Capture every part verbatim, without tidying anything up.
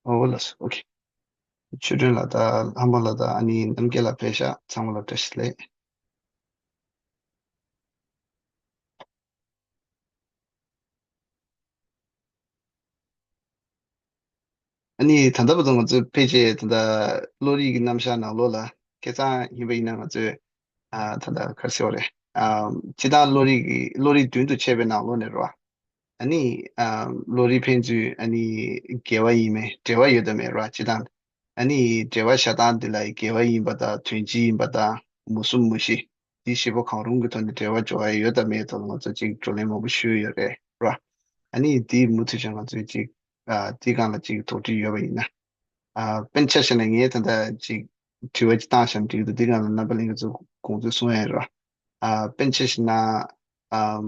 ཨོ་ལགས་སོ། ཨོ་ཁེ། ཆོས་སྒྲོན་ལགས་དང་ལྷ་མོ་ལགས་དང་ཨ་ནི་རྣམ་རྒྱལ་ལགས་ཕེབས་ཤག་ཚང་མ་ལ་བཀྲ་ཤིས་བདེ་ལེགས། ཨ་ནི་ད་ལྟ་བར་དུ་ང་ཚོས་ཕལ་ཆེར་ད་ལྟ་བློ་རིག་གི་རྣམ་གཞག་ནང་ལོགས་ལ་ཁ་སང་ཡིན་པ་ཡིན་ན་ང་ཚོས་ཨ་ད་ལྟ་ག་རེ་ཟེར་བ་རེད། ཨ་སྤྱིར་བཏང་བློ་རིག་གི་བློ་རིག་མདུན་དུ་ཕྱེ་བའི་ནང་ལོགས་ནས་རེད་བ། ཨ་ནི་ཨ་བློ་རིག་ཕན་ཚུན་ཨ་ནི་འགལ་བ་ཡིན་མིན་འབྲེལ་བ་ཡོད་དམ་མེད་རེད་བ། སྤྱིར་བཏང་ཨ་ནི་འབྲེལ་བ་བཞག་སྟངས་འདི་ལ་འགལ་བ་ཡིན་པ་དང་དོན་སྤྱི་ཡིན་པ་དང་མུ་གསུམ་མུ་བཞི། འདི་བཞི་པོ་གང་རུང་གི་ཐོག་ནས་འབྲེལ་བ་འཇོག་ཡ་ཡོད་དམ་མེད་ཐོག་ལ་ང་ཚོ་གཅིག་བགྲོ་གླེང་མང་པོ་ཞུས་ཡོད་རེད་ར། ཨ་ནི་འདི་མུ་མཐུད་བྱས་ང་ཚོས་གཅིག་ཨ་འདི་སྒང་ལ་གཅིག་དོགས་འདྲི་ཡོད་པ་ཡིན་ན། ཨ་དཔེར་ན་ཆ་བཞག་ན་ངས་ད་ལྟ་གཅིག་དྲི་བ་གཅིག་བཏང་བཞག་ན་འགྲིག་འདུག་འདི་སྒང་ལ་རྣམ་པ་ལྷན་རྒྱས་ཚོ་དགོངས་ཚུལ་གསུང་ཡ་ཡོད་ར། ཨ་དཔེར་ན་ཆ་བཞག་ན་ཨམ་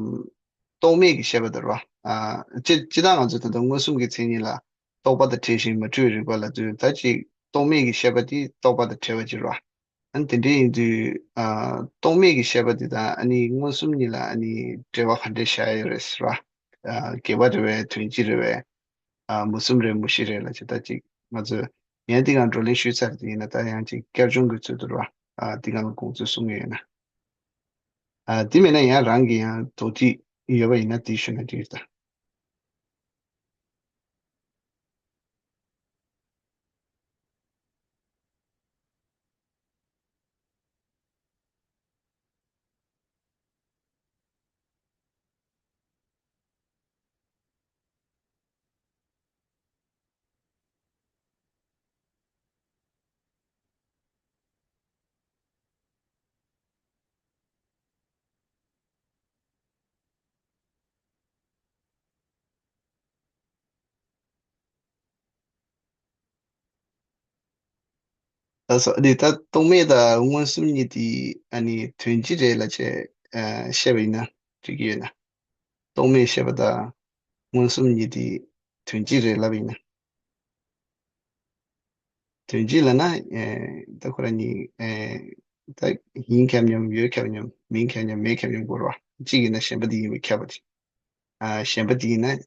རྟོག་མེད་ཀྱི་ཤེས་པ་དེ་ར། ཨ་སྤྱི་སྤྱི་བཏང་ང་ཚོས་ད་ལྟ་མངོན་སུམ་གྱི་མཚན་ཉིད་ལ་རྟོག་པ་དང་བྲལ་ཞིང་མ་འཁྲུལ་བའི་རིག་པ་ལབ་དུས་ད་གཅིག་རྟོག་མེད་ཀྱི་ཤེས་པ་དེ་རྟོག་པ་དང་བྲལ་བ་ཅིག་ར། ཨ་ནི་དེ་འདྲ་ཡིན་དུས་ཨ་རྟོག་མེད་ཀྱི་ཤེས་པ་འདི་དང་ཨ་ནི་མངོན་སུམ་གཉིས་ལ་ཨ་ནི་འབྲེལ་བ་ག་འདྲ་བཞག་ཡོད་རེད་ཟེར་བ། ཨ་འགལ་བ་རེད་པས། དོན་སྤྱི་རེད་པས། ཨ་མུ་གསུམ་རེད་མུ་བཞི་རེད་ལབ་བྱས་ད་ཅིག་ང་ཚོས་ངས་འདི་སྒང་བགྲོ་གླེང་ཞུས་ཚར་དེ་ཡིན་ན་ད་ཡང་ཅིག་བསྐྱར་སྦྱོང་གི་ཚུལ་དུ་ར། ཨ་འདི་སྒང་ལ་དགོངས་ཚུལ་གསུང་གི་ཡོད་ན། ཨ་འདི་མེད་ན་ཡང་རང་གི་ཡང་དོགས་འདྲི་ཡོད་པ་ཡིན་ན་འདི་ཞུས་ན་འགྲིག་ད། ད་སོ་ཨ་ནི་ད་རྟོག་མེད་དང་མངོན་སུམ་གཉིས་དེ་ཨ་ནི་དོན་སྤྱི་རེད་ལབ་བྱས་ཨ་བཤད་པ་ཡིན་ན་འགྲིག་གི་ཡོད་ན། རྟོག་མེད་བཤད་པ་དང་མངོན་སུམ་གཉིས་དེ་དོན་སྤྱི་རེད་ལབ་པ་ཡིན་ན། དོན་སྤྱི་ལབ་ན་ཨེ་ད་ཁོ་རང་གཉིས་ཨེ་ད་ཡིན་ཁྱབ་མཉམ་ཡོད་ཁྱབ་མཉམ་མིན་ཁྱབ་མཉམ་མེད་ཁྱབ་མཉམ་དགོས་རེད་བ། གཅིག་ཡིན་ན་གཞན་པ་དེ་ཡིན་པས་ཁྱབ་པ་དེ། ཨ་གཞན་པ་དེ་ཡིན་ན་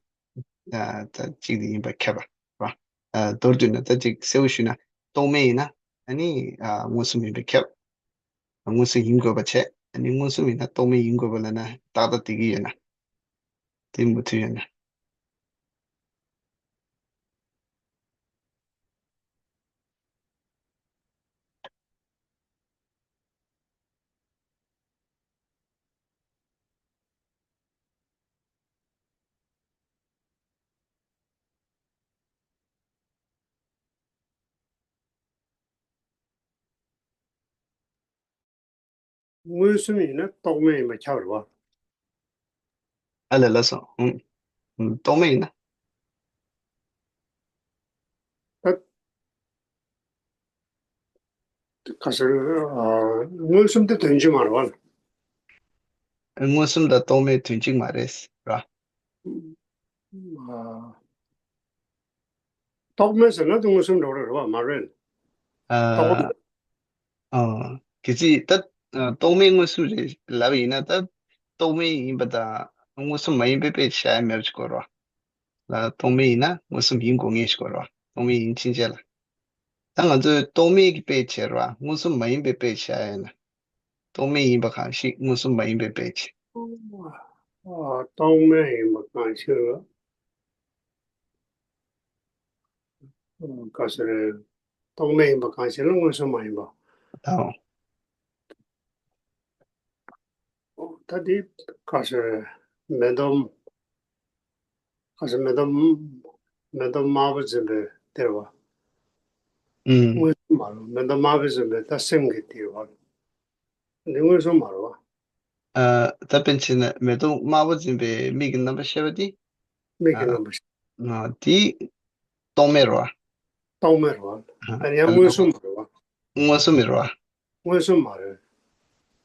ཨ་ད་གཅིག་དེ་ཡིན་པས་ཁྱབ་པ་རེད་བ། ཨ་མདོར་བསྡུས་ན་ད་ཅིག་གསལ་བོ་ཞུས་ན་རྟོག་མེད་ཡིན་ན་ཨ་ནི་ཨ་མངོན་སུམ་ཡིན་པས་ཁྱབ། མངོན་སུམ་ཡིན་དགོས་པ་བྱས། ཨ་ནི་མངོན་སུམ་ཡིན་ན་རྟོག་མེད་ཡིན་དགོས་པ་ལབ་ན་ཏག་ཏག་དེ་གི་ཡོད་ན། དེ་མུ་མཐུད་ཡོད་ན། མངོན་སུམ་ཡིན་ན་རྟོག་མེད་ཡིན་པ་ཁྱབ་རེད་བ། ཨ་ལས་ལགས་སོ། ཨུམ། ཨུམ། རྟོག་མེད་ཡིན་ན། ད་ག་ཟེར། ཨ། མངོན་སུམ་དེ་དོན་གཅིག་མ་རེད་བ། མངོན་སུམ་དང་རྟོག་མེད་དོན་གཅིག་མ་རེད་ར། ཨ། རྟོག་མེད་ཟེར་ན་དེ་མངོན་སུམ་འགྲོ་གི་རེད་བ་མ་རེད། ཨ། རྟོག་པ། ཨ། གལ་སྲིད་ད་ཨ་རྟོག་མེད་མངོན་སུམ་རེད་ལབ་ཡིན་ན་ད་རྟོག་མེད་ཡིན་པ་དང་མངོན་སུམ་མ་ཡིན་པའི་དཔེ་བཞག་ཡ་མེད་པ་ཅིག་དགོས་རེད་བ། ལ་རྟོག་མེད་ཡིན་ན་མངོན་སུམ་ཡིན་དགོས་ངེས་ཤིག་དགོས་རེད་བ། རྟོག་མེད་ཡིན་ཕྱིན་ཆད་ལ། ད་ང་ཚོས་རྟོག་མེད་ཀྱི་དཔེ་བྱས་རེད་བ། མངོན་སུམ་མ་ཡིན་པའི་དཔེ་བཞག་ཡ་ཡིན་ན། རྟོག་མེད་ཡིན་པ་གང་ཞིག་མངོན་སུམ་མ་ཡིན་པའི་དཔེ་བྱས། ཨ། རྟོག་མེད་ཡིན་པ་གང་ཞིག་ལ། ག་ཟེར། རྟོག་མེད་ཡིན་པ་གང་ཞིག་ལ་མངོན་སུམ་མ་ཡིན་པ། དང་། ད་འདི་ག་ཟེར། མེ་ཏོག་ག་ཟེར། མེ་ཏོག་མེ་ཏོག་དམར་པོ་འཛིན་པའི་དེ་རེད་བ། ཨུམ། མངོན་སུམ་མ་རེད། མེ་ཏོག་དམར་པོ་འཛིན་པའི་ད་སེམས་ཀྱི་དེ་རེད་བ། འདི་མངོན་སུམ་མ་རེད་བ། ཨ། ད་དཔེར་ན་ཆ་བཞག་ན་མེ་ཏོག་དམར་པོ་འཛིན་པའི་མིག་གི་རྣམ་པ་ཤེས་པ་དེ། མིག་གི་ཨ། རྣམ་པ་ཤེས། ཨ། དེ་རྟོག་མེད་རེད་བ། རྟོག་མེད་རེད་བ། ཨ། ཨ་ནི་ཡང་མངོན་སུམ་མ་རེད་བ། མངོན་སུམ་མེད་རེད་བ། མངོན་སུམ་མ་རེད།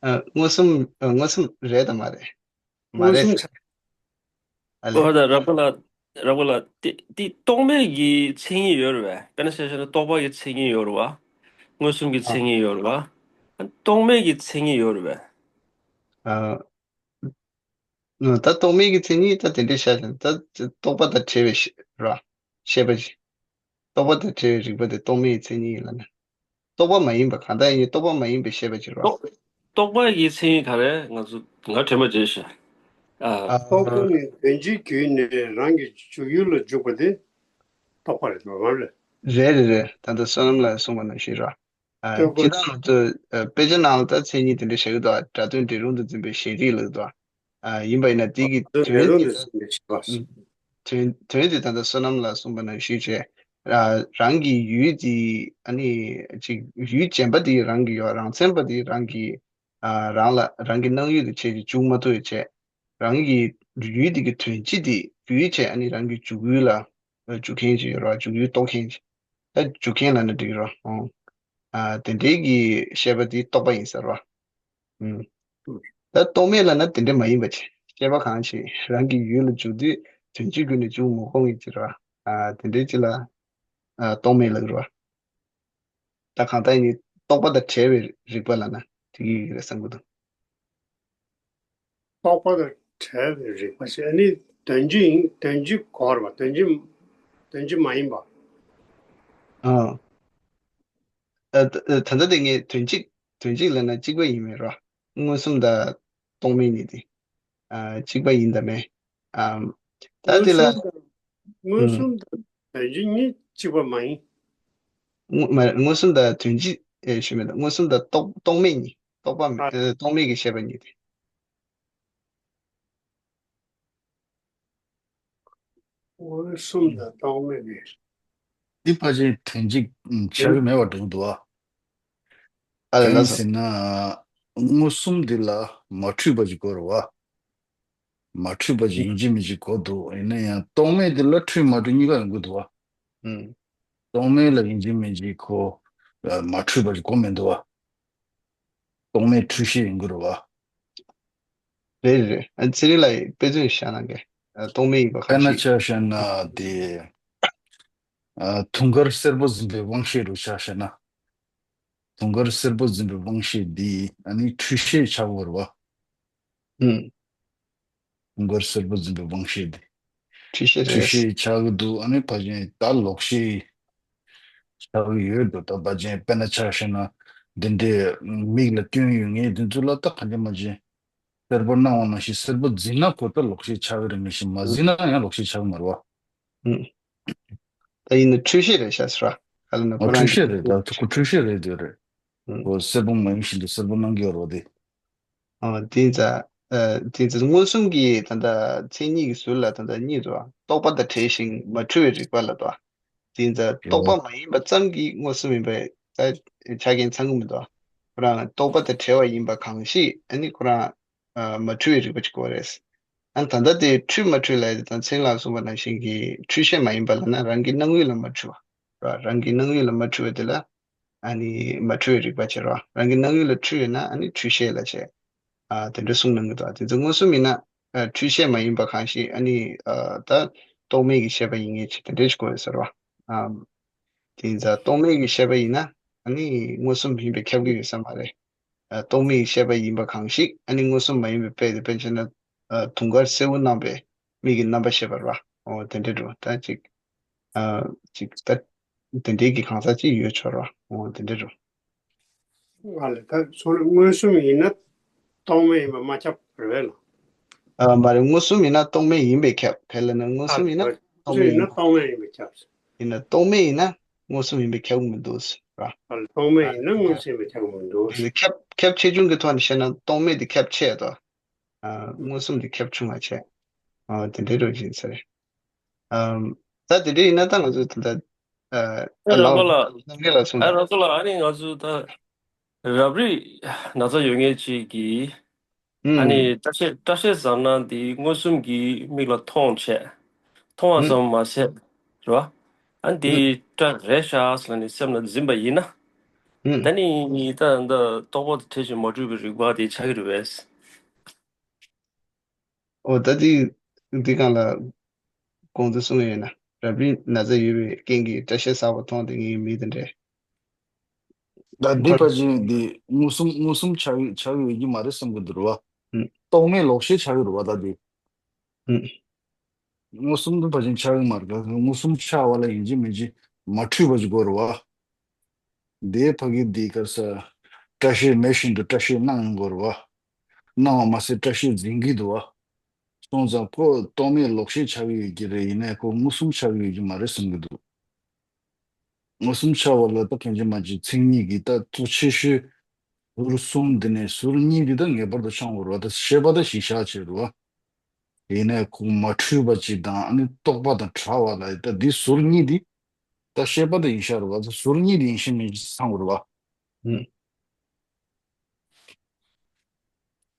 ཨ། མངོན་སུམ། ཨ། མངོན་སུམ་རེད་དམ་མ་རེད། མ་མངོན་རེད་སུམ་ཟེར། ཆགས། ཨ་ལས། ཨོ་ད་རབ་དགའ་ལགས། རབ་དགའ་ལགས། དེ་དེ་རྟོག་མེད་ཀྱི་མཚན་ཉིད་ཡོད་རེད་པས། དཔེར་ན་ཆ་བཞག་ན་རྟོག་པ་གི་མཚན་ཉིད་ཡོད་རེད་བ། མངོན་སུམ་གྱི་ཨ། མཚན་ཉིད་ཡོད་རེད་བ། རྟོག་མེད་ཀྱི་མཚན་ཉིད་ཡོད་རེད་པས། ཨ། ད་རྟོག་མེད་ཀྱི་མཚན་ཉིད་ད་དེ་འདྲའི་བཤད་ཀྱང་ད་རྟོག་པ་དང་བྲལ་བའི་ཤེས་ར། ཤེས་པ་ཞིག་རྟོག་པ་དང་བྲལ་བའི་རིག་པ་དེ་རྟོག་མེད་ཀྱི་མཚན་ཉིད་ཡིན་ལབ་ན། རྟོག་པ་མ་ཡིན་པ་གང་ལྟར་ཡིན་རྟོག་པ་མ་ཡིན་པའི་ཤེས་པ་ཅིག་རེད་བ། རྟོག་རྟོག་པ་ཡི་མཚན་ཉིད་ག་རེ་ང་ཚོ་ང་དྲན་པ་བརྗེད་ཤག་ཨ། ཨ། རྟོག་པ་ནི་དོན་སྤྱིའི་རྒྱུད་ནས་རང་གི་འཇུག་ཡུལ་ལ་འཇུག་པ་དེ་རྟོག་པ་རེད་འདུག་རེད། རེད་རེད་རེད། ད་ལྟ་བསོད་ནམས་ལགས་གསུངས་པ་ནང་བཞིན་རེད། ཨ། རྟོག་པ། སྤྱིར་བཏང་ང་ཚོ་ཨ། དཔེ་ཆ་ནང་ལ་ད་མཚན་ཉིད་དེ་འདྲ་བཞག་གི་འདུག་སྒྲ་དོན་འབྲས་རུང་དུ་འཛིན་པའི་གཞན་རིག་ལབ་འདུག་ཨ། ཡིན་པ་ཡིན་ན་དེ་གི་དོན་དེ་ད་ཨ། དོན་དོན་དེ་ད་ལྟ་བསོད་ནམས་ལགས་གསུངས་པ་ནང་བཞིན་བྱས། ཨ། རང་གི་ཡུལ་དེ་ཨ་ནི་ཅིག་ཡུལ་རྗེན་པ་དེ་རང་གི་ཡོད། རང་མཚན་པ་དེ་རང་གི་ཨ། རང་ལ་རང་གི་སྣང་ཡུལ་དུ་བྱས་ཏེ་འཇུག་མ་ཐུབ་པ་བྱས། རང་གི་ཡུལ་དེ་གི་དོན་སྤྱི་དེ་བརྒྱུད་བྱས་ཨ་ནི་རང་གི་འཇུག་ཡུལ་ལ་འཇུག་མཁན་ཅིག་ཡོད་རེད་བ། འཇུག་ཡུལ་རྟོགས་མཁན་ཅིག་ད་འཇུག་མཁན་ལབ་ན་འགྲིག་རེད་བ། ཨོ། ཨ། དེ་འདྲའི་གི་ཤེས་པ་དེ་རྟོག་པ་ཡིན་ཟེར་བ། ཨུམ། ད་རྟོག་མེད་ལབ་ན་དེ་འདྲ་མ་ཡིན་པ་ཅིག་ཤེས་པ་གང་ཞིག་རང་གི་ཡུལ་ལ་འཇུག་དུས་དོན་སྤྱི་ཀུན་ནས་འཇུག་མི་དགོས་ངེས་ཅིག་རེད་བ། ཨ། དེ་འདྲའི་ཅིག་ལ་ཨ། རྟོག་མེད་ལབ་ཀྱི་རེད་བ། ད་གང་ལྟར་ཡིན་ནའི་རྟོག་པ་དང་བྲལ་བའི་རིག་པ་ལབ་ན་དེ་གི་ཡི་གེ་རེད་བསམ་གྱི་འདུག་རྟོག་པ་དང་བྲལ་བའི་རིག་པ་ཞེས་ནི་དོན་སྤྱི་ཡིན། དོན་སྤྱི་གོ་བར་བ། དོན་སྤྱི་དོན་སྤྱི་མ་ཡིན་པ། ཨ། ཨ། ད་ད་ལྟ་དེ་ངས་དོན་གཅིག་དོན་གཅིག་ལབ་ན་གཅིག་པ་ཡིན་མིན་རོ། མངོན་སུམ་དང་རྟོག་མེད་གཉིས་དེ། ཨ། གཅིག་པ་ཡིན་དང་མེད། ཨ། ད་དེ་ལ། མངོན་སུམ་དང་མངོན་ཨུམ། སུམ་དང་དོན་སྤྱི་གཉིས་གཅིག་པ་མ་ཡིན། མངོན་མ་མངོན་སུམ་དང་དོན་སྤྱི་ཨེ་ཞུ་མེད་དང་མངོན་སུམ་དང་རྟོག་རྟོག་མེད་གཉིས། རྟོག་པ་མེད་ཨ། ཨེ། རྟོག་མེད་ཀྱི་ཤེས་པ་གཉིས་དེ། མངོན་སུམ་དང་རྟོག་མེད་ཀྱི། འདི་ཕལ་ཆེར་དོན་གཅིག་ཆགས་ཀྱི་མེད་པ་འགྲོ་གི་འདུག་ཨ། ཨ་ལ་གང་ཡིན་ལགས་སོ། ཟེར་ན། མངོན་སུམ་འདི་ལ་མ་འཁྲུལ་པ་ཅིག་དགོས་རེད་བ། མ་འཁྲུལ་པ་ཅིག་ཡིན་གཅིག་མིན་གཅིག་དགོས་འདུག་ཡིན་ན་ཡང་རྟོག་མེད་འདི་ལ་འཁྲུལ་མ་འཁྲུལ་གཉིས་ཀ་ཡོང་གི་འདུག་བ། ཨུམ། རྟོག་མེད་ལ་ཡིན་གཅིག་མིན་གཅིག་གོ། མ་འཁྲུལ་པ་ཅིག་གོ་མི་འདུག་བ། རྟོག་མེད་འཁྲུལ་ཤེས་ཡིན་དགོས་རེད་བ། རེད་རེད། ཨ། ཚེ་རིང་ལགས་ཀྱིས་དཔེ་མཚོན་བཞག་གནང་གི། ཨ། རྟོག་མེད་ཡིན་པ་དཔེར་ན་གང་ཞིག་ཆ་བཞག་ན་དེ། ཨ། དུང་དཀར་སེར་པོ་འཛིན་པའི་དབང་ཤེས་རུ་ཆ་བཞག་ན། དུང་དཀར་སེར་པོ་འཛིན་པའི་དབང་ཤེས་འདི་ཨ་ནི་འཁྲུལ་ཤེས་ཆགས་ཡོད་རེད་བ། ཨུམ། དུང་དཀར་སེར་པོ་འཛིན་པའི་དབང་ཤེས་འདི། འཁྲུལ་ཤེས་འཁྲུལ་རེད། ཤེས་ཆགས་ཀྱི་འདུག་ཨ་ནི་ཕལ་ཆེར་ད་ལོག་ཤེས་ཆགས་ཀྱི་ཡོད་འདུག་ད་ཕལ་ཆེར་དཔེར་ན་ཆ་བཞག་ན་འདི་འདྲའི་མིག་ལ་སྐྱོན་ཡོད་ངེས་འདི་ཚོ་ལ་ད་གང་ཅི་མ་ཅི། སེར་པོ་སྣང་བ་ནང་བཞིན་སེར་པོ་འཛིན་ན་ཁོ་ད་ལོག་ཤེས་ཆགས་ཀྱི་རེད། མ་གཞི་མ་འཛིན་ན་ཡང་ལོག་ཤེས་ཆགས་ཀྱི་མ་རེད་བ། ཨུམ། ད་ཡིན་ན་འཁྲུལ་ཤེས་རེད་ཤག་ཟེར་བ། ག་ལ་ན་ཨོ་ཁོ་རང་འཁྲུལ་གི་ཤེས་རེད། ད་ཁོ་འཁྲུལ་ཤེས་རེད་འདོད་རེད། ཨུམ། ཁོ་སེར་པོ་མ་ཡིན་བཞིན་དུ་སེར་པོ་སྣང་གི་ཡོད་རེད་དེ། ཨོ་དེ་ཙ། ཨ། དེ་ཙ་མངོན་སུམ་གྱི་ད་ལྟ་མཚན་ཉིད་ཀྱི་ཟུར་ལ་ད་ལྟ་གཉིས་འདུག་རྟོག་པ་དང་བྲལ་ཞིང་མ་འཁྲུལ་བའི་རིག་པ་ལ་འདུག་དེ་ཙ་རེད་བ། རྟོག་པ་མ་ཡིན་པ་ཙམ་གྱིས་མངོན་སུམ་ཡིན་པའི་ད་ཆ་རྐྱེན་ཚང་གི་མི་འདུག་ཁོ་རང་རྟོག་པ་དང་བྲལ་བ་ཡིན་པ་གང་ཞིག་ཨ་ནི་ཁོ་རང་། ཨ། མ་འཁྲུལ་བའི་རིག་པ་ཅིག་དགོས་རེད། ཨ། ད་ལྟ་དེ་འཁྲུལ་མ་འཁྲུལ་ལབ་ཡ་དེ་དང་ཚེ་རིང་ལགས་གསུངས་པ་ནང་བཞིན་གྱི་འཁྲུལ་ཤེས་མ་ཡིན་པ་ལབ་ན་རང་གི་སྣང་ཡུལ་ལ་མ་འཁྲུལ་བ། ར། རང་གི་སྣང་ཡུལ་ལ་མ་འཁྲུལ་བ་དེ་ལ་ཨ་ནི་མ་འཁྲུལ་བའི་རིག་པ་བྱེད་རོགས། རང་གི་སྣང་ཡུལ་ལ་འཁྲུལ་ཡོད་ན་ཨ་ནི་འཁྲུལ་ཤེས་ལབ་བྱས། ཨ། དེ་འདྲ་གསུངས་གནང་གི་འདུག་དེ་ཚོ་མངོན་སུམ་ཡིན་ན་ཨ་འཁྲུལ་ཤེས་མ་ཡིན་པ་གང་ཞིག་ཨ་ནི་ཨ་ད་རྟོག་མེད་ཀྱི་ཤེས་པ་ཡིན་ངེས་ཅིག་དེ་འདྲ་ཞིག་དགོས་ཡོད་ཟེར་བ། ཨ། དེ་ཡིན་ཙང་རྟོག་མེད་ཀྱི་ཤེས་པ་ཡིན་ན་ཨ་ནི་མངོན་སུམ་ཡིན་པས་ཁྱབ་ཀྱི་ཡོད་ས་མ་རེད། ཨ། རྟོག་མེད་ཀྱི་ཤེས་པ་ཡིན་པ་གང་ཞིག་ཨ་ནི་མངོན་སུམ་མ་ཡིན་པའི་དཔེ་དེ་དཔེར་བྱས་ན། ཨ། དུང་དཀར་སེར་པོ་སྣང་བའི་མིག་གི་རྣམ་པ་ཤེས་པ་རེད་བ། འོ་དེ་འདྲ་རེད་བ། ད་ཅིག་ཨ། ཅིག་ད་དེ་འདྲའི་གི་གང་ཟག་ཅིག་ཡོད་ཆོག་རེད་བ། འོ་དེ་འདྲ་རེད་བ། ང་ལ་ད་སོང་ན་མངོན་སུམ་ཡིན་ན་རྟོག་མེད་ཡིན་པ་མ་ཁྱབ་རེད་བས་ལ། ཨ། མ་རེད། མངོན་སུམ་ཡིན་ན་རྟོག་མེད་ཡིན་པས་ཁྱབ། ག་ལ་ན་མངོན་ཨ། སུམ་ཡིན་ན་མངོན་རྟོག་སུམ་མེད་ཡིན་ཡིན་ན་པ། རྟོག་མེད་ཡིན་པས་ཁྱབ། ཡིན་ན་རྟོག་མེད་ཡིན་ན་མངོན་སུམ་ཡིན་པས་ཁྱབ་ཀྱི་མི་འདུག་ཟེར་བ། ཨ། རྟོག་མེད་ཡིན་ན་མངོན་སུམ་ཡིན་པས་ཁྱབ་ཀྱི་མི་འདུག་ཟེར། ཁྱབ་ཁྱབ་ཆེ་ཆུང་གི་ཐོག་ནས་བཤད་ན་རྟོག་མེད་དེ་ཁྱབ་ཆེ་དོ། ཨ། མངོན་སུམ་དེ་ཁྱབ་ཆུང་བ་བྱས། ཨ། དེ་འདྲའི་རོ་བཞིན་ཟེར། ཨམ། ད་དེ་འདྲ་ཡིན་ན་ད་ང་ཚོ་ད་ལྟ། ཨ། ཨ། ཨ་རང་ལགས་ཚོ་ལ། རྣམ་རྒྱལ་ལགས་གསུངས་ཨ། དང་། རང་ཚོ་ལ་ཨ་ནི་ང་ཚོ་ད་རབ་རིབ་ན་ཚ་ཡོད་མཁན་ཅིག་གིས་ཨ་ནི་ཨུམ། སྐྲ་ཤད་སྐྲ་ཤད་བཟང་ན་འདི་མངོན་སུམ་གྱིས་མིག་ལ་མཐོང་བྱས། མཐོང་བ་ཨུམ། ཙམ་མ་ཟད་རེད་བ། ཨ་ནི་ཨུམ། འདི་སྐྲ་རེད་ཤག་ཟེར་ནས་སེམས་ལ་འཛིན་པ་ཡིན་ན། ཨུམ། ད་ནི་ད་ད་རྟོག་པ་དང་བྲལ་ཞིང་མ་འཁྲུལ་བའི་རིག་པ་དེ་ཆགས་ཀྱི་རེད་པས། ཨོ་ད་དེ་འདི་སྒང་ལ་གོང་དུ་གསུངས་ཡོད་ན་རབ་རིབ་ན་ཚ་ཡོད་པའི་རྐྱེན་གྱིས་སྐྲ་ཤད་གསར་པ་མཐོང་སྟེ་ངའི་མི་དེ་འདྲས། ད་འདི་ཕར་ཕལ་ཆེར་འདི་མངོན་སུམ་མངོན་སུམ་ཆགས་ཡོད་ཆགས་ཡོད་ཀྱི་མ་རེད་བསམ་གྱི་འདུག་ར་བ། ཨུམ། རྟོག་མེད་ལོག་ཤེས་ཆགས་ཡོད་ར་བ་ད་འདི། ཨུམ། མངོན་སུམ་དུ་ཕལ་ཆེར་ཆགས་ཡོད་མ་རེད། མངོན་སུམ་ཆགས་པ་ལ་ཡིན་གཅིག་མིན་གཅིག་ མ་འཁྲུལ་བ་ཅིག་དགོས་རེད་བ། དེའི་ཕ་གི་འདི་ག་རེ་ཟ། སྐྲ་ཤད་མེད་བཞིན་དུ་སྐྲ་ཤད་སྣང་ཡོང་དགོས་རེད་བ། སྣང་བ་མ་ཟད་སྐྲ་ཤད་འཛིན་གྱི་འདུག་བ། སོང་ཙང་ཁོ་རྟོག་མེད་ལོག་ཤེས་ཆགས་ཀྱི་ཡོད་ཀྱི་རེད། ཡིན་ནའི་ཁོ་མངོན་སུམ་ཆགས་ཀྱི་ཡོད་ཀྱི་མ་རེད་བསམ་གྱི་འདུག་མངོན་སུམ་ཆགས་པ་ལ་ད་གང་ཅི་མ་ཅི་མཚན་ཉིད་ཀྱི་ད་གཙོ་ཆེ་ཤོས་ཟུར་གསུམ་འདི་ནས་ཟུར་གཉིས་འདི་ད་ངེས་པར་དུ་འཆང་དགོས་རེད་བ། ད་ཤེས་པ་ད་གཞི་བཞག་བྱས་རེད་བ། ཡིན་ནའི་ཁོ་མ་འཁྲུལ་བ་ཅིག་དང་ཨ་ནི་རྟོག་པ་དང་བྲལ་བ་ལ་ད་འདི་ཟུར་གཉིས་འདི་ད་ཤེས་པ་ད་ཡིན་ཤག་རེད་བ། ད་ཟུར་གཉིས་འདི་ཡིན་ཤེས་མིན་ཤེས་ཚང་དགོས་རེད་བ། ཨུམ།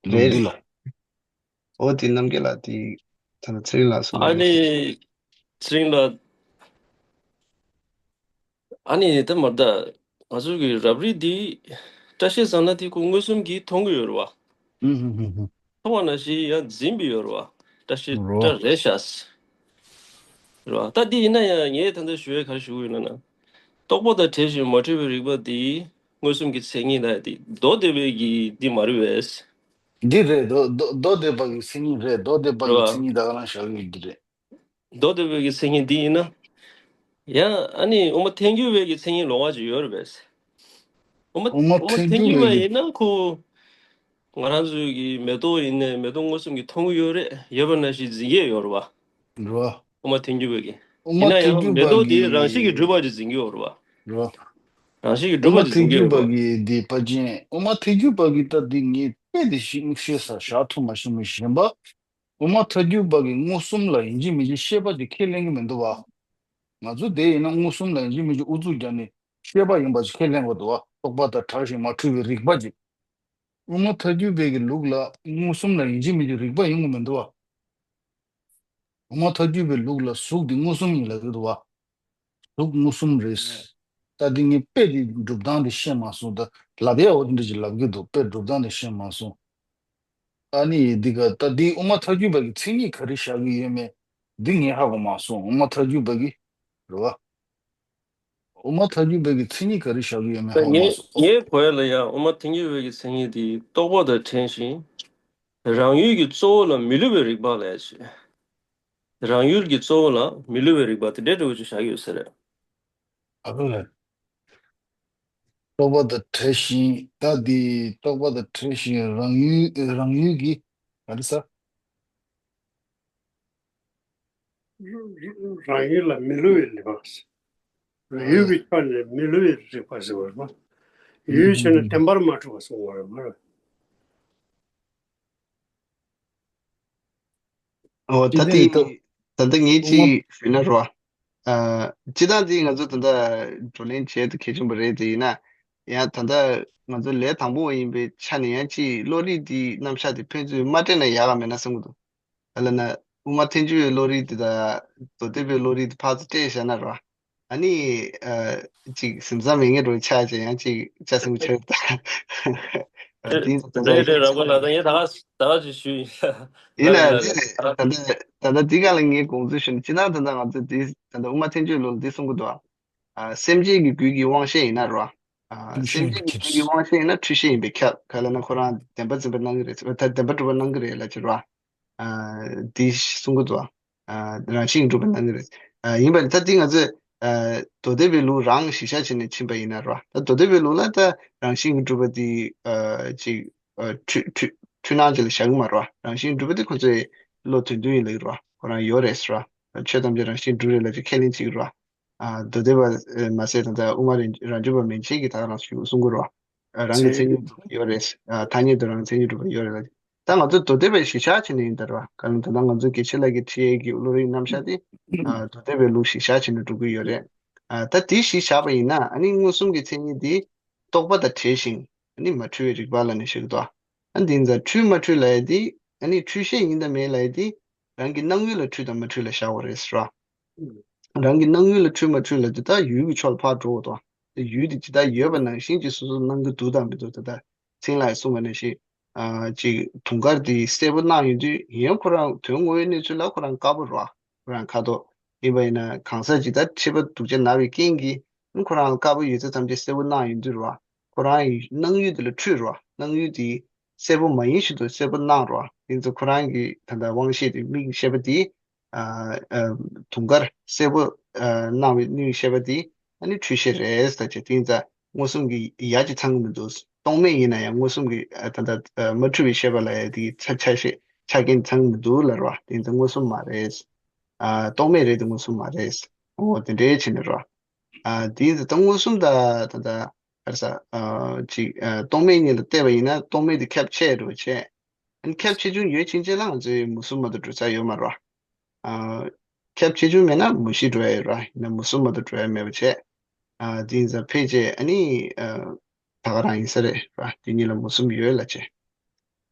ལུང་འདི་ལ། འོ་དེ་རྣམ་རྒྱལ་ལགས་དེ་ད་ལྟ་ཚེ་རིང་ལགས་གསུངས་ཨ་པ་ནི་ནང་བཞིན། ཚེ་རིང་ལགས། ཨ་ནི་ད་མར་ད་ང་ཚོ་གི་རབ་རིབ་འདི་སྐྲ་ཤད་བཟང་ན་དེ་ཁོ་མངོན་སུམ་གྱིས་མཐོང་གི་ཡོད་རེད་བ། ཨུ་ཧུ་ཧུ་ཧུ། མཐོང་བ་ནང་བཞིན་ཡང་འཛིན་པ་ཡོད་རེད་བ། སྐྲ་ཤད་རོ། སྐྲ་རེད་ཤག་རེད་བ། ད་འདི་ཡིན་ན་ཡང་ངས་ད་ལྟ་ཞུ་ཡས་ག་རེ་ཞུ་གི་ཡོད་ན་ན། རྟོག་པ་དང་བྲལ་ཞིང་མ་འཁྲུལ་བའི་རིག་པ་འདི་མངོན་སུམ་གྱི་མཚན་ཉིད་ལ་འདི་མདོ་སྡེ་པའི་གི་འདི་མ་རེད་པས། འདི་རེད། མདོ་མདོ་མདོ་སྡེ་པ་གི་མཚན་ཉིད་རེད། མདོ་སྡེ་པ་གི་རེད་བ། མཚན་ཉིད་ད་ག་རང་བཞག་གི་ཡོད་ཀྱི་རེད། མདོ་སྡེ་པའི་གི་མཚན་ཉིད་འདི་ཡིན་ན། ཡང་ཨ་ནི་དབུ་མ་ཐལ་འགྱུར་བའི་གི་མཚན་ཉིད་ལོགས་ཀ་ཅིག་ཡོད་རེད་པས། དབུ་མ་དབུ་མ་དབུ་མ་ཐལ་ཐལ་འགྱུར་འགྱུར་བ་བའི་གི་ཡིན་ན་ཁོ། ང་རང་ཚོའི་གི་མེ་ཏོག་ཡིན་ནའི་མེ་ཏོག་མངོན་སུམ་གྱིས་མཐོང་གི་ཡོད་རེད། ཡོད་པ་ནང་བཞིན་འཛིན་གྱི་ཡོད་རེད་བ། རེད་བ། དབུ་མ་ཐལ་འགྱུར་བའི་གི། དབུ་ཡིན་མ་ན་ཐལ་ཡང་འགྱུར་མེ་བ་ཏོག་འདི་རང་བཞིན་གྱིས་གྲུབ་པ་ཅིག་འཛིན་གྱི་ཡོད་རེད་བ། རེད་བ། རང་བཞིན་གྱིས་གྲུབ་པ་ཅིག་འཛིན་གྱི་ཡོད་རེད་བ། དབུ་མ་ཐལ་འགྱུར་བ་གི་འདི་ཕལ་ཆེར་དབུ་མ་ཐལ་འགྱུར་བ་གི་ད་འདི་ངས་དཔེ་འདི་ཤེས་ཤེས་ས་བཞག་ཐུབ་མ་ཤེས་མི་གཞན་པ། དབུ་མ་ཐལ་འགྱུར་བ་གི་མངོན་སུམ་ལ་ཡིན་གཅིག་མིན་གཅིག་ཤེས་པ་ཅིག་ཁས་ལེན་གྱི་མི་འདུག་བ། ང་ཚོ་དེ་ཡིན་ན་མངོན་སུམ་ལ་ཡིན་གཅིག་མིན་གཅིག་ཨུ་ཚུགས་རྒྱག་ནས་ཤེས་པ་ཡིན་པ་ཅིག་ཁས་ལེན་དགོས་འདུག་བ། རྟོག་པ་དང་བྲལ་ཞིང་མ་འཁྲུལ་བའི་རིག་པ་ཅིག་དབུ་མ་ཐལ་འགྱུར་བའི་གི་ལུགས་ལ་མངོན་སུམ་ལ་ཡིན་གཅིག་མིན་གཅིག་རིག་པ་ཡིན་དགོས་མི་འདུག་བ། དབུ་མ་ཐལ་འགྱུར་བའི་ལུགས་ལ་གཟུགས་འདི་མངོན་སུམ་ཡིན་ལབ་ཀྱི་འདུག་བ། གཟུགས་མངོན་སུམ་རེད། ད་འདི་ངས་དཔེ་འདི་སྒྲུབ་སྟངས་འདི་ཤེས་མ་སོང་། ད་ལབ་ཡ་འོ་འདི་འདྲ་ཅིག་ལབ་ཀྱི་འདུག་དཔེ་སྒྲུབ་སྟངས་འདི་ཤེས་མ་སོང་། ཨ་ནི་འདི་ག་ད་འདི་དབུ་མ་ཐལ་འགྱུར་བ་གི་མཚན་ཉིད་ག་རེ་བཞག་གི་ཡོད་མེད་འདི་ངས་ཧ་གོ་མ་སོང་། དབུ་མ་ཐལ་འགྱུར་བ་གི་རེད་བ། དབུ་མ་ཐལ་འགྱུར་བ་གི་མཚན་ཉིད་ག་རེ་བཞག་གི་ཡོད་མེད་ད་ཧ་གོ་མ་ངས་སོང་། ངས་གོ་ཡ་ལ་ཡ་དབུ་མ་ཐལ་འགྱུར་བ་གི་མཚན་ཉིད་དེ་རྟོག་པ་དང་བྲལ་ཞིང་། རང་ཡུལ་གྱི་གཙོ་བོ་ལ་མི་བསླུ་བའི་རིག་པ་ལས་ཞེས། རང་ཡུལ་གྱི་གཙོ་བོ་ལ་མི་བསླུ་བའི་རིག་པ་དེ་འདྲའི་འདྲ་བོ་ཅིག་བཞག་ཡོད་ས་རེད། ཨ་ཁུ་ལགས། རྟོག་པ་དང་བྲལ་ཞིང་། ད་འདི་རྟོག་པ་དང་བྲལ་ཞིང་རང་ཡུལ་རང་ཡུལ་གྱི་ག་རེ་ཟ། རང་ཡུལ་ལ་མི་བསླུ་བའི་རིག་པ། ཡུལ་གྱི་ཕྱོགས་ནས་མི་བསླུ་བའི་རིག་པ་ཟེར་བ་རེད་པ། ཡུལ་ཕྱོགས་ནས་བདེན་པར་མ་གྲུབ་པ་གསུངས་པ་རེད་མ་རེད། ཨོ་ད་ཅི་ལྟར་ཡིན་ད། ད་ལྟ་ངས་དབུ་མ། ཅིག་ཞུས་ན་རོ། ཨ། སྤྱིར་བཏང་འདི་ང་ཚོ་ད་ལྟ་བགྲོ་གླེང་བྱེད་དུ་གལ་ཆེན་པོ་རེད་དེ། ཡིན་ན་ཡང་ད་ལྟ་ང་ཚོ་ལས་དང་པོ་ཡིན་པའི་ཆ་ནས་ཡང་ཅིག་བློ་རིག་འདིའི་རྣམ་གཞག་དེ་ཕན་ཚུན་མ་འདྲེས་ན་ཡག་ག་མེད་ན་བསམ་གྱི་འདུག་ཨ་ལ་ན་དབུ་མ་ཐལ་འགྱུར་བའི་བློ་རིག་འདི་དང་མདོ་སྡེ་པའི་བློ་རིག་འདི་ཕར་ཚུར་སྤྲད་བཞག་ན་རོ། ཨ་ནི། ཨ། ཅིག་ཟིན་ཙམ་མེད་ངེས་འགྲོ་ཆགས་ཅེས་ཡང་ཅིག་ཅག་སེམས་ཆེར་ད། ཨ། དེ་ཚོ་ད་ལྟ་རེད་རེད་ར་བ་ལ་ད་ངས་ད་ག་ད་ག་ཅིག་ཞུ་ཡིན། ཡིན་ལ་ལ་ལ་ལ་ད་ལྟ་ད་ལྟ་འདི་ག་ལ་ངས་དགོངས་ཚུལ་ཞུ་ན་སྤྱིར་བཏང་ད་ལྟ་ང་ཚོས་འདི་ད་ལྟ་དབུ་མ་ཐལ་འགྱུར་ལུགས་འདི་གསུང་གི་འདུག་ཨ། སེམས་ཅན་གྱི་རྒྱུད་ཀྱི་དབང་ཤེས་ཡིན་ན་རོ། ཨ། སེམས་ཅན་གྱི་རྒྱུད་ཀྱི་དབང་ཤེས་ཡིན་ན་འཁྲུལ་ཤེས་ཡིན་པས་ཁྱབ། ག་ལ་ན་ཁོ་རང་བདེན་པ་འཛིན་པ་གནང་གི་རེད། ད་བདེན་པ་གྲུབ་པ་གནང་གི་རེད་ལ་ཅི་རོ། ཨ། འདི་གསུང་གི་འདུག་ཨ། རང་བཞིན་གྱིས་གྲུབ་པ་གནང་གི་རེད། ཨ། ཡིན་པ་ནི་ད་འདི་ང་ཚོས། ཨ། མདོ་སྡེ་པའི་ལུགས་རང་གཞི་བཞག་བྱས་ནས་ཕྱིན་པ་ཡིན་ན་རོ། ད་མདོ་སྡེ་པའི་ལུགས་ལ་ད་རང་བཞིན་གྱིས་གྲུབ་པ་འདི། ཨ། ཅིག་ཨ། འཁྲུལ་འཁྲུལ་འཁྲུལ་སྣང་ཅིག་ལ་བཞག་གི་མ་རེད་བ། རང་བཞིན་གྲུབ་པ་དེ་ཁོ་ཚོའི་བློ་དོན་མཐུན་ཡིན་ལབ་ཀྱི་རེད་བ། ཁོ་རང་ཡོད་རེད་ཟེར་བ། ཆོས་ཐམས་ཅད་རང་བཞིན་གྲུབ་རེད་ལབ་ཅིག་ཁས་ལེན་བྱེད་ཀྱི་རེད་བ། ཨ། མདོ་སྡེ་པ་མ་ཟད་ད་ལྟ་དབུ་མ་རང་བྱུང་བ་མན་ཆད་ཀྱིས་ད་ག་རང་གསུང་གི་རེད་བ། རང་གི་མཚན་ཉིད་ཡོད་རེད། ཨ། ཐ་སྙད་དུ་རང་མཚན་ཉིད་གྲུབ་པ་ཡོད་རེད་ལབ། ད་ང་ཚོ་མདོ་སྡེ་པའི་གཞི་བཞག་བྱས་ནས་ཡིན་ད་རེད་བ། ག་ལ་ད་ལྟ་ང་ཚོ་དགེ་བཤེས་ལགས་ཀྱིས་ཁྲིད་ཡས་ཀྱི་བློ་རིག་རྣམ་གཞག་དེ། ཨ། མདོ་སྡེ་པའི་ལུགས་གཞི་བཞག་བྱས་ནས་འགྲོ་གི་ཡོད་རེད། ཨ། ད་དེ་གཞི་བཞག་པ་ཡིན་ན་ཨ་ནི་མངོན་སུམ་གྱི་མཚན་ཉིད་དེ་རྟོག་པ་དང་བྲལ་ཞིང་ཨ་ནི་མ་འཁྲུལ་བའི་རིག་པ་ལ་ནི་བཞག་གི་འདུག་ཨ། འདི་ཡིན་ཙང་འཁྲུལ་མ་འཁྲུལ་ལབ་ཡ་དེ་ཨ་ནི་འཁྲུལ་ཤེས་ཡིན་དང་མིན་ལབ་ཡ་དེ་རང་གི་སྣང་ཡུལ་ལ་འཁྲུལ་དང་མ་འཁྲུལ་ལ་བཞག་པ་རེད་ཟེར་བ། རང་གི་སྣང་ཡུལ་ལ་འཁྲུལ་མ་འཁྲུལ་ལབ་དེ་ད་ཡུལ་གྱི་ཕྱོགས་ལ་ཕར་འགྲོ་དགོས་དོ། ཡུལ་དེ་ཇི་ལྟར་ཡོད་པ་ནང་བཞིན་གྱི་སོ་སོ་སྣང་གི་འདུག་དང་མི་འདུག་ད་ལྟ་ཚེ་རིང་ལགས་གསུངས་པ་ནང་བཞིན། ཨ། ཅིག་དུང་དཀར་དེ་སེར་པོ་སྣང་ཡོང་དུས་ཡང་ཁོ་རང་དོན་ངོ་བོའི་གནས་ཚུལ་ལ་ཁོ་རང་དཀར་པོ་རེད་བ། ཁོ་རང་ཁ་དོག་ཡིན་པ་ཡིན་ན་གང་ཟག་ཇི་ལྟར་མཁྲིས་པ་དུག་ཆ་ན་བའི་རྐྱེན་གྱིས་ཁོ་རང་ལ་དཀར་པོ་ཡོད་ཚད་ཐམས་ཅད་སེར་པོ་སྣང་ཡོང་དུས་རེད་བ། ཁོ་རང་གི་སྣང་ཡུལ་དེ་ལ་འཁྲུལ་རེད་བ། སྣང་ཡུལ་དེ་སེར་པོ་མ་ཡིན་བཞིན་དུ་སེར་པོ་སྣང་རེད་བ། དེ་ཚོ་ཁོ་རང་གི་ད་ལྟ་དབང་ཤེས་དེ་མིག་གི་ཤེས་པ་དེ། ཨ། ཨ། དུང་དཀར་སེར་པོ། ཨ། སྣང་བའི་མིག་གི་ཤེས་པ་དེ། ཨ་ནི་འཁྲུལ་ཤེས་རེད་ཟེར་བྱས། དེ་ཡིན་ཙང་མངོན་སུམ་གྱི་ཡ་གཅིག་ཚང་གི་མི་འདུག། རྟོག་མེད་ཡིན་ན་ཡང་མངོན་སུམ་གྱི་ཨ་ད་ལྟ་ཨ་མ་འཁྲུལ་བའི་ཤེས་པ་ལ་ཡ་དེ་ཆ་ཆ་ཤས་ཆ་རྐྱེན་ཚང་གི་མི་འདུག་ལབ་རེད་བ། དེ་ཡིན་ཙང་མངོན་སུམ་མ་རེད། ཨ་རྟོག་མེད་རེད་དེ་མངོན་སུམ་མ་རེད། འོ་དེ་འདྲའི་བྱས་ནས་རེད་བ། ཨ་དེ་ཡིན་ཙང་ད་མངོན་སུམ་དང་ད་ལྟ་ག་རེ་ཟ། ཨ་ཅིག་ཨ་རྟོག་མེད་གཉིས་ལ་བལྟས་པ་ཡིན་ན་རྟོག་མེད་དེ་ཁྱབ་ཆེ་འགྲོ་བྱས། ཨ་ནི་ཁྱབ་ཆེ་ཆུང་ཡོད་ཕྱིན་ཆད་ལ་ང་ཚོའི་མུ་གསུམ་མ་གཏོགས་གྲུབ་ས་ཡོད་མ་རེད་བ། ཨ་ཁྱབ་ཆེ་ཆུང་མེད་ན་མུ་བཞི་འགྲོ་ཡ་ཡོད་རེད་བ། ཡིན་ན་མུ་གསུམ་མ་གཏོགས་འགྲོ་ཡ་མེད་པ་བྱས། ཨ་དེ་ཡིན་ཙང་ཕལ་ཆེར་ཨ་ནི་ཨ་ད་ག་རང་ཡིན་ས་རེད་བ། དེ་གཉིས་ལ་མུ་གསུམ་ཡོད་ལབ་བྱས།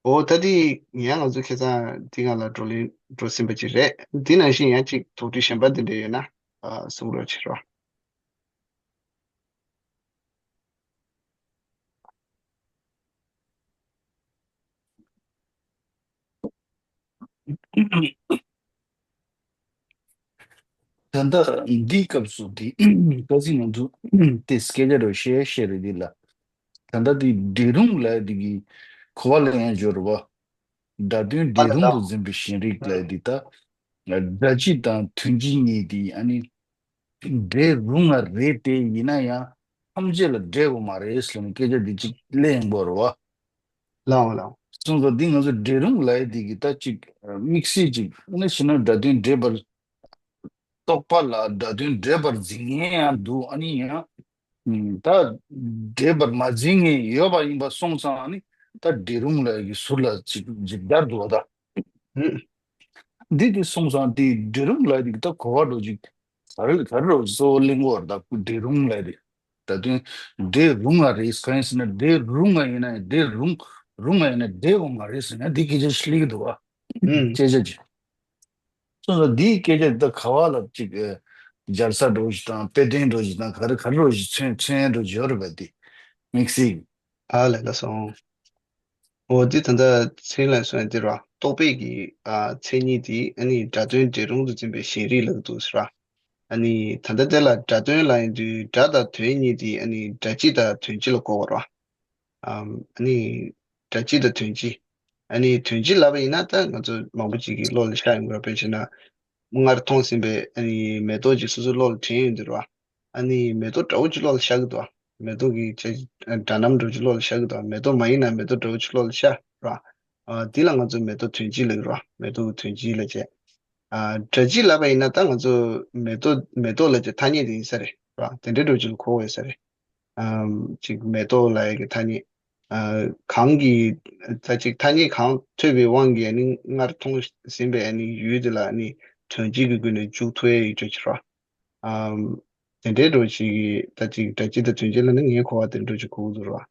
འོ་ད་དེ་ཡང་ང་ཚོ་ཁ་སང་དེ་སྒང་ལ་བགྲོ་གླེང་འགྲོ་ཟིན་པ་ཅིག་རེད། དེ་ནང་བཞིན་ཡང་ཅིག་དོགས་འདྲི་གཞན་པ་དེ་འདྲ་ཡོད་ན་ཨ་གསུང་རོགས་བྱེད་རོགས། ད་ལྟ་འདིའི་སྐབས་སུ་དེ་ཁ་སང་ང་ཚོ་དེ་སྐད་ཆ་རེ་བཤད་བཤད་རེད་འདི་ལ། ད་ལྟ་དེ་འབྲས་རུང་ལབ་དེ་གི་གོ་བ་ལེན་ཡ་འབྱོར་བ། སྒྲ་དོན་ཨ་འབྲས་ལ་རུང་ལ་ལ། འཛིན་པའི་ཞེན་རིག་ལབ་དེ་ད། སྒྲ་སྤྱི་དང་དོན་སྤྱི་གཉིས་དེ་ཨ་ནི། འབྲས་རུང་བ་རེད་དེ་ཡིན་ན་ཡང་ཐམས་ཅད་ལ་འབྲས་དགོས་མ་རེད་ཟེར་ནས་སྐད་ཆ་འདི་གཅིག་གླེང་དགོས་རེད་བ། ལའོ་ལའོ། སོང་ཙང་འདི་ང་ཚོ་འབྲས་རུང་ལབ་ཡ་འདི་གི་ད་གཅིག་དམིགས་བསལ་གཅིག་ཨ་ནི་ཤི་ན་སྒྲ་དོན་འབྲེལ་པར་རྟོག་པ་ལ་སྒྲ་དོན་འབྲེལ་པར་འཛིན་མཁན་ཡང་འདུག། ཨ་ནི་ཡང་ད་འབྲེལ་པར་མ་འཛིན་མཁན་ཡོད་པ་ཡིན་པ་སོང་ཙང་ཨ་ནི་ད་འབྲས་རུང་ལབ་ཡ་གི་ཟུར་ལ་གཅིག་འཇིབ་བརྡར་འདུག་བ་ད། འདི་དེ་སོང་ཙང་དེ་འབྲས་རུང་ལབ་དེ་ད་གོ་བ་འགྲོ་ཅིག་ག་རེ་ག་རེ་རོ་གཙོ་བོ་གླེང་གོ་བར་ད་འབྲས་རུང་ལབ་དེ་ད་དོན་འབྲས་རུང་བ་རེད། གང་ཡིན་ཟེར་ན་འབྲས་རུང་བ་ཡིན་ན་འབྲས་རུང་རུང་བ་ཡིན་ན་འབྲས་འོང་མ་རེད་ཟེར་ན་འདི་སྐད་ཆ་ཞིག་གླེང་གི་འདུག་བ། ཨུམ། སྐད་ཆ་ཅིག་སོང་ཙང་འདིའི་སྐད་ཆ་འདི་ད་ག་བ་ལ་ཅིག་སྦྱར་ས་འགྲོ་ཅིག་དང་དཔེ་དོན་འགྲོ་ཅིག་དང་ག་རེ་ག་རེ་འགྲོ་ཅིག་མཚོན་མཚོན་འགྲོ་ཅིག་ཡོད་རེད་པ་འདི་དམིགས་བསལ། ཨ་ལས་ཀ་སོང་། འོ་འདི་ད་ལྟ་ཚེ་རིང་ལགས་གསུངས་ཡ་འདི་རེད་བ། རྟོག་པའི་གི་ཨ་མཚན་ཉིད་དེ་ཨ་ནི་སྒྲ་དོན་འབྲས་རུང་དུ་འཛིན་པའི་ཞེན་རིག་ལབ་ཀྱི་འདུག་ཟེར་བ། ཨ་ནི་ད་ལྟ་དེ་ལ་སྒྲ་དོན་ལབ་ཡིན་དུས་སྒྲ་དང་དོན་གཉིས་དེ་ཨ་ནི་སྒྲ་སྤྱི་དང་དོན་སྤྱི་ལ་གོ་དགོས་རེད་བ། ཨམ་ཨ་ནི་སྒྲ་སྤྱི་དང་དོན་སྤྱི། ཨ་ནི་དོན་སྤྱི་ལབ་པ་ཡིན་ན་ད་ང་ཚོ་མང་པོ་ཅིག་གི་བློ་ལ་ཤར་ཡོང་གི་རེད་བ། དཔེ་བྱས་ན། སྔར་མཐོང་ཟིན་པའི་ཨ་ནི་མེ་ཏོག་ཅིག་སོ་སོའི་བློ་ལ་དྲན་ཡོང་དུས་རེད་བ། ཨ་ནི་མེ་ཏོག་འདྲ་བོ་ཅིག་བློ་ལ་ཤར་གི་འདུག་བ། མེ་ཏོག་གི་ཅ་སྒྲ་རྣམ་འདྲ་བོ་ཅིག་བློ་ལ་ཤར་གི་འདུག་བ། མེ་ཏོག་མ་ཡིན་ན་མེ་ཏོག་འདྲ་བོ་ཅིག་བློ་ལ་ཤར་རེད་བ། ཨ་འདི་ལ་ང་ཚོ་མེ་ཏོག་དོན་སྤྱི་ལབ་ཀྱི་རེད་བ། མེ་ཏོག་གི་དོན་སྤྱི་ལབ་བྱས། ཨ་སྒྲ་སྤྱི་ལབ་པ་ཡིན་ན་ད་ང་ཚོ་མེ་ཏོག་མེ་ཏོག་ལབ་བྱས་ཐ་སྙད་དེ་ཡིན་ས་རེད་རེད་བ། དེ་འདྲའི་འདྲ་བོ་ཅིག་ལ་གོ་དགོས་ས་རེད། ཨམ་ཅིག་མེ་ཏོག་ལབ་ཡ་གི་ཐ་སྙད། ཨ་གང་གི་ད་ཅིག་ཐ་སྙད་གང་ཐོས་པའི་དབང་གིས་ཨ་ནི་སྔར་མཐོང་ཟིན་པའི་ཨ་ནི་ཡུལ་དེ་ལ་ཨ་ནི་དོན་སྤྱི་གི་སྒོ་ནས་འཇུག་ཐུབ་ཡ་ཡོད་ཅོག་ཅིག་རེད་བ། ཨམ་དེ་འདྲའི་འདྲ་ཅིག་གི་ད་ཅིག་སྒྲ་སྤྱི་དང་དོན་སྤྱི་ལབ་ན་ངའི་གོ་བ་དེ་འདྲ་ཅིག་གོ་གི་འདུག་རེད་བ།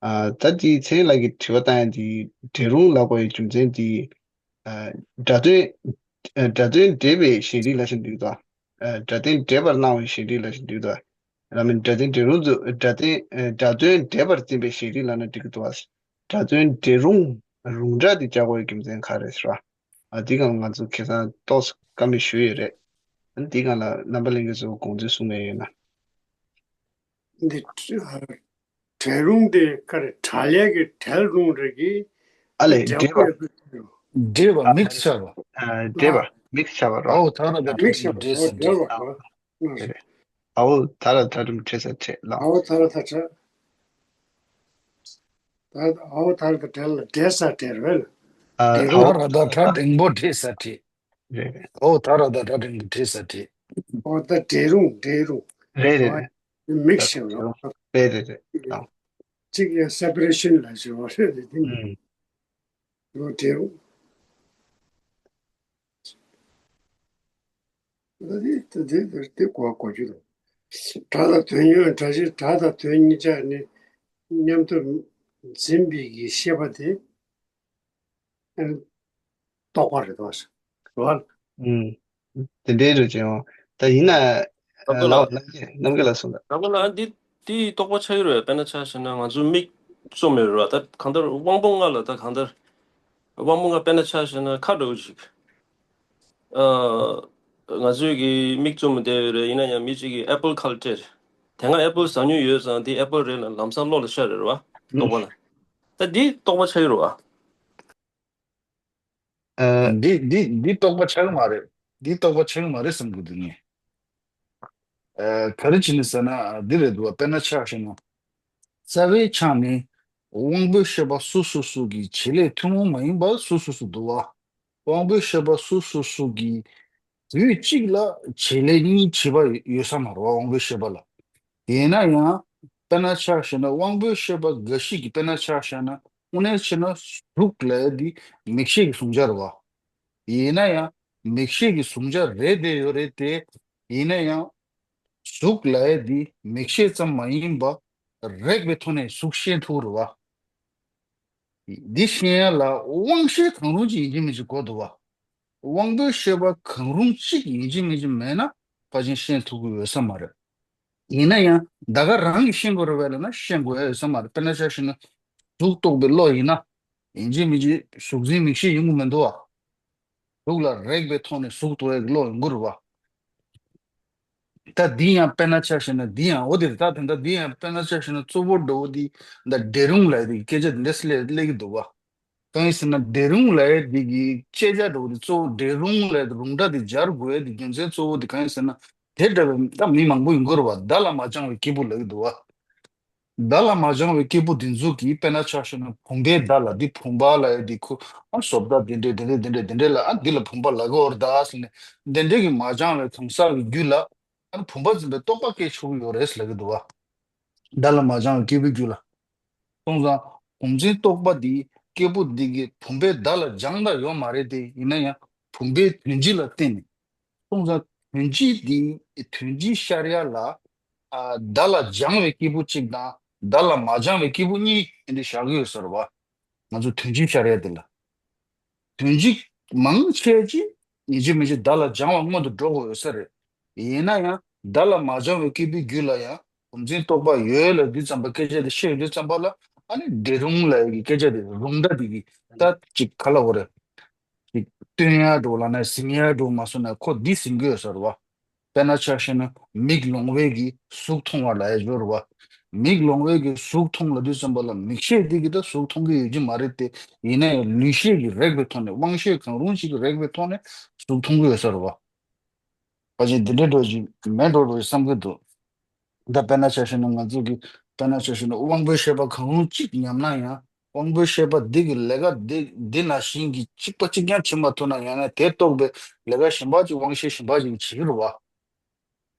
ཨ་ད་དེ་ཚེ་རིང་ལགས་ཀྱིས་དྲི་བ་བཏང་ཡ་དེ་འབྲས་རུང་ལབ་དགོས་ཡའི་རྒྱུ་མཚན་དེ། ཨ་སྒྲ་དོན་ཨ་སྒྲ་དོན་འབྲེལ་བའི་ཞེན་རིག་ལབ་བཞིན་འདུག་ད། ཨ་སྒྲ་དོན་འབྲེལ་པར་སྣང་བའི་ཞེན་རིག་ལབ་བཞིན་འདུག་ད། ར་མིན་སྒྲ་དོན་འབྲས་རུང་དུ་སྒྲ་དོན་ཨ་སྒྲ་དོན་འབྲེལ་པར་འཛིན་པའི་ཞེན་རིག་ལབ་ན་འགྲིག་གི་འདུག་བ། སྒྲ་དོན་འབྲས་རུང་རུང་སྒྲ་དེ་བྱ་དགོས་ཡའི་རྒྱུ་མཚན་ག་རེ་རེད་ཟེར་བ། ཨ་འདི་སྒང་ང་ཚོ་ཁ་སང་ཏོག་ཙམ་བཀའ་མོལ་ཞུས་ཡོད་རེད། ཨ་འདི་སྒང་ལ་རྣམ་པ་ལྷན་རྒྱས་ཚོ་དགོངས་ཚུལ་གསུང་མཁན་ཡོད་ན། འདི་ཨ་བྲལ་རུང་དེ་ག་རེ་བྲལ་ཡས་ཀྱི་བྲལ་རུང་རེད་ཀྱི། ཨ་ལས་འདི་འབྲེལ་བ། བྲལ་བ་ཡོད་པའི་འབྲེལ་བ། ཨ་དམིགས་བྱ་བ། ཨ་འབྲེལ་བ་ཨ་དམིགས་བྱ་བ་རོ། ཨའོ་ཐ་ར་ད་དམིགས་བྱ་བ་འབྲེལ་ཨོ་ས་འབྲེལ། འབྲེལ་བ་རོ། ཨ་རེད་རེད། ཨའོ་ཐ་ར་ད་དམིགས་བྲལ་ས་བྲལ་ལ། ཨའོ་ཐ་ར་ད་བྲལ། ད་ཨའོ་ཐ་ར་ད་བྲལ་ལ་འབྲེལ་ས་བྲལ་རེད་ལ། ཨ་འབྲེལ་ཨའོ་རུང་། ཐ་ར་ད་ད་འབྲེལ་འབོ་འབྲེལ་ས་འབྲེལ། རེད་རེད། ཨའོ་ཐ་ར་ད་ད་འབྲེལ་འབོ་འབྲེལ་ས་འབྲེལ། ཨོ་ད་འབྲེལ་རུང་འབྲེལ་རུང་། རེད་རེད་རེད། མིག་ཤེས་རོ། རེད་རེད་རེད། ཨ། གཅིག་ཡང་སེ་པ་རེ་ཤན་ལ་ཞེས་པ་རེད་དེ། ཨུམ། ཡོ་འབྲེལ་རུང་། ད་དེ་ད་དེ་དེ་དེ་གོ་གོ་རྒྱུ་དང་། སྒྲ་དང་དོན་ཡོད་སྒྲ་གཞི་སྒྲ་དང་དོན་གཉིས་ཆ་ནི་མཉམ་དུ་འཛིན་པའི་གི་ཤེས་པ་དེ་རྟོག་པ་རེད་དོ། རེད་བ། ཨུམ། དེ་འདྲའི་རེད་ཅེས་ཡང་ད་ཡིན་ན་ཨ་ལགས་ལགས་ལགས་ཀྱིས་རྣམ་རྒྱལ་ལགས་གསུངས་ད། ད་ག་ལ་འདི་འདི་རྟོགས་པ་ཆགས་ཀྱི་རེད། དཔེར་ན་ཆ་བཞག་ན་ང་ཚོ་མིག་བཙུམ་ཡོད་རེད་བ། ད་གང་ལྟར་དབང་པོ་ལྔ་ལ་ད་གང་ལྟར་དབང་པོ་ལྔ་དཔེར་ན་ཆ་བཞག་ན་ཁ་འདྲ་བོ་ཞིག་ཨ། ང་ཚོས་ཀྱི་མིག་བཙུམ་བསྡད་ཡོད་རེད། ཡིན་ན་ཡང་མི་གཅིག་གིས་ཨེ་པལ་ཁ་ལ་སྤྲད། དེ་སྔ་ཨེ་པལ་ཟ་མྱོང་ཡོད་ཙང་འདི་ཨེ་པལ་རེད་ལབ་ལམ་སང་བློ་ལ་ཤར་རེད་བ། རྟོགས་པ་ལ། ད་འདི་རྟོགས་པ་ཆགས་ཀྱི་རེད་བ། ཨ། འདི་འདི་འདི་རྟོགས་པ་ཆགས་ཀྱི་མ་རེད། འདི་རྟོགས་པ་ཆགས་ཀྱི་མ་རེད་བསམ་གྱི་འདུག་ངས། ཨ་ག་རེ་བྱས་ནས་ཟེར་ན་འདི་རེད་འདུག་བ། དཔེར་ན་ཆ་བཞག་ན། རྩ་བའི་ཆ་ནས་དབང་པོའི་ཤེས་པ་སོ་སོ་སོ་གི་བྱེད་ལས་ཐུན་མོང་མ་ཡིན་པ་སོ་སོ་སོ་འདུག་བ། དབང་པོའི་ཤེས་པ་སོ་སོ་སོ་གི་དུས་གཅིག་ལ་བྱེད་ལས་གཉིས་བྱེད་པ་ཡོད་ས་མ་རེད་བ། དབང་པོའི་ཤེས་པ་ལ། ཡིན་ན་ཡང་དཔེར་ན་ཆ་བཞག་ན་དབང་པོའི་ཤེས་པ་འགའ་ཞིག་གིས་དཔེར་ན་ཆ་བཞག་ན་དངོས་གནས་བྱས་ན་གཟུགས་ལ་འདི་མིག་ཤེས་ཀྱི་གཟུང་བྱ་རེད་བ། ཡིན་ན་ཡང་མིག་ཤེས་ཀྱི་གཟུང་བྱ་རེད་དེ་ཡོད་རེད་དེ། ཡིན་ན་ཡང་གཟུགས་ལ་འདི་མིག་ཤེས་ཙམ་མ་ཡིན་པ་རེག་པའི་ཐོག་ནས་གཟུགས་ཤེས་ཐུབ་རེད་བ། འདི་ཤེས་ཡ་ལ་དབང་ཤེས་གང་རུང་ཅིག་ཡིན་གཅིག་མིན་གཅིག་དགོས་འདུག་བ། དབང་པོའི་ཤེས་པ་གང་རུང་གཅིག་ཡིན་གཅིག་མིན་གཅིག་མེད་ན་ཕལ་ཆེར་ཤེས་ཐུབ་ཀྱི་ཡོད་ས་མ་རེད། ཡིན་ན་ཡང་ད་ག་རང་གིས་ཤེས་དགོས་རེད་བས་ལབ་ན་ཤེས་དགོས་ཡ་ཡོད་ས་མ་རེད། དཔེར་ན་ཆ་བཞག་ན་གཟུགས་རྟོགས་པའི་བློ་ཡིན་ན་ཡིན་གཅིག་མིན་གཅིག་གཟུགས་འཛིན་མིག་ཤེས་ཡོང་གི་མི་འདུག་བ། གཟུགས་ལ་རེག་པའི་ཐོག་ནས་གཟུགས་རྟོགས་ཡ་གི་བློ་ཡོང་གི་རེད་བ། ད་འདི་ཡང་དཔེར་ན་ཆ་བཞག་ན་འདི་ཡང་འོ་དེ་རེད། ད་དེ་འདྲ་འདི་ཡང་དཔེར་ན་ཆ་བཞག་ན་གཙོ་བོ་འདྲ་བོ་འདི་ད་འབྲས་རུང་ལབ་ཡ་དེ་གི་སྐད་ཆ་འདི་འདྲ་སླེབས་སླེབས་ཀྱི་འདུག་བ། གང་ཡིན་ཟེར་ན་འབྲས་རུང་ལབ་ཡ་དེ་གི་སྐད་ཆ་འདྲ་བོ་དེ་གཙོ་བོ་འབྲས་རུང་ལབ་ཡ་དེ་རུང་སྒྲ་དེ་སྦྱར་དགོས་ཡ་དེ་རྒྱུ་མཚན་གཙོ་བོ་དེ་གང་ཡིན་ཟེར་ན་དེ་འདྲ་བའི་ད་མི་མང་པོ་ཡོང་གི་རེད་བ། བརྡ་ལ་མ་བྱང་བའི་སྐྱེས་བུ་ལབ་ཀྱི་འདུག་བ། བརྡ་ལ་མ་བྱང་བའི་སྐྱེས་བུ་འདི་ཚོ་གིས་དཔེར་ན་ཆ་བཞག་ན་བུམ་པའི་བརྡ་ལ་འདི་བུམ་པ་ལབ་ཡ་འདི་ཁོ་ཨ་བཟོ་ལྟ་འདི་འདྲས་འདི་འདྲས་འདི་འདྲས་འདི་འདྲས་ལ་ཨ་འདི་ལ་བུམ་པ་ལབ་ཀྱི་ཡོད་རེད་ད་ཟེར་ནས་འདི་འདྲས་ཀྱི་མ་བྱང་བའི་གང་ཟག་གི་རྒྱུད་ལ་ཨ་བུམ་པ་འཛིན་པའི་རྟོག་པ་སྐྱེ་ཆོག་གི་ཡོད་རེད་ཟེར་ལབ་ཀྱི་འདུག་བ། བརྡ་ལ་མ་བྱང་བའི་སྐྱེས་བུའི་རྒྱུད་ལ། སོང་ཙང་བུམ་འཛིན་རྟོག་པ་འདི་སྐྱེས་བུ་འདི་གི་བུམ་པའི་བརྡ་ལ་སྦྱངས་དང་ཡོད་མ་རེད་དེ། ཡིན་ན་ཡང་བུམ་པའི་དོན་སྤྱི་ལ་བརྟེན་ནས། སོང་ཙང་དོན་སྤྱི་འདི་དོན་སྤྱི་ཤར་ཡ་ལ་ཨ་བརྡ་ལ་སྦྱང་བའི་སྐྱེས་བུ་གཅིག་དང་བརྡ་ལ་མ་སྦྱང་བའི་སྐྱེས་བུ་གཉིས་འདི་བཞག་གི་ཡོད་ས་རེད་བ། ང་ཚོ་དོན་སྤྱི་ཤར་ཡ་འདི་ལ། དོན་སྤྱི་མང་ཆེ་ཅིག་ཡིན་གཅིག་མིན་གཅིག་བརྡ་ལ་སྦྱང་བ་སྔོན་དུ་འགྲོ་དགོས་ཡོད་ས་རེད། ཡིན་ན་ཡང་བརྡ་ལ་མ་སྦྱང་བའི་སྐྱེས་བུའི་རྒྱུད་ལ་ཡང་བུམ་འཛིན་རྟོག་པ་ཡོད་ལབ་དུས་ཙམ་པ་སྐད་ཆ་དེ་བཤད་ཡོང་དུས་ཙམ་པ་ལ་ཨ་ནི་འབྲས་རུང་ལབ་ཡ་གི་སྐད་ཆ་དེ་རུང་སྒྲ་དེ་གི་ད་ཅིག་ག་ལབ་དགོས་རེད། ཅིག་སྟོན་ཡ་འགྲོ་ལབ་ན་ཟིན་ཡ་འགྲོ་མ་སོང་ན་ཁོ་འདི་ཟིན་གྱི་ཡོད་ས་རེད་བ། དཔེར་ན་ཆ་བཞག་ན་མིག་ལོང་བས་ཀྱི་གཟུགས་མཐོང་བ་ལབ་ཡ་ཡོད་རེད་བ། མིག་ལོང་བས་ཀྱི་གཟུགས་མཐོང་ལབ་དུས་ཙམ་པ་ལ་མིག་ཤེས་དེ་གིས་ད་གཟུགས་མཐོང་གི་ཡོད་ཀྱི་མ་རེད་དེ། ཡིན་ན་ཡང་ལུས་ཤེས་ཀྱིས་རེག་པའི་ཐོག་ནས་དབང་ཤེས་གང་རུང་ཞིག་གིས་རེག་པའི་ཐོག་ནས་གཟུགས་མཐོང་གི་ཡོད་ས་རེད་བ། ཕལ་ཆེར་འདི་འདྲའི་འགྲོ་ཞིག་མེད་འགྲོ་རེད་བསམ་གྱི་འདུག་ད་དཔེར་ན་ཆ་བཞག་ན་ང་ཚོ་གི་དཔེར་ན་ཆ་བཞག་ན་དབང་པོའི་ཤེས་པ་གང་རུང་གཅིག་ཉམས་ན་ཡང་དབང་པོའི་ཤེས་པ་འདི་གི་ལས་ཀ་འདི་འདི་ནང་བཞིན་གྱི་གཅིག་པ་གཅིག་རྐྱང་བྱེད་མ་ཐུབ་ན་ཡང་ན་དེ་རྟོགས་པའི་ལས་ཀ་གཞན་པ་ཅིག་དབང་ཤེས་གཞན་པ་ཅིག་བྱེད་ཀྱི་རེད་བ།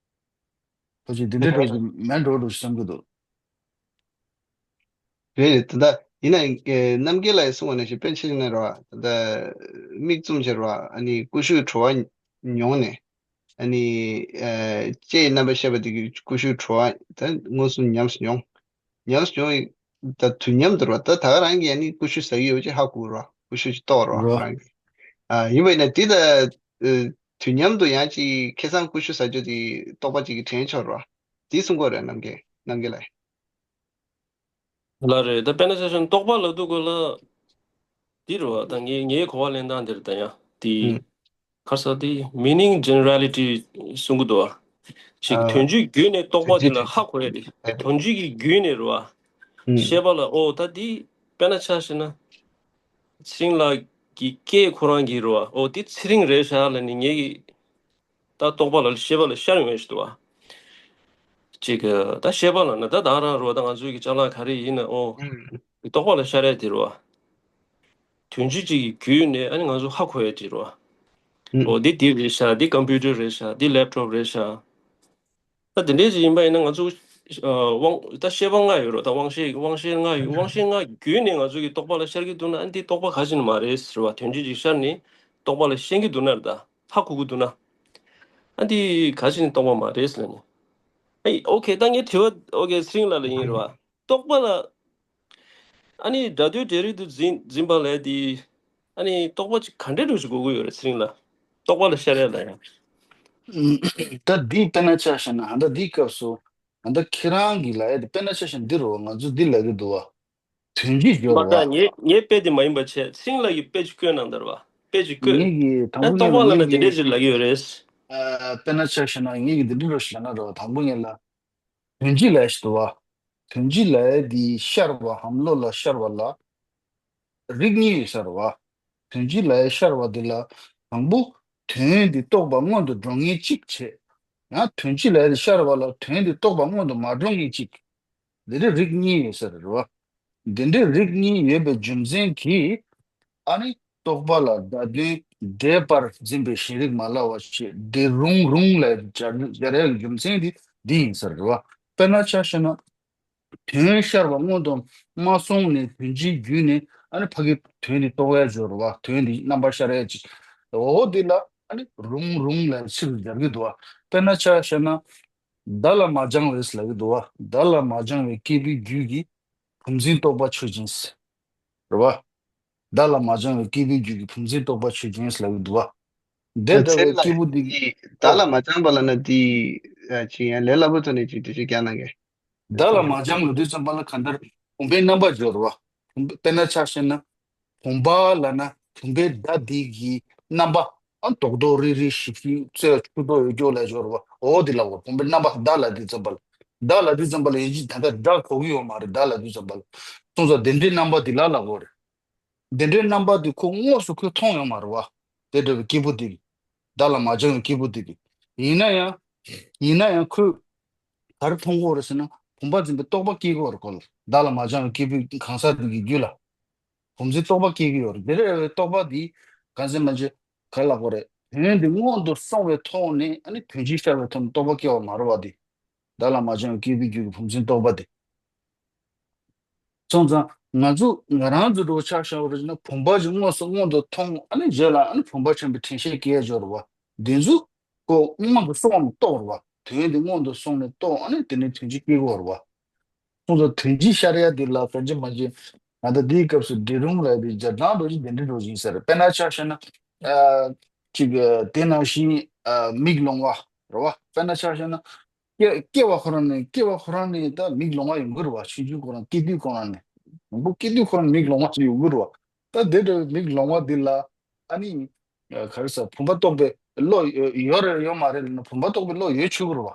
ཁོ་ཅིག་འདི་འདྲའི་འགྲོ་ཞིག་མེད་འགྲོ་འགྲོ་ཞིག་བསམ་གྱི་འདུག་རེད། ད་ལྟ་ཡིན་ན་ཨེ་རྣམ་རྒྱལ་ལགས་གསུངས་པ་ནང་བཞིན་པཎ་ཆེན་ནས་རེད་བ། ད་ལྟ་མིག་བཙུམས་བྱས་རེད་བ། ཨ་ནི་ཀུ་ཤུའི་བྲོ་བ་མྱོང་ནས། ཨ་ནི་ཨ་ལྕེའི་རྣམ་པར་ཤེས་པ་དེ་གིས་ཀུ་ཤུའི་བྲོ་བ་ད་མངོན་སུམ་ཉམས་སུ་མྱོང་། ཉམས་སུ་མྱོང་བའི་ད་དུས་མཉམ་དུ་རེད་བ། ད་ད་ག་རང་གིས་ཨ་ནི་ཀུ་ཤུ་ཟ་གི་ཡོད་ཅེས་ཧ་གོ་རེད་བ། ཀུ་ཤུ་ཅིག་གཏོར་རེད་བ་རེད། རང་གིས། ཨ་ཡིན་པ་ཡིན་ན་དེ་ད་ཨ་དུས་མཉམ་དུ་ཡང་ཅིག་ཁ་སང་ཀུ་ཤུ་ཟ་རྒྱུ་དེ་རྟོག་པ་ཅིག་གིས་དྲན་ཆོག་རེད་བ། དེ་གསུང་གི་ཡོད་རེད་རྣམ་རྒྱལ་རྣམ་རྒྱལ་ལགས། ལགས་རེད། ད་དཔེར་ན་ཆ་བཞག་ན་རྟོག་པ་ལབ་དུས་སྐོར་ལ་འདི་རེད་བ། ད་ངའི་ངའི་གོ་བ་ལེན་སྟངས་འདིར་ད་ཡང་དེ་ཨུམ། ག་རེ་ཟེར་དེ་meaning generality་གསུང་གི་འདུག་བ། ཅིག་ཨ་དོན་སྤྱི་བརྒྱུད་ནས་རྟོག་པ་དོན་དེ་ལ་སྤྱི་ཧ་གོ་ཡ་རེད། དོན་སྤྱི་གི་བརྒྱུད་ནས་རེད་བ། ཨུམ། ཤེས་པ་ལ་ཨོ་ད་འདི་དཔེར་ན་ཆ་བཞག་ན་ཚེ་རིང་ལགས་ཀྱི་སྐད་ཁོ་རང་གིས་རེད་བ། ཨོ་འདི་ཚེ་རིང་རེད་ཤག་ལབ་ནས་ངེད་ཀྱི་ད་རྟོག་པ་ལ་ཤེས་པ་ལ་ཤར་ཡོང་ཡ་ཞིག་འདུག་བ། ཅིག་གི་ད་ཤེས་པ་ལ་ན་ད་ད་རང་རོ་ད་ང་ཚོའི་གི་ཅ་ལག་ག་རེ་ཡིན་ན་ཨོ། ཨུམ། རྟོག་པ་ལ་ཤར་ཡ་དེ་རེད་བ། དོན་སྤྱི་གཅིག་གི་བརྒྱུད་ནས་ཨ་ནི་ང་ཚོ་ཧ་གོ་ཡ་དེ་རེད་བ། ཨུམ། ཨོ་འདི་འདི་རེད་ཤག་འདི་ཀམ་པུ་ཊར་རེད་ཤག་འདི་ལེབ་ཊོབ་རེད་ཤག་ད་དེ་འདྲས་ཅིག་ཡིན་པ་ཡིན་ན་ང་ཚོ་ཨ་དབང་ད་ཤེས་པ་ལྔ་ཡོད་རེད་བ། ད་དབང་ཤེས་དབང་ཤེས་ལྔ་ཡོད། དབང་ཤེས་ལྔ་བརྒྱུད་ནས་ང་ཚོ་གི་རྟོག་པ་ལ་ཤར་གི་འདུག་ན་ཨ་ནི་འདི་རྟོག་པ་ག་ཅིག་ནི་མ་རེད་ཟེར་བ། དོན་སྤྱི་གཅིག་ཤར་ནས་རྟོག་པ་ལ་ཤར་གི་འདུག་ན་རེད་ད། ཧ་གོ་གི་འདུག་ན། ཨ་འདི་ག་ཅིག་ནི་རྟོག་པ་མ་རེད་ཟེར་ནས། ཨེ་ཨོ་ཁེ། ད་ངའི་དྲི་བ་ཨོ་ཁེ་ཚེ་རིང་ལགས་ལ་ཡིན་རེད་བ། རྟོག་པ་ལ་ཨ་ནི་སྒྲ་དོན་འབྲས་རིགས་དུ་འཛིན་འཛིན་པ་ལས་དེ་ཨ་ནི་རྟོག་པ་ཅིག་ག་འདྲའི་འདྲ་ཞིག་དགོས་ཀྱི་ཡོད་རེད་ཚེ་རིང་ལགས། རྟོག་པ་ལ་ཤར་ཡ་ལ་ཡང་། ད་འདི་དཔེར་ན་ཆ་བཞག་ན་ཨ་ད་འདིའི་སྐབས་སུ་ཨ་ད་ཁྱེད་རང་གིས་ལབ་ཡ་དེ་དཔེར་ན་ཆ་བཞག་ན་འདི་རེད་བ། ང་ཚོ་འདི་ལབ་ཀྱི་འདུག་བ། དོན་སྤྱི་སྦྱོར་མ་བ། ད་ངའི་ངའི་དཔེ་དེ་མ་ཡིན་པ་བྱས། ཚེ་རིང་ལགས་ཀྱིས་དཔེ་ཅིག་བཀོད་གནང་དར་བ། དཔེ་ཅིག་བཀོད། ངེད་ཀྱིས་དང་ཨ་པོ་རྟོག་ཉིད་པ་ལ་ལབ་ན་དེ་ངེད་འདྲས་ཀྱིས་ཅིག་ལབ་ཀྱི་ཡོད་རེད། ཨ་དཔེར་ན་ཆ་བཞག་ན་ངེད་ཀྱིས་འདི་འདྲ་རོ་ཞིག་ལབ་ན་རོ། དང་པོ་ངེད་ལ་དོན་སྤྱི་ལབ་ཞིག་འདུག་བ། དོན་སྤྱི་ལབ་ཡ་དེ་ཤར་བ་ཧམ་བློ་ལ་ཤར་བ་ལ་རིགས་གཉིས་ཡོད་ས་རེད་བ། དོན་སྤྱི་ལབ་ཡ་ཤར་བ་དེ་ལ་དང་པོ་དོན་དེ་རྟོགས་པ་སྔོན་དུ་འགྲོ་མཁན་གཅིག་བྱས། ཡང་དོན་སྤྱི་ལ་ཡང་ཤར་བ་ལ་དོན་དེ་རྟོགས་པ་སྔོན་དུ་མ་འགྲོ་ངེས་ཅིག་འདི་འདྲའི་རིགས་གཉིས་ཡོད་ཟེར་རེད་བ། འདི་འདྲའི་རིགས་གཉིས་ཡོད་པའི་རྒྱུ་མཚན་གྱིས། ཨ་ནི་རྟོག་པ་ལ་བརྡ་དོན་འདྲེས་པར་འཛིན་པའི་ཞེན་རིག་མ་ལགས་པ་ཞེས་འདི་རུང་རུང་ལ་སྦྱར་སྦྱར་ཡག་རྒྱུ་མཚན་དེ་འདི་ཡིན་ཟེར་རེད་བ། དཔེར་ན་ཆ་བཞག་ན། དོན་ཤར་བ་སྔོན་དུ་མ་སོང་ནས་དོན་སྤྱིའི་བརྒྱུད་ནས་ཨ་ནི་ཕ་གི་དོན་འདི་རྟོགས་ཡག་སྦྱོར་བ་དོན་འདི་རྣམ་པར་ཤར་ཡག་ཅིག་འོ་འདི་ལ་ཨ་ནི་རུང་རུང་ལ་ཕྱིར་སྦྱར་གྱི་འདུག་བ། དཔེར་ན་ཆ་བཞག་ན། བརྡ་ལ་མ་སྦྱང་བས་ལབ་ཀྱི་འདུག་བ། བརྡ་ལ་མ་སྦྱང་བའི་སྐྱེས་བུའི་རྒྱུད་ཀྱི་བུམ་འཛིན་རྟོག་པ་ཆོས་ཅན། རེད་བ། བརྡ་ལ་མ་སྦྱང་བའི་སྐྱེས་བུའི་རྒྱུད་ཀྱི་བུམ་འཛིན་རྟོག་པ་ཆོས་ཅན་ལབ་ཀྱི་འདུག་བ། དེ་ལྟ་ཚེ་ལ་བའི་སྐྱེས་བུ་འདི་གིས། ཡིན་བརྡ་ལ་མ་སྦྱང་བ་ལབ་ན་འདི་ཅི་ཡང་ལས་སླ་པོ་ཐོག་ནས་ཅིག་འགྲེལ་བཤད་རྒྱག་གནང་གི། བརྡ་ལ་མ་སྦྱང་བའི་དུས་ཙམ་པ་ལ་གང་ལྟར་བུམ་པའི་རྣམ་པ་སྦྱོར་བ། བུམ་པ་དཔེར་ན་ཆ་བཞག་ན། བུམ་པ་ལབ་ན་བུམ་པའི་བརྡ་འདི་གི་རྣམ་པ། ཨ་རྡོག་རྡོག་རིལ་རིལ་ཞིབ་ཞིབ་རྩེ་ཆུ་རྡོག་ཡོད་རྒྱུ་ལ་སྦྱོར་བ་འོ་དེ་ལ་འོ་བུམ་པའི་རྣམ་པ་བརྡ་ལ་དུས་ཙམ་པ་ལ། བརྡ་ལ་དུས་ཙམ་པ་ལ་ཡིན་གཅིག་ད་ལྟ་སྒྲ་གོ་གི་ཡོད་མ་རེད་བརྡ་ལ་དུས་ཙམ་པ་ལ། སོང་ཙང་དེ་འདྲའི་རྣམ་པ་འདི་ལ་ལ་འོ་རེད། དེ་འདྲའི་རྣམ་པ་འདི་ཁོ་དངོས་སུ་ཁོས་མཐོང་ཡོད་མ་རེད་བ། དེ་འདྲ་བའི་སྐྱེས་བུ་འདི་གིས། བརྡ་ལ་མ་སྦྱང་བའི་སྐྱེས་བུ་འདི་གིས། ཡིན་ན་ཡང་། ཡིན་ན་ཡང་ཁོས། ག་རེ་མཐོང་གི་ཡོད་རེད་ཟེར་ན། བུམ་པ་འཛིན་པའི་རྟོག་པ་སྐྱེ་གི་ཡོད་རེད་ཁོ་ལ། བརྡ་ལ་མ་སྦྱང་བའི་སྐྱེས་བུའི་གང་ཟག་འདི་གི་རྒྱུད་ལ། བུམ་འཛིན་རྟོག་པ་སྐྱེ་གི་ཡོད་རེད་དེ་འདྲ་བའི་རྟོག་པ་འདི། གང་ཟེར་མ་བྱེད། ག་རེ་ལབ་དགོས་རེད། དོན་འདི་སྔོན་དུ་སོང་བའི་ཐོག་ནས་ཨ་ནི་དོན་སྤྱི་ཤར་བའི་ཐོག་ནས་རྟོག་པ་སྐྱེ་བ་མ་རེད་བ་འདི། བརྡ་ལ་མ་སྦྱང་བའི་སྐྱེས་བུའི་རྒྱུད་ཀྱི་བུམ་འཛིན་རྟོག་པ་འདི། སོང་ཙང་ང་ཚོ་ང་རང་ཚོ་འགྲོ་ཆ་བཞག་པ་རེད་ན་བུམ་པ་ཅིག་དངོས་སུ་སྔོན་དུ་མཐོང་ཨ་ནི་རྗེས་ལ་ཨ་ནི་བུམ་པ་ཆེན་པོའི་དྲན་ཤེས་སྐྱེ་ཡ་སྦྱོར་བ། འདི་ཚོ་ཀོ་སྔོན་དུ་སོང་བ་རྟོགས་རེད་བ། དོན་འདི་སྔོན་དུ་སོང་ནས་རྟོགས་ཨ་ནི་དེ་ནས་དོན་སྤྱི་སྐྱེ་གི་ཡོད་རེད་བ། སོང་ཙང་དོན་སྤྱི་ཤར་ཡ་འདི་ལ་གང་ཅི་མ་ཅི། ང་ད་འདིའི་སྐབས་སུ་འབྲི་རུང་ལ་དེ་སྦྱར་སྟངས་འགྲོ་ཅི་དེ་འདྲ་འགྲོ་ཅི་ཟེར་དཔེར་ན་ཆ་བཞག་ན། ཨ། ཅིག་དེ་ནང་བཞིན་ཨ། མིག་ལོང་བ་རེད་བ་དཔེར་ན་ཆ་བཞག་ན། སྐྱེ་སྐྱེ་བ་ཁོ་རང་ནས་སྐྱེ་བ་ཁོ་རང་ནས་ད་མིག་ལོང་བ་ཡོང་གི་རེད་བ་ཆུང་ཆུང་ཁོ་རང་སྐྱེ་དུས་ཁོ་རང་ནས། མང་པོ་སྐྱེ་དུས་ཁོ་རང་མིག་ལོང་བ་ཞིག་ཡོང་གི་རེད་བ། ད་དེ་འདྲ་བའི་མིག་ལོང་བ་འདི་ལ་ཨ་ནི། ག་རེ་ཟེར་བུམ་པ་རྟོགས་པའི་བློ་ཡོད་རེད་ཡོད་མ་རེད་ལབ་ན་བུམ་པ་རྟོགས་པའི་བློ་ཡོད་ཆོག་གི་རེད་བ།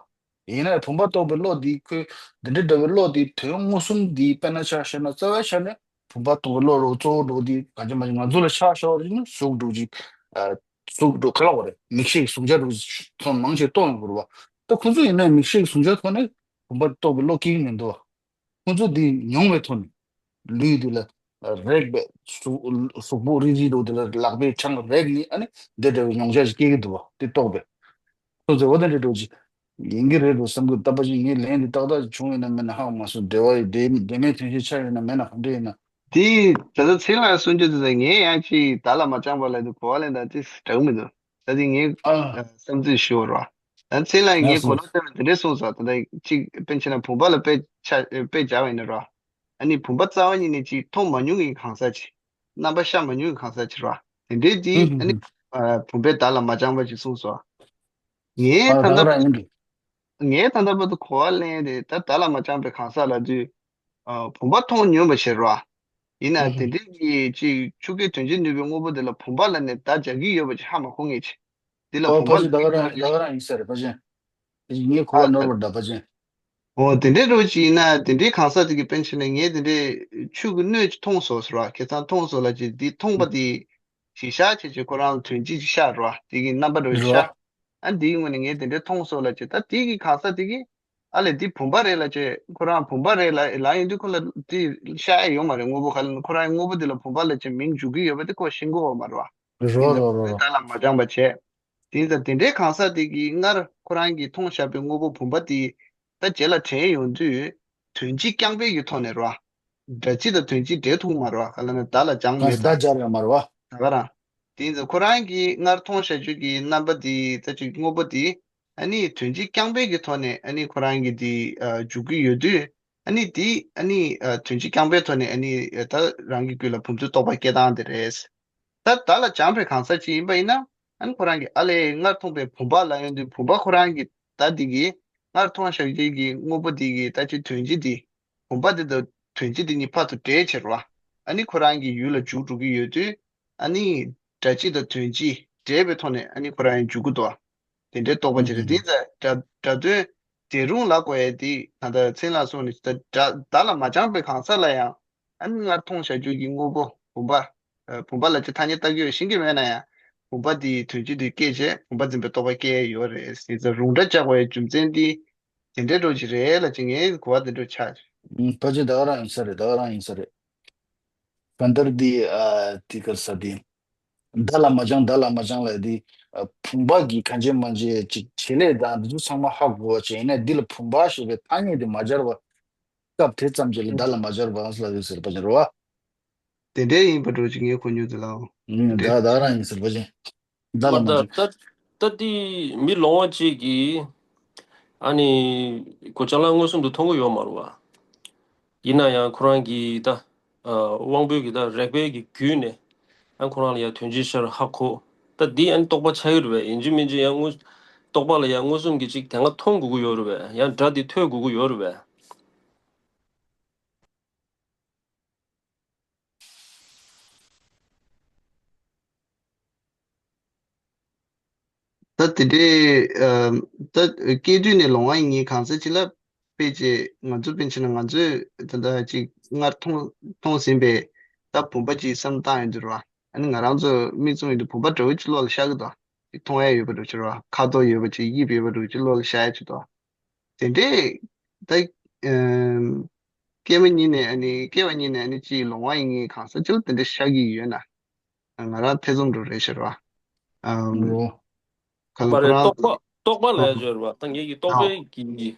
ཡིན་ནའི་བུམ་པ་རྟོགས་པའི་བློ་འདི་ཁོས་འདི་འདྲ་འདྲ་བའི་བློ་འདི་དོན་མངོན་སུམ་འདི་དཔེར་ན་ཆ་བཞག་ན་རྩ་བའི་ཆ་ནས་བུམ་པ་རྟོགས་པའི་བློ་རུ་གཙོ་བོ་འགྲོ་འདི་གང་ཅི་མ་ཅི་ང་ཚོ་ལ་ཆ་བཞག་པ་རེད་ན་གཟུགས་འགྲོ་ཅིག་གཟུགས་འགྲོ་ག་ལ་བ་རེད་མིག་ཤེས་ཀྱི་གཟུང་བྱ་འགྲོ་ཅིག་མཐོང་མང་ཆེ་རྟོགས་ཡོང་གི་རེད་བ། ད་ཁོ་ཚོ་ཡིན་ནའི་མིག་ཤེས་ཀྱི་གཟུང་བྱ་ཐོག་ནས་བུམ་པ་རྟོགས་པའི་བློ་སྐྱེ་གི་མི་འདུག་བ། ཁོ་ཚོ་འདི་མྱོང་བའི་ཐོག་ནས། ལུས་འདི་ལ་རེག་པའི་གཟུགས་གཟུགས་པོ་རིལ་རིལ་འདུག་འདི་ལ་ལག་པས་ཆང་རེག་ནས་ཨ་ནི་འདི་འདྲ་བའི་མྱོང་བྱ་ཞིག་སྐྱེ་གི་འདུག་བ་དེ་རྟོགས་པས། ཁོ་ཚོས་འོ་དེ་འདྲ་འགྲོ་ཅིག་ཡིན་གྱི་རེད་འདུག་བསམ་གི་ད་པ་ཅིག་ངའི་ལན་འདི་ཏག་ཏག་ཅིག་བྱུང་ཡོད་ན་མེད་ན་ཧ་གོ་མ་སོང་འབྲེལ་བ་ཡི་ལྡེ་ལྡེ་མིག་ཐོན་ཤེས་ཆགས་ཡོད་ན་མེད་ན་ག་འདྲ་ཡིན་ན། དེ་ད་ལྟ་ཚེ་ལ་གསུང་རྒྱུ་དེ་ད་ངས་ཡང་ཅིག་བརྡ་ལ་མ་སྦྱངས་པ་ལ་དེ་གོ་བ་ལེན་ད་དེ་འདྲ་གི་མི་འདུག་ད་དེ་ངས་ཨ། བསམ་ཚུལ་ཞུ་བ་རེད་བ། ད་ཚེ་ལ་ངས་གོ་ལོག་བཏོན་ན་དེ་འདྲས་གསུངས་སོང་ད་ལྟ་གཅིག་དཔེ་ཆ་ན་བུམ་པ་ལ་དཔེ་ཆ་དཔེ་སྦྱར་བ་ཡིན་ན་རེད་བ། ཨ་ནི་བུམ་པ་རྩ་བ་ཉིད་ནས་ཅིག་མཐོང་མ་མྱོང་གི་གང་ཟག་ཅིག་རྣམ་པ་ཤར་མ་མྱོང་གི་གང་ཟག་ཅིག་རེད་བ། དེ་འདྲས་དེ་ཨ་ནི་བུམ་པའི་བརྡ་ལ་མ་སྦྱངས་པ་ཅིག་གསུངས་སོང་། ངས་ད་ལྟ་ངས་ད་ལྟ་བར་དུ་གོ་བ་ལེན་ཏེ་ད་བརྡ་ལ་མ་སྦྱངས་པའི་གང་ཟག་ལབ་དུས། བུམ་པ་མཐོང་མྱོང་བ་ཞིག་རེད་བ། ཡིན་ན་དེ་འདྲའི་གི་ཅིག་ཆུ་སྐྱེས་དོན་བྱེད་ནུས་པའི་དངོས་པོ་དེ་ལ་བུམ་པ་ལབ་ནས་བརྡ་སྦྱར་གྱི་ཡོད་པ་ཅིག་ཧ་མ་གོ་ངེས་ཅིག་དེ་ལ་ཨོ་བུམ་པ་ཕ་ཅན་ད་ག་རང་ད་ག་རང་ཡིན་ས་རེད་ཕ་ཅན། ངས་གོ་བ་ནོར་བར་གདའ་ཕ་ཅན། འོ་དེ་འདྲའི་རོ་ཅིག་ཡིན་ན་དེ་འདྲའི་གང་ཟག་དེ་གི་པཎ་ཆེན་ནས་ངས་དེ་འདྲའི་ཆུ་གི་སྣོད་ཅིག་མཐོང་སོང་ཟེར་བ་ཁ་སང་མཐོང་སོང་ལབ་ཅིག་འདི་མཐོང་པ་དེ་གཞི་བཞག་བྱས་ཅིག་ཁོ་རང་ལ་དོན་སྤྱི་ཅིག་ཤར་རོ་དེ་གི་རྣམ་པ་རོ་ཅིག་ཤར། ཨ་འདིའི་ངོས་ནས་ངས་དེ་འདྲའི་མཐོང་སོང་ལབ་ཅིག་ད་དེ་གི་གང་ཟག་དེ་གི་ཨ་ལས་འདི་བུམ་པ་རེད་ལབ་ཅིག་ཁོ་རང་བུམ་པ་རེད་ལབ་ལབ་ཡོང་དུས་ཁོ་ལ་དེ་ཤར་ཡ་ཡོད་མ་རེད་དངོས་པོ་ག་ལ་ཁོ་རང་གི་དངོས་པོ་དེ་ལ་བུམ་པ་ལབ་ཅིག་མིང་འཇུག་གི་ཡོད་པ་དེ་ཁོ་ཤེས་ཀྱི་ཡོད་མ་རེད་བ། རོ་རོ་རོ་རོ། ད་ལ་མ་སྦྱངས་པ་བྱས། དེ་ཡིན་ཙང་དེ་འདྲའི་གང་ཟག་དེ་གིས་སྔར་ཁོ་རང་གིས་མཐོང་བཞག་པའི་དངོས་པོ་བུམ་པ་དེ་ད་རྗེས་ལ་དྲན་ཡོང་དུས་དོན་སྤྱི་རྐྱང་པའི་གི་ཐོག་ནས་རོ། སྒྲ་སྤྱི་དང་དོན་སྤྱི་འདྲེས་ཐུབ་མ་རོ་ག་ལ་ན་བརྡ་ལ་སྦྱངས་མེད་ད། བརྡ་སྦྱར་ཡོད་མ་རོ། ད་ག་རང་། དེ་ཡིན་ཙང་ཁོ་རང་གིས་སྔར་མཐོང་བཞག་རྒྱུ་གི་རྣམ་པ་དེ་ད་ཅིག་དངོས་པོ་དེ་ཨ་ནི་དོན་སྤྱི་རྐྱང་པའི་གི་ཐོག་ནས་ཨ་ནི་ཁོ་རང་གིས་དེ་འཇུག་གི་ཡོད་དུས། ཨ་ནི་དེ་ཨ་ནི་དོན་སྤྱི་རྐྱང་པའི་ཐོག་ནས་ཨ་ནི་ད་རང་གི་རྒྱུད་ལ་བུམ་ཚུལ་རྟོགས་པ་སྐྱེ་སྟངས་དེ་རེད། ད་བརྡ་ལ་སྦྱངས་པའི་གང་ཟག་ཅིག་ཡིན་པ་ཡིན་ན་ཨ་ནི་ཁོ་རང་གིས་ཨ་ལས་སྔར་མཐོང་པའི་བུམ་པ་ལབ་ཡོང་དུས་བུམ་པ་ཁོ་རང་གི་བརྡ་འདི་གིས་སྔར་མཐོང་བཞག་རྒྱུ་གི་དངོས་པོ་འདི་གི་ད་ཅིག་དོན་སྤྱི་འདི་བུམ་པ་འདི་དང་དོན་སྤྱི་འདི་གཉིས་ཕར་ཚུར་འདྲེས་ཕྱིར་བ་ཨ་ནི་ཁོ་རང་གི་ཡུལ་ལ་འཇུག་འགྲོ་གི་ཡོད་དུས་ཨ་ནི་སྒྲ་སྤྱི་དང་དོན་སྤྱི་འདྲེས་པའི་ཐོག་ནས་ཨ་ནི་ཁོ་རང་ཡང་འཇུག་གི་འདུག་བ། དེ་འདྲའི་རྟོག་པ་ཅིག་རེད། དེ་ཡིན་ཙང་སྒྲ་སྒྲ་དོན་འདྲེས་རུང་ལབ་དགོས་ཡས་དེ་ད་ལྟ་མཚན་ལ་སོང་ནས་ད་སྒྲ་བརྡ་ལ་མ་སྦྱངས་པའི་གང་ཟག་ལ་ཡང་ཨ་ནི་སྔར་མཐོང་བཞག་རྒྱུ་གི་དངོས་པོ་བུམ་པ། ཨ་བུམ་པ་ལ་ཅི་ཐ་སྙད་བཏགས་ཀྱི་ཡོད་ཤེས་ཀྱི་མེད་ན་ཡང་ བུམ་པ་དེའི་དོན་སྤྱི་དེ་སྐྱེད་བྱས་བུམ་པ་འཛིན་པའི་རྟོག་པ་སྐྱེ་ཡ་ཡོད་རེད་ཟེར་ཙང་། རུང་སྒྲ་བཅག་པའི་རྒྱུ་མཚན་དེ་དེ་འདྲའི་འགྲོ་གི་རེད་ལབ་ཅིག་ངའི་གོ་བ་དེ་འདྲ་ཆགས། ཨུམ། ཕལ་ཆེར་ད་ག་རང་ཡིན་ས་རེད། ད་ག་རང་ཡིན་ས་རེད། གང་ལྟར་འདི་ཨ་དེ་ག་རེ་ཟེར་དེ། བརྡ་ལ་མ་སྦྱང་། བརྡ་ལ་མ་སྦྱང་ལབ་དེ། ཨ་བུམ་པ་གི་གང་བྱེད་མ་བྱེད་ཅིག་བྱེད་ལས་དང་འདི་ཚོ་ཚང་མ་ཧ་གོ་བ་བྱས། ཡིན་ནའི་འདི་ལ་བུམ་པ་ཞེས་པའི་ཐ་སྙད་དེ་མ་སྦྱར་བ། སྐབས་དེ་ཙམ་ཅིག་ལ་བརྡ་ལ་མ་སྦྱར་བ་ལབ་ཡོད་ཟེར་བ་ཅིག་རེད་བ། དེ་འདྲའི་ཡིན་པ་འགྲོ་ཅིག་ངའི་གོ་མྱོང་དེ་ལའོ། ཨུམ། ད་ག་རང་ཡིན་ཟེར་བ་ཅིག་བརྡ་ལ་མ་མ་ད་སྦྱར། ད་ད་དེ་མི་ལོང་བ་ཅིག་གིས་ཨ་ནི་གོ་ཅ་ལག་མངོན་སུམ་དུ་མཐོང་གི་ཡོད་མ་རེད་བ། ཡིན་ན་ཡང་ཁོ་རང་གི་ད་ཨ་དབང་པོའི་གི་ད་རེག་པའི་གི་བརྒྱུད་ནས་ཨ་ཁོ་རང་ལ་ཡང་དོན་སྤྱི་ཤར་ཧ་གོ། ད་འདི་ཨ་ནི་རྟོག་པ་ཆགས་ཀྱི་རེད་བས། ཡིན་གཅིག་མིན་གཅིག་ཡང་དངོས་རྟོག་པ་ལ་ཡང་མངོན་སུམ་གྱི་ཅིག་དེ་སྔ་མཐོང་དགོས་ཀྱི་ཡོད་རེད་བས། ཡང་སྒྲ་འདི་ཐོས་དགོས་ཀྱི་ཡོད་རེད་བས། ད་དེ་འདྲའི་ཨ་ད་སྐྱེས་དུས་ནས་ལོང་བ་ཡིན་གང་ཟག་ཅིག་ལ་དཔེ་ཅིག་ང་ཚོ་དཔེ་བྱས་ན་ང་ཚོས་ད་ལྟ་ཅིག་སྔར་མཐོང་མཐོང་ཟིན་པའི་ད་བུམ་པ་ཅིག་བསམ་བཏང་ཡོང་དུས་ར། ཨ་ནི་ང་རང་ཚོ་མིག་བཙུམ་ཡོང་དུས་བུམ་པ་འདྲ་བོ་ཅིག་བློ་ལ་ཤར་གི་འདུག་ཅིག་མཐོང་ཡ་ཡོད་པ་འདྲ་བོ་ཅིག་ར། ཁ་དོག་ཡོད་པ་ཅིག་དབྱིབས་ཡོད་པ་འདྲ་བོ་ཅིག་བློ་ལ་ཤར་ཡ་ཅིག་འདུག་དེ་འདྲའི་ད་ཨམ་སྐྱེས་མ་ཉིད་ནས་ཨ་ནི་སྐྱེ་བ་ཉིད་ནས་ཨ་ནི་ཅིག་ལོང་བ་ཡིན་གང་ཟག་ཅིག་ལ་དེ་འདྲ་ཤར་གྱི་ཡོད་ན། ང་རང་ཐེ་ཚོམ་འགྲོ་རེད་ཤག་ར། ཨམ། རོ། ག་ལ་པ་རེད། ཁོ་རང་རྟོག་པ་རྟོག་པ་ལ་ཨ་ཡ་ཅིག་ཡོད་རེད་བ། ད་ངེད་ཀྱི་རྟོག་ཨ་པའི་གི་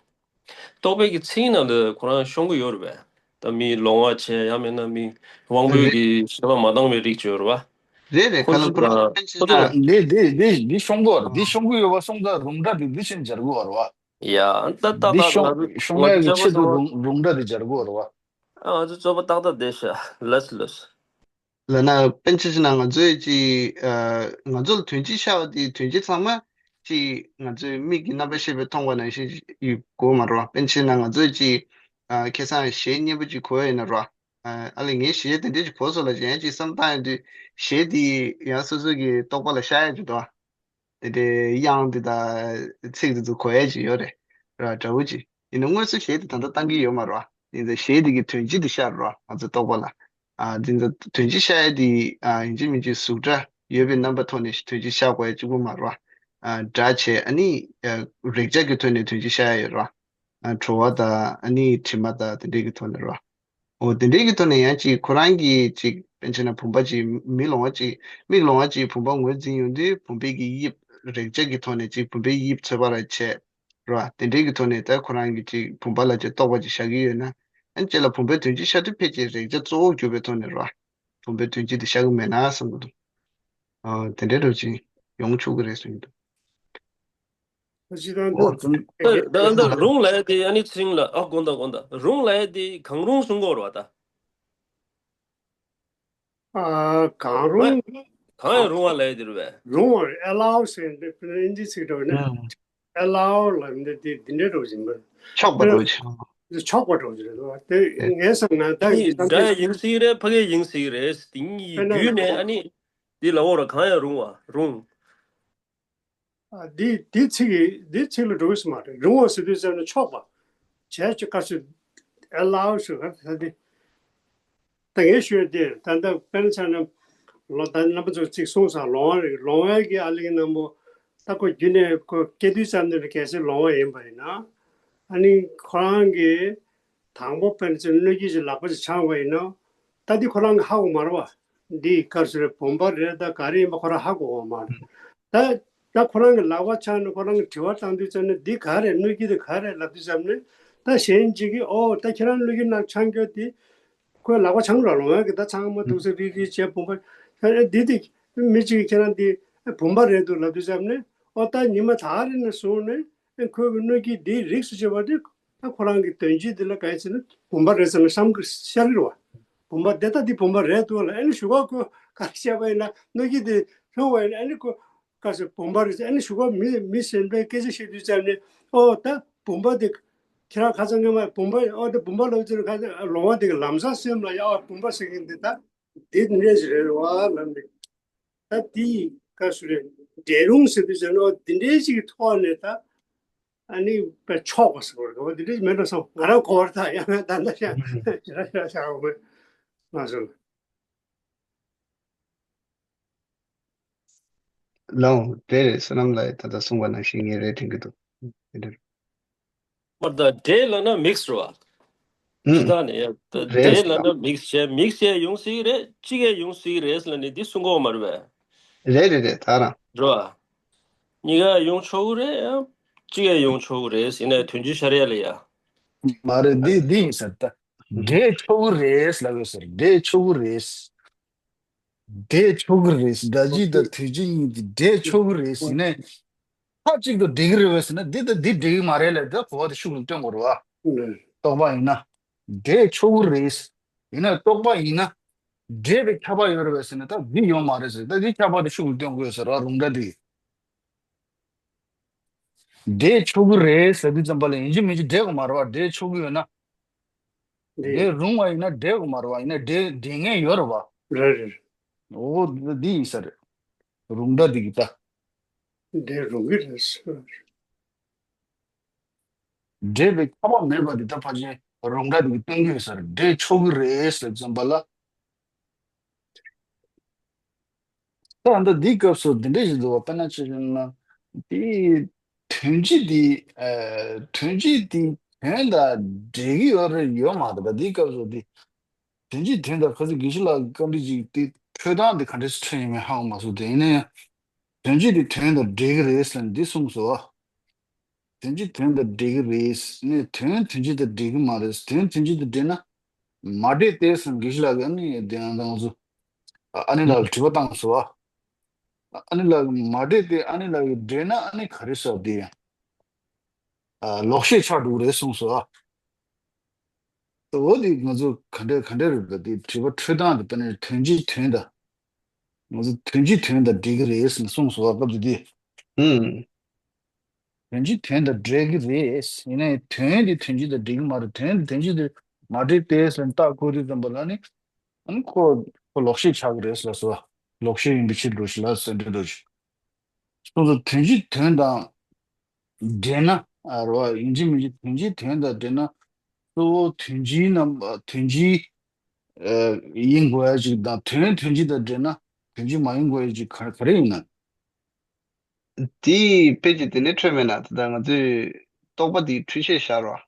རྟོག་པའི་གི་ཚིག་ནང་ལ་ཁོ་རང་ཤོང་གི་ཡོད་རེད་བས། ད་མི་ལོང་བ་བྱས་ཡང་མིན་ན་མི་དབང་པོའི་རེད་གི་ཤེས་པ་མ་འདང་བའི་རིགས་ཅིག་ཡོད་རེད་བ། རེད་རེད། ཁོ་ག་ལ་ཚོ་ཁོ་རང་ཁོ་ཚོ་ལ་འདི་འདི་འདི་འདི་ཤོང་གི་ཡོད་རེད། འདི་ཤོང་གི་ཡོད་པ་སོང་ཙང་རུང་སྒྲ་འདི་འདི་བཞིན་སྦྱར་གི་ཡོད་རེད་བ། ཡ་ད་ད་འདི་ད་ཤོང་ང་ཤོང་ཡག་གི་ང་ཆེད་དུ་ཚོ་རུང་རུང་སྒྲ་འདི་སྦྱར་གི་ཡོད་རེད་བ། ཨ་ང་ཚོ་ཚོད་པ་ཏག་ཏག་བསྡད་ཤག་ལགས་སོ་ལགས་སོ། ལབ་ན་དཔེར་ན་ཆ་བཞག་ན་ང་ཚོས་ཅིག་ཨ་ང་ཚོ་ལ་དོན་སྤྱི་ཤར་བ་དེ་དོན་སྤྱི་ཚང་མ་ཅིག་ང་ཚོའི་མིག་གི་རྣམ་པར་ཤེས་པས་མཐོང་བ་ནང་བཞིན་ཡོད་དགོས་མ་རེད་བ། དཔེར་ན་ཆ་བཞག་ན་ང་ཚོས་ཅིག་ཨ་ཁ་སང་གཞས་སྙན་པོ་ཅིག་གོ་ཡ་ཡིན་ན་རེད་བ། ཨ་ཨ་ལས་ངས་གཞས་དེ་འདྲས་ཅིག་གོ་སོང་ལབ་ཅིག་ཡང་ཅིག་བསམ་བཏང་ཡོང་དུས་གཞས་དེ་ཡང་སོ་སོ་གི་རྟོག་པ་ལ་ཤར་ཡ་ཅིག་འདུག་བ། དེ་འདྲའི་དབྱངས་དེ་དང་ཚིག་དེ་ཚོ་གོ་ཡ་ཅིག་ཡོད་རེད། ར་འདྲ་བོ་ཅིག་ཡིན་ན་དངོས་སུ་གཞས་དེ་ད་ལྟ་བཏང་གི་ཡོད་མ་རེད་བ། ཡིན་ཙང་གཞས་དེ་གི་དོན་སྤྱི་དེ་ཤར་རེད་བ། ང་ཚོ་རྟོག་པ་ལ། ཨ་འཛིན་གྲྭ་དོན་སྤྱི་ཤར་ཡ་དེ་ཨ་ཡིན་གཅིག་མིན་གཅིག་གཟུགས་སྒྲ་ཡོད་པའི་རྣམ་པ་ཐོག་ནས་དོན་སྤྱི་ཤར་དགོས་ཡ་གཅིག་པོ་མ་རེད་བ། ཨ་སྒྲ་བྱས་ཨ་ནི་ཨ་རེག་བྱ་གི་ཐོག་ནས་དོན་སྤྱི་ཤར་ཡ་ཡོད་རེད་བ། ཨ་བྲོ་བ་དང་ཨ་ནི་དྲི་མ་དང་དེ་འདྲས་ཀྱི་ཐོག་ནས་རེད་བ། འོ་དེ་འདྲས་ཀྱི་ཐོག་ནས་ཡང་ཅིག་ཁོ་རང་གིས་ཅིག་དཔེར་ན་ཆ་བྱས་ན་བུམ་པ་ཅིག་མིག་ལོང་བ་ཅིག་མིག་ལོང་བ་ཅིག་བུམ་པ་ངོས་འཛིན་ཡོང་དུས་བུམ་པའི་གི་དབྱིབས་རེག་བྱ་གི་ཐོག་ནས་ཅིག་བུམ་པའི་དབྱིབས་ཚོད་དཔག་ར་བྱས། རེད་བ། དེ་འདྲའི་གི་ཐོག་ནས་ད་ཁོ་རང་གིས་ཅིག་བུམ་པ་ལ་ཅིག་རྟོག་པ་ཅིག་བཞག་གི་ཡོད་ན། ཨ་ནི་ཅིག་ལ་བུམ་པའི་དོན་སྤྱི་ཤར་དུས་ཕལ་ཆེར་རེག་བྱ་གཙོ་བོ་གྱུར་པའི་ཐོག་ནས་རེད་བ། བུམ་པའི་དོན་སྤྱི་དེ་ཤར་གི་མེད་ན་བསམ་གི་འདུག་ཨ་དེ་འདྲའི་འདྲ་བོ་ཅིག་ཡོང་ཆོག་གི་རེད་གསུངས་ཀྱི་འདུག་ཨོ་ད་ད་ད་རུང་ལབ་ཡ་དེ་ཨ་ནི་ཚེ་རིང་ལགས། ཨ་དགོངས་དག་དགོངས་དག་རུང་ལབ་ཡ་དེ་གང་རུང་གསུང་གི་ཡོད་རེད་བ་ད། ཨ་གང་རུང་། གང་ཡང་རུང་བ་ལབ་ཡ་དེ་རེད་པས། རུང་བ་རེད། ཨེ་ལའོ་ཟེར་འདི་ཨིན་ཇི་ཚིག་འདྲ་བོ་ནི། ཨེ་ལའོ་ལབ་འདི་འདི་འདི་འདྲ་འདྲ་བོ་ཞིག་མ་རེད། ཆོག་པ་འདྲ་བོ་ཞིག་འདི་ཆོག་པ་འདྲ་བོ་ཞིག་རེད་དོ། དེ་ངའི་བསམ་ན་ད་ཡིན་ད་ཡིན་སྲིད་རེད། ཕ་གི་ཡིན་སྲིད་རེད། དེ་གཉིས་དཔེར་ན་བརྒྱུད་ནས་ཨ་ནི་འདི་ལབ་འོ་ར། གང་ཡང་རུང་བ་རུང་། ཨ་འདི་འདི་ཚིག་གི་འདི་ཚིག་ལ་འགྲོ་གི་སྲིད་མ་རེད། རུང་བ་ཟེར་དུས་ཙམ་ནས་ཆོག་པ། བྱས་ཆོག་ག་ཚོད་ཨེ་ལའོ་ཞུ་ག་ད་འདི། ད་ངས་ཞུ་ཡ་དེ་ད་ལྟ་དཔེར་ན་ཆ་ན་ལོ་ད་རྣམ་པ་ཚོ་གཅིག་གསུངས་སོང་། ལོང་བ་རེད། ལོང་བའི་གི་ཨ་ལེ་གི་རྣམ་པོ་ད་ཁོ་རྒྱུད་ནས་ཁོ་སྐྱེ་དུས་ཙམ་ནས་གལ་སྲིད་ལོང་བ་ཡིན་པ་ཡིན་ན། ཨ་ནི་ཁོ་རང་གི་དང་པོ་དཔེར་ན་ཆ་ན་སྣོད་བརྒྱུད་ཀྱི་ལག་པ་ཅིག་འཆང་བ་ཡིན་ན། ད་འདི་ཁོ་རང་གི་ཧ་གོ་མ་རེད་བ། འདི་ག་རེ་ཟེར་རེད། བུམ་པ་རེད་ད་ག་རེ་ཡིན་པ་ཁོ་རང་ཧ་གོ་གི་མ་རེད། ད་ད་ཁོ་རང་གི་ལག་པ་འཆང་ནས་ཁོ་རང་གི་དྲི་བ་བཏང་དུས་ཙམ་ནས་འདི་ག་རེ་སྣོད་བརྒྱུད་དེ་ག་རེ་ལབ་དུས་ཙམ་ནས་ད་གཞན་གཅིག་གིས་ཨོ་ད་ཁྱེད་རང་སྣོད་བརྒྱུད་ནང་འཆང་རྒྱུ་དེ། ཁོའི་ལག་པ་འཆང་རོགས་ལོང་ཡ་གི་ད་ཚང་མ་འདུག་སེ་རིལ་རིལ་བྱས་བུམ་པ། ཨེ་འདི་དེ་མི་གཅིག་གིས་ཁྱེད་རང་འདི་བུམ་པ་རེད་འདུག་ལབ་དུས་ཙམ་ནས་ཨོ་ད་ཉི་མ་ད་རེ་ནས་བཟུང་ནས་ཨེ་ཁོའི་གི་སྣོད་བརྒྱུད་འདིའི་རིགས་སུ་བཅད་པ་དེ་ད་ཁོ་རང་གི་དོན་སྤྱི་འདི་ལ་ག་རེ་ཟེར་ན་བུམ་པ་རེད་ཟེར་ན་བསམ་གི་ཤར་གི་རེད་བ། བུམ་པ་དེ་ད་འདི་བུམ་པ་རེད་འདུག་ལ། ཨེ་ནི་གཞུག་ག་ཁོ་ག་རེ་བཤད་པ་ཡིན་ན་སྣོད་བརྒྱུད་དེ་ལྷུང་བ་ཡིན་ན་ཨེ་ནི་ཁོ། ག་ཟེར་བུམ་པ་རེད་ཟེར། ཨ་ནི་གཞུག་ག་མི་མི་གཞན་པའི་སྐད་ཆ་བཤད་དུས་ཙམ་ནས་ཨོ་ད་བུམ་པ་དེ་ཁྱེད་རང་ཁ་སང་སྔོན་མ་བུམ་པ་ཨོ་ད་བུམ་པ་ལབ་ཙམ་ཁ་སང་ལོང་བ་དེ་གི་ལམ་སང་སེམས་ལ་ཡ་ཨོ་བུམ་པ་ཟེར་གྱིན་འདི་ད་འདི་འདྲས་ཞིག་རེད་བ་ལབ་ནས། ད་འདི་ག་ཟེར་རེད། འགྲེལ་རུང་ཟེར་དུས་ཙམ་ནས་ཨོ་འདི་འདྲས་ཞིག་གི་ཐོག་ནས་ད་ཨ་ནི་དཔེ་ཆོག་པ་ཟེར་བ་རེད། འོ་འདི་འདྲས་མེད་འགྲོ་བསམ། ང་རང་གོ་བར་ཐག་ཡང་ད་ལྟ་ཤ་ཞེ་དྲག་ཤ་ཞེ་དྲག་ཡོང་གི་མ་སོང་། ལའོ་དེ་རེད། བསོད་ནམས་ལགས་ད་ལྟ་གསུངས་པ་ནང་བཞིན་ངས་རེད་དྲན་གྱི་འདུག་དེ་འདྲ་རེད། མ་ད་འདྲེ་ལབ་ན་མིག་སི་རེད་བ། སྤྱིར་ཨུམ། བཏང་ནས་ཡ་ད་རེད་འདྲེ་ཟེར་ལབ་ལ། ན་མིག་སི་བྱས་མིག་སི་བྱས་ཡོང་སྲིད་ཀྱི་རེད། གཅིག་གས་ཡོང་སྲིད་ཀྱི་རེད་ལབ་ནས་འདི་གསུང་གི་ཡོད་མ་རེད་པས། རེད་རེད་རེད། ད་རང་། རེད་བ། གཉིས་ཀ་ཡོང་ཆོག་གི་རེད་ཡ། གཅིག་གས་ཡོང་ཆོག་གི་རེད། ཡིན་ནའི་དོན་སྤྱི་ཤར་ཡ་ལ་ཡ། མ་རེད། འདི་འདི་ཡིན་ཟེར་ད། འདྲེ་ཆོག་གི་རེད་ལབ་ཡོད་ཟེར། འདྲེ་ཆོག་གི་རེད། འདྲེ་ཆོག་གི་རེད། ཟླ་སྤྱི་དང་དུས་ཅི་གཉིས་ཀྱི་འདྲེ་ཆོག་གི་རེད་ཟེར་ནས། མཐའ་གཅིག་ཏུ་འགྲིག་གི་རེད་བས་ཟེར་ན། འདི་དང་འདི་འགྲིག་གི་མ་རེད་ལབ་ད་གོ་བ་དེ་ཤུགས་ལ་སྟོན་དགོས་རེད་བ། རྟོག་པ་ཡིན་ན། འདྲེ་ཆོག་གི་རེད། ཡིན་ན་རྟོག་པ་ཡིན་ན། འདྲེ་བའི་ཁྱབ་པ་ཡོད་རེད་བས་ཟེར་ན་ད་འདི་ཡོད་མ་རེད་ཟེར། ད་འདི་ཁྱབ་པ་དེ་ཤུགས་ལ་སྟོན་དགོས་ཟེར་བ། རུང་སྒྲ་འདི། འདྲེ་ཆོག་གི་རེད་ཟེར་དུས་ཙམ་པ་ལ་ཡིན་གཅིག་མིན་གཅིག་འདྲེ་དགོས་མ་རེད་བ། འདྲེ་ཆོག་གི་ཡོད་ན། འདྲེ་རུང་བ་ཡིན་ན་འདྲེ་དགོས་མ་རེད་བ། ཡིན་ན་འདྲེ་འདྲེ་མཁན་ཡོད་རེད་བ། རེད་རེད། འོ་འདི་ཡིན་ས་རེད། རུང་སྒྲ་འདི་གི་ད། འདྲེ་རུང་གི་རེད་ཟེར། འདྲེ་བའི་ཁྱབ་པ་མེད་པ་འདི་ད་ཕལ་ཆེར་རུང་སྒྲ་འདི་གི་སྟོན་གྱི་ཡོད་ས་རེད། འདྲེ་ཆོག་གི་རེད་ཟེར་ཙམ་པ་ལ། ད་ལྟ་འདིའི་སྐབས་སུ་འདི་འདྲ་ཞིག་འདུག་བ། དཔེར་ན་ཆ་བཞག་ན། དེའི་དོན་སྤྱི་འདི། ཨ། དོན་སྤྱི་འདི་དོན་དང་འབྲེལ་གྱི་ཡོད་རེད་ཡོད་མ་རེད་པ། འདིའི་སྐབས་སུ་འདི། དོན་སྤྱི་དོན་དང་། ཁ་སང་དགེ་བཤེས་ལགས་བཀའ་འདྲི་ཅིག་དེ་འཕྲོས་སྟངས་དེ་ག་འདྲས་སེ་འཕྲོས་ཡིན་མིན་ཧ་གོ་མ་སོང་། དེ་ཡིན་ན་ཡང་། དོན་སྤྱི་དེ་དོན་དང་འབྲེལ་གྱི་རེད་ཟེར་ནས་འདི་གསུངས་སོང་བ། དོན་སྤྱི་དོན་དང་འབྲེལ་གྱི་རེད་ཟེར་ནས། དོན་དོན་སྤྱི་དང་འབྲེལ་གྱི་མ་རེད། དོན་དོན་སྤྱི་དང་འབྲེལ་ན་མ་འདྲེས་ཏེ་ཟེར་ནས་དགེ་བཤེས་ལགས་ཀྱིས་ཨ་ནི་དེ་ཡང་ང་ཚོ་ཨ་ནེ་ལགས་ལ་དྲི་བ་བཏང་སོང་བ། ཨ་ནེ་ལགས་ཀྱིས་མ་འདྲེས་ཏེ། ཨ་ནེ་ལགས་ཀྱིས་འདྲེས་ན་ཨ་ནི་ག་རེ་ཟེར་དེ་ཡང་། ཨ། ལོག་ཤེས་ཆགས་འགྲོ་གི་རེད་གསུངས་སོང་ཨ། འོ་དེ་ང་ཚོ་ག་འདྲ་ག་འདྲ་རེད་པ། དེ་དྲི་བ་འཕྲོས་སྟངས་དེ་དཔེར་ན་དོན་སྤྱི་དོན་དང་། ང་ཚོ་དོན་སྤྱི་དོན་དང་འགྲིག་གི་རེད་ཟེར་ནས་གསུངས་སོང་བ། སྐབས་དེ་དུས། ཨུམ། དོན་སྤྱི་དོན་དང་འགྲིག་གི་རེད། ཡིན་ནའི་དོན་དེ་དོན་སྤྱི་དང་འགྲིག་གི་མ་རེད། དོན་དེ་དོན་སྤྱི་དང་མ་འགྲིག་སྟེ་ཟེར་ནས་རྟགས་བཀོད་དུས་ཙམ་པ་ལ་ནི། ཨ་ནི་ཁོ་ཁོ་ལོག་ཤེས་ཆགས་ཀྱི་རེད་ཟེར་སོང་བ། ལོག་ཤེས་ཡིན་པའི་ཕྱིར་རོ་ཞེས་ལབ་ཟེར་འདྲ་འདྲ་ཞིག་སོང་ཙང་དོན་སྤྱི་དོན་དང་འབྲེལ་ན། ཨ། རེད་བ། ཡིན་གཅིག་མིན་གཅིག་དོན་སྤྱི་དོན་དང་འབྲེལ་ན། གཙོ་བོ་དོན་སྤྱིའི་རྣམ། དོན་སྤྱི། ཨ། ཡིན་དགོས་ཡ་ཅིག་དང་། དོན་དོན་སྤྱི་དང་འབྲེལ་ན་དོན་སྤྱི་མ་ཡིན་དགོས་ཡ་ཅིག་ག་ག་རེ་ཡིན་ན། དེའི་དཔེ་ཅིག་དེ་ནས་འཕྲོས་མེད་ན། ད་ལྟ་ང་ཚོས་རྟོག་པ་དེའི་འཁྲུལ་ཤེས་བཞག་རོགས།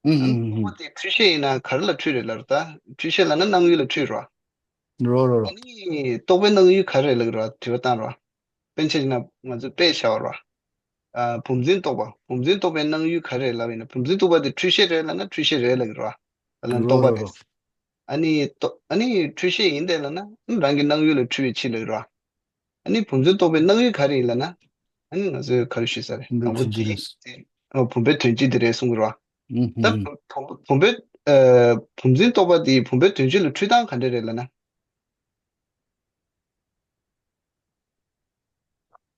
ཨུམ། ཨ་ནི་རྟོག་པ་དེའི་འཁྲུལ་ཤེས་ཡིན་ན་ག་རེ་ལ་འཁྲུལ་རེད་ལབ་རེད། ད་འཁྲུལ་ཤེས་ལབ་ན་སྣང་ཡུལ་ལ་འཁྲུལ་རོགས། རོ་རོ་རོ། ཨ་ནི་རྟོག་པའི་སྣང་ཡུལ་ག་རེ་རེད་ལབ་རོགས། དྲི་བ་བཏང་རོགས། དཔེར་ན་ཆ་བཞག་ན་ང་ཚོས་དཔེ་བཞག་པ་རོགས། ཨ། བུམ་འཛིན་རྟོག་པ། བུམ་འཛིན་རྟོག་པའི་སྣང་ཡུལ་ག་རེ་རེད་ལབ་ཡིན་ན། བུམ་འཛིན་རྟོག་པ་དེ་འཁྲུལ་ཤེས་རེད་ལབ་ན་འཁྲུལ་ཤེས་རེད་ལབ་ཀྱི་རོ། ལབ་ན་རོ་རྟོག་པ་རོ་དེ། རོ། ཨ་ནི་རྟོག་ཨ་ནི་འཁྲུལ་ཤེས་ཡིན་དེ་ལབ་ན་རང་གི་སྣང་ཡུལ་ལ་འཁྲུལ་བའི་ཕྱིར་ལབ་ཀྱི་རོ། ཨ་ནི་བུམ་འཛིན་རྟོག་པའི་སྣང་ཡུལ་ག་རེ་ཡིན་ལབ་ན། ཨ་ནི་ང་ཚོས་ག་རེ་ཞུས་ས་རེད། བུམ་པའི་དང་པོ་དོན་སྤྱི་དེ་རེད། ཨ། བུམ་པའི་དོན་སྤྱི་དེ་རེད་གསུང་གི་རོ། ཨུ་ཧུམ། ད་བུམ་བུམ་བུམ་པའི། ཨ། བུམ་འཛིན་རྟོག་པ་དེ་བུམ་པའི་དོན་སྤྱི་ལ་འཁྲུལ་སྟངས་ག་འདྲ་རེད་ལབ་ན།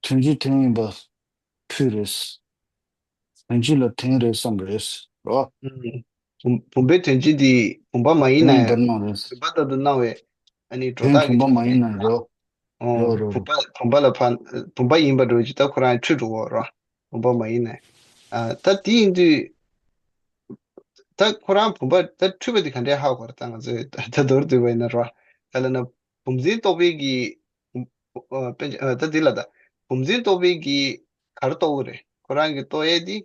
དོན་སྤྱི་དོན་ཡིན་པ་འཁྲུལ་རེད། དོན་སྤྱི་ལ་དོན་རེད་བསམ་རེད་རོ། ཨུམ། བུམ་བུམ་པའི་དོན་སྤྱི་དེ་བུམ་པ་མ་ཡིན་ན་དོན་ཡང་ལྟར་སྣང་རེད། བུམ་པ་ལྟར་དུ་སྣང་བའི། ཨ་ནི་སྒྲོ་དོན་བདག་བུམ་པ་གི་མ་ཡིན་ན་རོ། ཨོ། རོ་རོ་བུམ་རོ། པ་བུམ་པ་ལ་ཕ་བུམ་པ་ཡིན་པ་འགྲོ་ཅི། ད་ཁོ་རང་འཁྲུལ་འགྲོ་གོ་རོ། བུམ་པ་མ་ཡིན་ན། ཨ། ད་དེ་ཡིན་དུས། ད་ཁོ་རང་བུམ་པ་ད་འཁྲུལ་པ་དེ་ག་འདྲས་ཧ་གོ་ར། ད་ང་ཚོས་ད་ད་མདོར་བསྡུས་པ་ཡིན་ན་རོ། ག་ལབ་ན། བུམ་འཛིན་རྟོག་པའི་གི། ཨ། དཔེ་ཨ། ད་འདི་ལ་ད། བུམ་འཛིན་རྟོག་པའི་གི་ག་རེ་རྟོགས་ཀྱི་རེད། ཁོ་རང་གི་རྟོགས་ཡས་དེ།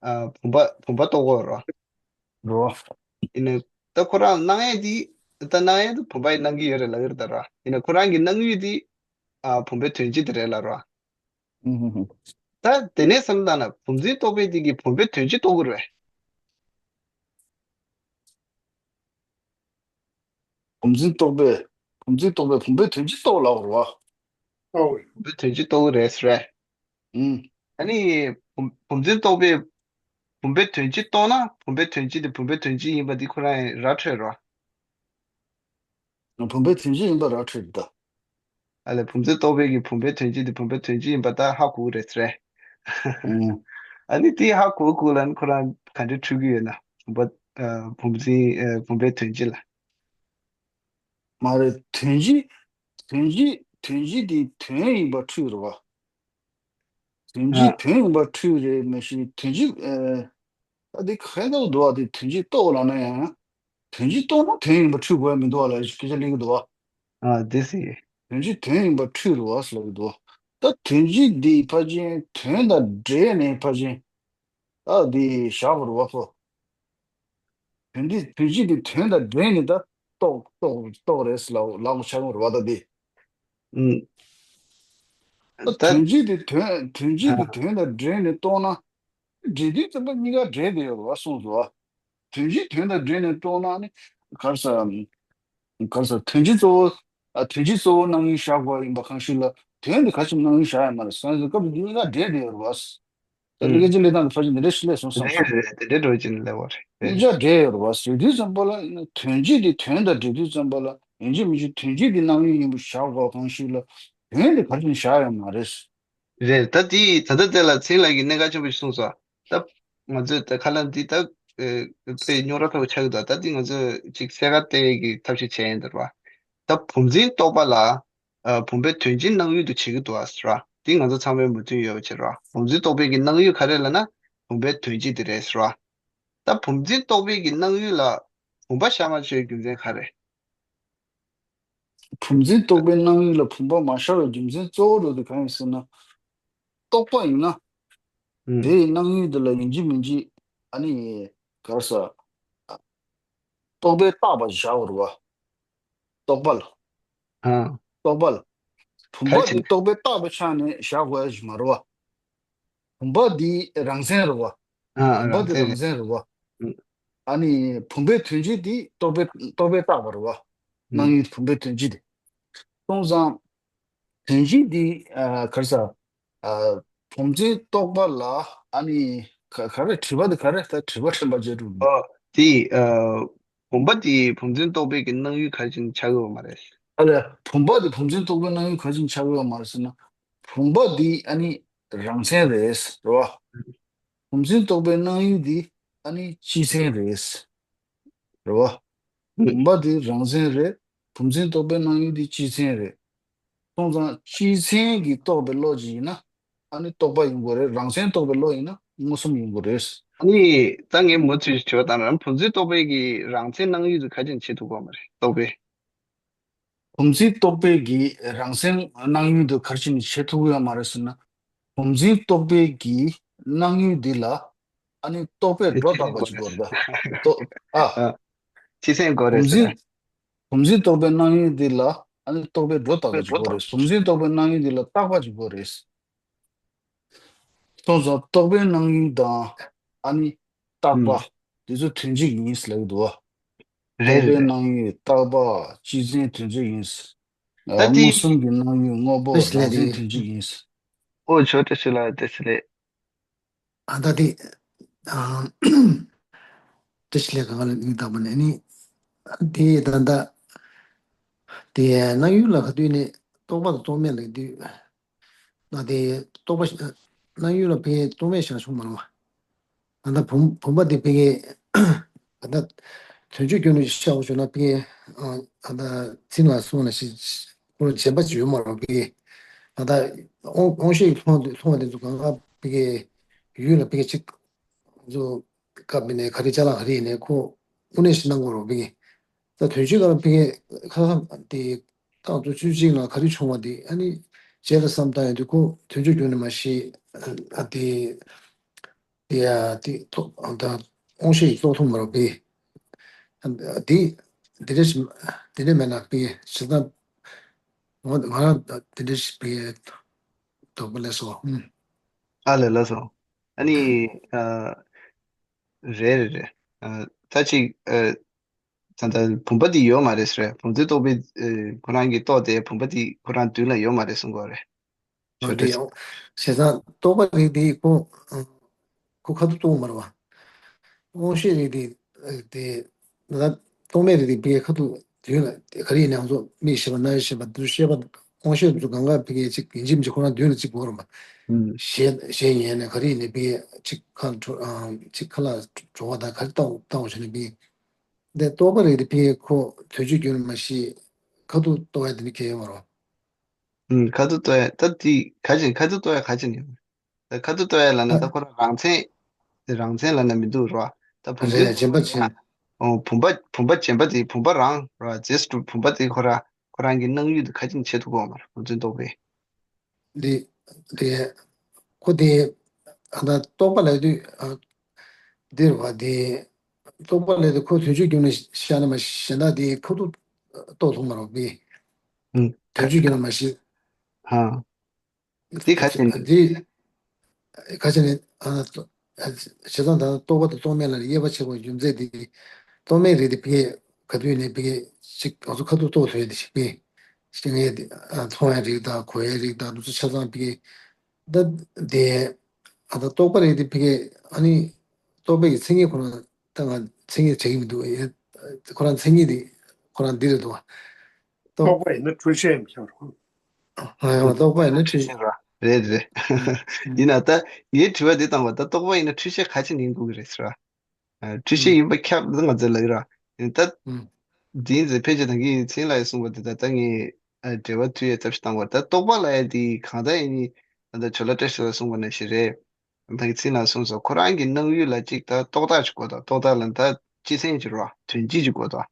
ཨ། བུམ་པ་བུམ་པ་རྟོགས་ཀྱི་རོ། རོ། ཡིན་ན། ད་ཁོ་རང་སྣང་ཡས་དེ། ད་སྣང་ཡས་དེ་བུམ་པ་ཡིས་སྣང་གི་ཡོད་རེད་ལབ་ཀྱི་རེད་ད་ར། ཡིན་ན་ཁོ་རང་གི་སྣང་ཡུལ་དེ། ཨ། བུམ་པའི་དོན་སྤྱི་དེ་རེད་ལབ་ར། ཨུ་ཧུ་ཧུ། ད་དེ་ནས་བསམ་བློ་བཏང་ན་བུམ་འཛིན་རྟོག་པའི་དེ་གིས་བུམ་པའི་དོན་སྤྱི་རྟོགས་ཀྱི་རེད། བུམ་འཛིན་རྟོག་པས། བུམ་འཛིན་རྟོག་པས་བུམ་པའི་དོན་སྤྱི་རྟོགས་ལབ་རེད་བ། རྟོགས་རེད། བུམ་པའི་དོན་སྤྱི་རྟོགས་ཀྱི་རེད་ཟེར་རེད། ཨུམ། ཨ་ནི་བུམ་བུམ་འཛིན་རྟོག་པས་བུམ་པའི་དོན་སྤྱི་རྟོགས་ན། བུམ་པའི་དོན་སྤྱི་དེ་བུམ་པའི་དོན་སྤྱི་ཡིན་པ་འདི་ཁོ་རང་ཡང་ར་འཕྲོད་རོ། བུམ་པའི་དོན་སྤྱི་ཡིན་པ་ར་འཕྲོད་ད། ཨ་ལས། བུམ་འཛིན་རྟོག་པའི་གི་བུམ་པའི་དོན་སྤྱི་དེ་བུམ་པའི་དོན་སྤྱི་ཡིན་པ་ད་ཧ་གོ་གི་རེད་ཟེར་རེད། ཨུམ། ཨ་ནི་དེ་ཧ་གོ་གོ་ལ་ནི་ཁོ་རང་ག་འདྲ་འཁྲུལ་གི་ཡོད་ན། བུམ་པ། ཨ། བུམ་འཛིན། ཨ། བུམ་པའི་དོན་སྤྱི་ལ། མ་རེད། དོན་སྤྱི། དོན་སྤྱི། དོན་སྤྱི་དེ་དོན་ཡིན་པ་འཁྲུལ་རེད་བ། དོན་སྤྱི་ཨ། དོན་ཡིན་པ་འཁྲུལ་རེད་མ་གཞི། དོན་སྤྱི། ཨ། ད་དེ་ག་འདྲ་འདུག་བ། དེ་དོན་སྤྱི་རྟོགས་ལབ་ན་ཡང་། དོན་སྤྱི་རྟོགས་ན་དོན་ཡིན་པ་འཁྲུལ་དགོས་ཡ་མི་འདུག་བ་ལབ་སྐད་ཆ་གླེང་གི་འདུག་བ། ཨ། དེ་སྲིད། དོན་སྤྱི་དོན་ཡིན་པ་འཁྲུལ་རེད་བ་ཟེར་ལབ་ཀྱི་འདུག་བ། ད་ ད་དོན་སྤྱི་འདི་ཕལ་ཆེར་དོན་དང་འབྲེལ་ནས་ཕལ་ཆེར་ད་འདི་བཞག་པ་རེད་བ་ཁོ། དོན་འདི་དོན་སྤྱི་འདི་དོན་དང་འབྲེལ་ནས་ད་རྟོགས་རྟོགས་རྟོགས་རེད་ལབ་ལབ་ཆགས་ཡོང་རེད་བ་ད་འདི། ཨུམ། ད་ད་དོན་སྤྱི་འདི་དོན་དོན་སྤྱི་འདི་ཨ། དོན་དང་འབྲེལ་ནས་རྟོགས་ན། འབྲེལ་དུས་ཙམ་པ་གཉིས་ཀ་འབྲེལ་བསྡད་ཡོད་རེད་བ་གསུངས་སོ། དོན་སྤྱི་དོན་དང་འབྲེལ་ནས་རྟོགས་ན་ནི་ག་རེ་ཟེར། ག་རེ་ཟེར་དོན་སྤྱི་གཙོ་བོ། ཨ་དོན་སྤྱི་གཙོ་བོ་སྣང་ཡུལ་བཞག་དགོས་ཡིན་པ་གང་ཞིག་ལ་དོན་དེ་ག་ཅིག་སྣང་ཡུལ་བཞག་ཡ་མ་རེད་སོང་ཙང་སྐབས་དེ་གཉིས་ཀ་འབྲེལ་བསྡད་ཡོད་རེད་བ། ད་ལས་ཀ་ཅིག་ལས་སྟངས་ཀྱི་ཕར་ཕྱིན་འདི་འདྲ་ཞིག་ལས་སོང་བསམ་རེད་སོང་། རེད་དེ་འདྲ་འགྲོ་ཀྱིན་ལས་བ་རེད། གཉིས་ཆ་འབྲེལ་ཡོད་རེད་བ། རེད་དུས་ཙམ་པ་ལ་དོན་སྤྱི་དེ་དོན་དང་འབྲེལ་དུས་ཙམ་པ་ལ་ཡིན་གཅིག་མིན་གཅིག་དོན་སྤྱི་དེ་སྣང་ཡུལ་ཡིན་པ་བཞག་དགོས་གང་ཞིག་ལ་དོན་དེ་ག་ཅིག་བཞག་ཡོད་མ་རེད། རེད། ད་དེ་ད་ལྟ་དེ་ལ་ཚིག་ལ་གི་གནད་འགག་ཆེན་པོ་ཞིག་གསུངས་སོང་། ད་ང་ཚོས་ད་ཁ་ལམ་འདི་ད་ཨེ་དཔེ་རྙོག་དྲ་ཐོག་ཆགས་ཀྱི་འདུག་ད་འདི་ང་ཚོས་ཅིག་གསལ་ཁ་གཏད་ཀྱི་ཐབས་ཤེས་བྱས་ཡིན་འདུག་བ། ད་བུམ་འཛིན་རྟོག་པ་ལ་ཨ་བུམ་པའི་དོན་སྤྱི་སྣང་ཡུལ་དུ་བྱེད་ཀྱི་འདུག་ཨ་ཟེར་བ། འདི་ང་ཚོ་ཚང་མའི་མོས་མཐུན་ཡོད་པ་བྱེད་རོགས། བུམ་འཛིན་རྟོག་པའི་གི་སྣང་ཡུལ་ག་རེ་ལབ་ན་བུམ་པའི་དོན་སྤྱི་དེ་རེད་ཟེར་བ། ད་བུམ་འཛིན་རྟོག་པའི་གི་སྣང་ཡུལ་ལ་བུམ་པ་ཤར་མ་བྱས་རྒྱུ་མཚན་ག་རེ། བུམ་འཛིན་རྟོག་པའི་སྣང་ཡུལ་ལ་བུམ་པ་མ་ཤར་བའི་རྒྱུ་མཚན་གཙོ་བོ་རུ་དེ་གང་ཡིན་ཟེར་ན། རྟོག་པ་ཡིན་ན། ཨུམ། དེའི་སྣང་ཡུལ་དེ་ལ་ཡིན་གཅིག་མིན་གཅིག་ཨ་ནི། ག་རེ་ཟེར། རྟོག་པས་བཏགས་པ་བཞག་པ་རེད་བ། རྟོག་པ་ལ། ཨ། རྟོག་པ་ལ། བུམ་པ་དེ་རྟོག་པས་བཏགས་པའི་ཆ་ནས་བཞག་དགོས་ཡ་ཞིག་མ་རེད་བ། བུམ་པ་འདི་རང་མཚན་རེད་བ། ཨ་ཨ་བུམ་པ་རང་འདི་མཚན་རང་རེད། མཚན་རེད་བ། ཨུ། ཨ་ནི་བུམ་པའི་དོན་སྤྱི་འདི་རྟོག་པས་རྟོག་པས་བཏགས་པ་རེད་བ། ཨུ། སྣང་ཡུལ་བུམ་པའི་དོན་སྤྱི་འདི། སོང་ཙང་། དོན་སྤྱི་འདི་ཨ་ག་རེ་ཟེར། ཨ་བུམ་འཛིན་རྟོག་པ་ལ་ཨ་ནི་ག་ག་རེ་དྲི་བ་འདི་ག་རེ་ད་དྲི་བ་དྲན་པ་བརྗེད་འགྲོ་གི་འདུག་ཨོ། དེ་ཨ་བུམ་པ་དེ་བུམ་འཛིན་རྟོག་པའི་གི་སྣང་ཡུལ་ག་རེ་བྱས་ནས་ཆགས་ཡོད་མ་རེད། ཨ་ལས་བུམ་པ་དེ་བུམ་འཛིན་རྟོག་པའི་སྣང་ཡུལ་ག་རེ་བྱས་ནས་ཆགས་ཡོད་མ་རེད་ཟེར་ན། བུམ་པ་འདི་ཨ་ནི་རང་མཚན་རེད་རེད་བ། བུམ་འཛིན་རྟོག་པའི་སྣང་ཡུལ་འདི་ཨ་ནི་སྤྱི་མཚན་རེད། རེད་བ། བུམ་པ་འདི་རང་མཚན་རེད། བུམ་འཛིན་རྟོག་པའི་སྣང་ཡུལ་འདི་སྤྱི་མཚན་རེད། སོང་ཙང་སྤྱི་མཚན་གྱིས་རྟོགས་པའི་བློ་ཅིག་ཡིན་ན་ཨ་ནི་རྟོག་པ་ཡིན་དགོས་རེད། རང་མཚན་རྟོགས་པའི་བློ་ཡིན་ན་མངོན་སུམ་ཡིན་དགོས་རེད། ཨ་ནི་ད་ངས་མུ་མཐུད་དྲི་བ་བཏང་ན་བུམ་འཛིན་རྟོག་པའི་གི་རང་མཚན་སྣང་ཡུལ་དུ་ག་ཅིག་བྱེད་ཐུབ་ཀྱི་ཡོད་མ་རེད་རྟོག་པས། བུམ་འཛིན་རྟོག་པའི་གི་རང་མཚན་སྣང་ཡུལ་དུ་ག་ཅིག་བྱེད་ཐུབ་ཀྱི་ཡོད་མ་རེད་ཟེར་ན། བུམ་འཛིན་རྟོག་པའི་གི་སྣང་ཡུལ་འདི་ལ་ཨ་ནི་རྟོག་པས་སྒྲོ་བཏགས་པ་ཅིག་དགོས་རེད་ད། རྟོག་ཨ། ཨ། སྤྱི་མཚན་དགོས་རེད་བུམ་ཟེར་འཛིན་ན། བུམ་འཛིན་རྟོག་པའི་སྣང་ཡུལ་འདི་ལ་ཨ་ནི་རྟོག་པས་སྒྲོ་བཏགས་པ་ཅིག་དགོས་རེད། བུམ་འཛིན་རྟོག་པའི་སྣང་ཡུལ་འདི་ལ་རྟག་པ་ཅིག་དགོས་རེད། སོང་ཙང་རྟོག་པའི་སྣང་ཡུལ་དང་ཨ་ནི་རྟག་པ་ཨུམ། དེ་ཚོ་དོན་གཅིག་ཡིན་ལབ་ཀྱི་འདུག་བ། རེད་རྟོག་པའི་རེད་རེད། སྣང་ཡུལ་རྟག་པ་སྤྱི་མཚན་དོན་གཅིག་ཡིན། ད་དེ་མངོན་སུམ་གྱི་སྣང་ཡུལ་དངོས་པོ་ཏོག་ཙམ་རང་ལས་མཚན་དོན་གཅིག་ཡིན། ཨོ་ཆོས་བཀྲ་ཤིས་ལགས་བཀྲ་ཤིས་བདེ་ལེགས། ཨ་ད་དེ་ཨ་བཀྲ་ཤིས་བདེ་ལེགས། གང་ལ་མིང་བཏགས་པ་ནས་ནི་དེ་ད་ད་དེ་སྣང་ཡུལ་ལ་ག་དུས་ནས་རྟོག་པ་དང་རྟོག་མེད་ལ་དུས། ད་དེ་རྟོག་པ་སྣང་ཡུལ་ལ་ཕན་རྟོག་མེད་བཞག་ཆོག་མ་རེད་བ། ད་ལྟ་བུམ་བུམ་པ་དེ་ཕ་གི་ད་ལྟ་དོན་གཅོད་རྒྱུ་ནས་བཤད་པ་བྱུང་ན་ཕ་གི་ད་ལྟ་ཚིག་ལ་སོང་ན་ཞིག་ཁོ་རང་བྱེད་པ་ཅིག་ཡོད་མ་རེད་ཕ་གི། ད་ལྟ་དབང་དབང་ཤེས་ཀྱིས་མཐོང་བ་དེ་ཚོ་གང་ག་ཕ་གི་ཡུལ་ལ་ཕ་གི་ཅིག་ཚོ་སྐབས་ནས་ག་རེ་ཅ་ལག་ག་རེ་ཡིན་ནའི་ཁོ་དངོས་གནས་ཤིག་གནང་དགོས་རེད་ཕ་གི། ད་དོན་གཅོད་ཀ་ལ་ཕ་གི་ཁ་ཁ་དེ་རྟག་ཏུ་བཅུ་གཅིག་ལ་ག་རེ་བྱུང་བ་དེ་ཨ་ནི་བྱས་ལ་བསམ་བཏང་ཡོང་དུས་ཁོ་དོན་གཅོད་རྒྱུ་ནས་མ་ཤེས་ཨ་དེ། དེ་ཡ་དེ་ཐོག་ད་དབང་ཤེས་ཀྱིས་རྟོགས་ཐུབ་མ་རེད་པས། དེ་དེ་འདྲ་ཞིག་དེ་འདྲ་མེད་ན་པས་ཇི་ལྟར་ང་ང་རང་དེ་འདྲ་ཞིག་པས་དོགས་པ་སླེབས་སོང་། ཨ་ལས་ལགས་སོ། ཨ་ནི་ཨ་རེད་རེད་རེད། ཨ་ད་ཅིག་ཨ་ད་ལྟ་བུམ་པ་འདི་ཡོད་མ་རེད་ཟེར། བུམ་འཛིན་རྟོག་པས་ཨ་ཁོ་རང་གིས་རྟོགས་ཏེ་བུམ་པ་འདི་ཁོ་རང་མདུན་ལ་ཡོད་མ་རེད་གསུང་གི་རེད། ཨོ་ཆོས་དེ་ཡང་བྱས་ཙང་རྟོག་པ་རིགས་དེ་ཁོ་ཁོ་ཁ་ཐུག་རྟོགས་མ་རེད་བ། དབང་ཤེས་རིགས་དེ་དེ་ད་རྟོག་མེད་རིགས་དེ་ཕ་གིའི་ཁ་ཐུག་མདུན་ལ་ག་རེ་ཡིན་ནའང་ཚོ་མིག་ཤེས་པ་རྣ་བའི་ཤེས་པ་དེ་ཚོ་ཤེས་པ་དབང་ཤེས་དེ་ཚོ་གང་ག་ཕ་གིའི་ཅིག་ཡིན་གཅིག་མིན་གཅིག་ཁོ་རང་མདུན་ལ་གཅིག་བོར་མ། ཨུམ། གཞལ་གཞལ་ཡས་ནས་ག་རེ་ཡིན་ནའི་ཕ་གིའི་ཅིག་ཁ་ལ་འགྲོ་ཨ་ཅིག་ཁ་ལ་འགྲོ་བ་དང་ག་རེ་བཏང་བཏང་བ་བྱས་ནས་ཕ་གིའི་འདི་རྟོག་པ་རིགས་དེ་ཕ་གིའི་ཁོ་དོན་གཅོད་རྒྱུ་ནས་མ་ཤེས་ཁ་ཐུག་རྟོགས་ཡ་དེ་ནི་གལ་ཡོད་མ་རེད། ཨུམ། ཁ་ཐུག་རྟོགས་ཡ་ད་དེ་ག་ཅིག་ཁ་ཐུག་རྟོགས་ཡ་ག་ཅིག་ནི་ཡོད། ད་ཁ་ཐུག་རྟོགས་ཡ་ལབ་ན་ད་ཁོ་རང་རང་མཚན། རང་མཚན་ལབ་ན་མི་འདུག་རོ། ད་བུམ་འཛིན་རེད་རྟོག་རྗེན་པ་པས་ཆེ། ཨོ་བུམ་པ་བུམ་པ་རྗེན་པ་དེ་བུམ་པ་རང་རོ། ཇེསྟ་བུམ་པ་དེ་ཁོ་ར་ཁོ་རང་གི་སྣང་ཡུལ་དུ་ག་ཅིག་བྱེད་ཐུབ་ཀྱི་ཡོད་མ་རེད་བུམ་འཛིན་རྟོག་པས། འདི་ དེ་ཁོ་དེ་ཨ་ད་རྟོག་པ་ལབ་དུས་ཨ་འདིར་བ་དེ་རྟོག་པ་ལབ་དུས་ཁོ་དོན་སྤྱིའི་སྒོ་ནས་བཤད་ན་མ་གཞན་དག་དེ་ཁོ་ཐུག་རྟོགས་ཐུབ་མ་རེད་པས། ཨུམ། དོན་སྤྱིའི་སྒོ་ནས་མ་གཞི། ཧ། འདི་ག་ཅི་ནས། འདི་ག་ཅི་ནས་ཨ་བྱས་ཙང་ད་རྟོག་པ་དང་རྟོག་མེད་ལ་དབྱེ་བ་ཕྱེ་བའི་རྒྱུ་མཚན་དེ་རྟོག་མེད་རིགས་དེ་ཕ་གི་ག་དུས་ནས་ཕ་གི་ཅིག་ང་ཚོ་ཁ་ཐུག་རྟོགས་ཐུབ་ཡ་དེ་ཞིག་པས། ཤེས་ཡོན་དེ་ཨ་མཐོང་ཡ་རིགས་དང་གོ་ཡ་རིགས་དང་དེ་ཚོ་ཆ་ཚང་ཕ་གི་ད་དེ་ཨ་ད་རྟོག་པ་རིགས་དེ་ཕ་གི་ཨ་ནི་རྟོག་པའི་གི་མཚན་ཉིད་ཁོ་ན་ད་ང་མཚན་ཉིད་བྱེད་ཀྱི་མི་འདུག་ཡ། ཁོ་རང་མཚན་ཉིད་དེ་ཁོ་རང་འདི་རེད་འདུག་བ། རྟོག་རྟོག་པ་ཡིན་ན་འཁྲུལ་ཤེས་ཡིན་ཤག་རོ། ཨ་ཡང་རྟོག་པ་ཡིན་ན་འཁྲུལ་ཤེས་ར། རེད་རེད། ཡིན་ན་ད་ངའི་དྲི་བ་འདི་བཏང་བ་ད་རྟོག་པ་ཡིན་ན་འཁྲུལ་ཤེས་ག་ཅི་ནས་ཡིན་དགོས་ཀྱི་རེད་ཟེར་བ། ཨ་འཁྲུལ་ཤེས་ཡིན་པ་ཁྱབ་ང་ཚོས་ལབ་ཀྱི་ར། ཡིན་ད། འདིའི་ཚེ་ཕལ་ཆེར་ད་གིན་ཚེ་རིང་ལགས་ཀྱིས་གསུངས་པ་འདི་ད་ལྟ་ངས་ཨ་འགྲེལ་པ་མཐུད་ཡས་ཐབས་ཤིག་བཏང་བ་ད་རྟོག་པ་ལབ་ཡས་འདི་གང་ལྟར་ཡིན་ནི་ད་ལྟ་ཇོ་ལ་བཀྲ་ཤིས་ལགས་གསུངས་པ་ནང་བཞིན་རེད། ད་གིན་ཚེ་རིང་ལགས་གསུངས་སོང་ཁོ་རང་གི་སྣང་ཡུལ་ལ་གཅིག་ད་རྟོག་བཏགས་ཅིག་དགོས་དང་རྟོག་བཏགས་ལ་ད་སྤྱི་མཚན་ཅིག་རེད་བ་དོན་སྤྱི་ཅིག་དགོས་དང་།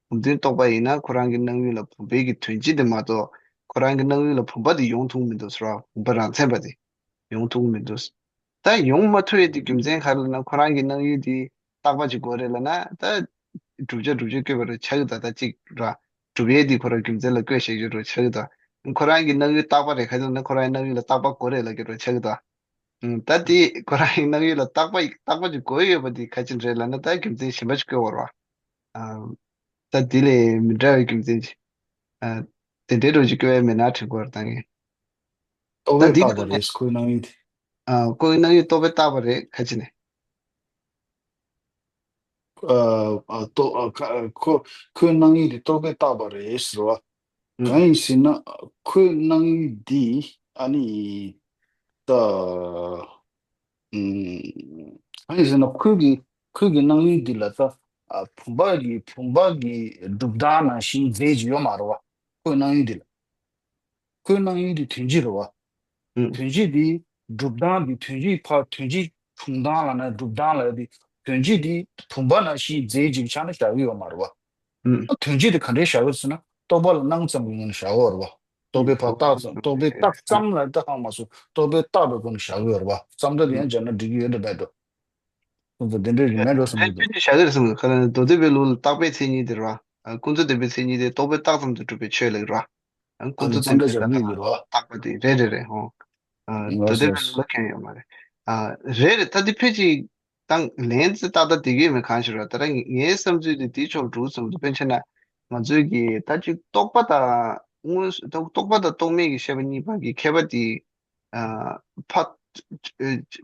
བུམ་འཛིན་རྟོག་པ་ཡིན་ན་ཁོ་རང་གི་སྣང་ཡུལ་ལ་བུམ་པའི་གི་དོན་སྤྱི་དེ་མ་གཏོགས་ཁོ་རང་གི་སྣང་ཡུལ་ལ་བུམ་པ་དེ་ཡོང་ཐུབ་མི་འདུག་ཟེར་བ་བུམ་པ་རང་མཚན་པ་དེ་ཡོང་ཐུབ་མི་འདུག་ད་ཡོང་མ་ཐུབ་ཡས་དེ་རྒྱུ་མཚན་ག་རེ་ལབ་ན་ཁོ་རང་གི་སྣང་ཡུལ་དེ་རྟག་པ་ཅིག་དགོས་རེད་ལབ་ན་ད་བསྒྲུབ་བྱ་བསྒྲུབ་བྱ་བཀོད་པ་རེད་ཆགས་ཀྱི་ད་ད་ཅིག་ར་བསྒྲུབ་ཡས་དེ་ཁོ་རང་རྒྱུ་མཚན་ལ་བཀོད་བཞག་རྒྱུ་རེད་ཆགས་ཀྱི་ད་ཁོ་རང་གི་སྣང་ཡུལ་རྟག་པ་རེད་ག་ཅི་ལབ་ན་ཁོ་རང་གི་སྣང་ཡུལ་ལ་རྟག་པ་དགོས་རེད་ལབ་ཀྱི་རེད་ཆགས་ཀྱི་ད། ཨུམ། ད་དེ་ཁོ་རང་གི་སྣང་ཡུལ་ལ་རྟག་པ་རྟག་པ་ཅིག་དགོས་ཡོད་པ་དེ་ག་ཅི་རེད་ལབ་ན་ད་རྒྱུ་མཚན་གཞན་པ་ཅིག་བཀོད་པ་རེད་བ། ཨ། ད་དེ་ལས་མི་འདྲ་བའི་རྒྱུ་མཚན་ཅིག་ཨ། དེ་འདྲའི་འགྲོ་ཅིག་བཀོད་ཡ་མེད་ན་དྲན་གོ་ར་ད་ངས། རྟོག་ད་པས་འདི་བཏགས་པ་རེད་ཁོའི་སྣང་ཡུལ་དེ། ཨ། ཁོའི་སྣང་ཡུལ་རྟོག་པས་བཏགས་པ་རེད་ག་ཅི་ནས། ཨ། ཨ། རྟོག་ཨ། ཁ་ཁོ་ཁོའི་སྣང་ཡུལ་དེ་རྟོག་པས་བཏགས་པ་རེད་ཟེར་བ། ཨུམ། གང་ཡིན་ཟེར་ན་ཁོའི་སྣང་ཡུལ་འདི་ཨ་ནི་ད་ཨུམ། གང་ཡིན་ཟེར་ན་ཁོའི་གི་ཁོའི་གི་སྣང་ཡུལ་འདི་ལ་ད་ཨ་བུམ་པ་གི་བུམ་པ་གི་གྲུབ་མཐའ་ནང་བཞིན་རྫས་ཅིག་ཡོད་མ་རེད་བ། ཁོའི་སྣང་ཡུལ་འདི་ལ། ཁོའི་སྣང་ཡུལ་དེ་དོན་སྤྱི་རེད་བ། ཨུམ། དོན་སྤྱི་དེ་གྲུབ་མཐའ་དེ་དོན་སྤྱི་ཕར་དོན་སྤྱི་བྱུང་སྟངས་ལབ་ན་གྲུབ་སྟངས་ལབ་དེ་དོན་སྤྱི་དེ་བུམ་པ་ནང་བཞིན་རྫས་ཅིག་ཆགས་ན་བཞག་གི་ཡོད་མ་རེད་བ། ཨུམ། དོན་སྤྱི་དེ་ག་འདྲས་བཞག་གི་ཟེར་ན་རྟོག་པ་ལ་སྣང་ཙམ་གྱི་ངང་ནས་བཞག་གི་ཡོད་རེད་བ། རྟོག་པས་ཕར་བཏགས་ཙམ་རྟོག་པས་བཏགས་ཙམ་ལ་བཏགས་ཁག་མ་སོང་རྟོག་པས་བཏགས་པའི་སྒོ་ནས་བཞག་གི་ཡོད་རེད་བ། བསམ་བློ་དེ་ཡང་སྦྱར་ན་འགྲིག་གི་ཡོད་འགྲོ་མེད་འགྲོ། ཁོང་ཚོ་དེ་འདྲའི་རིན་མེད་འགྲོ་བསམ་གྱི་འདུག་རེད་དཔེ་ཅིག་བཞག་གི་རེད་བསམ་གྱི་ག་ལ་ནི་མདོ་སྡེ་པའི་ལུགས་ལ་བརྟག་པའི་མཚན་ཉིད་དེ་རེད་བ། ཀུན་རྫོབ་བདེན་པའི་མཚན་ཉིད་དེ་རྟོག་པས་བཏགས་ཙམ་དུ་གྲུབ་པའི་ཆོས་ལ་རེད་བ། ཨ་ནི་ཀུན་རྫོབ་བདེན་པའི་ལ་ད་ང་ཚོ་བརྟག་པ་དེ་རེད་རེད་རེད་ཧོ། ཨ། མདོ་སྡེ་པའི་ལུགས་ལ་ཁྱོན་ཡོད་མ་རེད། ཨ། རེད་རེད་ད་འདི་ཕལ་ཆེར་ད་ལན་ཙི་ཏག་ཏག་བསྡད་ཀྱི་ཡོད་མེད་གང་ཞིག་རེད་ད་ར་ངའི་བསམ་ཚུལ་དེ་དེའི་ཕྱོགས་འགྲོ་གི་བསམ་འདུག་དཔེར་ན་ང་ཚོའི་གི་ད་ཅིག་རྟོག་པ་དང་དངོས་སུ་རྟོག་པ་དང་རྟོག་མེད་ཀྱི་ཤེས་པ་གཉིས་བར་གྱི་ཁྱད་པར་དེ། ཨ། ཕར་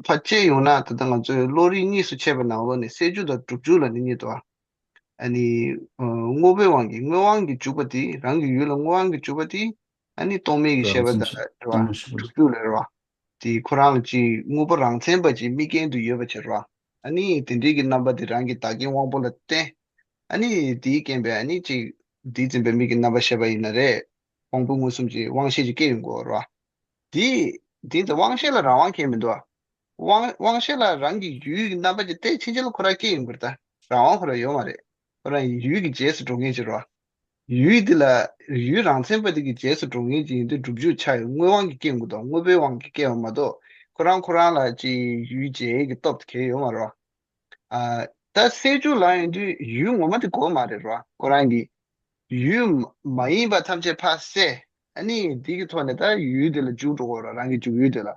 ཕར་དཔྱད་ཡོང་ན་ད་ལྟ་ང་ཚོས་བློ་རིག་གཉིས་སུ་ཕྱེ་བའི་ནང་ལོགས་ནས་སེལ་འཇུག་དང་སྒྲུབ་འཇུག་ལབ་ནས་གཉིས་འདུག་ཨ་ནི་དངོས་པོའི་དབང་གིས་དངོས་དབང་གིས་འཇུག་པ་དེ་རང་གི་ཡུལ་ལ་དངོས་དབང་གིས་འཇུག་པ་དེ་ཨ་ནི་རྟོག་མེད་ཀྱི་ཤེས་པ་དང་རེད་བ་སྒྲུབ་འཇུག་ལབ་རེད་བ། དེ་ཁོ་རང་ལ་ཅིག་དངོས་པོ་རང་མཚན་པ་ཅིག་དམིགས་རྐྱེན་དུ་ཡོད་པ་བྱེད་རེད་བ། ཨ་ནི་དེ་འདྲའི་གི་རྣམ་པ་དེ་རང་གི་བདག་རྐྱེན་དབང་པོ་ལ་བརྟེན། ཨ་ནི་དེའི་རྐྱེན་པས་ཨ་ནི་ཅིག་དེས་འཛིན་པའི་མིག་གི་རྣམ་པ་ཤེས་པ་ཡིན་ན་རེད། དབང་པོ་མངོན་སུམ་གྱི་དབང་ཤེས་ཀྱི་སྐྱེ་ཡོང་གི་ཡོད་རེད་བ། དེ་དེ་ཚོ་དབང་ཤེས་ལ་རང་དབང་གང་ཡང་མི་འདུག་བ། དབང་དབང་ཤེས་ལ་རང་གི་ཡུལ་གྱི་རྣམ་པ་ཅིག་བལྟས་ཕྱིན་ཆད་ལ་ཁོ་རང་སྐྱེ་ཡོང་གི་རེད་ད། རང་དབང་ཁོ་རང་ཡོད་མ་རེད། ཁོ་རང་ཡུལ་གྱི་རྗེས་སུ་འགྲོ་མཁན་ཅིག་རེད་བ། ཡུལ་འདི་ལ་ཡུལ་རང་མཚན་པ་འདི་གི་རྗེས་སུ་འགྲོ་མཁན་ཅིག་ཡིན་དུས་སྒྲུབ་འཇུག་ཆགས་ཡོད་དངོས་དབང་གིས་སྐྱེ་ཡོང་གི་འདུག་དངོས་པོའི་དབང་གིས་སྐྱེ་བ་མ་གཏོགས་ཁོ་རང་ཁོ་རང་ལ་ཅིག་ཡུལ་རྗེས་ཀྱི་སྟོབས་དེ་གང་ཡང་ཡོད་མ་རེད་བ། ཨ། ད་སེལ་འཇུག་ལབ་ཡོང་དུས་ཡུལ་ངོ་མ་དེ་དགོས་མ་རེད་རོ། ཁོ་རང་གི་ཡུལ་མ་ཡིན་པ་ཐམས་ཅད་ཕར་བསལ། ཨ་ནི་འདི་གི་ཐོག་ནས་ད་ཡུལ་དེ་ལ་འཇུག་འགྲོ་དགོས་རོ། རང་གི་འཇུག་ཡུལ་དེ་ལ།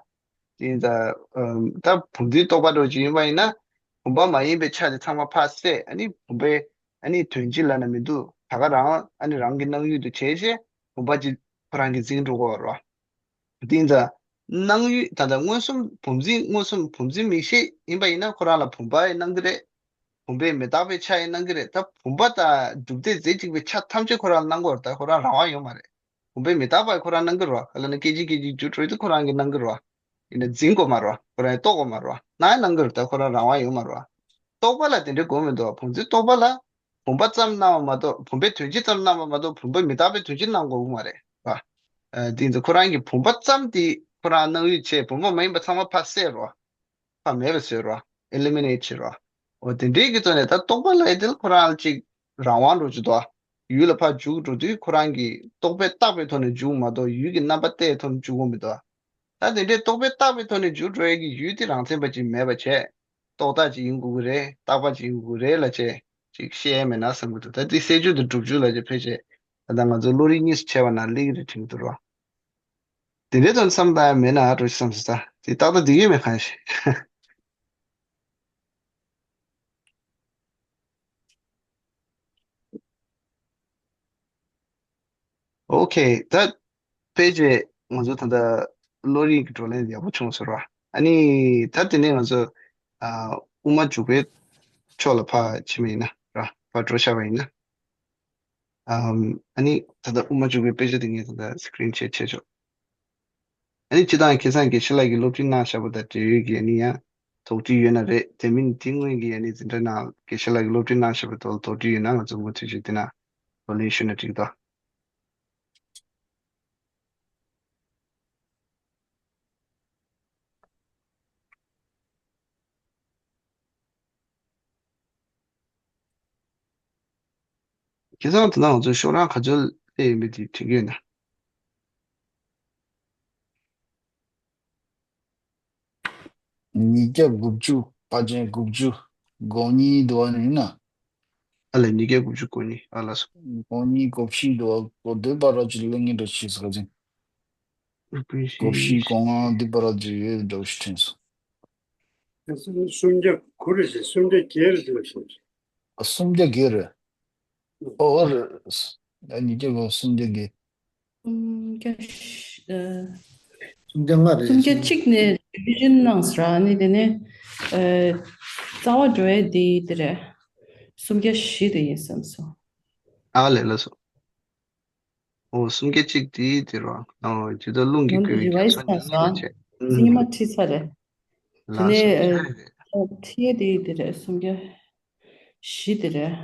དེ་ད་ཨམ། ད་བུམ་འཛིན་རྟོག་པ་འདྲ་ཅིག་ཡིན་པ་ཡིན་ན། བུམ་པ་མ་ཡིན་པའི་ཆ་དེ་ཚང་མ་ཕར་བསལ། ཨ་ནི་བུམ་པའི་ཨ་ནི་དོན་སྤྱི་ལབ་ན་མི་འདུག་ད་ག་རང་ཨ་ནི་རང་གི་སྣང་ཡུལ་དུ་བྱས་བྱས་བུམ་པ་ཅིག་ཁོ་རང་གིས་འཛིན་འགྲོ་དགོས་རོ། དེ་ཡིན་ཙང་། སྣང་ཡུལ་ད་ལྟ་མངོན་སུམ་བུམ་འཛིན་མངོན་སུམ་བུམ་འཛིན་མིག་ཤེས་ཡིན་པ་ཡིན་ན་ཁོ་རང་ལ་བུམ་པ་ཡང་སྣང་གི་རེད། བུམ་པའི་མི་རྟག་པའི་ཆ་ཡང་སྣང་གི་རེད། ད་བུམ་པ་དང་གྲུབ་མཐས་རྫས་གཅིག་པའི་ཆ་ཐམས་ཅད་ཁོ་རང་ལ་སྣང་གི་ཡོད་རེད། ད་ཁོ་རང་རང་དབང་ཡོད་མ་རེད། བུམ་པའི་མི་རྟག་པ་ཁོ་རང་སྣང་གི་རེད་བ། ག་ལ་ན་སྐད་ཅིག་སྐད་ཅིག་རྒྱུ་འགྲོ་ཡི་དུས་ཁོ་རང་གིས་སྣང་གི་རེད་བ། ཡིན་ན་འཛིན་དགོས་མ་རེད་བ། ཁོ་རང་ཡང་རྟོགས་དགོས་མ་རེད་བ། སྣང་ཡང་སྣང་གི་རེད། ད་ཁོ་རང་རང་དབང་ཡོད་མ་རེད་བ། རྟོག་པ་ལ་དེ་འདྲའི་དགོས་མི་འདུག་བ། བུམ་འཛིན་རྟོག་པ་ལ། བུམ་པ་ཙམ་སྣང་བ་མ་གཏོགས་བུམ་པའི་དོན་སྤྱི་ཙམ་སྣང་བ་མ་གཏོགས་བུམ་པ་མི་རྟག་པའི་དོན་སྤྱི་སྣང་དགོས་ཀྱི་མ་རེད་བ། ཨ། དེ་ཚོ་ཁོ་རང་གི་བུམ་པ་ཙམ་དེ་ཁོ་རང་སྣང་ཡུལ་བྱས་བུམ་པ་མ་ཡིན་པ་ཚང་མ་ཕར་བསལ་རོ། ཕར་མེད་པ་བཟོས་རོ། ཨེ་ལི་མི་ནེ་ཊི་བྱེད་རོ། འོ་དེ་འདྲའི་གི་ཐོག་ནས་ད་རྟོག་པ་ལབ་ཡ་དེ་ལ་ཁོ་རང་ལ་ཅིག་རང་དབང་འགྲོ་རྒྱུ་འདུག་ཡུལ་ལ་ཕར་འཇུག་འགྲོ་དུས་ཁོ་རང་གི་རྟོག་པས་བཏགས་པའི་ཐོག་ནས་འཇུག་མ་གཏོགས་ཡུལ་གྱི་རྣམ་པ་བལྟས་ཐོག་ནས་འཇུག་དགོས་མི་འདུག་ད་དེ་འདྲའི་རྟོག་པས་བརྟགས་པའི་ཐོག་ནས་འཇུག་འགྲོ་ཡས་ཀྱི་ཡུལ་དེ་རང་མཚན་པ་ཅིག་མེད་པ་བྱས། རྟོག་བཏགས་ཅིག་ཡིན་དགོས་ཀྱི་རེད། རྟག་པ་ཅིག་ཡིན་དགོས་ཀྱི་རེད་ལབ་བྱས་ཅིག་བཤད་ཡས་མེད་ན་བསམ་གྱི་འདུག་ད་དེ་གསལ་བརྗོད་དང་སྒྲུབ་བརྗོད་ལབ་བྱས་ཕལ་ཆེར་ད་ལྟ་ང་ཚོ་བློ་རིག་གཉིས་སུ་ཕྱེ་བ་ན་སླེབས་ཀྱི་རེད་དྲན་གྱི་འདུག་ར། དེ་འདྲའི་དོན་བསམ་བཏང་ཡ་མེད་ན་འགྲོ་ཞིག་བསམ་སོང་། ད་དེ་ཏག་ཏག་འགྲིག་གི་མེད་གང་ཞིག་ཨོ་ཁེ། ད་ཕལ་ཆེར་ང་ཚོ་ད་ལྟ་བློ་རིག་གི་བགྲོ་གླེང་ཡག་པོ་བྱུང་སོང་ར། ཨ་ནི་ད་དེ་ནས་ང་ཚོ་ཨ་དབུ་མ་འཇུག་པའི་ཕྱོགས་ལ་ཕར་ཕྱིན་པ་ཡིན་ན་ར། ཕར་འགྲོ་བཞག་པ་ཡིན་ན། ཨམ། ཨ་ནི་ད་ལྟ་དབུ་མ་འཇུག་པའི་དཔེ་ཆ་དེ་ངས་ད་ལྟ་སི་ཀི་རིན་ཤེར་བྱས་ཆོག་ཨ་ནི་སྤྱིར་བཏང་ཁ་སང་དགེ་བཤེས་ལགས་ཀྱིས་སློབ་ཁྲིད་གནང་བཞག་པ་དང་འབྲེལ་ཡོད་ཀྱི་ཨ་ནི་ཡང་དོགས་འདྲི་ཡོད་ན་རེད། དེ་མིན་དེ་སྔོན་གྱི་ཨ་ནི་འཛིན་གྲྭ་ནང་དགེ་བཤེས་ལགས་ཀྱིས་སློབ་ཁྲིད་གནང་བཞག་པའི་ཐོག་ལ་དོགས་འདྲི་ཡོད་ན་ང་ཚོ་མུ་མཐུད་བྱས་དེ་ན་བགྲོ་གླེང་ཞུས་ན་འགྲིག་གི་འདུག་ཁ་སང་དེ་ན་ང་ཚོ་ཤོག་གྲངས་ག་ཚོད་སླེབས་ཡོད་མེད་དེ་དྲན་གྱི་ཡོད་ན། ཉིས་བརྒྱ་དགུ་བཅུ། ཕལ་ཆེར་དགུ་བཅུ་གོ་གཉིས་འདུག་པ་ཡིན་ན། ཨ་ལས། ཉིས་བརྒྱ་དགུ་བཅུ་གོ་གཉིས། ཨ་ལགས་སོ། གོ་གཉིས་གོ་བཞི་འདུག་པ། གོ་བདུན་བར་ཅིག་སླེབས་ངེས་འདྲ་ཞིག་ཟེར་ག་ཅིང་། གོ་བཞི་གོ་ལྔ་འདི་བར་ཅིག་ཡོད་འདྲ་ཞིག་དྲན་སོང་། སུམ་བརྒྱ་དགུ་རེད་ཟེར། སུམ་བརྒྱ་བརྒྱད་རེད་ཟེར་བ་ཞིག་ཨ། སུམ་བརྒྱ་བརྒྱད་རེད། ཨོ་ཨོ་རེད། ཨ། ཉིས་བརྒྱ་གོ་སུམ་བརྒྱ་བརྒྱད། སུམ་བརྒྱ་བཞི། ཨ། སུམ་བརྒྱ་ལྔ་རེད། སུམ་བརྒྱ་གཅིག་ནས་རི་བི་ཞན་གནང་ཟེར། ཨ་ནི་དེ་ནས་ཨ་རྩ་བ་འགྲོ་ཡས་དེ་དེ་རེད། སུམ་བརྒྱ་བཞི་དེ་ཡིན་བསམ་སོང་། ཨ་ལས། ལགས་སོ། ཨོ། སུམ་བརྒྱ་གཅིག་དེ་དེ་རེད་པ། ཨོ། ཇི་ལྟར་རླུང་གིས་ཧོན་དུ་བསྐུལ་བའི་རི་ཝའི་རྒྱ་མཚོ་ནི་གནོན་པར་བྱེད། ཨུམ། ཚིག་ཉི་མ་ཁྲིད་ཚར་རེད། དེ་ལགས་ནས་སོ། ཨ་ཁྲིད་ཡས་དེ་དེ་རེད། སུམ་བརྒྱ་བཞི་དེ་རེད།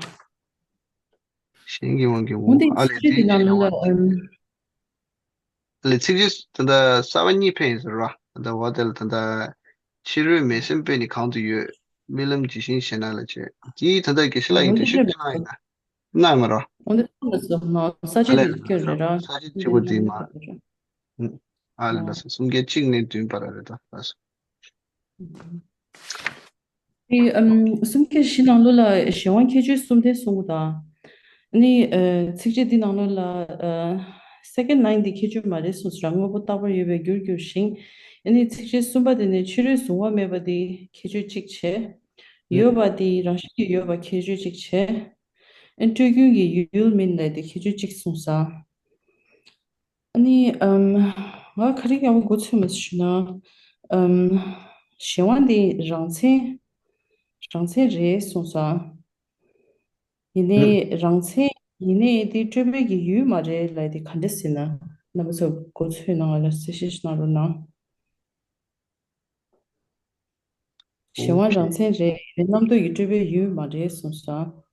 གཞན་གྱི་དབང་གིས་འོ། འོ་དེ་ཨ་ལས། ཚིག་དེ་ནང་ལོགས་ལ་ཨམ། ཨ་ལས། ཚིག་གཅིག་ད་ལྟ་གསར་པ་གཉིས་ཕེབས་ཡིན་ཟེར་བ། ད་ལྟ་འོ་དེ་ལ་ད་ལྟ་ཕྱི་རོལ་མེ་སེམས་དཔེ་ནི་གང་དུ་ཡོད། རྨི་ལམ་ཇི་བཞིན་ཞེ་ན་ལ་བྱེད། དེའི་ད་ལྟ་དགེ་བཤེས་ལགས་ཀྱིས་འོ་འདི་འགྲེལ་བཤད་ཕེབས་གནང་ཡིན་ན། གནང་མ་རོ། འོ་འདི་ཐོག་ལ་སོ་མ་ས་ཨ་བཅད་ལས། དེ་ཁྱེར་རེད་ར། ས་བཅད་གཅིག་པོ་དེ་མ། ཨ་ལས། ལགས་སོ། སུམ་བརྒྱ་གཅིག་ནས་བདུན་བར་རེད་ད། ལགས་སོ། དེ་ཨམ་སུམ་བརྒྱ་བཞི་ནང་ལོགས་ལ་གཞན་དབང་ཁྱད་ཆོས་གསུམ་ལྡན་གསུང་གི་དང་། ཨ་ནི་ཨ་ཚིགས་བཅད་འདི་ནང་ལོགས་ལ་ཨ་second line འདི་ཁྱད་ཆོས་མ་རེད་གསུངས་སོང་ར། དངོས་པོ་རྟག་པར་ཡོད་པའི་རྒྱུར་གྱུར་ཞིང་། ཨ་ནི་ཚིགས་བཅད་གསུམ་པ་དེ་ནི་ཕྱི་རོལ་གཟུང་བ་མེད་པ་འདི་ཁྱད་ཆོས་གཅིག་བྱས། ཡོད་པ་འདི་རང་བཞིན་གྱིས་ཡོད་པ་ཁྱད་ཆོས་གཅིག་བྱས། ཨ་ནི་སྤྲོས་ཀུན་གྱི་ཡུལ་མིན་ལས་དེ་ཁྱད་ཆོས་གཅིག་གསུངས་སོང་། ཨ་ནི་ཨམ་ང་ག་རེ་ཡག་པོ་མགོ་ཚོས་མ་སོང་ན། ཨམ་གཞན་དབང་འདི་རང་མཚན་རང་མཚན་རེད་གསུངས་སོང་། ཡིན་ནའི་རང་མཚན་ཡིན་ནའི་དེ་སྤྲོས་པའི་གི་ཡུལ་མ་རེད་ལབ་དེ་ག་འདྲ་ཟེར་ན། རྣམ་པ་ཚོ་མགོ་ཚོས་ན་ང་ལ་གསལ་བཤད་ཞིག་གནང་རོགས་གནང་། གཞན་དབང་རང་མཚན་རེད། རྣམ་རྟོག་གི་སྤྲོས་པའི་ཡུལ་མ་རེད་གསུངས་སོང་།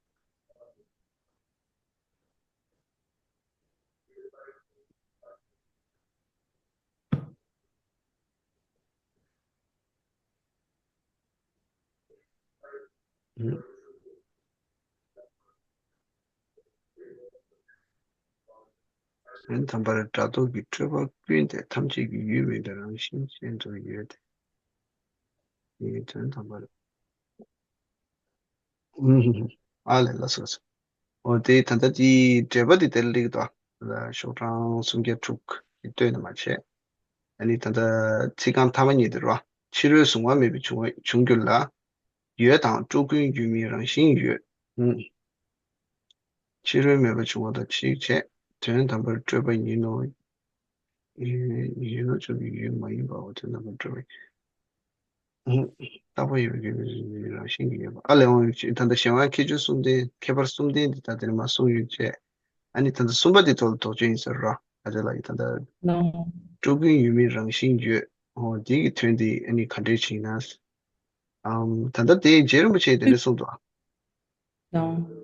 དོན་དམ་པར་སྒྲ་རྟོག་གི་སྤྲོས་པ་ཀུན་ཏེ་ཐམས་ཅད་ཀྱི་ཡུལ་མིན་པའི་རང་བཞིན་ཅན་དུ་ཡོད་དེ། དོན་དམ་པར། ཨ་ལས། ལགས་སོ། ལགས་སོ། འོ་དེ་ད་ལྟ་དེའི་འགྲེལ་པ་དེ་དེར་སླེབས་འདུག་ཤོག་གྲངས་སུམ་བརྒྱ་དྲུག་གི་སྟོད་ནས་མར་བྱས། ཨ་ནི་ད་ལྟ་ཚིག་རྐང་ཐ་མ་གཉིས་དེ་རེད་པ། ཕྱི་རོལ་གཟུང་བ་མེད་པའི་འབྱུང་བ་འབྱུང་འགྱུར་ལ། ཡོད་དང་སྤྲོས་ཀུན་ཡུལ་མིན་རང་བཞིན་ཡོད། ཨུམ། ཕྱི་རོལ་མེད་པ་བྱུང་བ་དང་གཅིག་བྱས། དོན་དམ་པར་སྤྲོས་པ་ཡིན་ནོ། ཡིན་ནོ་ཅོག་གི་ཡུལ་མ་ཡིན་པའོ། དོན་དམ་པར་སྤྲོས་པ་ཡིན། ཨུམ། རྟག་པ་ཡོད་པའི་རང་བཞིན་གྱིས་ཡོད་པ། ཨ་ལས། འོང་ཡོད་ཅེས། ད་ལྟ་གཞན་དབང་ཁྱད་ཆོས་གསུམ་ལྡན། ཁྱད་པར་གསུམ་ལྡན་འདི་ད་དེ་ནས་མར་གསུངས་ཡོད་ཅེས། ཨ་ནི་ད་ལྟ་གསུམ་པ་འདི་ཐོག་ལ་དོགས་གཅོད་ཡིན་ཟེར་རོ། ཨ་ཅེ་ལགས་ཀྱིས་ད་ལྟ་སྤྲོས་ཀུན་ཡུལ་མིན་རང་བཞིན་ཡོད། འོ་དེ་གི་དོན་དེ་ཨ་ནི་ག་འདྲས་ཅིག་ཡིན་ན། ཨམ། ད་ལྟ་དེ་རྗེ་རིན་པོ་ཆེས་དེ་འདྲས་གསུངས་འདུག་ཨ། དང་།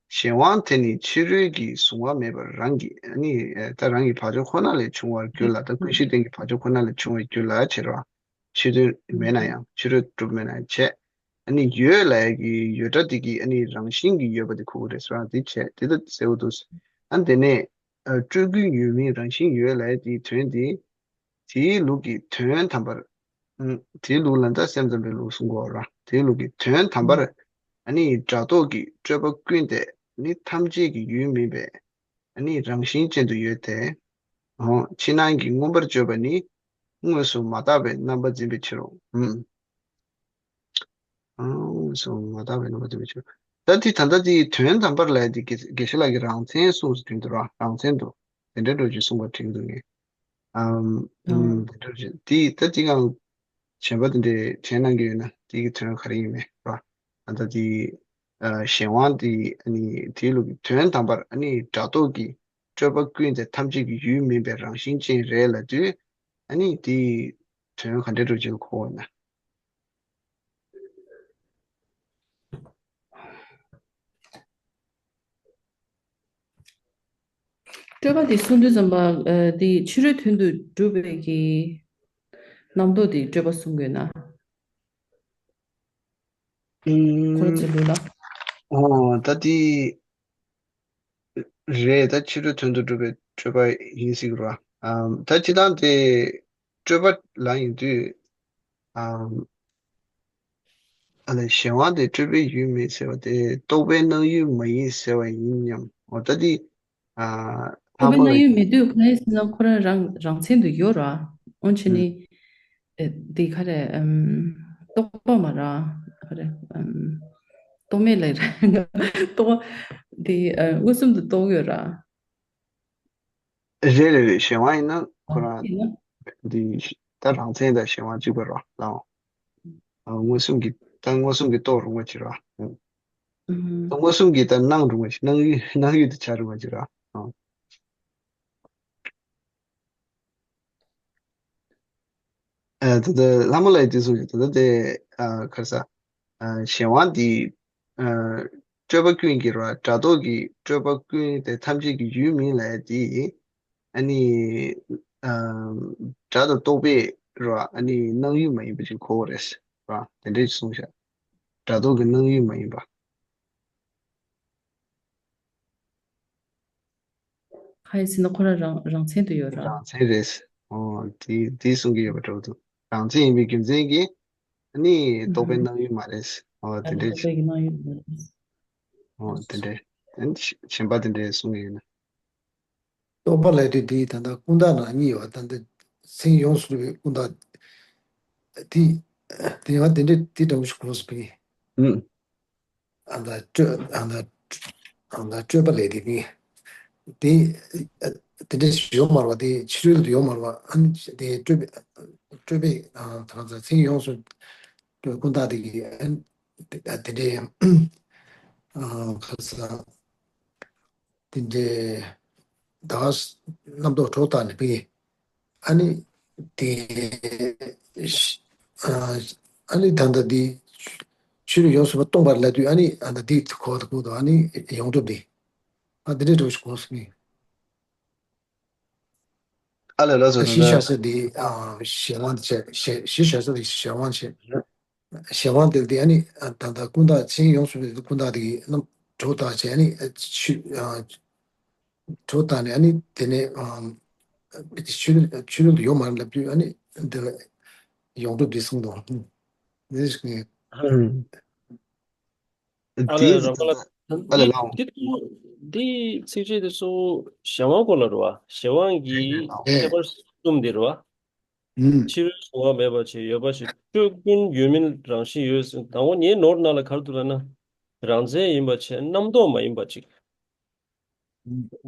གཞན་དབང་དེ་ནི་ཕྱི་རོལ་གྱི་གཟུང་བ་མེད་པར་རང་གི་ཨ་ནི་ད་རང་གི་བག་ཆགས་ཁོ་ན་ལས་བྱུང་བར་གྱུར་ལ། ད་ཀུན་གཞི་རྟེན་གྱི་བག་ཆགས་ཁོ་ན་ལས་བྱུང་བར་གྱུར་ལ་བྱེད་རོ། ཕྱི་དོན་མེད་ན་ཡང་ཕྱི་རོལ་གྲུབ་མེད་ན་ཡང་བྱས། ཨ་ནི་ཡོད་ལབ་ཡ་གི་ཡོད་སྒྲ་དེ་གི་ཨ་ནི་རང་བཞིན་གྱིས་ཡོད་པ་དེ་ཁོ་གི་རེད་ཟེར་བ་དེ་བྱས། དེ་ད་གསལ་བོ་འདུག་ཨ་ནི་དེ་ནས་ཨ་སྤྲོས་ཀུན་ཡུལ་མིན་རང་བཞིན་ཡོད་ལབ་ཡ་དེའི་དོན་དེ། དེའི་ལུགས་ཀྱི་དོན་དམ་པར། ཨུམ། དེའི་ལུགས་ལ་ད་སེམས་ཙམ་པའི་ལུགས་གསུང་གོ་ར། དེའི་ལུགས་ཀྱི་དོན་དམ་པར། ཨ་ནི་སྒྲ་རྟོག་གི་སྤྲོས་པ་ཀུན་ཏེ་ནི་ཐམས་ཅད་ཀྱི་ཡུལ་མིན་པས། ཨ་ནི་རང་བཞིན་ཅན་དུ་ཡོད་དེ། འོ། ཕྱི་ནང་གི་མངོན་པར་བརྗོད་པ་ནི་དངོས་སུ་མ་དག་པའི་རྣམ་པ་འཛིན་པའི་ཕྱིར་རོ། ཨུམ། ཨང་སོ་མ་དག་པའི་རྣམ་པ་དེ་མི་ཆོས། ད་དེ་ད་ལྟ་དེའི་དོན་དམ་པར་ལས་དེ་དགེ་དགེ་བཤེས་ལགས་ཀྱི་རང་མཚན་གསུངས་སུ་དྲན་འདུག་ར། རང་མཚན་དུ་དེ་འདྲའི་འགྲོ་རྒྱུ་གསུངས་པ་དྲན་འདུག་ངས། ཨམ། ཨམ། དེ་འདྲ་རེད། དེ་ད་དེ་གང་གཞན་པ་དེ་འདྲའི་དྲན་གནང་གི་ཡོད་ན་དེ་གི་དོན་ག་རེ་ཡིན་མེད་ར། ད་ལྟ་དེ་ཨ་གཞན་དབང་དེ་ཨ་ནི་དེའི་ལུགས་ཀྱི་དོན་དམ་པར་ཨ་ནི་སྒྲ་རྟོག་གི་སྤྲོས་པ་ཀུན་དེ་ཐམས་ཅད་ཀྱི་ཡུལ་མིན་པའི་རང་བཞིན་ཅན་རེད་ལབ་དུས། ཨ་ནི་དེའི་དོན་ག་འདྲའི་འགྲོ་རྒྱུ་གོ་བ་ན། སྤྲོས་པ་དེ་གསུང་དུས་ཙམ་པ། ཨ། དེ་ཕྱི་རོལ་དོན་དུ་སྒྲུབ་པའི་གི་རྣམ་རྟོག་དེ་སྤྲོས་པ་གསུང་དགོས་ན། ཁོ་རང་ཚོའི་ལུགས་ལ། ཨོ། ད་དེ་རེད། ད་ཕྱི་རོལ་དོན་དུ་སྒྲུབ་པའི་སྤྲོས་པ་ཡིན་སྲིད་ར། ཨམ། ད་སྤྱིར་བཏང་དེ་སྤྲོས་པ་ལ་ཡིན་དུས། ཨམ། ཨ་ལས་གཞན་དབང་དེ་སྤྲོས་པའི་ཡུལ་མིན་ཟེར་བ་དེ་རྟོག་པའི་སྣང་ཡུལ་མ་ཡིན་ཟེར་བ་ཡིན་སྙམ། འོ་ད་དེ། ཨ། རྟོག་པའི་སྣང་ཡུལ་མེད་དུས་གང་ཡིན་ཟེར་ན་ཁོ་རང་རང་རང་མཚན་དུ་ཡོད་ར། འོན་ཆེ་ནི། ཨེ། འདི་ག་རེ། ཨམ། རྟོག་པ་མ་ར། ག་རེ། ཨམ། རྟོག་མེད་ལ་ར། རྟོག་པ་འདི། ཨ། མངོན་སུམ་དུ་རྟོགས་ཡོད་ར། རེད་རེད་རེད། གཞན་དབང་ཡིན་ན་ཁོ་རང་ཡིན་ན། འདི་ད་རང་མཚན་དང་གཞན་དབང་གཅིག་པ་ར་ལའོ། ཨ། མངོན་སུམ་གྱི་ད་མངོན་སུམ་གྱི་རྟོགས་རུང་བ་ཅིག་ར། ཨུ། ཨུ། མངོན་སུམ་གྱི་ད་སྣང་རུང་བ་ཞིག་སྣང་ཡུལ་སྣང་ཡུལ་དུ་བྱ་རུང་བ་ཅིག་ར། ཨ། ཨ། ད་ལྟ་ལྷ་མོ་ལགས་ཀྱིས་གསུངས་ཤིང་ད་ལྟ་དེ། ཨ། ག་རེ་ཟ། ཨ། གཞན་དབང་འདི། ཨ། སྤྲོས་པ་ཀུན་གྱི་ར། སྒྲ་རྟོག་གི་སྤྲོས་པ་ཀུན་དེ་ཐམས་ཅད་ཀྱི་ཡུལ་མིན་ལབ་ཡ་དེ། ཨ་ནི། ཨ། སྒྲ་དང་རྟོག་པའི་ར། ཨ་ནི་སྣང་ཡུལ་མ་ཡིན་པ་ཅིག་གོ་བ་རེད་ར། དེ་འདྲས་གསུངས་ཤག་སྒྲ་རྟོག་གི་སྣང་ཡུལ་མ་ཡིན་པ། གང་ཡིན་ཟེར་ན་ཁོ་རང་རང་རང་མཚན་དུ་ཡོད་ར། རང་མཚན་རེད། ཨོ། དེ་དེ་གསུང་གི་ཡོད་པ་འདྲ་བོ་འདུག་རང་མཚན་ཡིན་པའི་རྒྱུ་མཚན་གྱིས་ཨ་ནི་རྟོག་པའི་ཨུ་སྣང་ཡུལ་མ་རེད། ཨོ། ཨ་དེ་ནི་འདྲས། རྟོག་པའི་གི་སྣང་ཡུལ་མ་རེད། ཨོ་དེ་འདྲས། ཨ་ནི་གཞན་པ་དེ་འདྲས་གསུང་གི་ཡོད་ན། རྟོག་པ་ལབ་དུས་དེ་ད་ལྟ་ཀུན་བརྟགས་ནང་གཉིས་ཡོད། ད་ལྟ་མཚན་ཡོངས་སུ་གྲུབ་པའི་ཀུན་བརྟགས་དེ། དེ་ཡང་དེ་འདྲས་དེ་འདྲ་བོ་ཞིག་གོ་སོང་པས། ཨུ། ཨ་ད་སྤྲོས་ཨ་ད་ཨ་ད་སྤྲོས་པ་ལས་དེ་ནི་དེ་དེ་འདྲ་ཡོད་མ་རེད་པ། དེ་ཕྱི་རོལ་དུ་ཡོད་མ་རེད་པ། ཨ་ནི་དེ་སྤྲོས་པའི་སྤྲོས་པའི་ཨ་ད་ད་མཚན་ཡོངས་སུ་ཀུན་བརྟགས་དེ་གི་ཨ་ནི་དེ་འདྲའི་ཨ་ག་ས་དེ་འདྲའི་ད་རྣམ་རྟོག་གྲོགས་བཏགས་ནས་པའི། ཨ་ནི་དེ་ཨ་ཨ་ནི་ད་ལྟ་འདི་ཕྱི་རོལ་ཡོངས་སུ་སྟོང་པར་ལབ་དུས་ཨ་ནི་ཨ་ད་འདི་གོ་བ་དང་གོ་དང་ཨ་ནི་ཡོངས་གྲུབ་འདི་ཨ་འདི་འདྲའི་འགྲོ་ཞིག་གོ་སོང་ངས། ཨ་ལས་ལགས་སོ། ད་ད་གཞི་བཞག་ས་འདི་ཨ་གཞན་དབང་བྱས། གཞི་གཞི་བཞག་ས་འདི་གཞན་དབང་བྱས། གཞན་དབང་དེ་དེ་ཨ་ནི་ད་ལྟ་ཀུན་བརྟགས་མཚན་ཡོངས་སུ་གྲུབ་པའི་ཀུན་བརྟགས་དེ་གི་རྣམ་གྲོགས་བཏགས་བྱས། ཨ་ནི་ཕྱི་གྲོགས་བཏགས་ནས་ཨ་ནི་དེ་ནས་ཨམ་ཆོས་ཆོས་ལུགས་ཡོད་མ་རེད་ལབ་དུས་ཨ་ནི་འདི་ལ་ཡོངས་གྲུབ་འདི་གསུངས་དང་། འདི་ཞིག་ནས། ཨ་ལས་རང་ཁ་ལ་ཨ་ལས་ལའོ། འདི་འདི་ཚིགས་བཅད་འདི་ཚོ་གཞན་དབང་སྐོར་ལ་རེད་བ། གཞན་དབང་གི་ཁྱད་པར་གསུམ་འདི་རེད་བ། ཕྱི་རོལ་གཟུང་བ་མེད་པ་བྱས། ཡོད་པ་ཞིག་སྤྲོས་ཀུན་ཡུལ་མིན་རང་བཞིན་ཡོད་ཟེར། དང་པོ་ངའི་ནོར་ནང་ལ་ག་རེ་འདུག་ལབ་ན། རང་མཚན་ཡིན་པ་བྱས། རྣམ་རྟོག་མ་ཡིན་པ་ཅིག་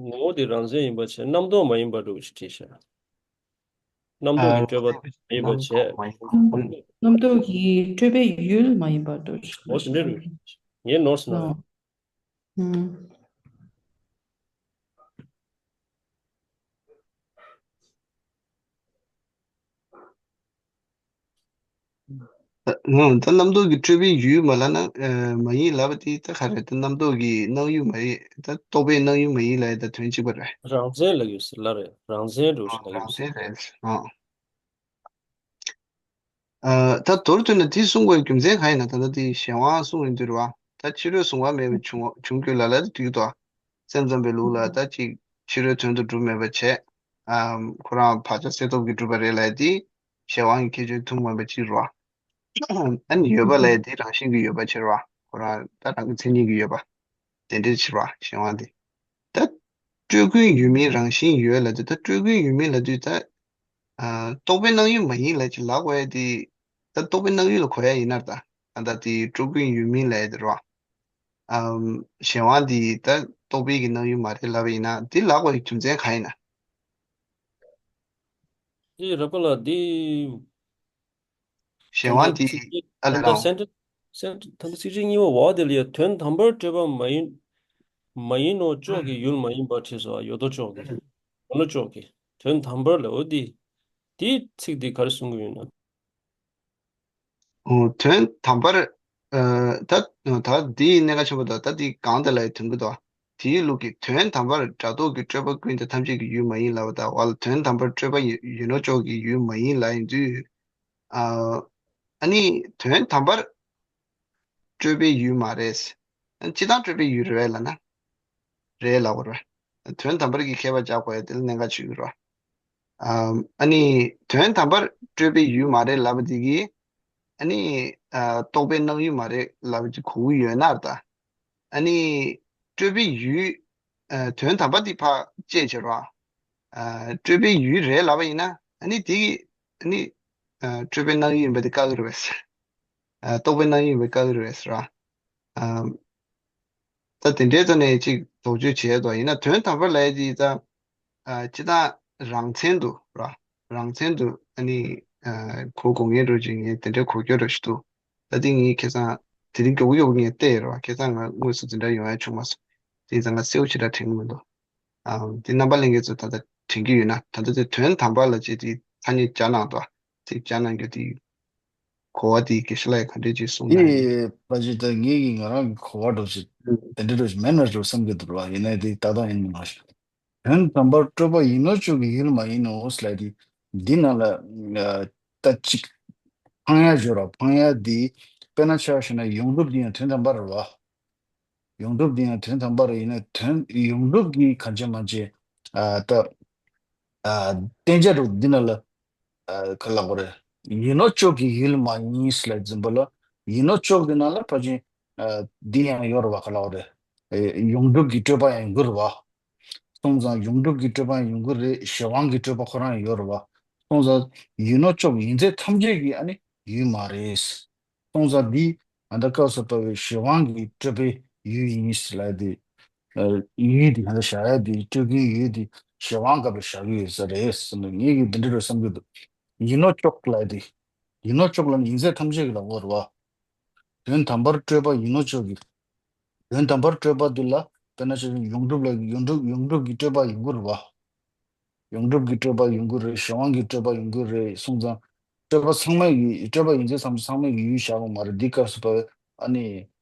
ངོ་བོ་དེ་རང་མཚན་ཡིན་པ་བྱས། རྣམ་རྟོག་མ་ཡིན་པ་འདྲ་བོ་ཞིག་བྲིས་ཤག་རྣམ་རྟོག་གི་སྤྲོས་པ་མ་ཡིན་པ་བྱས། རྣམ་རྟོག་གི་སྤྲོས་པའི་ཡུལ་མ་ཡིན་པ་འདྲ་བོ་ཞིག་འོ་དེ་འདྲ་རེད། ངའི་ནོར་ནང་། ཨང་། ད་རྣམ་རྟོག་གི་སྤྲོས་པའི་ཡུལ་མ་ལབ་ན། ཨ། མ་ཡིན་ལབ་པ་དེ་ད་ག་རེ། ད་རྣམ་རྟོག་གི་སྣང་ཡུལ་མ་ཡིན། ད་རྟོག་པའི་སྣང་ཡུལ་མ་ཡིན་ལབ་ཡ་ད་དོན་གཅིག་པ་རེད། རང་མཚན་ལབ་ཡོད་ཟེར་ལ་རེད། རང་མཚན་འདྲ་བོ་ཞིག་ལབ་ཡོད་ཟེར། རང་མཚན་རེད། ཨང་། ཨ། ད་མདོར་བསྡུས་ན་དེ་གསུང་དགོས་རྒྱུ་མཚན་གང་ཡིན་ན། ད་ལྟ་དེ་གཞན་དབང་གསུང་ཡོང་དུས་རེད་བ། ད་ཕྱི་རོལ་གཟུང་བ་མེད་པའི་འབྱུང་བ་འབྱུང་རྒྱུ་ལ་ལ་དེ་འགྲིག་འདུག་སེམས་ཙམ་པའི་ལུགས་ལ་ད་ཅིག་ཕྱི་རོལ་དོན་དུ་སྒྲུབ་མེད་པ་བྱས། ཨམ། ཁོ་རང་བག་ཆགས་གསལ་སྟོབས་ཀྱིས་གྲུབ་པ་རེད་ལབ་ཡ་དེ་གཞན་དབང་གི་ཁྱད་ཆོས་ཐུན་མོང་མ་ཡིན་པ་གཅིག་རེད་བ། ཨ་ནི་ཡོད་པ་ལབ་ཡ་དེ་རང་བཞིན་གྱིས་ཡོད་པ་ཕྱིར་བ། ཁོ་རང་ད་རང་གི་མཚན་ཉིད་ཀྱིས་ཡོད་པ། དེ་འདྲའི་ཕྱིར་བ་གཞན་དབང་དེ། ད་སྤྲོས་ཀུན་ཡོད་མིན་རང་བཞིན་ཡོད་ལབ་དུས། ད་སྤྲོས་ཀུན་ཡོད་མིན་ལབ་དུས་ད། ཨ། རྟོག་པའི་སྣང་ཡུལ་མ་ཡིན་ལབ་ཅིག་ལབ་དགོས་ཡ་དེ། ད་རྟོག་པའི་སྣང་ཡུལ་ལ་གོ་ཡ་ཡིན་ན་ད། ད་ལྟ་དེ་སྤྲོས་ཀུན་ཡོད་མིན་ལབ་ཡ་དེ་རེད་བ། ཨམ། གཞན་དབང་དེ་ད་རྟོག་པའི་གི་སྣང་ཡུལ་མ་རེད་ལབ་པ་ཡིན་ན། དེ་ལབ་དགོས་ཡ་རྒྱུ་མཚན་གང་ཡིན་ན། ཨེ་རབ་དགའ་ལགས་འདི། གཞན་དབང་དེ། ཨ་ལས་ད་ལྟ་རང་སེན་ཊེན་སེན་ཊེན་ད་ལྟ་ཚིག་ཕྲད་གཉིས་པ་འོག་དེ་ལ་ཡ། དོན་དམ་པར་སྤྲོས་པ་མ་ཡིན། མ་ཡིན་ནོ་ཅོག་གི་ཡུལ་མ་ཡིན་པར་བྲིས་སོ། ཡོད་དོ་ཅོག་གི། ཡོད་ནོ་ཅོག་གི། དོན་དམ་པར་ལབ་འོ་དེ། དེའི་ཚིག་དེ་ག་རེ་གསུང་གི་ཡོད་ན། ཨོ། དོན་དམ་པར། ཨ། ད་ད་འདིའི་གནད་འགག་ཆེན་པོ་དང་། ད་འདི་གང་དེ་ལ་ཡང་དོན་གྱི་འདུག། དེའི་ལུགས་ཀྱི་དོན་དམ་པར་སྒྲ་རྟོག་གི་སྤྲོས་པ་ཀུན་ཏེ་ཐམས་ཅད་ཀྱི་ཡུལ་མ་ཡིན་ལབ་པ་དང་། འོ་ལ་དོན་དམ་པར་སྤྲོས་པ་ཡིན་ཡིན་ནོ་ཅོག་གི་ཡུལ་མ་ཡིན་ལབ་ཡིན་དུས། ཨ། ཨ་ནི་དོན་དམ་པར་སྤྲོས་པའི་ཡུལ་མ་རེད། སྤྱིར་བཏང་སྤྲོས་པའི་ཡུལ་རེད་ལབ་ན། རེད་ལབ་པ་རེད། དོན་དམ་པར་གྱི་ཁྱད་པར་འཇོག་དགོས་ཡ་དེ་ལ་གནད་འགག་ཆེ་གི་རེད། ཨ། ཨ་ནི་དོན་དམ་པར་སྤྲོས་པའི་ཡུལ་མ་རེད་ལབ་པ་དེ་གིས། ཨ་ནི། ཨ། རྟོག་པའི་སྣང་ཡུལ་མ་རེད་ལབ་པ་ཅིག་གོ་གི་ཡོད་ན་ད། ཨ་ནི་སྤྲོས་པའི་ཡུལ། ཨ། དོན་དམ་པ་དེ་ཕར་བཅད་བྱས་རོགས། ཨ། སྤྲོས་པའི་ཡུལ་རེད་ལབ་པ་ཡིན་ན། ཨ་ནི་དེ་གིས། ཨ་ནི། ཨ། སྤྲོས་པའི་སྣང་ཡུལ་ཡིན་པ་དེ་བཀག་གི་རེད་པས། ཨ། རྟོག་པའི་སྣང་ཡུལ་ཡིན་པ་བཀག་གི་རེད་པས་ར། ཨ། ད་དེ་འདྲའི་ཐོག་ནས་ཅིག་དོགས་གཅོད་བྱས་དོ་ཡིན་ན། དོན་དམ་པར་ལབ་ཡ་དེ་ད། ཨ། སྤྱིར་བཏང་རང་མཚན་དུ་ར། རང་མཚན་དུ་ཨ་ནི། ཨ། གོ་དགོས་ངེས་འགྲོ་ཅིག་ངས་དེ་འདྲའི་གོ་རྒྱུ་འདྲ་ཞིག་འདུག། ད་དེ་ངས་ཁ་སང་དེ་རིང་མགྱོགས་པོ་མགྱོགས་པོ་ངས་བལྟས་ཡོད་ར། ཁ་སང་ང་དངོས་སུ་དེ་འདྲ་ཡོང་ཡ་བྱུང་མ་སོང་། དེ་ཙང་ང་གསལ་པོ་ཞེ་དྲག་དྲན་གྱི་མི་འདུག། ཨ། དེ་རྣམ་པ་ལྷན་རྒྱས་ཚོ་ད་ལྟ་དྲན་གྱི་ཡོད་ན། ད་ལྟ་དེ་དོན་དམ་པ་ལབ་ཅེས་དེ་ཐ་སྙད་སྦྱར་གནང་འདུག། དེ་སྦྱར་གནང་རྒྱུ་དེ། གོ་བ་དེ་དགེ་བཤེས་ལགས་ཀྱིས་ག་འདྲས་ཅིག་གསུངས་གནང་ཡིན། དེ་ཕལ་ཆེར་ད་ངེད་ཀྱི་ང་རང་གི་གོ་བ་འདྲ་ཞིག་ཨུ། དེ་འདྲ་འདྲ་ཞིག་མེད་ན་འགྲོ་བསམ་གྱི་འདུག་ལ། ཡིན་ནའི་དེ་ཏག་ཏག་ཡིན་མ་ཤེས། དོན་དམ་པར་སྤྲོས་པ་ཡིན་ནོ་ཅོག་གི་ཡུལ་མ་ཡིན་ནོ་ལབ་དེ། འདི་ནང་ལ། ཨ། ད་ཅིག་འཕང་ཡ་སྦྱོར་བ། འཕང་ཡ་དེ་དཔེར་ན་ཆ་བཞག་ན་ཡོངས་གྲུབ་དེ་ཡང་དོན་དམ་པར་རེད་བ། ཡོངས་གྲུབ་དེ་ཡང་དོན་དམ་པར་ཡིན་ན། དོན་ཡོངས་གྲུབ་ཀྱི་གང་བྱས་མ་བྱས། ཨ། ད། ཨ། བསྟན་བྱ་རུ་འདི་ན་ལ། ཨ། ག་ལབ་དགོས་རེད། ཡིན་ནོ་ཅོག་གི་ཡུལ་མ་ཡིན་ལབ་འཛིན་པ་ལ། ཡིན་ནོ་ཅོག་འདི་ན་ལ་ཕལ་ཆེར། ཨ། འདི་ཡང་ཡོད་རེད་བ། ག་ལབ་དགོས་རེད། ཨེ། ཡོངས་གྲུབ་ཀྱི་སྤྲོས་པ་ཡང་ཡོང་གི་རེད་བ། སོང་ཙང་ཡོངས་གྲུབ་ཀྱི་སྤྲོས་པ་ཡང་ཡོང་གི་རེད། གཞན་དབང་གི་སྤྲོས་པ་ཁོ་རང་ཡང་ཡོད་རེད་བ། སོང་ཙང་ཡིན་ནོ་ཅོག་ཡིན་ཚད་ཐམས་ཅད་ཀྱི་ཨ་ནི་ཡུལ་མ་རེད། སོང་ཙང་འདི་ཨ་ད་སྐབས་སུ་བབས་པའི་གཞན་དབང་གི་སྤྲོས་པའི་ཡུལ་ཡིན་ལབ་དེ། ཨ། ཡུལ་དེ་ཧ་ད་བཞག་ཡ་དེ། སྤྲོས་ཀུན་ཡུལ་དེ་གཞན་དབང་སྐབས་ལ་བཞག་གི་ཡོད་ས་རེད་ཟེར་ནས་ངེད་ཀྱིས་འདི་འདྲ་རེད་བསམ་གྱི་འདུག། ཡིན་ནོ་ཅོག་ལབ་དེ། ཡིན་ནོ་ཅོག་ལབ་ན་ཡིན་ཚད་ཐམས་ཅད་ཀྱི་ལབ་དགོས་རེད་བ། དོན་དམ་པར་སྤྲོས་པ་ཡིན་ནོ་ཅོག་གི། དོན་དམ་པར་སྤྲོས་པ་འདི་ལ་དཔེར་ན་ཆ་བཞག་ཡོངས་གྲུབ་ལ་ཡོངས་གྲུབ་ཡོངས་གྲུབ་ཀྱི་སྤྲོས་པ་ཡོང་གི་རེད་བ། ཡོངས་གྲུབ་ཀྱི་སྤྲོས་པ་ཡོང་གི་རེད། གཞན་དབང་གི་སྤྲོས་པ་ཡོང་གི་རེད། སོང་ཙང་སྤྲོས་པ་ཚང་མ་ཡི། སྤྲོས་པ་ཡིན་ཚད་ཚང་མ་ཚང་མ་ཡི་ཡུལ་བཞག་པ་མ་རེད། འདི་སྐབས་སུ་བབས་པའི་ཨ་ནི་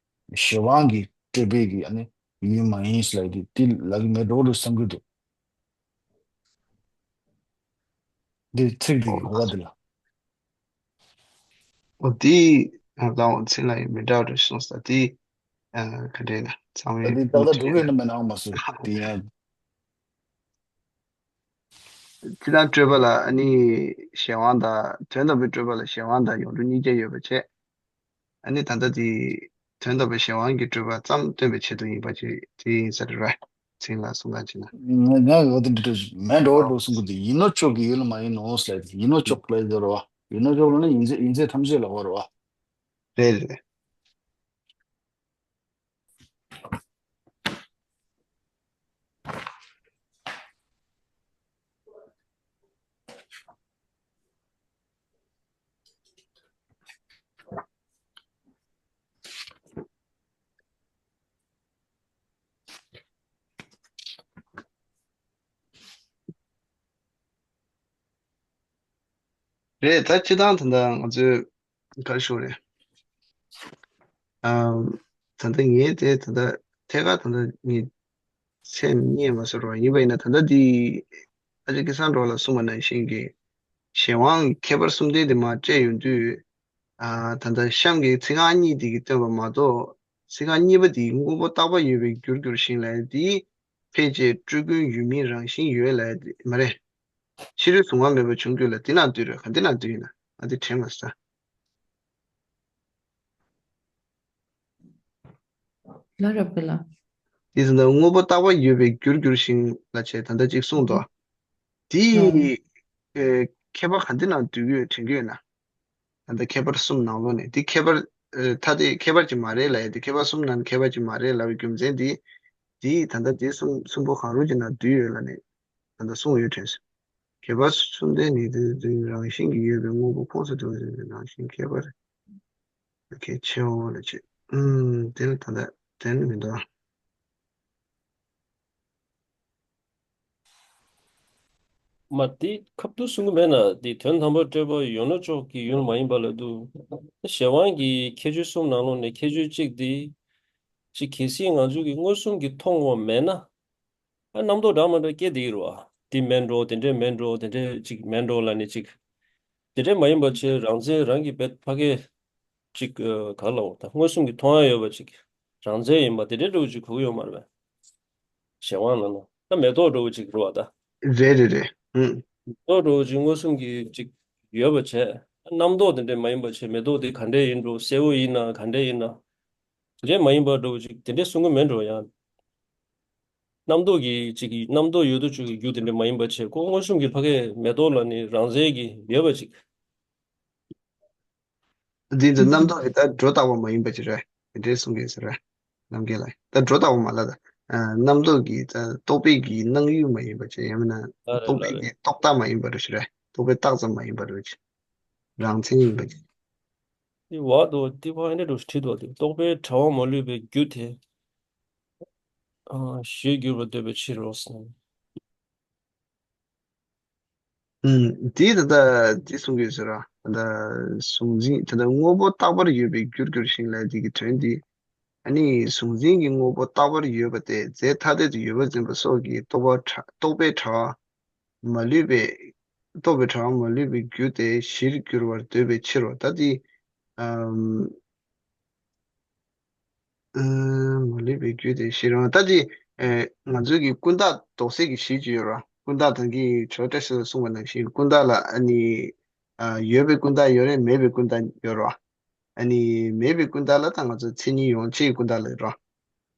གཞན་དབང་གི་སྤྲོས་པའི་གི་ཨ་ནི་ཡུལ་མ་ཡིན་ལབ་དེ། དེ་ལབ་ཀྱི་མེད་འགྲོ་འགྲོ་བསམ་གྱི་འདུག། འདི་ཚིག་འདི་གི་གོ་བ་འདི་ལ། འོ་དེ་ལའང་ཚིག་ལ་ཡང་མི་འདྲ་བ་རེ་གསུངས་ས་དེ། ཨ། ག་འདྲས་ན་ཚང་མས་ད་དེ་ཏག་ཏག་འགྲོ་གི་ཡོད་ན་མེད་ན་ཡང་མ་སུ་དེ་ཡང་། སྤྱིར་བཏང་སྤྲོས་པ་ལ་ཨ་ནི་གཞན་དབང་དང་། དོན་དམ་པའི་སྤྲོས་པ་ལ་གཞན་དབང་དང་ཡོངས་གྲུབ་གཉིས་ཀ་ཡོད་པ་བྱས། ཨ་ནི་ད་ལྟ་དེ་དོན་དམ་པའི་གཞན་དབང་གི་སྤྲོས་པ་ཙམ་སྟོན་པའི་ཆེད་དུ་ཡིན་པ་ཅིག་དེ་ཡིན་ས་རེད་ར། ཚིག་ལ་གསུང་ག་བྱས་ན། ང་ང་འོ་དེ་འདྲ་འདྲ་མེད་འགྲོ་འགྲོ་གསུང་གི་འདུག། ཡིན་ནོ་ཅོག་གི་ཡུལ་མ་ཡིན་ནོ་ལབ། ཡིན་ནོ་ཅོག་ལབ་ཡོད་རེད་བ། ཡིན་ནོ་ཅོག་ལབ་ན་ཡིན་ཚད་ཡིན་ཚད་ཐམས་ཅད་ལ་འོ་རེད་བ། རེད་རེད། རེད། ད་སྤྱིར་བཏང་ད་ལྟ་ང་ཚོས་ག་རེ་ཞུ་དགོས་རེད། ཨམ། ད་ལྟ་ངས་དེ་ད་ལྟ་ཐད་ཀར་ད་ལྟ་ངས་མཚན་རྙེད་མ་སོང་རོགས། ཡིན་པ་ཡིན་ན་ད་ལྟ་འདི་ཨ་ཅག་སྐལ་བཟང་སྒྲོལ་ལགས་གསུངས་པ་ནང་བཞིན་གྱི་གཞན་དབང་གི་ཁྱད་པར་གསུམ་ལྡན་དེ་མར་བཅད་ཡོང་དུས། ཨ། ད་ལྟ་གཤམ་གྱི་ཚིག་རྐང་གཉིས་དེ་གིས་སྟོན་པ་མ་གཏོགས། ཚིག་རྐང་གཉིས་པ་དེ་གིས་དངོས་པོ་རྟག་པ་ཡོད་པའི་རྒྱུར་འགྱུར་ཞིང་ལབ་ཡ་དེ། ཕལ་ཆེར་སྤྲོས་ཀུན་ཡོད་མིན་རང་བཞིན་ཡོད་ལབ་ཡ་དེ་མ་རེད། ཕྱི་རོལ་གཟུང་བ་མེད་པར་བྱུང་གྱུར་ལ་འདི་ན་འདུས་རེད། ག་འདི་ན་འདུས་ཡིན་ན་ང་འདི་དྲན་མ་སོང་། ལ་རབ་པ་ལ། དེ་ཙམ་དང་དངོས་པོ་རྟག་པར་ཡོད་པའི་རྒྱུར་འགྱུར་ཞིང་ལ་བྱས་ད་ལྟ་གཅིག་གསུངས་ཏོ། དེ་ཨ་ཨེ་ཁྱད་པར་ག་འདི་ན་འདུས་ཡོད་དྲན་གྱི་ཡོད་ན། ད་ལྟ་ཁྱད་པར་གསུམ་ནང་ལོགས་ནས་འདི་ཁྱད་པར་ཨེ་ཐ་དད་ཁྱད་པར་ཅིག་མ་རེད་ལབ་ཡ་འདི་ཁྱད་པར་གསུམ་ནང་ནས་ཁྱད་པར་ཅིག་མ་རེད་ལབ་པའི་རྒྱུ་མཚན་འདི། འདི་ད་ལྟ་འདི་གསུམ་གསུམ་པོ་གང་རུང་ཅིག་ནང་འདུས་ཡོད་ལབ་ནས་ད་ལྟ་གསུངས་ཡོད་དྲན་སོང་། ཁྱད་པར་གསུམ་ལྡན་ནི་དེ་དུས་རང་བཞིན་གྱིས་ཡོད་པའི་དངོས་པོ་ཁོངས་སུ་འདུ་བ་རང་བཞིན་ཁྱད་པར་གལ་ཆེའོ་ལ་བྱེད། ཨུམ། དེ་ནི་ད་ལྟ་དེ་ནི་མི་འདུག་མ་དེ་ཁ་ཐུག་གསུང་གི་མེད་ན་དེ་དོན་དམ་པར་སྤྲོས་པ་ཡོད་ན་ཅོག་གི་ཡུལ་མ་ཡིན་པ་ལ་འདུག་གཞན་དབང་གི་ཁྱད་ཆོས་གསུམ་ནང་ལོགས་ནས་ཁྱད་ཆོས་གཅིག་དེ། གཅིག་གལ་སྲིད་ང་ཚོ་གི་མངོན་སུམ་གྱིས་མཐོང་བ་མེད་ན། ཨ་རྣམ་རྟོག་འདྲ་མི་འདྲ་སྐྱེ་བསྡད་ཀྱི་རེད་བ། འདི་མིན་འགྲོ་དེ་འདྲས་མིན་འགྲོ་དེ་འདྲས་ཅིག་མིན་འགྲོ་ལབ་ནས་ཅིག་དེ་འདྲས་མ་ཡིན་པ་བྱས་རང་མཚན་རང་གི་བེད་ཕ་གས་ཅིག་ག་ལ་འོ་ད་མངོན་སུམ་གྱིས་མཐོང་ཡ་ཡོད་པ་ཅིག་རང་མཚན་ཡིན་པ་དེ་འདྲས་འགྲོ་ཅིག་གོ་གི་ཡོད་མ་རེད་པས། གཞན་དབང་ལ་ན་ད་མེ་ཏོག་འགྲོ་ཅིག་རེད་བ་ད། རེད་རེད་རེད། ཨུམ། མེ་ཏོག་འགྲོ་ཅིག་མངོན་སུམ་གྱིས་ཅིག་ཡོད་པ་བྱས་རྣམ་རྟོག་དེ་འདྲས་མ་ཡིན་པ་བྱས་མེ་ཏོག་དེ་ག་འདྲས་ཡིན་འགྲོ་གསལ་བོ་ཡིན་ན་ག་འདྲས་ཡིན་ན། དེ་འདྲས་མ་ཡིན་པ་འགྲོ་ཅིག་དེ་འདྲས་གསུང་གི་མེད་འགྲོ་ཡང་། རྣམ་རྟོག་གི་ཅིག་གི་རྣམ་རྟོག་ཡོད་དོ་ཅིག་གི་རྒྱུ་དེ་འདྲ་མ་ཡིན་པ་བྱས་ཁོ་མངོན་སུམ་གྱི་ཕ་གས་མེ་ཏོག་ལ་ནི་རང་རྩལ་གྱི་ཡོད་པ་ཅིག་འདི་ཚོ་རྣམ་རྟོག་གི་ད་སྒྲོ་བཏགས་པ་མ་ཡིན་པ་ཅིག་རེད། དེ་འདྲའི་གསུང་གི་ཟེར་རེད། རྣམ་རྒྱལ་ལ་ད་སྒྲོ་བཏགས་པ་མ་ལ་ད། རྣམ་རྟོག་གི་ད་རྟོག་པའི་གི་སྣང་ཡུལ་མ་ཡིན་པ་ཅིག་ཡང་མིན་ན་རྟོག་པའི་གི་རྟོག་བཏགས་མ་ཡིན་པ་རེད་ཞུ་རེད། རྟོག་པའི་རྟགས་ཙམ་མ་ཡིན་པ་རེད་ཅིག་རང་མཚན་ཡིན་པ་ཅིག་དེ་བར་དུ་ཏི་ཕ་ཨེ་འདྲ་འགྲོ་ཞིག་བྲིས་འདུག་དེ་རྟོག་པའི་དྲ་བ་མ་ལུས་པའི་རྒྱུ་དེ། ཨ་ཞེས་བསྒྱུར་བར་འདོད་པའི་ཕྱིར་རོ་ཟེར། ཨུམ། དེ་ད་ལྟ་དེ་གསུང་གི་ཟེར་ར། ད་ལྟ་གཟུང་འཛིན་ད་ལྟ་དངོས་པོ་རྟག་པར་ཡོད་པའི་རྒྱུར་འགྱུར་ཞིང་ལབ་དེ་གི་དོན་དེ། ཨ་ནི་གཟུང་འཛིན་གྱི་དངོས་པོ་རྟག་པར་ཡོད་པ་སྟེ་རྫས་ཐ་དད་དུ་ཡོད་པར་འཛིན་པ་སོགས་ཀྱི་རྟོག་པ་རྟོག་པའི་དྲ་བ་མ་ལུས་པའི་རྟོག་པའི་དྲ་བ་མ་ལུས་པའི་རྒྱུ་དེ་གཞིར་འགྱུར་བར་འདོད་པའི་ཕྱིར་རོ། ད་དེ། ཨམ། ཨ་མ་ལུས་པའི་རྒྱུ་དེ་ཤེས་རུང་ད་དེ། ཨེ་ང་ཚོའི་གི་ཀུན་བརྟགས་དོགས་སེལ་གྱི་གཞི་ཅིག་ཡོད་ར། ཀུན་བརྟགས་དང་གི་ཇོ་བཀྲ་ཤིས་ལ་གསུངས་པ་ནང་བཞིན་ཀུན་བརྟགས་ལ་ཨ་ནི། ཨ་ཡོད་པའི་ཀུན་བརྟགས་ཡོད་རེད། མེད་པའི་ཀུན་བརྟགས་ཡོད་ར། ཨ་ནི་མེད་པའི་ཀུན་བརྟགས་ལ་ད་ང་ཚོ་མཚན་ཉིད་ཡོངས་གཅིག་གི་ཀུན་བརྟགས་ལ་ཡོད་ར།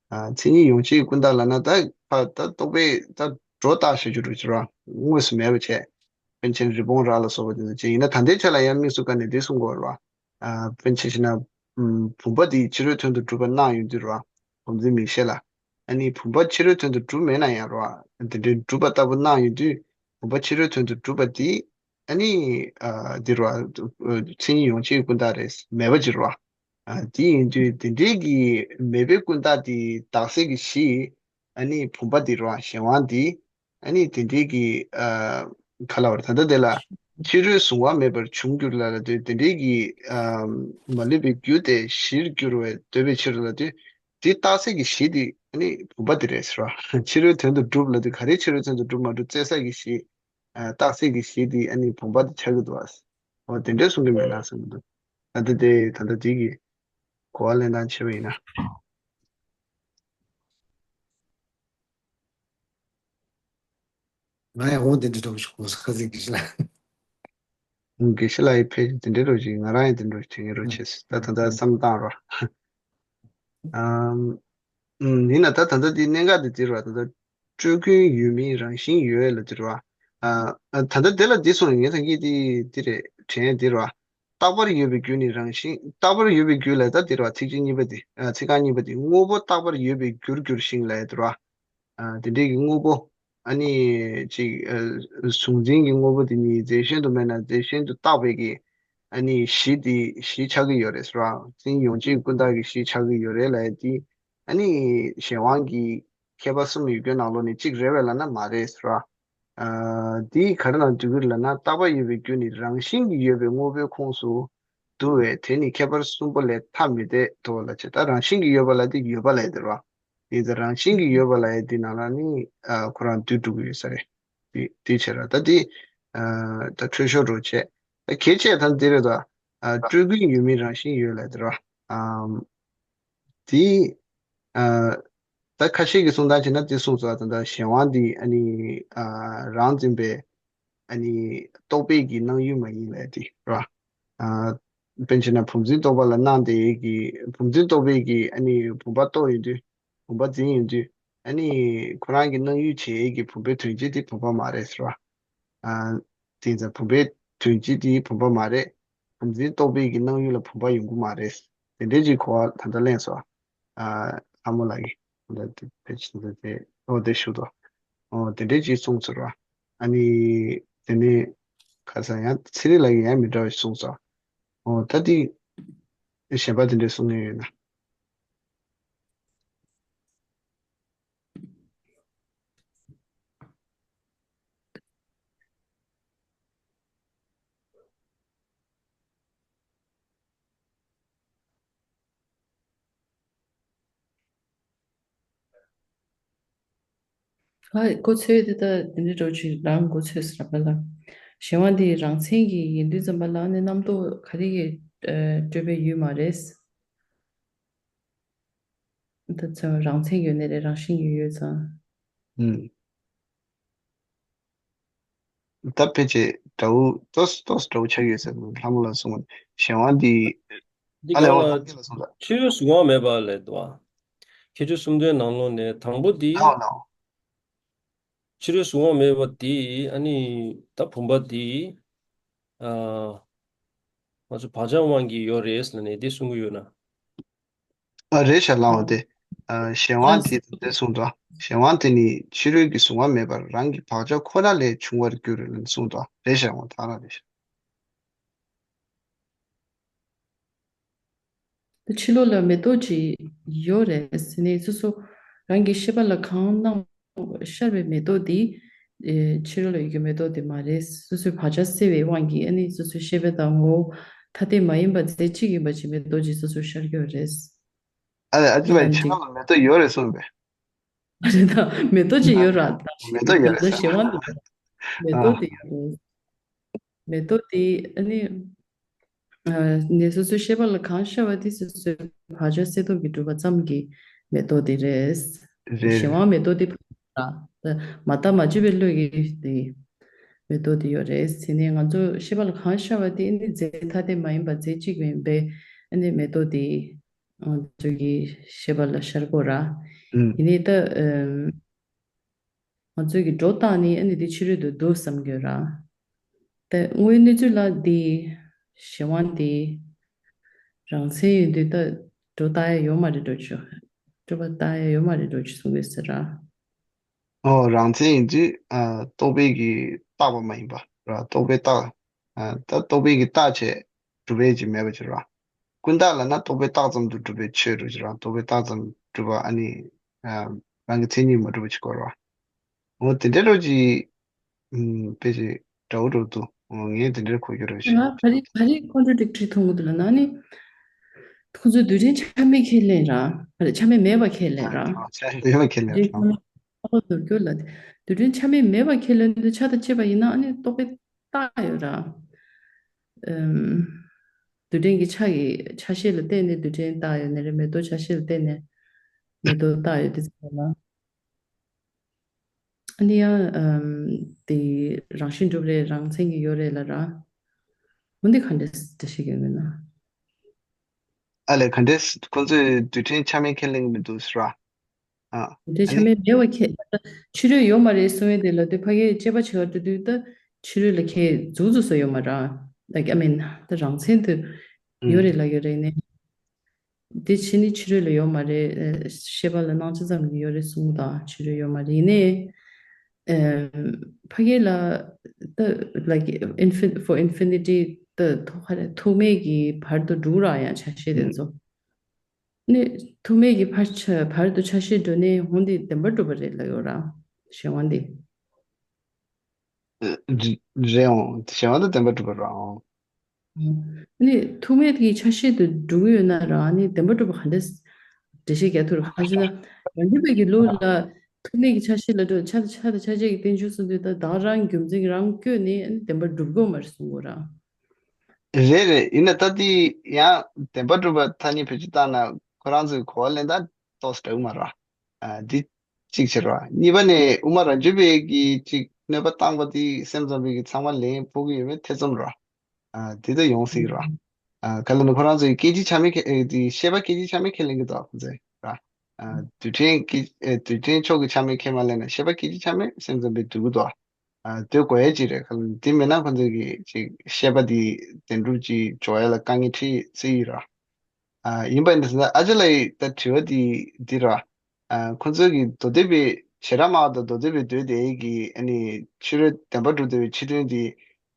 ཨ་མཚན་ཉིད་ཡོངས་གཅིག་གི་ཀུན་བརྟགས་ལ་ན་ད་ཕ་ད་རྟོག་པས་ད་སྒྲོ་བཏགས་བྱ་རྒྱུ་རུ་ཅིག་ར། དངོས་སུ་མེད་པ་བྱས། པཎ་ཆེན་རི་བོང་རྭ་ལ་སོགས་པ་དེ་ཚོ་ཅིག་ཡིན་ན་ད་ལྟའི་ཆ་ལ་ཡང་དམིགས་སུ་བཀར་ནས་འདི་གསུང་གི་ཡོད་ར། ཨ་དཔེར་ན་ཆ་བཞག་ན། ཨམ་བུམ་པ་འདི་ཕྱི་རོལ་དོན་དུ་གྲུབ་པ་སྣང་ཡོང་དུས་ར། བུམ་འཛིན་མིག་ཤེས་ལ། ཨ་ནི་བུམ་པ་ཕྱི་རོལ་དོན་དུ་གྲུབ་མེད་ན་ཡང་ར། འདི་འདྲའི་གྲུབ་པ་ལྟ་བུ་སྣང་ཡོང་དུས། བུམ་པ་ཕྱི་རོལ་དོན་དུ་གྲུབ་པ་འདི། ཨ་ནི། ཨ་འདི་ར། མཚན་ཉིད་ཡོངས་གཅིག་གི་ཀུན་བརྟགས་རེད། མེད་པ་ཅིག་ར། ཨ་འདི་ཡིན་དུས་འདི་འདྲའི་གི་མེད་པའི་ཀུན་བརྟགས་འདི་དག་སེལ་གྱི་གཞི། ཨ་ནི་བུམ་པ་འདི་ར་གཞན་དབང་འདི། ཨ་ནི་དེ་འདྲའི་གི་ཨ་ག་ལ་བར་ད་ལྟ་དེ་ལ་ཕྱི་རོལ་གཟུང་བ་མེད་པར་བྱུང་གྱུར་ལ་ལ་དེ་དེ་འདྲའི་གི་ཨ་མ་ལུས་པའི་རྒྱུ་དེ་གཞིར་གྱུར་བའི་འདོད་པའི་ཕྱིར་ལ་དེ་དེ་རྟགས་གསལ་གྱི་གཞི་དེ་ཨ་ནི་བུམ་པ་དེ་རེད་ཟེར་བ། ཕྱི་རོལ་དོན་དུ་གྲུབ་ལ་དེ་ག་རེ་ཕྱི་རོལ་དོན་དུ་གྲུབ་མ་གྲུབ་བཙལ་ས་གི་གཞི། ཨ་རྟགས་གསལ་གྱི་གཞི་དེ་ཨ་ནི་བུམ་པ་དེ་ཆགས་ཀྱི་འདུག་ཨ། འོ་དེ་འདྲའི་གསུང་གི་མེད་ན་གསུང་གི་འདུག་ད་ལྟ་དེ་ད་ལྟ་དེ་གི་གོ་བ་ལེན་སྟངས་བྱས་པ་ཡིན་ན། ང་ཡང་འོ་དེ་འདྲ་འདྲ་པོ་ཞིག་གོ་སོང་། ཁ་སང་དགེ་བཤེས་ལགས། དགེ་བཤེས་ལགས་ཡི་ཕལ་ཆེར་དེ་འདྲའི་རོ་ཞིག་ང་རང་ཡང་དེ་འདྲ་བྱེད་ངེས་རོ་བྱེད་ད་ད་ལྟ་བསམ་བཏང་རོ། ཨམ། ཡིན་ན་ད་ད་ལྟ་དེ་གནད་འགག་དེ་དེ་རོ་ད་ལྟ་སྤྲོས་ཀུན་ཡོད་མིན་རང་བཞིན་ཡོད་ལ་དེ་རོ། ཨ་ད་ལྟ་དེ་ལ་དེ་སོང་ངས་ད་གིན་དེ་དེ་རེད་དྲན་དེ་རོ། རྟག་པར་ཡོད་པའི་རྒྱུ་ནི་རང་བཞིན་རྟག་པར་ཡོད་པའི་རྒྱུ་ལ་ད་དེ་ར་ཚིག་གཅིག་གཉིས་པ་དེ་ཚིག་རྐང་གཉིས་པ་དེ་དངོས་པོ་རྟག་པར་ཡོད་པའི་རྒྱུར་འགྱུར་ཞིང་ལས་དེ་ར། དེ་འདྲའི་གི་དངོས་པོ་ཨ་ནི་ཅིག་གཟུང་འཛིན་གྱི་དངོས་པོ་དེ་ཉིད་རྫས་གཞན་དུ་མེད་ན་རྫས་གཞན་དུ་བཏགས་པའི་གི་ཨ་ནི་གཞི་དེ་གཞི་ཆགས་ཀྱི་ཡོད་རེད་ཟེར་བ། མཚན་ཉིད་ཡོངས་གཅིག་ཀུན་བརྟགས་ཀྱི་གཞི་ཆགས་ཀྱི་ཡོད་རེད་ལབ་ཡ་དེ་ཨ་ནི་གཞན་དབང་གི་ཁྱད་པར་གསུམ་ཡོད་རྒྱུའི་ནང་ལོགས་ནས་གཅིག་རེད་པས་ལབ་ན་མ་རེད་ཟེར་བ། འདིའི་ག་རེ་ལ་འདོད་ཀྱི་རེད་ལབ་ན་རྟག་པ་ཡོད་པའི་རྒྱུ་ནི་རང་བཞིན་གྱིས་ཡོད་པའི་དངོས་པོའི་ཁོངས་སུ་འདུ་བས་དེ་ནི་ཁྱད་པར་གསུམ་པོ་ལས་ཐ་མི་དད་དོ་ལ་བྱེད། ད་རང་བཞིན་གྱིས་ཡོད་པ་ལ་དེ་ཡོད་པ་ལས་དེ་རོ། དེ་ཚོ་རང་བཞིན་གྱིས་ཡོད་པ་ལ་ཡ་དེ་ནང་ལ་ནི་ཁོ་རང་འདུས་འགྲོ་གི་ཡོད་ས་རེད། དེ་དེ་བྱས་ར་ད་དེ་ད་འཕྲོད་ཤོར་འགྲོ་བྱས་ད་གལ་ཆེ་ད་དེ་རེད་ད། སྤྲོས་ཀུན་ཡོད་མིན་རང་བཞིན་ཡོད་ལས་དེ་རོ། དེ། ཨ། ད་ཁ་ཤས་ཀྱིས་གསུང་སྟངས་བྱས་ན་དེ་གསུངས་སོ། ད་ལྟ་གཞན་དབང་འདི་ཨ་ནི་ཨ་རང་འཛིན་པའི་ ཨ་ནི་རྟོག་པའི་གི་སྣང་ཡུལ་མ་ཡིན་ལབ་དེ་ར། ཨ། དཔེར་བྱས་ན་བུམ་འཛིན་རྟོག་པ་ལ་སྣང་དེ་གི་བུམ་འཛིན་རྟོག་པའི་གི་ཨ་ནི་བུམ་པ་རྟོགས་ཡོང་དུས། བུམ་པ་འཛིན་ཡོང་དུས། ཨ་ནི་ཁོ་རང་གི་སྣང་ཡུལ་བྱེད་ཀྱི་བུམ་པའི་དོན་སྤྱི་དེ་བུམ་པ་མ་རེད་ཟེར་བ། ཨ། དེ་ཙང་བུམ་པའི་དོན་སྤྱི་དེ་བུམ་པ་མ་རེད། བུམ་འཛིན་རྟོག་པའི་གི་སྣང་ཡུལ་ལ་བུམ་པ་ཡོང་གི་མ་རེད། དེ་འདྲའི་ཅིག་གོ་བ་ད་ལྟ་གླེང་སོང་། ཨ། ལྷ་མོ་ལགས་ཀྱིས་ད་ལྟ་དེ་ཕལ་ཆེར་ད་ལྟ་དེ་ཨོ་དེ་ཞུ་དོ། ཨོ་དེ་འདྲའི་ཅིག་གསུངས་ཚུལ་བ། ཨ་ནི་དེ་ནས་ཁ་སང་ཡང་ཚེ་རིང་ལགས་ཀྱིས་ཡང་མི་འདྲ་བ་ཞིག་གསུངས་སོང་། ཨོ་ད་དེ་གཞན་པ་དེ་འདྲའི་གསུང་མཁན་ཡོད་ན། ཨ། མགོ་ཚོས་དེ་ད་དེ་འདྲའི་འགྲོ་ཆུ་རང་མགོ་ཚོས་ཟེར་བ་ལ། གཞན་དབང་དེ་རང་མཚན་གྱི་ཡིན་དུས་ཙམ་པ་ལ་ནི་རྣམ་རྟོག་ག་རེ་གི་ཨ་སྤྲོས་པའི་ཡུལ་མ་རེད། ད་ཚོ་རང་མཚན་ཡོད་ནི་རེད། རང་བཞིན་གྱི་ཡོད་ཙང་། ཨུམ། ད་ཕལ་ཆེར་འདྲ་བོ་ཏོག་ཙམ་ཏོག་ཙམ་འདྲ་བོ་ཆགས་ཡོད་ཟེར་ལྷ་མོ་ལ་གསུངས། གཞན་དབང་འདི། འདི་ཨ་ལས་གང་འོ་ལ་ད་ལ་གསུངས་ད། ཕྱི་རོལ་གཟུང་བ་མེད་པ་ལས་དོ། ཁྱད་ཆོས་གསུམ་ལྡན་ནང་ལོགས་ནས་དང་པོ་འདི། ལའོ་ལའོ། ཕྱི་རོལ་གཟུང་བ་མེད་པ་འདི་ཨ་ནི་ད་བུམ་པ་འདི། ཨ། ང་ཚོ་བག་ཆགས་དབང་གིས་ཡོད་རེད་ཟེར་ནས་འདི་གསུང་གི་ཡོད་ན། ཨ་རེད་ཤག་ལའོ་དེ། ཨ་གཞན་དབང་དེ་དེ་གསུངས་དོ། གཞན་དབང་དེ་ནི་ཕྱི་རོལ་གྱི་གཟུང་བ་མེད་པར་རང་གི་བག་ཆགས་ཁོ་ན་ལས་བྱུང་བར་འགྱུར་ལ་གསུངས་དོ། རེད་ཤག་འོ་ད་རང་རེད་ཤག་དེ་ཕྱི་ལོགས་ལ་མེ་ཏོག་ཅིག་ཡོད་རེད་ཟེར་ནས་སོ་སོ་རང་གི་ཤེས་པ་ལ་གང་སྣང་ཤར་བའི་མེ་ཏོག་འདི། ཨེ། ཕྱི་རོལ་ལ་ཡོད་ཀྱི་མེ་ཏོག་དེ་མ་རེད། སོ་སོའི་བག་ཆགས་སད་པའི་དབང་གིས་ཨ་ནི་སོ་སོའི་ཤེས་པ་དང་ངོ་བོ་ཐ་དད་མ་ཡིན་པ་རྫས་གཅིག་ཡིན་པ་ཅིག་མེ་ཏོག་ཅིག་སོ་སོར་ཤར་གྱི་ཡོད་རེད། ཨ་ལས་ཨ་ཅེ་ལགས་ཕྱི་ལོགས་ལ་མེ་ཏོག་ཡོད་རེད་གསུངས་པས། རེད་ད། མེ་ཏོག་ཅིག་ཡོད་ར་ད། མེ་ཏོག་ཡོད་རེད་ཟེར། གཞན་དབང་དུ་མེ་ཏོག་དེ་ཡོད་རེད། མེ་ཏོག་དེ་ཨ་ནི། ཨ་ནི་སོ་སོའི་ཤེས་པ་ལ་གང་ཤར་བ་དེ་སོ་སོའི་བག་ཆགས་གསལ་སྟོབས་ཀྱིས་གྲུབ་པ་ཙམ་གྱི་མེ་ཏོག་དེ་རེད། རེད། གཞན་དབང་མེ་ཏོག་དེ་ཕ་གི་ར། ད་མ་བརྟགས་མ་དཔྱད་པའི་བློ་ཡིས་དེ་མེ་ཏོག་དེ་ཡོད་རེད་ཟེར་ནས་ང་ཚོ་ཤེས་པ་ལ་གང་ཤར་བ་དེ་ཨ་ནི་རྫས་ཐ་དད་མ་ཡིན་པ་རྫས་གཅིག་ཡིན་པས་ཨ་ནི་མེ་ཏོག་དེ་ང་ཚོ་གི་ཤེས་པ་ལ་ཤར་གོ་ར། ཨུམ། ཡིན་ནའི་ད་ཨམ། ང་ཚོས་ཀྱི་སྒྲོ་བཏགས་ནས་ཨ་ནི་དེ་ཕྱི་རོལ་དུ་འདུག་བསམ་གྱི་ཡོད་ར། ད་དངོས་གནས་ཚུལ་ལ་འདི་གཞན་དབང་འདི་རང་མཚན་ཡིན་དུས་ད་སྒྲོ་བཏགས་ཡ་ཡོད་མ་རེད་འགྲོ་ཆོག་སྒྲོ་བཏགས་ཡ་ཡོད་མ་རེད་འགྲོ་ཆོག་གསུང་གི་ཟེར་ར། ཨོ་རང་མཚན་ཡིན་དུས་ཨ་རྟོག་པའི་གི་བཏགས་པ་མ་ཡིན་པ་ར་རྟོག་པའི་བཏགས། ཨ་ད་རྟོག་པའི་གི་བཏགས་བྱས་གྲུབ་པའི་ཅིག་མེད་པ་ཅིག་ར། ཀུན་བཏགས་ལབ་ན་རྟོག་པའི་བཏགས་ཙམ་དུ་གྲུབ་པའི་ཆོས་རུ་ཅིག་ར་རྟོག་པའི་བཏགས་ཙམ་གྲུབ་པ་ཨ་ནི་ཨ་རང་གི་མཚན་ཉིད་མ་གྲུབ་པ་ཅིག་གོ་ར། འོ་དེ་འདྲ་རོ་ཅིག་ཨམ་དཔེ་ཅིག་འདྲ་བོ་འགྲོ་འདུག་འོ་ངས་དེ་འདྲ་གོ་རྒྱུ་རེད་ཤག་ང་ག་རེ་ག་རེ་contradictory་མཐོང་གི་འདུག་ལབ་ན་ནི། ཁོ་ཚོས་རྡུལ་ཕྲན་ཆ་མེད་ཁས་ལེན་ར། ག་རེ་ཆ་མེད་མེད་པ་ཁས་ལེན་ར། ཆ་མེད་མེད་པ་ཁས་ལེན་རྡུལ་ཕྲན་ཆ་མེད་ཁ་ལོ་ཟུར་སྐྱོར་ལ་རྡུལ་ཕྲན་ཆ་མེད་མེད་པ་ཁས་ལེན་དུས་ཆ་དང་ཕྱེད་པ་ཡིན་ན་ཨ་ནི་རྟོག་པས་བཏགས་ཡོད་ར། ཨམ། རྡུལ་ཕྲན་གྱི་ཆ་གི་ཆ་ཤས་ལ་བརྟེན་ནས་རྡུལ་ཕྲན་བཏགས་ཡོད་ནི་རེད། མེ་ཏོག་ཆ་ཤས་ལ་བརྟེན་ནས་མེ་ཏོག་བཏགས་ཡོད་དེ་ཚོ་ལ། ཨ་ནི་ཡང་ཨམ། དེ་རང་བཞིན་གྲུབ་རེད་རང་མཚན་གྱི་ཡོད་རེད་ལ་ར། འོན་ཏེ་ག་འདྲས་འགྲེལ་བཤད་རྒྱག་གི་ཡོད་ན། ཨ་ལས་ག་འདྲས་ཁོང་ཚོས་རྡུལ་ཕྲན་ཆ་མེད་ཁས་ལེན་གྱི་མི་འདུག་ཟེར་བ། ཨ། རྡུལ་ཕྲན་ཆ་མེད་མེད་པ་ཁས་ཕྱི་རོལ་ཡོད་མ་རེད་གསུང་ཡས་དེ་ལ་དེ་ཕ་གིའི་དཔྱད་པ་བྱེད་པར་འགྲོ་དུས་ད་ཕྱི་རོལ་ལ་ཁས་འཛུགས་འཛུགས་སུ་ཡོད་མ་རེད། Like I mean ད་རང་མཚན་དུ་ཡོད་རེད་ལ་ཡོད་རེད་ནས། དེ་ཕྱི་ནི་ཕྱི་རོལ་ལ་ཡོད་མ་རེད། ཤེས་པ་ལ་སྣང་ཆ་ཙམ་གྱི་ཡོད་རེད་གསུངས་དང་ཕྱི་རོལ་ཡོད་མ་རེད་ནས། ཨེམ། ཕ་གི་ལ་ད་like infin- for infinity ད་ཐོག་ཁ་རེ་ཐུག་མེད་ཀྱི་བར་དུ་འགྲོ་ར་ཡང་ཆ་ཤས་དེ་ཚོ། ནི་ཐུག་མེད་ཀྱི་བར་ཆ་བར་དུ་ཆ་ཤས་འགྲོ་ནས་འོང་དེ་བདེན་པར་གྲུབ་པ་རེད་ལ་ཡོད་ར། གཞན་དབང་དེ། རེད་འོང་གཞན་དབང་དེ་བདེན་པར་གྲུབ་པ་ར་འོང་། ནི་ཐུག་མེད་ཀྱི་ཆ་ཤས་དུ་འགྲོ་གི་ཡོད་ན་རང་ནི་བདེན་པ་གྲུབ་པ་ག་འདྲས་འགྲེལ་བཤད་རྒྱག་ཐུབ་རེད། ག་ཅི་ན་རང་རྒྱུད་པའི་གི་ལུགས་ལ་ཐུག་མེད་ཀྱི་ཆ་ཤས་ལ་འགྲོ་ཆ་དང་ཆ་དང་ཆ་བཅས་ཀྱི་རྟེན་འབྱུང་གསུམ་དུས་ད་བདག་རང་རྒྱུ་མཚན་གྱི་རང་བཀོད་ནས་བདེན་པ་གྲུབ་དགོས་མ་རེད་གསུང་དགོས་ར། རེད་རེད། ཡིན་ན་ད་དེ་ཡང་བདེན་པ་གྲུབ་པ་ཐ་སྙད་བེད་སྤྱོད་བཏང་ན་ཁོ་རང་ཚོའི་གོ་བ་ལེན་སྟངས་ཏོག་ཙམ་འདྲ་གི་མ་རེད། ཨ་འདི་གཅིག་བྱེད་ར། གཉིས་པ་ནས་དབུ་མ་རང་རྒྱུད་པའི་གི་གཅིག་ གནོད་པ་བཏང་པ་དེ་སེམས་ཙམ་པའི་གི་ཚང་མ་ལན་ཕོག་གི་ཡོད་མེད་ཐེ་ཚོམ་ར། ཨ་དེ་ད་ཡོང་སྲིད་ར། ཨ་ག་ལ་ནི་ཁོ་རང་ཚོའི་སྐད་ཆ་ཆ་མེད་ཁས་ཨེ་དེ་བཤད་པ་སྐད་ཆ་ཆ་མེད་ཁས་ལེན་གི་འདུག་ཁོ་ཚོས་ར། ཨ་རྡུལ་ཕྲན་སྐད་ཨེ་རྡུལ་ཕྲན་ཕྱོགས་ཀྱི་ཆ་མེད་ཁས་མ་ལེན་ན་བཤད་པ་སྐད་ཆ་ཆ་མེད་སེམས་ཙམ་པའི་འདུག་གི་འདུག་ཨ་སྡོད་དགོས་ཡས་ཅིག་རེད། ཁ་ལ་དེ་མེད་ན་ཁོ་ཚོས་ཀྱི་ཅིག་བཤད་པ་དེ་བདེན་གྲུབ་ཅིག་འཇོག་ཡ་ལ་དཀའ་ངལ་འཕྲད་སྲིད་ཡོད་ར། ཨ་ཡིན་པ་ཡིན་ན་ཨ་ཅག་ལགས་ཀྱི་ད་དྲི་བ་དེ་འདི་ར། ཨ་ཁོ་ཚོས་ཀྱི་མདོ་སྡེ་པའི་བྱེ་བྲག་སྨྲ་བ་དང་མདོ་སྡེ་པའི་མདོ་སྡེ་གི་ཨ་ནི་ཕྱི་རོལ་བདེན་པ་གྲུབ་བདེ་བའི་ཕྱི་དོན་དེ་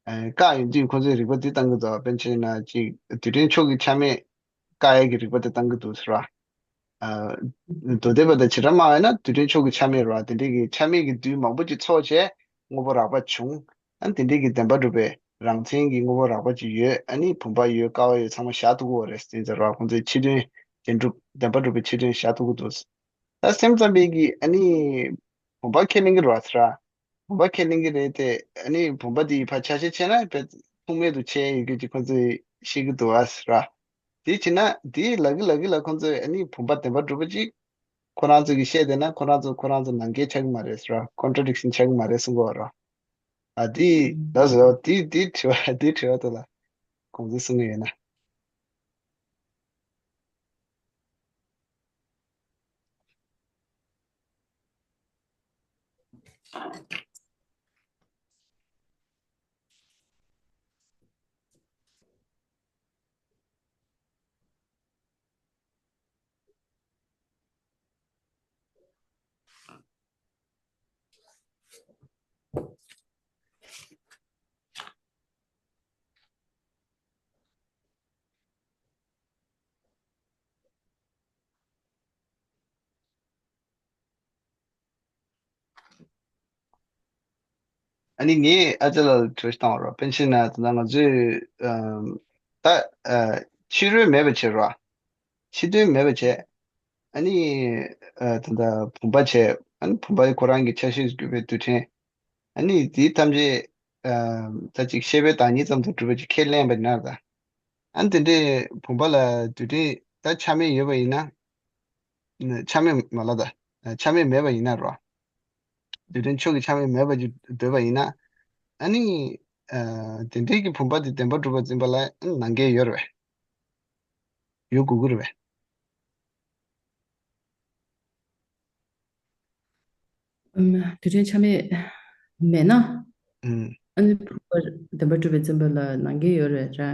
ཨ་བཀག་ཡོང་དུས་ཁོ་ཚོས་རིགས་པ་འདི་བཏང་གི་འདུག་དཔེར་ན་ཆ་བཞག་ན་ཅིག་རྡུལ་ཕྲན་ཕྱོགས་ཀྱི་ཆ་མེད་བཀག་ཡས་ཀྱི་རིགས་པ་དེ་བཏང་གི་འདུག་ཟེར་བ། ཨ་མདོ་སྡེ་པ་དང་བྱེ་བྲག་སྨྲ་བ་ཡིན་ན་རྡུལ་ཕྲན་ཕྱོགས་ཀྱི་ཆ་མེད་རེད་བ། དེ་འདྲའི་གི་ཆ་མེད་ཀྱི་རྡུལ་མང་པོ་ཅིག་ཚོགས་བྱས་དངོས་པོ་རགས་པ་བྱུང་། ཨ་ནི་དེ་འདྲའི་གི་བདེན་པ་གྲུབ་པའི་རང་མཚན་གྱི་དངོས་པོ་རགས་པ་ཅིག་ཡོད། ཨ་ནི་བུམ་པ་ཡོད་བསྐལ་པ་ཡོད་ཚང་མ་བཞག་ཐུབ་ཀྱི་ཡོད་རེད་ཟེར་ཟེར་བ། ཁོང་ཚོའི་ཕྱི་དོན་བདེན་གྲུབ་བདེན་པ་གྲུབ་པའི་ཕྱི་དོན་བཞག་ཐུབ་ཀྱི་འདུག་ད་སེམས་ཙམ་པའི་གི་ཨ་ནི་བུམ་པ་ཁས་ལེན་གྱི་རེད་བ་ཟེར། བུམ་པ་ཁས་ལེན་གྱི་རེད་དེ། ཨ་ནི་བུམ་པ་དེ་ཕར་ཆ་ཤས་ཕྱེ་ན་ཕར་ཐུག་མེད་དུ་ཕྱེ་ཡོད་རྒྱུ་ཅིག་ཁོ་ཚོས་བཤད་ཀྱི་འདུག་ཨ་ཟེར། དེ་བྱས་ན་དེ་ལབ་ཀྱི་ལབ་ཀྱི་ལ་ཁོ་ཚོས་ཨ་ནི་བུམ་པ་བདེན་པར་གྲུབ་པ་ཅིག་ཁོ་རང་ཚོས་ཀྱི་བཤད་བསྡད་ན་ཁོ་རང་ཚོ་ཁོ་རང་ཚོ་ནང་འགལ་ཆགས་ཀྱི་མ་རེད་ཟེར། ཀོན་ཊྲ་ཌིག་ཤན་ཆགས་ཀྱི་མ་རེད་གསུང་གི་ཡོད་རེད། ཨ་དེ་ལབ་ཟེར་བ་དེ་དེ་དྲི་བ་དེ་དྲི་བ་དེ་ལ་ཁོང་ཚོས་གསུང་གི་ཡོད་ན། ཨ་ནི་ངས་ཨ་ཅག་ལགས་ལ་དྲི་བ་ཞིག་བཏང་བ་རེད། པཎ་ཆེན་ན་ད་ལྟ་ང་ཚོས་ཨམ་ད་ཨ་ཕྱི་རོལ་མེད་པ་བྱས་རེད་བ། ཕྱི་དོན་མེད་པ་བྱས། ཨ་ནི་ཨ་ད་ལྟ་བུམ་པ་བྱས། ཨ་ནི་བུམ་པ་ཁོ་རང་གི་ཆ་ཤས་སུ་གྱུར་པའི་རྡུལ་ཕྲན། ཨ་ནི་དེ་ཐམས་ཅད་ཨམ་ད་ཅིག་ཤེས་པའི་བདག་ཉིད་ཙམ་དུ་གྲུབ་པ་ཅིག་ཁས་ལེན་པ་ཡིན་ན་ད། ཨ་ནི་དེ་འདྲའི་བུམ་པ་ལ་རྡུལ་ཕྲན་ད་ཆ་མེད་ཡོད་པ་ཡིན་ན། ཆ་མེད་མ་ལབ་ད། ཆ་མེད་མེད་པ་ཡིན་ན་རོ། རྡུལ་ཕྲན་ཕྱོགས་ཀྱི་ཆ་མེད་མེད་པ་ཅིག་འདོད་པ་ཡིན་ན། ཨ་ནི། ཨ་དེ་འདྲའི་གི་བུམ་པ་དེ་བདེན་པར་གྲུབ་པར་འཛིན་པ་ལ་ཨ་ནི་ནང་འགལ་ཡོད་རེད་པས། ཡོད་དགོས་ཀྱི་རེད་པས། ཨམ། རྡུལ་ཕྲན་ཆ་མེད་མེད་ན། ཨུམ། ཨ་ནི་བུམ་པ་བདེན་པར་གྲུབ་པར་འཛིན་པ་ལ་ནང་འགལ་ཡོད་རེད་ར།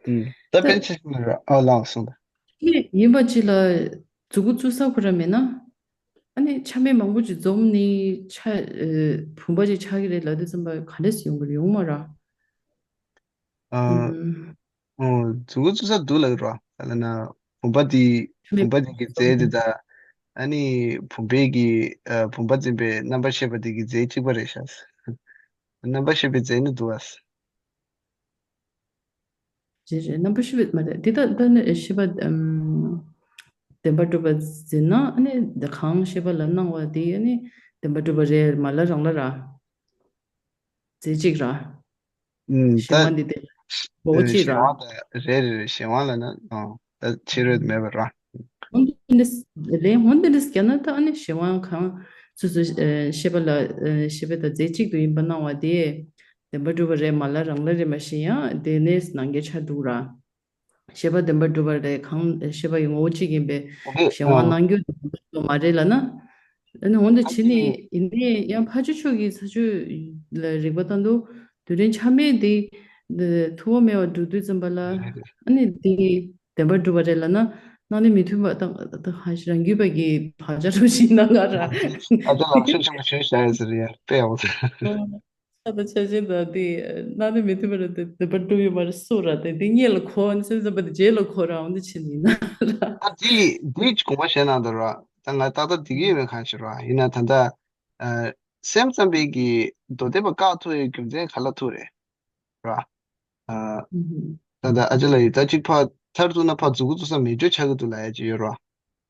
ཨུམ། ད་ད་པཎ་ཆེན་ལ་ར་ཨ་ལགས་གསུངས་ད། ཡིན་པ་ཅིག་ལ་མཛུ་གུ་བཙུགས་ས་ཁོ་རང་མེད་ན། ཨ་ནི་ཆ་མེད་མང་པོ་ཅིག་འཛོམས་ནས་ཆ་ཨེ་བུམ་པ་ཅིག་ཆགས་ཀྱི་རེད་ལབ་དུས་ཙམ་པ་ག་འདྲས་སེ་ཡོང་གི་རེད། ཡོང་མ་རེད། ཨ། ཨུམ། ཨོ། མཛུ་གུ་བཙུགས་ས་འདུག་ལབ་ཀྱི་རེད་པ། ག་ལབ་ན། བུམ་པ་དེ། ཆ་མེད་བུམ་པ་དེ་གི་རྫས་དེ་དང་། ཨ་ནི་བུམ་པའི་གི་ཨ་བུམ་པ་འཛིན་པའི་རྣམ་པར་ཤེས་པ་དེ་གི་རྫས་གཅིག་པ་རེད་ཤག་རྣམ་པར་ཤེས་པའི་རྫས་ནི་འདུག་པ། རེད་རེད། རྣམ་པར་ཤེས་པ་མ་རེད། འདི་ལྟ་ལྟ་ནི་ཤེས་པ་ཨམ། བདེན་པར་གྲུབ་པ་འཛིན་ན་ཨ་ནི་གང་ཤེས་པ་ལ་སྣང་བ་དེ་ཨ་ནི་བདེན་པར་གྲུབ་པ་རེད་མ་ལ་རང་ལ་ར། རྫས་གཅིག་ར། ཨུམ། གཞན་ད་དབང་འདི་དེ་ངོ་བོ་ཨེ་གཅིག་ར། གཞན་དབང་དང་རེད་རེད་རེད། གཞན་དབང་ལབ་ན་ཨང་ད་ཕྱི་རོལ་དུ་མེད་པ་ར། འོན་ཏེ་འདི་རེད། འོན་ཏེ་འདི་རྒྱ་ན་ད་ཨ་ནི་གཞན་དབང་གང་སོ་སོ་ཨེ་ཤེས་པ་ལ་ཨེ་ཤེས་པ་དང་རྫས་གཅིག་ཏུ་ཡིན་པ་སྣང་བ་དེ་བདེན་པར་གྲུབ་པ་རེད་མ་ལ་རང་ལ་རེད་མ་ཤེས་ཡང་དེ་ནས་ནང་འགལ་ཆགས་འདུག་ར། ཤེས་པ་བདེན་པར་གྲུབ་པ་རེད། གང་ཤེས་པ་ཡི་ངོ་བོ་གཅིག་ཡིན་པས་རེད། གཞན་དབང་ཨ་སྣང་རྒྱུ་དེ་མ་རེད་ལབ་ན། ཨ་ནི་འོན་ཏེ་ཨ་བྱས་ནས་ནི་ཡིན་ནའི་ཡང་ཕར་ཕྱོགས་ཕྱོགས་ཀྱི་ས་ཕྱོགས་ལ་རིགས་པ་བཏང་དུས་རྡུལ་ཕྲན་ཆ་མེད་དེ་འདི་ཐུབ་པ་མེད་པར་འགྲོ་དུས་ཙམ་པ་ལ་རེད་རེད། ཨ་ནི་དེ་བདེན་པར་གྲུབ་པ་རེད་ལབ་ན་སྣང་ནས་མི་མཐུན་པ་དང་དང་ཧ་ཤི་རང་རྒྱུད་པ་གི་བག་ཆགས་རང་བཞིན་སྣང་ག་ར། ཨ་ཅག་ལགས་ཤུགས་ཆེན་པོ་ཞུས་བཞག་ཡོད་ཟེར་ཡ་དཔེ་ཡག་པོ་འདུག་ཆ་དང་ཆ་ཤས་དང་དེ་སྣང་ནས་མི་མཐུན་པ་རེད་དེ་བདེན་པར་གྲུབ་ཡོད་མ་རེད་སུ་ར་དེ་དེ་སྔོན་ལ་གོ་ནས་སེམས་ཙམ་པ་དེ་རྗེས་ལ་གོ་ར་འོང་དུ་ཕྱིན་ཡིན་ན་ར། ད་དེ་དེ་དགོངས་པ་བཞེས་གནང་འདུག་ར། ད་ང་ཏག་ཏག་དེ་གི་ཡོད་མེད་གང་ཤེས་ར། ཡིན་ན་ད་ལྟ་ཨ་སེམས་ཙམ་པའི་གི་མདོ་སྡེ་པ་བཀག་ཐུབ་ཡའི་རྒྱུ་མཚན་ག་ལ་ཐུག་རེད་ར། ཨ་ད་ལྟ་ཨ་ཅག་ལགས་ཡིས་ད་ཅིག་ཕར་མཐར་གཏུགས་ན་ཕར་མཛུ་གུ་བཙུགས་ས་མེད་འཇོག་ཆགས་ཀྱི་འདུག་ལབ་ཡ་ཅིག་ཡོད་ར།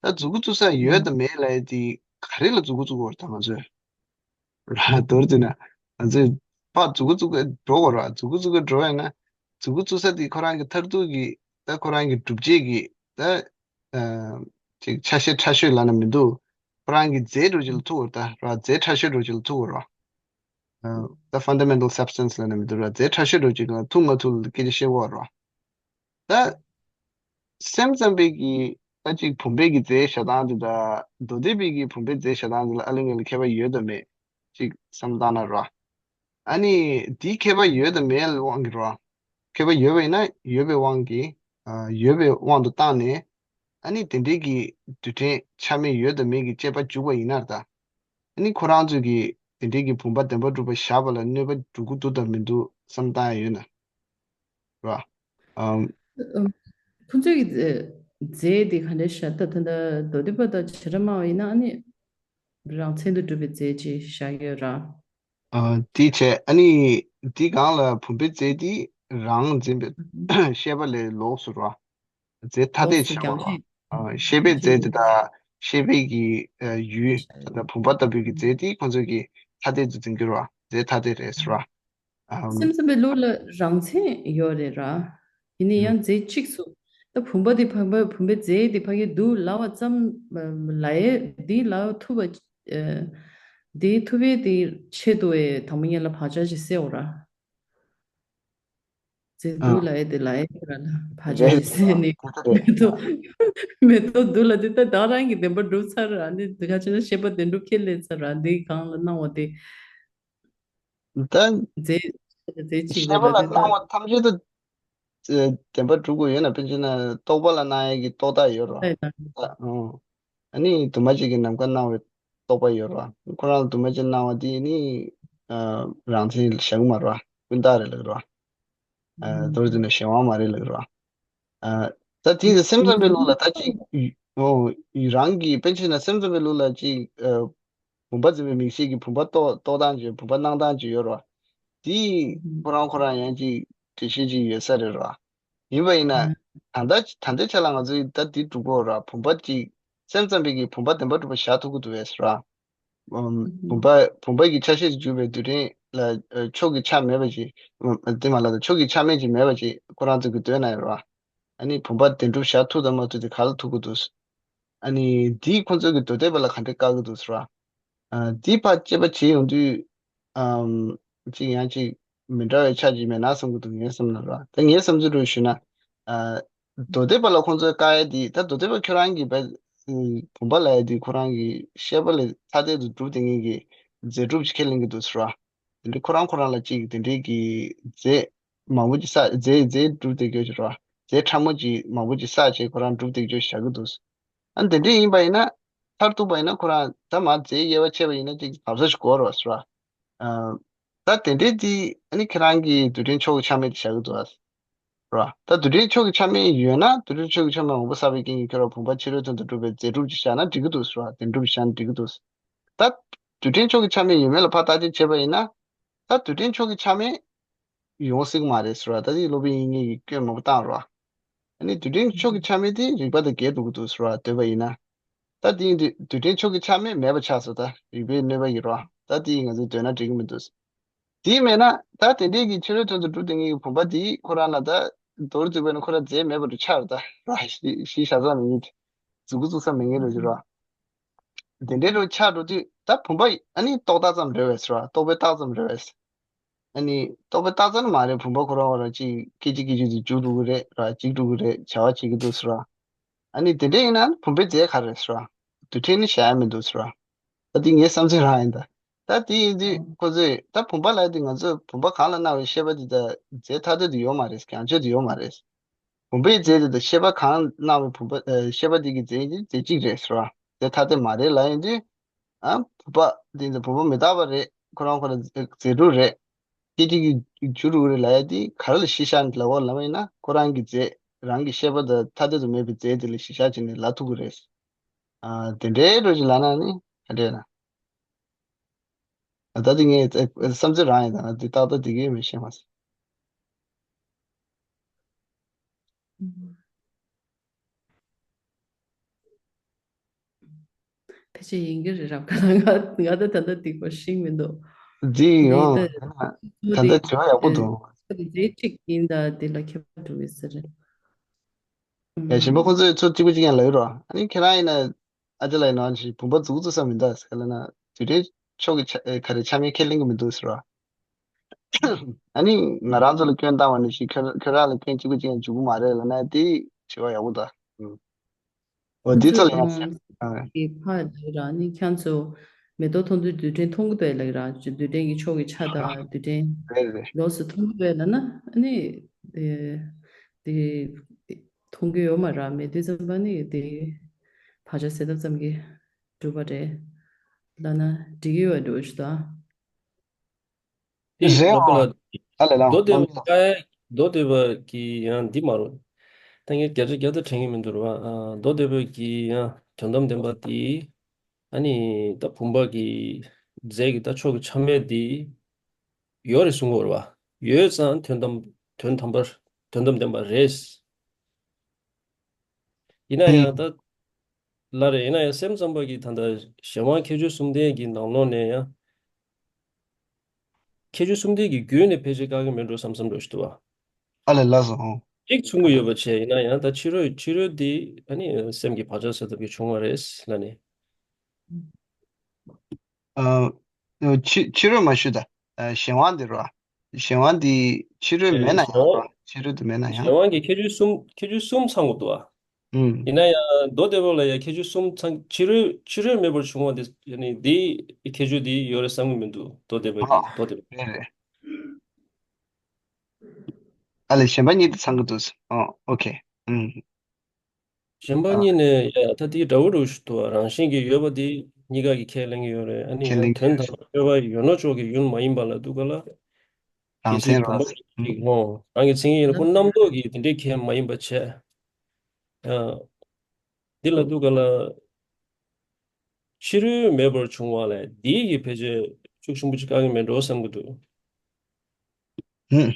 ད་མཛུ་གུ་བཙུགས་ས་ཡོད་དང་མེད་ལབ་ཡ་དེ་ག་རེ་ལ་མཛུ་གུ་བཙུགས་དགོས་རེད་ད་ང་ཚོས། ར་མདོར་བསྡུས་ན། ང་ཚོས་ཕར་མཛུ་གུ་བཙུགས་གི་འགྲོ་དགོས་ར། མཛུ་གུ་བཙུགས་གི་འགྲོ་བས་ན། མཛུ་གུ་བཙུགས་ས་དེ་ཁོ་རང་གི་མཐར་ཐུག་གི་ད་ཁོ་རང་གི་སྒྲུབ་བྱེད་ཀྱི་ད་ཨ་ཅིག་ཆ་ཤས་ཕྲ་ཤོས་ལབ་ན་མི་འདུག་ཁོ་རང་གི་རྫས་འདྲ་ཅིག་ལ་ཐུག་གོ་ར། ད་ར་རྫས་ཕྲ་ཤོས་འདྲ་ཅིག་ལ་ཐུག་གོ་ར། ད་ཕན་ཌ་མེན་ཊལ་སབ་སི་ཊན་སི་ལབ་ནས་མི་འདུག་ར། རྫས་ཕྲ་ཤོས་འདྲ་བོ་ཅིག་ལ་ཐུག་མ་ཐུག་ལ་སྐད་ཆ་བཤད་དགོས་ར། ད་སེམས་ཙམ་པའི་གི་ད་ཅིག་བུམ་པའི་གི་རྫས་བཞག་སྟངས་དེ་དང་མདོ་སྡེ་པའི་གི་བུམ་པའི་རྫས་བཞག་སྟངས་དེ་ལ་ཨ་ལེ་ངེ་ལ་ཁྱད་པར་ཡོད་དམ་མེད་ཅིག་བསམ་བློ་བཏང་ན་ར། ཨ་ནི་དེའི་ཁྱད་པར་ཡོད་དམ་མེད་ལ་དབང་གིས་ར། ཁྱད་པར་ཡོད་པ་ཡིན་ན་ཡོད་པའི་དབང་གིས། ཨ་ཡོད་པའི་དབང་དུ་བཏང་ནས། ཨ་ནི་དེ་འདྲའི་གི་རྡུལ་ཕྲན་ཆ་མེད་ཡོད་དམ་མེད་ཀྱི་དཔྱད་པ་འཇུག་པ་ཡིན་ན་ད། ཨ་ནི་ཁོ་རང་ཚོས་ཀྱི་དེ་འདྲའི་གི་བུམ་པ་བདེན་པར་གྲུབ་པ་བཞག་པ་ལ་གནོད་པ་འགྲོ་གི་འདུག་དང་མི་འདུག་བསམ་བཏང་ཡ་ཡོད་ན། ར། ཨམ། ཁོང་ཚོས་ཀྱི་རྫས་དེ་ག་འདྲ་བཞག་ད་ད་ལྟ་མདོ་སྡེ་པ་དང་བྱེ་བྲག་སྨྲ་བ་ཡིན་ན་ཨ་ནི་རང་མཚན་དུ་གྲུབ་པའི་རྫས་ཅིག་བཞག་ཡོད་ར། ཨ་དེ་བྱས་ཨ་ནི་དེ་སྒང་ལ་བུམ་པའི་རྫས་དེ་རང་འཛིན་པའི་ཤེས་པ་ལས་ལོགས་སུ་ར། རྫས་ཐ་དད་ཆགས་པ་ར། ཨ་ཤེས་པའི་རྫས་དེ་དང་ཤེས་པའི་གི་ཨ་ཡུལ་ད་བུམ་པ་ལྟ་བུའི་གི་རྫས་དེ་ཁོང་ཚོས་ཀྱི་ཐ་དད་དུ་འཛིན་གྱི་ར། རྫས་ཐ་དད་རེད་ཟེར་བ། ཨམ། སེམས་ཙམ་པའི་ལུགས་ལ་རང་མཚན་ཡོད་རེད་ར། ཡིན་ན་ཡང་རྫས་གཅིག་སུ། ད་བུམ་པ་དེ་ཕ་གི་བུམ་པའི་རྫས་དེ་ཕ་གི་རྡུལ་ལ་བ་ཙམ་ལ་ཡས་འདི་ལ་ཐུབ་པ། འདི་ཐུབ་པའི་དེ་ཆེད་དུ་བའི་དང་པོ་ཉིད་ལ་བག་ཆགས་ཅིག་སད་འོ་ར། རྫས་རྡུལ་ལ་ཡས་དེ་ལ་ཡས་དེ་ལ་ལ་བག་ཆགས་ཅིག་སད་ནས་མེ་ཏོག་མེ་ཏོག་རྡུལ་ལ་དེ་ད་ད་རང་གི་བདེན་པ་གྲུབ་ཚར་ར། འདི་འདི་ག་ཅི་ན་ཤེས་པ་བདེན་གྲུབ་ཁས་ལེན་ཚར་ར། འདི་གང་ལ་སྣང་བ་དེ། ད་རྫས་རྫས་གཅིག་ཤེས་པ་ལ་རེད་ལ་དེ་ལྟ། སྣང་བ་ཐམས་ཅད་དུ་བདེན་པར་གྲུབ་དགོས་ཡོད་ན། དཔེར་བྱས་ན་རྟོག་པ་ལ་སྣང་ཡས་ཀྱི་རྟོག་བཏགས་ཡོད་རོ། ཨ་ཨ་ནི་དུ་མ་གཅིག་གི་ནམ་མཁའ་སྣང་བའི་རྟོག་པ་ཡོད་རོ། ཁོ་རང་ལ་དུ་མ་གཅིག་སྣང་བ་དེ་ནི་རང་མཚན་བཞག་གི་མ་རོ། ཀུན་བཏགས་རེད་ལབ་རོ། མདོར་བསྡུས་ན་གཞན་དབང་མ་རེད་ལབ་རོ། ཨ་ད་དེ་ཡི་སེམས་ཙམ་པའི་ལུགས་ལ་ད་ཅིག་ཨོ་རང་གི་དཔེར་བྱས་ན་སེམས་ཙམ་པའི་ལུགས་ལ་ཅིག་ཨ་བུམ་པ་འཛིན་པའི་མིག་ཤེས་ཀྱིས་བུམ་པ་རྟོགས་རྟོགས་སྟངས་ཀྱི་བུམ་པ་སྣང་སྟངས་ཀྱི་ཡོད་རོ། དེ་ཁོ་རང་ཁོ་རང་ཡང་ཅིག་འགྲེལ་བཤད་ཅིག་ཡོད་ས་རེད་རོ། ཡིན་པ་ཡིན་ན་ད་ལྟ་ད་ལྟའི་ཆ་ལ་ང་ཚོས་ད་དེ་སྒྲུབ་དགོས་རོ། བུམ་པ་ཅིག་སེམས་ཙམ་པའི་གིས་བུམ་པ་བདེན་པར་གྲུབ་པ་བཞག་ཐུབ་ཀྱི་འདུག་བས་རོ། ཨམ། བུམ་པ་བུམ་པ་གི་ཆ་ཤས་སུ་གྱུར་པའི་རྡུལ་ཕྲན་ལ་ཨ་ཕྱོགས་ཀྱི་ཆ་མེད་པ་ཅིག་ཨ་དེ་མ་ལ་དང་ཕྱོགས་ཀྱི་ཆ་མེད་ཅིག་མེད་པ་ཅིག་ཁོ་རང་ཚོ་གི་འདོད་ན་ཡོད་ར། ཨ་ནི་བུམ་པ་བདེན་གྲུབ་བཞག་ཐུབ་དང་མ་ཐུབ་དེ་ག་ལ་ཐུག་གི་འདུག་ཨ་ནི་དེས་ཁོ་ཚོ་གི་མདོ་སྡེ་པ་ལ་ག་འདྲ་བཀག་གི་འདུག་ཟེར་བ། ཨ་དེ་ཕར་དཔྱད་པ་བྱེད་ཡོང་དུས་ཨམ་ཅིག་ཡང་ཅིག་མི་འདྲ་བའི་ཆ་ཅིག་མེད་ན་བསམ་གི་འདུག་ངའི་བསམ་ན་ར། ད་ངའི་བསམ་ཚུལ་རུ་ཞུས་ན། ཨ་མདོ་སྡེ་པ་ལ་ཁོང་ཚོས་བཀག་ཡ་དེ་ད་མདོ་སྡེ་པ་ཁྱོད་རང་གིས་བས་བུམ་པ་ལབ་ཡ་དེ་ཁོ་རང་གི་ཤེས་པ་ལས་ཐ་དད་དུ་གྲུབ་བསྡད་མཁན་གྱི་རྫས་གྲུབ་ཅིག་ཁས་ལེན་གྱི་འདུག་ཟེར་བ། དེ་འདྲའི་ཁོ་རང་ཁོ་རང་ལ་ཅིག་དེ་འདྲའི་གི་རྫས་མང་པོ་ཅིག་བསགས་རྫས་རྫས་གྲུབ་བསྡད་རྒྱུ་ཟེར་བ། རྫས་ཕྲ་མོ་ཅིག་མང་པོ་ཅིག་བསགས་བྱས་ཁོ་རང་གྲུབ་བསྡད་རྒྱུ་བཞག་གི་འདུག་ཨ་དེ་འདྲའི་ཡིན་པ་ཡིན་ན། མཐར་གཏུགས་པ་ཡིན་ན་ཁོ་རང་ད་མར་རྫས་དབྱེ་བ་ཕྱེ་བ་ཡིན་ན་ཅིག་བབས་ས་ཞིག་དགོས་རོ་ཟེར་བ། ཨ། ད་དེ་འདྲའི་དེ་ཨ་ནི་ཁྱེད་རང་གིས་རྡུལ་ཕྲན་ཕྱོགས་ཀྱི་ཆ་མེད་དེ་བཞག་གི་འདུག་ཨ། ར། ད་རྡུལ་ཕྲན་ཕྱོགས་ཀྱི་ཆ་མེད་ཡོད་ན་རྡུལ་ཕྲན་ཕྱོགས་ཀྱི་ཆ་མེད་མང་པོ་བསགས་པའི་རྐྱེན་གྱིས་ཁྱོད་རང་བུམ་པ་ཕྱི་རོལ་དོན་དུ་གྲུབ་པའི་རྫས་གྲུབ་ཅིག་བཞག་ན་འགྲིག་གི་འདུག་ཟེར་བ། བདེན་གྲུབ་བཞག་ན་འགྲིག་གི་འདུག་ད་རྡུལ་ཕྲན་ཕྱོགས་ཀྱི་ཆ་མེད་ཡོད་མེད་ལ་ཕར་བརྟག་དཔྱད་བྱས་པ་ཡིན་ན། ད་རྡུལ་ཕྲན་ཕྱོགས་ཀྱི་ཆ་མེད་ཡོང་སྲིད་ཀྱི་མ་རེད་ཟེར་བ། ད་དེ་སློབ་དཔོན་དབྱིག་གཉེན་གྱིས་སྐྱོན་མང་པོ་བཏང་རོགས། ཨ་ནི་རྡུལ་ཕྲན་ཕྱོགས་ཀྱི་ཆ་མེད་དེ་རིགས་པ་དང་འགལ་འགྲོ་གི་འདུག་ཟེར་བ་འདོད་པ་ཡིན་ན། ད་དེ་ཡིན་དུས་རྡུལ་ཕྲན་ཕྱོགས་ཀྱི་ཆ་མེད་མེད་པ་ཆགས་སོང་། ད་རིགས་པས་གནོད་པ་ཡིན་རོགས། ད་དེ་ཡིས་ང་ཚོས་འདོད་ན་འགྲིག་གི་མི་འདུག་དེ་མེད་ན་ད་དེ་འདྲའི་གི་ཕྱི་རོལ་དོན་དུ་གྲུབ་བསྡད་མཁན་གྱི་བུམ་པ་དེ་ཁོ་རང་ལ་ད་མདོར་བསྡུས་པ་ཡིན་ན་ཁོ་རང་རྫས་མེད་པ་འདྲ་ཆགས་རེད་ད་ར། གཞི་གཞི་བཞག་ས་མེད་མཁན་དེ། མཛུབ་གུ་བཙུགས་ས་མེད་མཁན་འདྲ་ཅིག་ར། དེ་འདྲའི་འདྲ་ཆགས་འགྲོ་དུས་ད་བུམ་པ་ཨ་ནི་རྟོག་བཏགས་ཙམ་རེད་བས་ཟེར་བ། རྟོག་པས་བཏགས་ཙམ་རེད་བས། ཨ་ནི་རྟོག་པས་བཏགས་ཙམ་མ་རེད། བུམ་པ་ཁོ་རང་ཁོ་རང་ཅིག་སྐད་ཅིག་སྐད་ཅིག་ཏུ་འགྱུར་འགྲོ་གི་རེད་ར། འཇིག་འགྲོ་གི་རེད། བྱ་བ་བྱེད་ཀྱི་འདུག་ཟེར་བ། ཨ་ནི་དེ་འདྲ་ཡིན་ན་བུམ་པའི་རྫས་ག་རེ་རེད་ཟེར་བ། རྡུལ་ཕྲན་ནི་བཞག་ཡ་མི་འདུག་ཟེར་བ། ད་དེ་ངའི་བསམ་ཚུལ་རང་ཡིན་ད། ད་དེ་ཡིན་དུས་ཁོ་ཚོས་ད་བུམ་པ་ལབ་དུས་ང་ཚོས་བུམ་པ་གང་ལ་སྣང་བའི་ཤེས་པ་དེ་ད་རྫས་ཐ་དད་དུ་ཡོད་མ་རེད། གང་ཆོད་དུ་ཡོད་མ་རེད། བུམ་པའི་རྫས་དེ་ད་ཤེས་པ་གང་སྣང་བའི་བུམ་པ་ཨ་ཤེས་པ་དེ་གི་རྫས་ཀྱི་རྫས་གཅིག་རེད་ཟེར་བ། རྫས་ཐ་དད་མ་རེད་ལབ་ཡིན་དུས། ཨ་བུམ་པ་དེ་ད་བུམ་པ་མི་རྟག་པ་རེད། ཁོ་རང་ཁོ་རང་རྫས་གྲུབ་རེད། སྐད་ཅིག་གིས་འགྱུར་འགྲོ་གི་རེད་ལབ་ཡ་དེ་ག་རེ་ལ་གཞི་བཞག་ནས་ལབ་དགོས་ལབ་པ་ཡིན་ན་ཁོ་རང་གི་རྫས་རང་གི་ཤེས་པ་དང་ཐ་དད་དུ་མེད་པའི་རྫས་དེ་ལ་གཞི་བཞག་བྱས་ནས་ལབ་ཐུབ་ཀྱི་རེད། ཨ་དེ་འདྲའི་འདྲ་ཅིག་ལབ་ན་ནི་ག་འདྲ་ན། ད་དེ་ངས་བསམ་ཚུལ་རང་ཡིན་ད་ན་དེ་ཏག་ཏག་དེ་གས་མི་ཤེས་མ་སོང་། ཕལ་ཆེར་ཡིན་གྱི་རེད་རབ་ག་ལ་ང་ང་ད་ད་ལྟ་སྡིག་པ་ཤེས་མི་འདུག་འདི་འདི་ཡང་ད་ད་ད་ལྟ་དེ་བྱ་བ་ཡག་པོ་འདུག་རྫས་གཅིག་ཡིན་ད་དེ་ལ་ཁྱད་པར་འགྲོ་གི་ཟེར་རེད། ཡ་གཞན་པ་ཁོ་ཚོས་ཚོ་གཅིག་པ་གཅིག་ཡང་ལབ་ཡོད་རོ། ཨ་ནི་ཁྱེད་རང་ཡིན་ན་ཨ་ཅེ་ལ་ཡིན་ནོ་ཞིག་བུམ་པ་མཛུབ་གུ་བཙུགས་ས་མི་འདུག་ཟེར་ལབ་ན་རྡུལ་ཕྲན་ཕྱོགས་ཀྱི་ཆ་ཨེ་ག་རེ་ཆ་མེད་ཁས་ལེན་གྱི་མི་འདུག་ཟེར་རོ། ཨ་ནི་ང་རང་ཚོ་ལ་སྐྱོན་བཏང་བ་ནང་བཞིན་ཁྱེད་ཁྱེད་རང་ལ་སྐྱོན་གཅིག་པ་གཅིག་ཡང་འཇུག་གི་མ་རེད་ལབ་ན་དེ་དྲི་བ་ཡག་པོ་འདུག་ཨ། འོ་འདི་ཚོ་ལ་ཡང་སེམས། ཨ། གི་ཕ་ལ་རང་ནི་ཁྱེད་ཚོ་མེ་ཏོག་མཐོང་དུས་རྡུལ་ཕྲན་མཐོང་གི་འདུག་ལབ་ར། རྡུལ་ཕྲན་གྱི་ཕྱོགས་ཀྱི་ཆ་དང་རྡུལ་ཕྲན་རེད་རེད། ལོགས་སུ་མཐོང་གི་འདུག་ལབ་ན་ཨ་ནི་དེ་དེ་མཐོང་གི་ཡོད་མ་རེད། མེད་དུས་ཙམ་པ་ནི་དེ་བག་ཆགས་སད་ཐབས་ཙམ་གྱིས་གྲུབ་པ་རེད་ལབ་ན་འགྲིག་གི་ཡོད་འགྲོ་ཞུ་དང་། དེ་རེད་ཨང་། ལགས་པ་ལགས། ཨ་ལས་ལགས་མདོ་སྡེ་མང་པོ་པ་ལགས། ཀ་མདོ་སྡེ་པ་གི་ཡང་འདི་མ་རུ། ད་ངས་བརྒྱ་ཆ་བརྒྱ་ད་དྲན་གྱི་མི་འདུག་ར་བ། ཨ། མདོ་སྡེ་པ་གི་ཡང་དོན་དམ་བདེན་པ་དེ། ཨ་ནི་ད་བུམ་པ་གི་རྫས་ཀྱི་ད་ཕྱོགས་ཀྱི་ཆ་མེད་དེ་ཡོད་རེད་གསུང་གི་ཡོད་རེད་བ། ཡོད་ཙང་དོན་དམ་དོན་དམ་པར་དོན་དམ་བདེན་པ་རེད། ཡིན་ན་ཡང་ད་ལ་རེ་ཡིན་ན་ཡང་སེམས་ཙམ་པ་གི་ད་ལྟ་གཞན་དབང་ཁྱད་ཆོས་གསུམ་ལྡན་གྱི་ནང་ལོགས་ནས་ཡང་། ཁྱད་ཆོས་གསུམ་ལྡན་གྱི་རྒྱུད་ནས་ཕལ་ཆེར་བཀག་གི་མེད་འགྲོ་བསམ་བསམ་འགྲོ་ཞིག་འདུག་བ། ཨ་ལས་ལགས་སོ། ཨོ། གཅིག་མཚུངས་ཀྱི་ཡོད་པ་བྱས་ཡིན་ན་ཡང་ད་ཕྱི་རོལ་ཕྱི་རོལ་འདི་ཨ་ནི་སེམས་ཀྱི་བག་ཆགས་སད་ཐབས་ཀྱིས་བྱུང་བ་རེད་ལབ་ནས། ཨ། ཕྱི་ཕྱི་རོལ་མ་ཞུ་ད། ཨ། གཞན་དབང་འདི་རོ། གཞན་དབང་འདི་ཕྱི་རོལ་མེད་ན་ཡང་རོ། ཕྱི་རོལ་དུ་མེད་ན་ཡང་། གཞན་དབང་གི་ཁྱད་ཆོས་གསུམ་ཁྱད་ཆོས་གསུམ་ཚང་དགོས་འདུག་བ། ཨུམ། ཡིན་ན་ཡང་མདོ་སྡེ་པ་ལ་ཡང་ཁྱད་ཆོས་གསུམ་ཚང་ཕྱི་རོལ་ཕྱི་རོལ་མེད་པར་བྱུང་བ་དེ་ནི་འདིའི་ཁྱད་ཆོས་འདི་ཡོད་རེད་བསམ་གྱི་མི་འདུག་མདོ་སྡེ་པ་གི་ཨ། མདོ་སྡེ་པ། རེད་རེད། ཨ་ལས་གཞན་པ་གཉིས་དེ་ཚང་གི་འདུག་ཨོ་ཨོ་ཁེ། ཨུམ། གཞན་པ་ཨ། གཉིས་ནས་ཡ་ད་དེའི་འདྲ་བོ་འདྲ་བོ་ཞིག་འདུག་རང་བཞིན་གྱིས་ཡོད་པ་དེ་གཉིས་ཀ་གིས་ཁས་ལེན་གྱི་ཡོད་རེད། ཨ་ནི་ཁས་ཡང་ལེན་གྱི་དོན་ཡོད་དམ་པར་ཁྱོད་པ་ཡོད་ནོ་ཅོག་གི་ཡུལ་མ་ཡིན་པ་ལ་འདུག་ག་ལ། རང་གལ་སྲིད་མཚན་བུམ་པ་རང་གཅིག་ངོ་། རང་གི་མཚན་ཉིད་ཡིན་ན་ཁོ་རྣམ་རྟོག་གིས་དེ་འདྲའི་ཁས་མ་ཡིན་པ་བྱས། ཡང་། འདི་ལ་འདུག་ག་ལ། ཕྱི་རོལ་མེད་པར་བྱུང་བ་ལས་འདིའི་གི་ཕལ་ཆེར་ཤུགས་ཆེན་པོ་ཅིག་བཀག་གི་མེད་འགྲོ་བསམ་གྱི་འདུག་ཧུམ།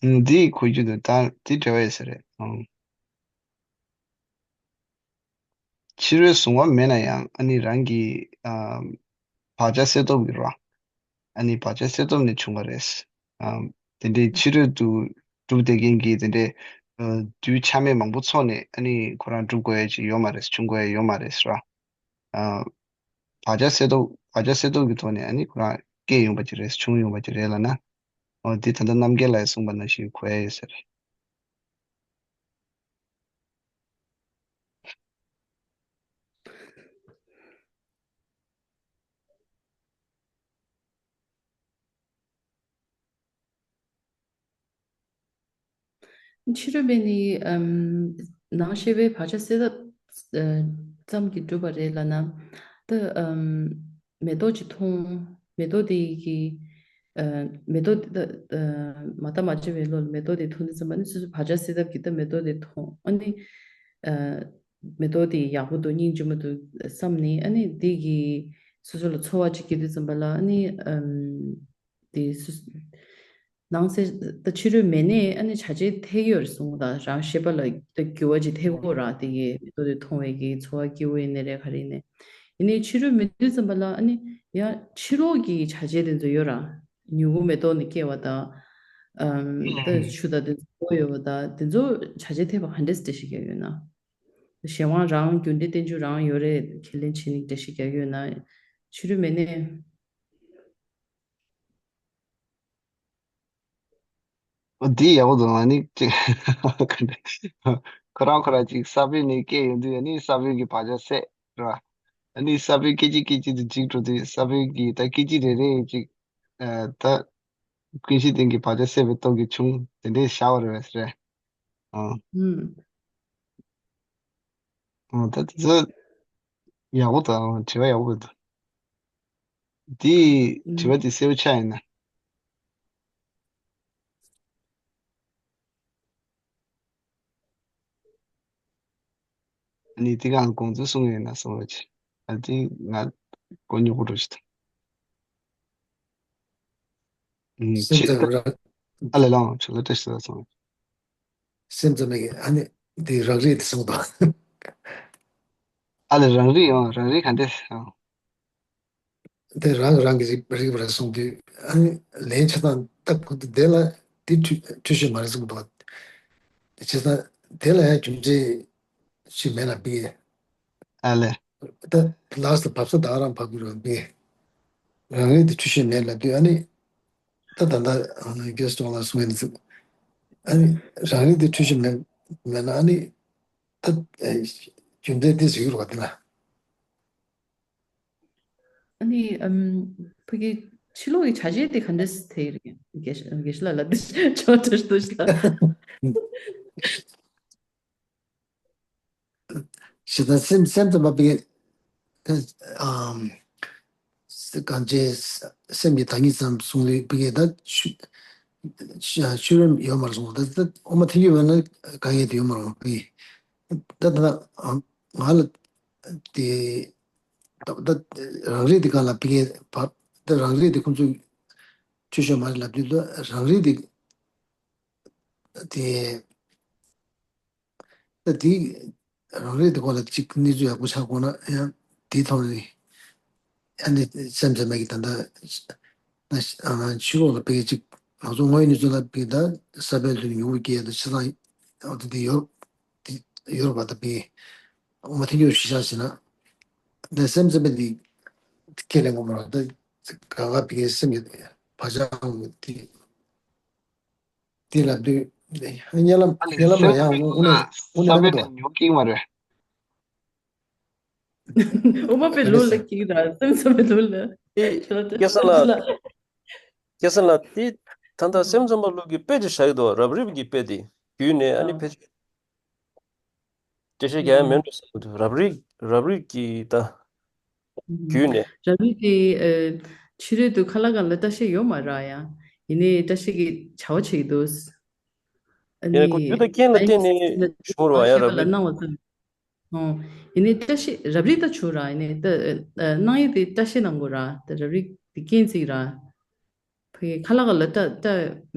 ཧུམ། འདི་གོ་རྒྱུ་འདུག་ད་འདི་འབྲེལ་བ་ཡོད་ས་རེད། ཨང་། ཕྱི་རོལ་གཟུང་བ་མེད་ན་ཡང་ཨ་ནི་རང་གི་ཨ། བག་ཆགས་སད་སྟོབས་ཀྱི་རོ། ཨ་ནི་བག་ཆགས་སད་སྟོབས་ནས་བྱུང་བ་རེད། ཨ། དེ་འདྲའི་ཕྱི་རོལ་དུ་གྲུབ་བསྡད་མཁན་གྱི་དེ་འདྲའི་ཨ། རྡུལ་ཆ་མེད་མང་པོ་ཚོགས་ནས་ཨ་ནི་ཁོ་རང་གྲུབ་དགོས་ཡ་ཅིག་ཡོད་མ་རེད། བྱུང་དགོས་ཡ་ཡོད་མ་རེད་ར། ཨ། བག་ཆགས་སད་སྟོབས་བག་ཆགས་སད་སྟོབས་ཀྱི་ཐོག་ནས་ཨ་ནི་ཁོ་རང་སྐྱེས་ཡོང་བ་ཅིག་རེད། བྱུང་ཡོང་བ་ཅིག་རེད་ལབ་ན། འོ་དེ་ད་ལྟ་རྣམ་རྒྱལ་ལགས་གསུངས་པ་ནང་བཞིན་གོ་ཡ་ཡོད་ས་རེད། ཕྱི་རོལ་པས་ནི་ཨམ། ནང་ཤེས་པའི་བག་ཆགས་སད་ཐབས་ཨ། ཙམ་གྱིས་གྲུབ་པ་རེད་ལབ་ན། ད་ཨམ། མེ་ཏོག་ཅིག་མཐོང་། མེ་ཏོག་དེ་གི་ཨ། མེ་ཏོག་དེ་ད་ཨ། མ་བརྟགས་མ་དཔྱད་པའི་བློ་ལ་མེ་ཏོག་དེ་མཐོང་དུས་ཙམ་པ་ནི་སོ་སོའི་བག་ཆགས་སད་ཐབས་ཀྱིས་ད་མེ་ཏོག་དེ་མཐོང་། ཨ་ནི་ཨ། མེ་ཏོག་དེ་ཡག་པོ་འདུག་སྙིང་རྗེ་མོ་འདུག་བསམ་ནས་ཨ་ནི་དེ་གི་སོ་སོ་ལ་ཚོར་བ་ཅིག་སྐྱེ་དུས་ཙམ་པ་ལ་ཨ་ནི་ཨམ། དེ་སོ་སོ་ནང་གསེས་ད་ཕྱི་རོལ་མེད་ནའི་ཨ་ནི་བྱ་བྱེད་ཐེག་ཡོད་རེད་གསུངས་དང་། རང་ཤེས་པ་ལ་ད་འགྱུར་བ་ཅིག་ཐེབས་ཀྱི་ཡོད་ར། དེ་གི་མེ་ཏོག་དེ་མཐོང་བའི་གི་ཚོར་བ་སྐྱེ་བོ་ཡིན་ནའི་རེད་ག་རེ་ཡིན་ནའི། ཡིན་ནའི་ཕྱི་རོལ་མེད་དུས་ཙམ་པ་ལ་ཨ་ནི་ཡང་ཕྱི་ལོགས་ཀྱི་བྱ་བྱེད་དེ་ཚོ་ཡོད་ར། མྱུ་གུ་མེ་ཏོག་ནས་སྐྱེ་བ་དང་། ཨམ། ད་ཆུ་དང་དེ་ཚོ་ཡོད་པ་དང་དེ་ཚོ་བྱ་བྱེད་ཐེབས་པ་ག་འདྲས་འགྲེལ་བཤད་རྒྱག་ཡོད་ན། གཞན་དབང་རང་རྒྱུ་འབྲས་རྟེན་འབྱུང་རང་ཡོད་རེད། ཁས་ལེན་བྱེད་ནི་འགྲེལ་བཤད་རྒྱག་ཡོད་ན། ཕྱི་རོལ་མེད་ནའི། འོ་འདི་ཡག་པོ་འདུག་ཨ་ནི་ཅིག་ཁོ་རང་ཁོ་རང་ཅིག་ས་བོན་ནས་སྐྱེས་ཡོང་དུས་ཨ་ནི་ས་བོན་གྱི་བག་ཆགས་སད་ར། ཨ་ནི་ས་བོན་སྐད་ཅིག་སྐད་ཅིག་ཏུ་འཇིག་འགྲོ་དུས་ས་བོན་གྱི་ད་སྐད་ཅིག་རེ་རེ་ཅིག་ཨ། ད་ཀུན་གཞི་སྟེང་གི་བག་ཆགས་སད་པའི་སྟོབས་ཀྱིས་བྱུང་དེ་འདྲའི་བཞག་པ་རེད་པས་རེད། ཨ། ཨུམ། ཨ། ད་དེ་ཚོ་ཡག་པོ་དང་དྲི་བ་ཡག་པོ་འདུག་དེ་ཨུམ། དྲི་བ་དེ་གསལ་པོ་ཆགས་ཡོད་ན། ཨ་ནི་དེ་གང་དགོངས་ཚུལ་གསུང་ཡོད་ན་གསུང་རོགས་གྱིས། ཨ་དེ་ང་མགོ་རྙོག་པོ་འགྲོ་ཞིག་དང་། ཨུམ། སེམས་ཅི་ཙམ་རང་། ཨ་ལས་ལགས་ཆོག་ལ་བཀྲ་ཤིས་བདེ་ལེགས་གསུང་། སེམས་ཙམ་མེད་ཀྱི་ཨ་ནི་དེ་རང་རིག་དེ་གསུང་དང་། ཨ་ལས་རང་རིག་ཡང་རང་རིག་ག་འདྲས་ཨང་། དེ་རང་རང་གི་རིག་རིག་པ་རེད་གསུངས་དུས་ཨ་ནི་ལན་ཆ་ཚང་ལྟ་ཁུ་དེ་ལ་དེ་འཁྲུལ་འཁྲུལ་ཤེས་མ་རེད་གསུངས་འདུག་བྱས་ཙང་དེ་ལ་ཡང་རྒྱུ་མཚན་ཞིག་མེད་ལ་བི། ཨ་ལས། ད་ལགས་སུ་བབས་ས་ད་རང་བབས་ཀྱི་རེད་བི། རང་རིག་དེ་འཁྲུལ་ཤེས་མེད་ལབ་དུས་ཨ་ནི་ ད་ད་ལྟ་རྒྱལ་སྲས་ལགས་གསུང་ཡ་ནི་ཚིག་ཨ་ནི་རང་རིག་དེ་འཁྲུལ་ཞིག་མེད་མེད་ན། ཨ་ནི་ད་རྒྱུ་མཚན་དེ་ཟིག་རོགས་དེ་ལ། ཨ་ནི་ཨམ་ཕ་གི་ཕྱི་ལོགས་ཀྱི་བྱ་བྱེད་དེ་ག་འདྲས་དེ་རེད། དགེ་བཤེས་དགེ་བཤེས་ལགས་ལ་འདི་ཆོག་ཆོག་ཆོག་ཆོག་ལ། ཞེ་སྡང་སེམས་སེམས་ཙམ་པ་པའི་ཨམ་གང་ཅི་སེམས་ཀྱི་བདག་ཉིད་ཙམ་གསུངས་ལུགས་པའི་ད་ཆུ་ཆུ་རིམ་ཡོད་མ་རེད་གསུངས། ད་ད་དབུ་མ་ཐལ་འགྱུར་བས་ན་དཀའ་ངལ་དེ་ཡོད་མ་རེད་པའི། ད་ད་ང་ལ་དེ་ད་ད་རང་རིག་དེ་ག་ལ་པའི་ད་རང་རིག་དེ་ཁོང་ཚོས་ཆོས་ཤོད་མ་རེད་ལབ་དུས། ད་རང་རིག་དེ་དེ། ད་དེ་རང་རེད། དེ་སྐོར་ལ་གཅིག་གནས་ཚུལ་ཡག་པོ་ཆགས་དགོས་ན་ཡང་དེའི་ཐོག་ནས་ཨ་ནི་སེམས་ཙམ་པ་གི་ད་ལྟ་ཕྱི་ལོགས་ལ་ཕ་གི་གཅིག་ང་ཚོ་དངོས་ཡོད་གནས་ཚུལ་ལ་ཕ་གི་ད་ས་བོན་ལུས་ཉུང་བོ་སྐྱེས་ད་ཕྱི་ལ་འོ་དེ་དེ་ཡོད་དེ་ཡོད་པ་ད་ཕ་གི་འོ་མ་ཐེ་ཉོ་ཤི་ཤ་ཟེར་ན་ད་སེམས་ཙམ་པ་འདི་ཁས་ལེན་དགོས་མ་རེད། ད་ག་ག་ཕ་གི་སེམས་ཀྱི་བག་ཆགས་འོ་དེ། དེ་ལ་དུས་རྙེད་ལམ་རྙེད་ལམ་ལ་ཡང་དངོས་གནས་དངོས་གནས་ས་བོན་ཉུང་སྐྱེས་མ་རེད། འོ་མ་པའི་ལུགས་ལ་སྐྱེས་ད་སེམས་ཙམ་པའི་ལུགས་ལ། སྐལ་བཟང་ལགས། སྐལ་བཟང་ལགས་དེ་ད་ལྟ་སེམས་ཙམ་པ་ལུགས་ཀྱི་དཔེ་ཅིག་བཞག་གི་འདུག་རབ་རིབ་ཀྱི་དཔེ་དེ་བརྒྱུད་ནས་ཨ་ནི་ཕལ་ཆེར། སྐད་ཆ་རྒྱག་ཡ་མེད་འགྲོ་ས་འདུག་རབ་རིབ་རབ་རིབ་ཀྱི་ད། བརྒྱུད་ནས། རབ་རིབ་ཀྱི་ཕྱི་རོལ་དུ་ཁ་ལག་གང་ལ་བཀྲ་ཤིས་ཡོད་མ་རེད་ཡ། ཡིན་ནའི་བཀྲ་ཤིས་ཀྱི་བྱ་བ་བྱེད་ཀྱི་འདུག་ཨ་ཡིན་ནའི་ཁོ་རྒྱུ་དང་རྐྱེན་ལ་བརྟེན་ནས་བྱུང་རོགས་ཡ་རབ་རིབ། ཨོ། ཡིན་ནའི་བཀྲ་ཤིས་རབ་རིབ་ད་བྱུང་ར་ཡིན་ནའི་ད་སྣང་ཡས་དེ་བཀྲ་ཤིས་གནང་དགོས་ར། ད་རབ་རིབ་དེ་རྐྱེན་གཅིག་ར། ཕ་གི་ཁ་ལག་ལ་སྐྲ་སྐྲ་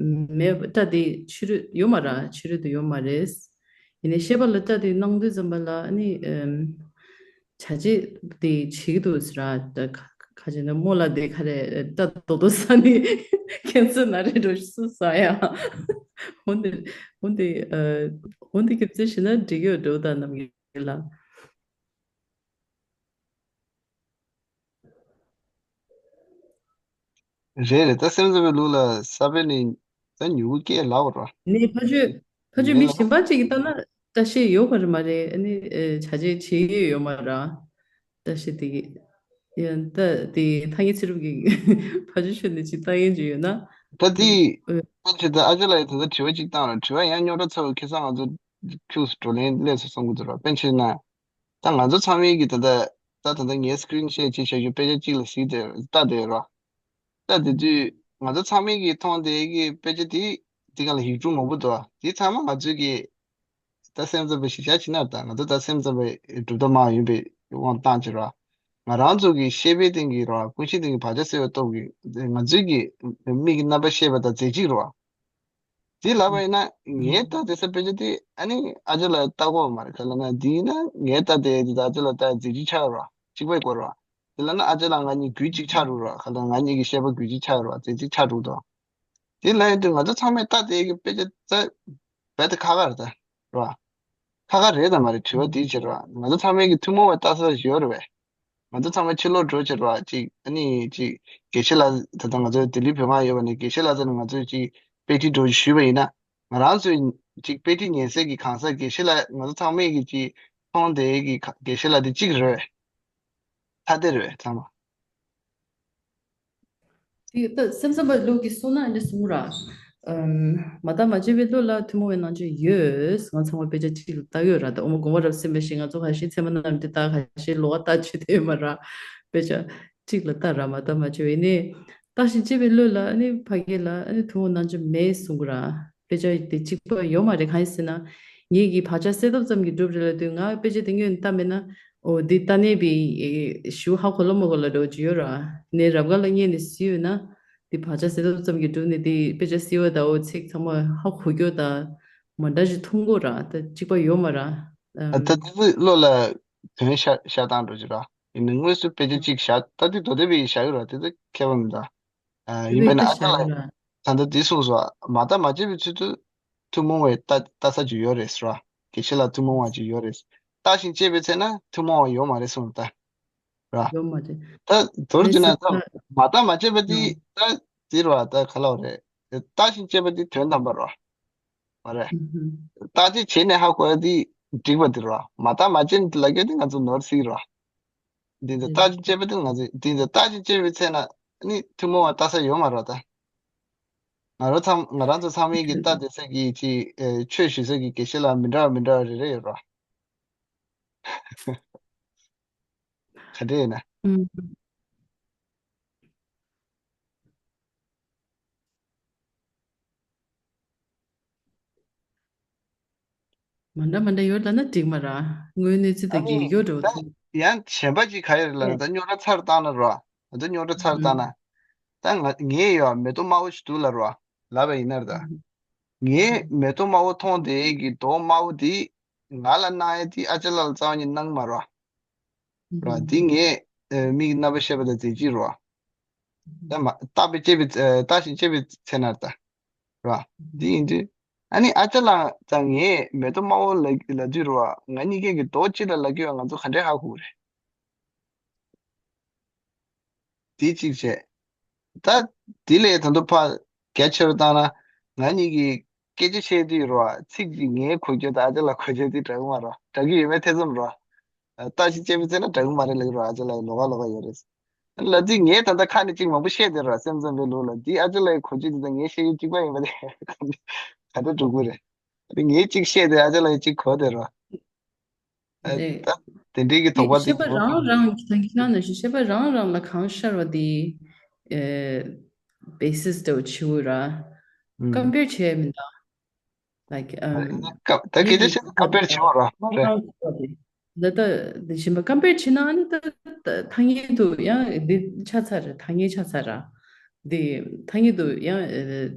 མེད་སྐྲ་དེ་ཕྱི་རོལ་ཡོད་མ་ར། ཕྱི་རོལ་དུ་ཡོད་མ་རེད། ཡིན་ནའི་ཤེས་པ་ལ་སྐྲ་དེ་སྣང་དུས་ཙམ་པ་ལ་ཨ་ནི་ཨམ་བྱ་བྱེད་དེ་བྱེད་ཀྱི་འདུག་ཟེར་ར། ད་ཁ་ཁ་ཅིག་ན་རྨོ་ལགས་དེ་ག་རེ་སྐྲ་རྡོག་རྡོག་ཟ་ནི་ཁེན་སར་ན་རེ་འགྲོ་སུ་ཟ་ཡ། འོན་ཏེ་འོན་ཏེ་ཨ་འོན་ཏེ་སྐྱབས་བཅོལ་ཞིག་ན་འགྲིག་ཡོད་འགྲོ་ད་ནམ་རྒྱུན་ལ། རེད་རེད། ད་སེམས་ཙམ་པའི་ལུགས་ལ་ས་བོན་ནི་ད་མྱུ་གུ་སྐྱེ་ལབ་ར། ནི་ཕ་ཆོས་ཕ་ཆོས་མི་གཞན་པ་ཅིག་གིས་ལྟ་ན་བཀྲ་ཤིས་ཡོད་པ་རེད་མ་རེད། ཨ་ནི་ཨེ་བྱ་བྱེད་བྱེད་ཡས་ཡོད་མ་ར། བཀྲ་ཤིས་དེ་གི་ཡང་ད་དེ་ཐང་གི་ཚེ་རབས་ཀྱི་ཕ་ཆོས་ཆོས་ནི་ཅིག་ལྟ་ཡས་ཅིག་ཡོད་ན། ད་དེ་ཨེ་ཕན་ཆད་ད་ཨ་ཅག་ལགས་ཡིས་ད་ལྟ་དྲི་བ་གཅིག་བཏང་ར། དྲི་བ་ཡང་རྙོག་དྲ་ཚ་བོ་ཁ་སང་ང་ཚོ་ཁྱུག་སུ་བགྲོ་གླེང་སླེབས་སོང་བསམ་གི་འདུག་ར། ཕན་ཆད་ན། ད་ང་ཚོ་ཚང་མས་ཀྱི་ད་ལྟ་ད་ད་ལྟ་ངའི་སི་ཀི་རིན་ཤེར་ཅིག་བྱ་རྒྱུ་དཔེ་ཆ་གཅིག་ལ་གཟིགས་ཏེ་ལྟ་བསྡད་ཡོད་ར། ལྟ་བསྡད་དུས་ང་ཚོ་ཚང་མས་ཀྱི་མཐོང་བསྡད་ཀྱི་དཔེ་ཆ་དེ་དེ་ག་ལ་ཡིག་འབྲུ་མང་པོ་འདུག་དེ་ཚང་མ་ང་ཚོས་ཀྱི་ད་སེམས་ཙམ་པའི་གཞི་བཞག་བྱས་ན། ད་ང་ཚོ་ད་སེམས་ཙམ་པའི་གྲུབ་མཐའ་མ་ཡིན་པའི་དབང་བཏང་བྱས་ར། ང་རང་ཚོ་གི་ཤེས་པའི་སྟེང་གི་ར། ཀུན་ཤེས་སྟེང་གི་བག་ཆགས་སེལ་བའི་སྟོབས་ཀྱིས་ང་ཚོའི་གི་མིག་གི་རྣམ་པ་ཤེས་པ་དང་རྫས་གཅིག་ར། དེ་ལབ་པ་ཡིན་ན་ངའི་ལྟ་དེ་ས་དཔེ་ཆ་དེ་ཨ་ནི་ཨ་ཅག་ལགས་ལྟ་དགོས་མ་རེད། ག་ལབ་ན་དེ་ཡིན་ན་ངའི་ལྟ་དེ་དེ་ཨ་ཅག་ལགས་ལྟ་རྫས་གཅིག་ཆགས་རོགས་གཅིག་པའི་སྐོར་རོགས་དེ་ལབ་ན་ཨ་ཅག་ལགས་ང་གཉིས་རྒྱུད་གཅིག་ཆགས་རུག་རོགས། ག་ལབ་ན་ང་གཉིས་ཀྱི་ཤེས་པ་རྒྱུད་གཅིག་ཆགས་རོགས་རྫས་གཅིག་ཆགས་རུག་དོ། དེ་ལབ་ཡོང་དུས་ང་ཚོ་ཚང་མས་ལྟ་དེ་གི་དཔེ་ཆ་རྩ་རྦད་དེ་ཁག་ཁག་རེད་ད་རོགས། ཁག་ཁག་རེད་དམ་མ་རེད། དྲི་བ་དེའི་ཕྱིར་རོགས། ང་ཚོ་ཚང་མས་ཀྱི་ཐུན་མོང་བའི་ལྟ་ས་ཞིག་ཡོད་རེད་བས། ང་ཚོ་ཚང་མ་ཕྱི་ལོགས་འགྲོ་ཕྱིར་བ་ཅིག་ཨ་ནི་ཅིག་དགེ་བཤེས་ལགས་ད་ལྟ་ང་ཚོ་ལྡི་ལི་བོད་ཁང་ཡོད་པ་ནས་དགེ་བཤེས་ལགས་ཚོ་ནས་ང་ཚོས་ཅིག་དཔེ་ཁྲིད་འགྲོ་ཞུས་པ་ཡིན་ན། ང་རང་ཚོས་ཅིག་དཔེ་ཁྲིད་ཉན་སའི་གི་གང་ཟག་དགེ་བཤེས་ལགས་ང་ཚོ་ཚང་མས་གི་ཅིག་མཐོང་བསྡད་ཀྱི་ག་དགེ་བཤེས་ལགས་དེ་གཅིག་རེད་བས། ཐ་དད་རེད་བས་ཚང་མ། དེ་ལྟ་སེམས་ཙམ་པ་ལུགས་ཀྱིས་གསུངས་ན་འདི་གསུངས་ར། ཨམ། མ་བརྟགས་མ་དཔྱད་པའི་བློ་ལ་ཐུན་མོང་བའི་སྣང་ཆ་ཡོད། ང་ཚང་མ་དཔེ་ཆ་གཅིག་ལ་བལྟ་གི་ཡོད་ར། ད་འོ་མ་དགོངས་པ་རབ་གསལ་མ་ཤེས། ང་ཚོ་ཁ་ཤས་ཚད་མ་རྣམ་འགྲེལ་ལྟ། ཁ་ཤས་ལོགས་ཀ་ལྟ་བྱེད་དེ་མ་ར། དཔེ་ཆ་གཅིག་ལ་བལྟ་ར་མ་བརྟགས་མ་དཔྱད་པའི་ནི། བརྟགས་ཤིང་དཔྱད་པའི་བློ་ལ་ནི་ཕ་གི་ལ་ནི་ཐུན་མོང་སྣང་ཆ་མེད་གསུང་གི་ར། དཔེ་ཆ་དེ་གཅིག་པ་ཡོད་མ་རེད། གང་ཡིན་ཟེར་ན། ངེད་ཀྱི་བག་ཆགས་སད་སྟོབས་ཙམ་གྱིས་འགྲུབ་རེད་ལབ་དུས་ང་དཔེ་ཆ་དེ་སྔོན་ལྟ་མེད་ན། འོ་འདི་ལྟ་ནས་པའི་ཞུ་ཧ་གོ་ལ་མ་གོ་ལ་འགྲོ་གི་ཡོད་ར། ནས་རབ་དགའ་ལ་བསྙད་ནས་སུས་ཡོད་ན། འདི་བག་ཆགས་སད་སྟོབས་ཙམ་གྱིས་འགྲུབ་ནས་འདི་དཔེ་ཆ་སི་བ་དང་འོ་ཚིག་ཚང་མ་ཧ་གོ་རྒྱུ་དང་མ་འདྲ་ཞིག་མཐོང་གོ་ར། ད་གཅིག་པ་ཡོད་མ་ར། ཨ་ད་དེ་ཚོ་བློ་ལ་དོན་ཤ་ཤ་བཏང་འགྲོ་གི་ར། ཡིན་ནའི་དངོས་སུ་དཔེ་ཆ་གཅིག་བཞག་ད་དེ་མདོ་སྡེ་པའི་བཞག་གི་ར། དེ་ཚོ་ཁྱད་པར་མི་འདུག་ཨ་ཡིན་པས་ན་ཨ་ཅག་ལགས་ད་ལྟ་འདི་གསུངས་སོ། མ་བརྟགས་མ་དཔྱད་པའི་ཚུལ་དུ་ཐུན་མོང་བའི་ལྟ་ལྟ་ས་ཅིག་ཡོད་རེད་ཟེར་བ། དགེ་བཤེས་ལགས་ཐུན་མོང་བ་ཅིག་ཡོད་རེད། བརྟགས་ཤིང་དཔྱད་པའི་ཚེ་ན་ཐུན་མོང་བ་ཡོད་མ་རེད་གསུངས་ད། ར། ཡོད་མ་རེད། ད་མདོར་བསྡུས་ན་ད་མ་བརྟགས་མ་དཔྱད་པ་འདི་ད་ དེ་རེད་བ། ད་ག་ལབ་རེད། བརྟག་ཅིང་དཔྱད་པ་དེ་དོན་དམ་པ་རེད་བ། མ་རེད། ཨུ་ཧུམ། བརྟག་དཔྱད་བྱས་ནས་ཧ་གོ་ཡ་དེ་འགྲིག་པ་དེ་རེད་བ། མ་བརྟག་མ་དཔྱད་ལབ་རྒྱུ་དེ་ང་ཚོ་ནོར་སྲིད་རེད་བ། འདི་ཚོ་བརྟག་ཅིང་དཔྱད་པ་དེ་ང་ཚོས་འདི་ཚོ་བརྟག་ཅིང་དཔྱད་པའི་ཚེ་ན་ནི་ཐུན་མོང་བ་ལྟ་ས་ཡོད་མ་རེད་བ་ད། ང་རང་ཚང་ང་རང་ཚོ་ཚང་མས་ཀྱི་ལྟ་བསྡད་ས་གི་ཅིག་ཨེ་ཆོས་ཞུ་ས་གི་དགེ་བཤེས་ལགས་མི་འདྲ་བ་མི་འདྲ་བ་རེ་རེ་ཡོད་རེད་བ། ག་འདྲ་ཡིན་ན། ཨུམ། མ་འདྲ་མ་འདྲ་ཡོད་ལབ་ན་འགྲིག་མ་རེད། དངོས་གནས་ཚིག་དང་གི་ཡོད་འགྲོ་ད། ཡང་གཞན་པ་ཅིག་ག་ཡོད་རེད་ལབ་ན། ད་རྙོག་དྲ་ཚར་བཏང་ན་རོ། ད་རྙོག་དྲ་ཚར་བཏང་ན། ད་ང་ངའི་ཡོད་མེ་ཏོག་དམར་པོ་ཞིག་འདུག་ལབ་རོ། ལབ་པ་ཡིན་ན་རེད་ད། ངའི་མེ་ཏོག་དམར་པོ་མཐོང་དེ་གི་མདོག་དམར་པོ་དེ་ང་ལ་གནང་ཡ་དེ་ཨ་ཅག་ལགས་ལ་རྩ་བ་ཉིད་གནང་མ་རོ། ར། འདི་ངས་ཨ་མིག་རྣམ་པར་ཤེས་པ་དང་རྫས་གཅིག་རོ། ད་མ་བརྟག་པས་དཔྱད་པའི་ཨ་བརྟག་ཅིང་དཔྱད་པའི་ཚེ་ན་ད། ར། འདི་ཡིན་དུས། ཨ་ནི་ཨ་ཅག་ལགས་དང་ངས་མེ་ཏོག་དམར་པོ་ལ་ལབ་དུས་རོ། ང་གཉིས་ཀའི་གི་མདོག་གཅིག་ལ་ལབ་ཀྱི་ཡོད། ང་ཚོ་ག་འདྲས་ཧ་གོ་གི་རེད། དེ་གཅིག་བྱས། ད་དེ་ལས་ད་དུང་ཕར་རྒྱ་ཆེ་རུ་བཏང་ན། ང་གཉིས་ཀྱིས་སྐད་ཆ་བཤད་དུས་རོ། ཚིག་གཅིག་ངས་གོ་རྒྱུ་དང་ཨ་ཅག་ལགས་གོ་རྒྱུ་དེ་འདྲ་གི་མ་རེད། འདྲ་གི་ཡོད་མེད་ཐེ་ཚོམ་རོ། ཨ་བརྟག་ཅིང་དཔྱད་པའི་ཚེ་ན་འདྲ་གི་མ་རེད་ལབ་ཀྱི་རོ། ཨ་ཅག་ལགས་ལོགས་ཀ་ལོགས་ཀ་ཡོད་རེད། ལབ་དུས་ངས་ད་ལྟ་ཁ་ནས་གཅིག་མང་པོ་བཤད་བསྡད་རོ། སེམས་ཙམ་པའི་ལུགས་ལ། དེ་ཨ་ཅག་ལགས་གོ་རྒྱུ་དེ་དང་ངས་བཤད་རྒྱུ་གཅིག་པ་ཡིན་པ་དེ་ག་འདྲ་འགྲོ་གི་རེད། དེ་ངས་གཅིག་བཤད་དེ་ཨ་ཅག་ལགས་གཅིག་གོ་བསྡད་རོ། ཨ་རེད། ད་དེ་འདྲའི་གི་དོགས་པ་དེ་ཤེས་པ་རང་རང་ད་གིན་ཁ་ནས་ཤེས་པ་རང་རང་ལ་གང་ཤར་བ་དེ་ཨེ་བེ་སིས་དེ་བྱེད་འོས་ར། ཨུམ། ཀམ་པེར་བྱས་མི་འདུག་ལའིཀ་ཨམ། ད་སྐད་ཆ་བཤད་ན་ཀམ་པེར་བྱེད་འོས་ར། མ་རེད། ད་ད་དེ་བཞིན་པ་ཀམ་པེར་བྱེད་ན་ནི་ད་ད་ཐ་སྙད་དུ་ཡང་འདི་ཆགས་ཚར་རེད། ཐ་སྙད་ཆགས་ཚར་ར། འདི་ཐ་སྙད་དུ་ཡང་ཨེ་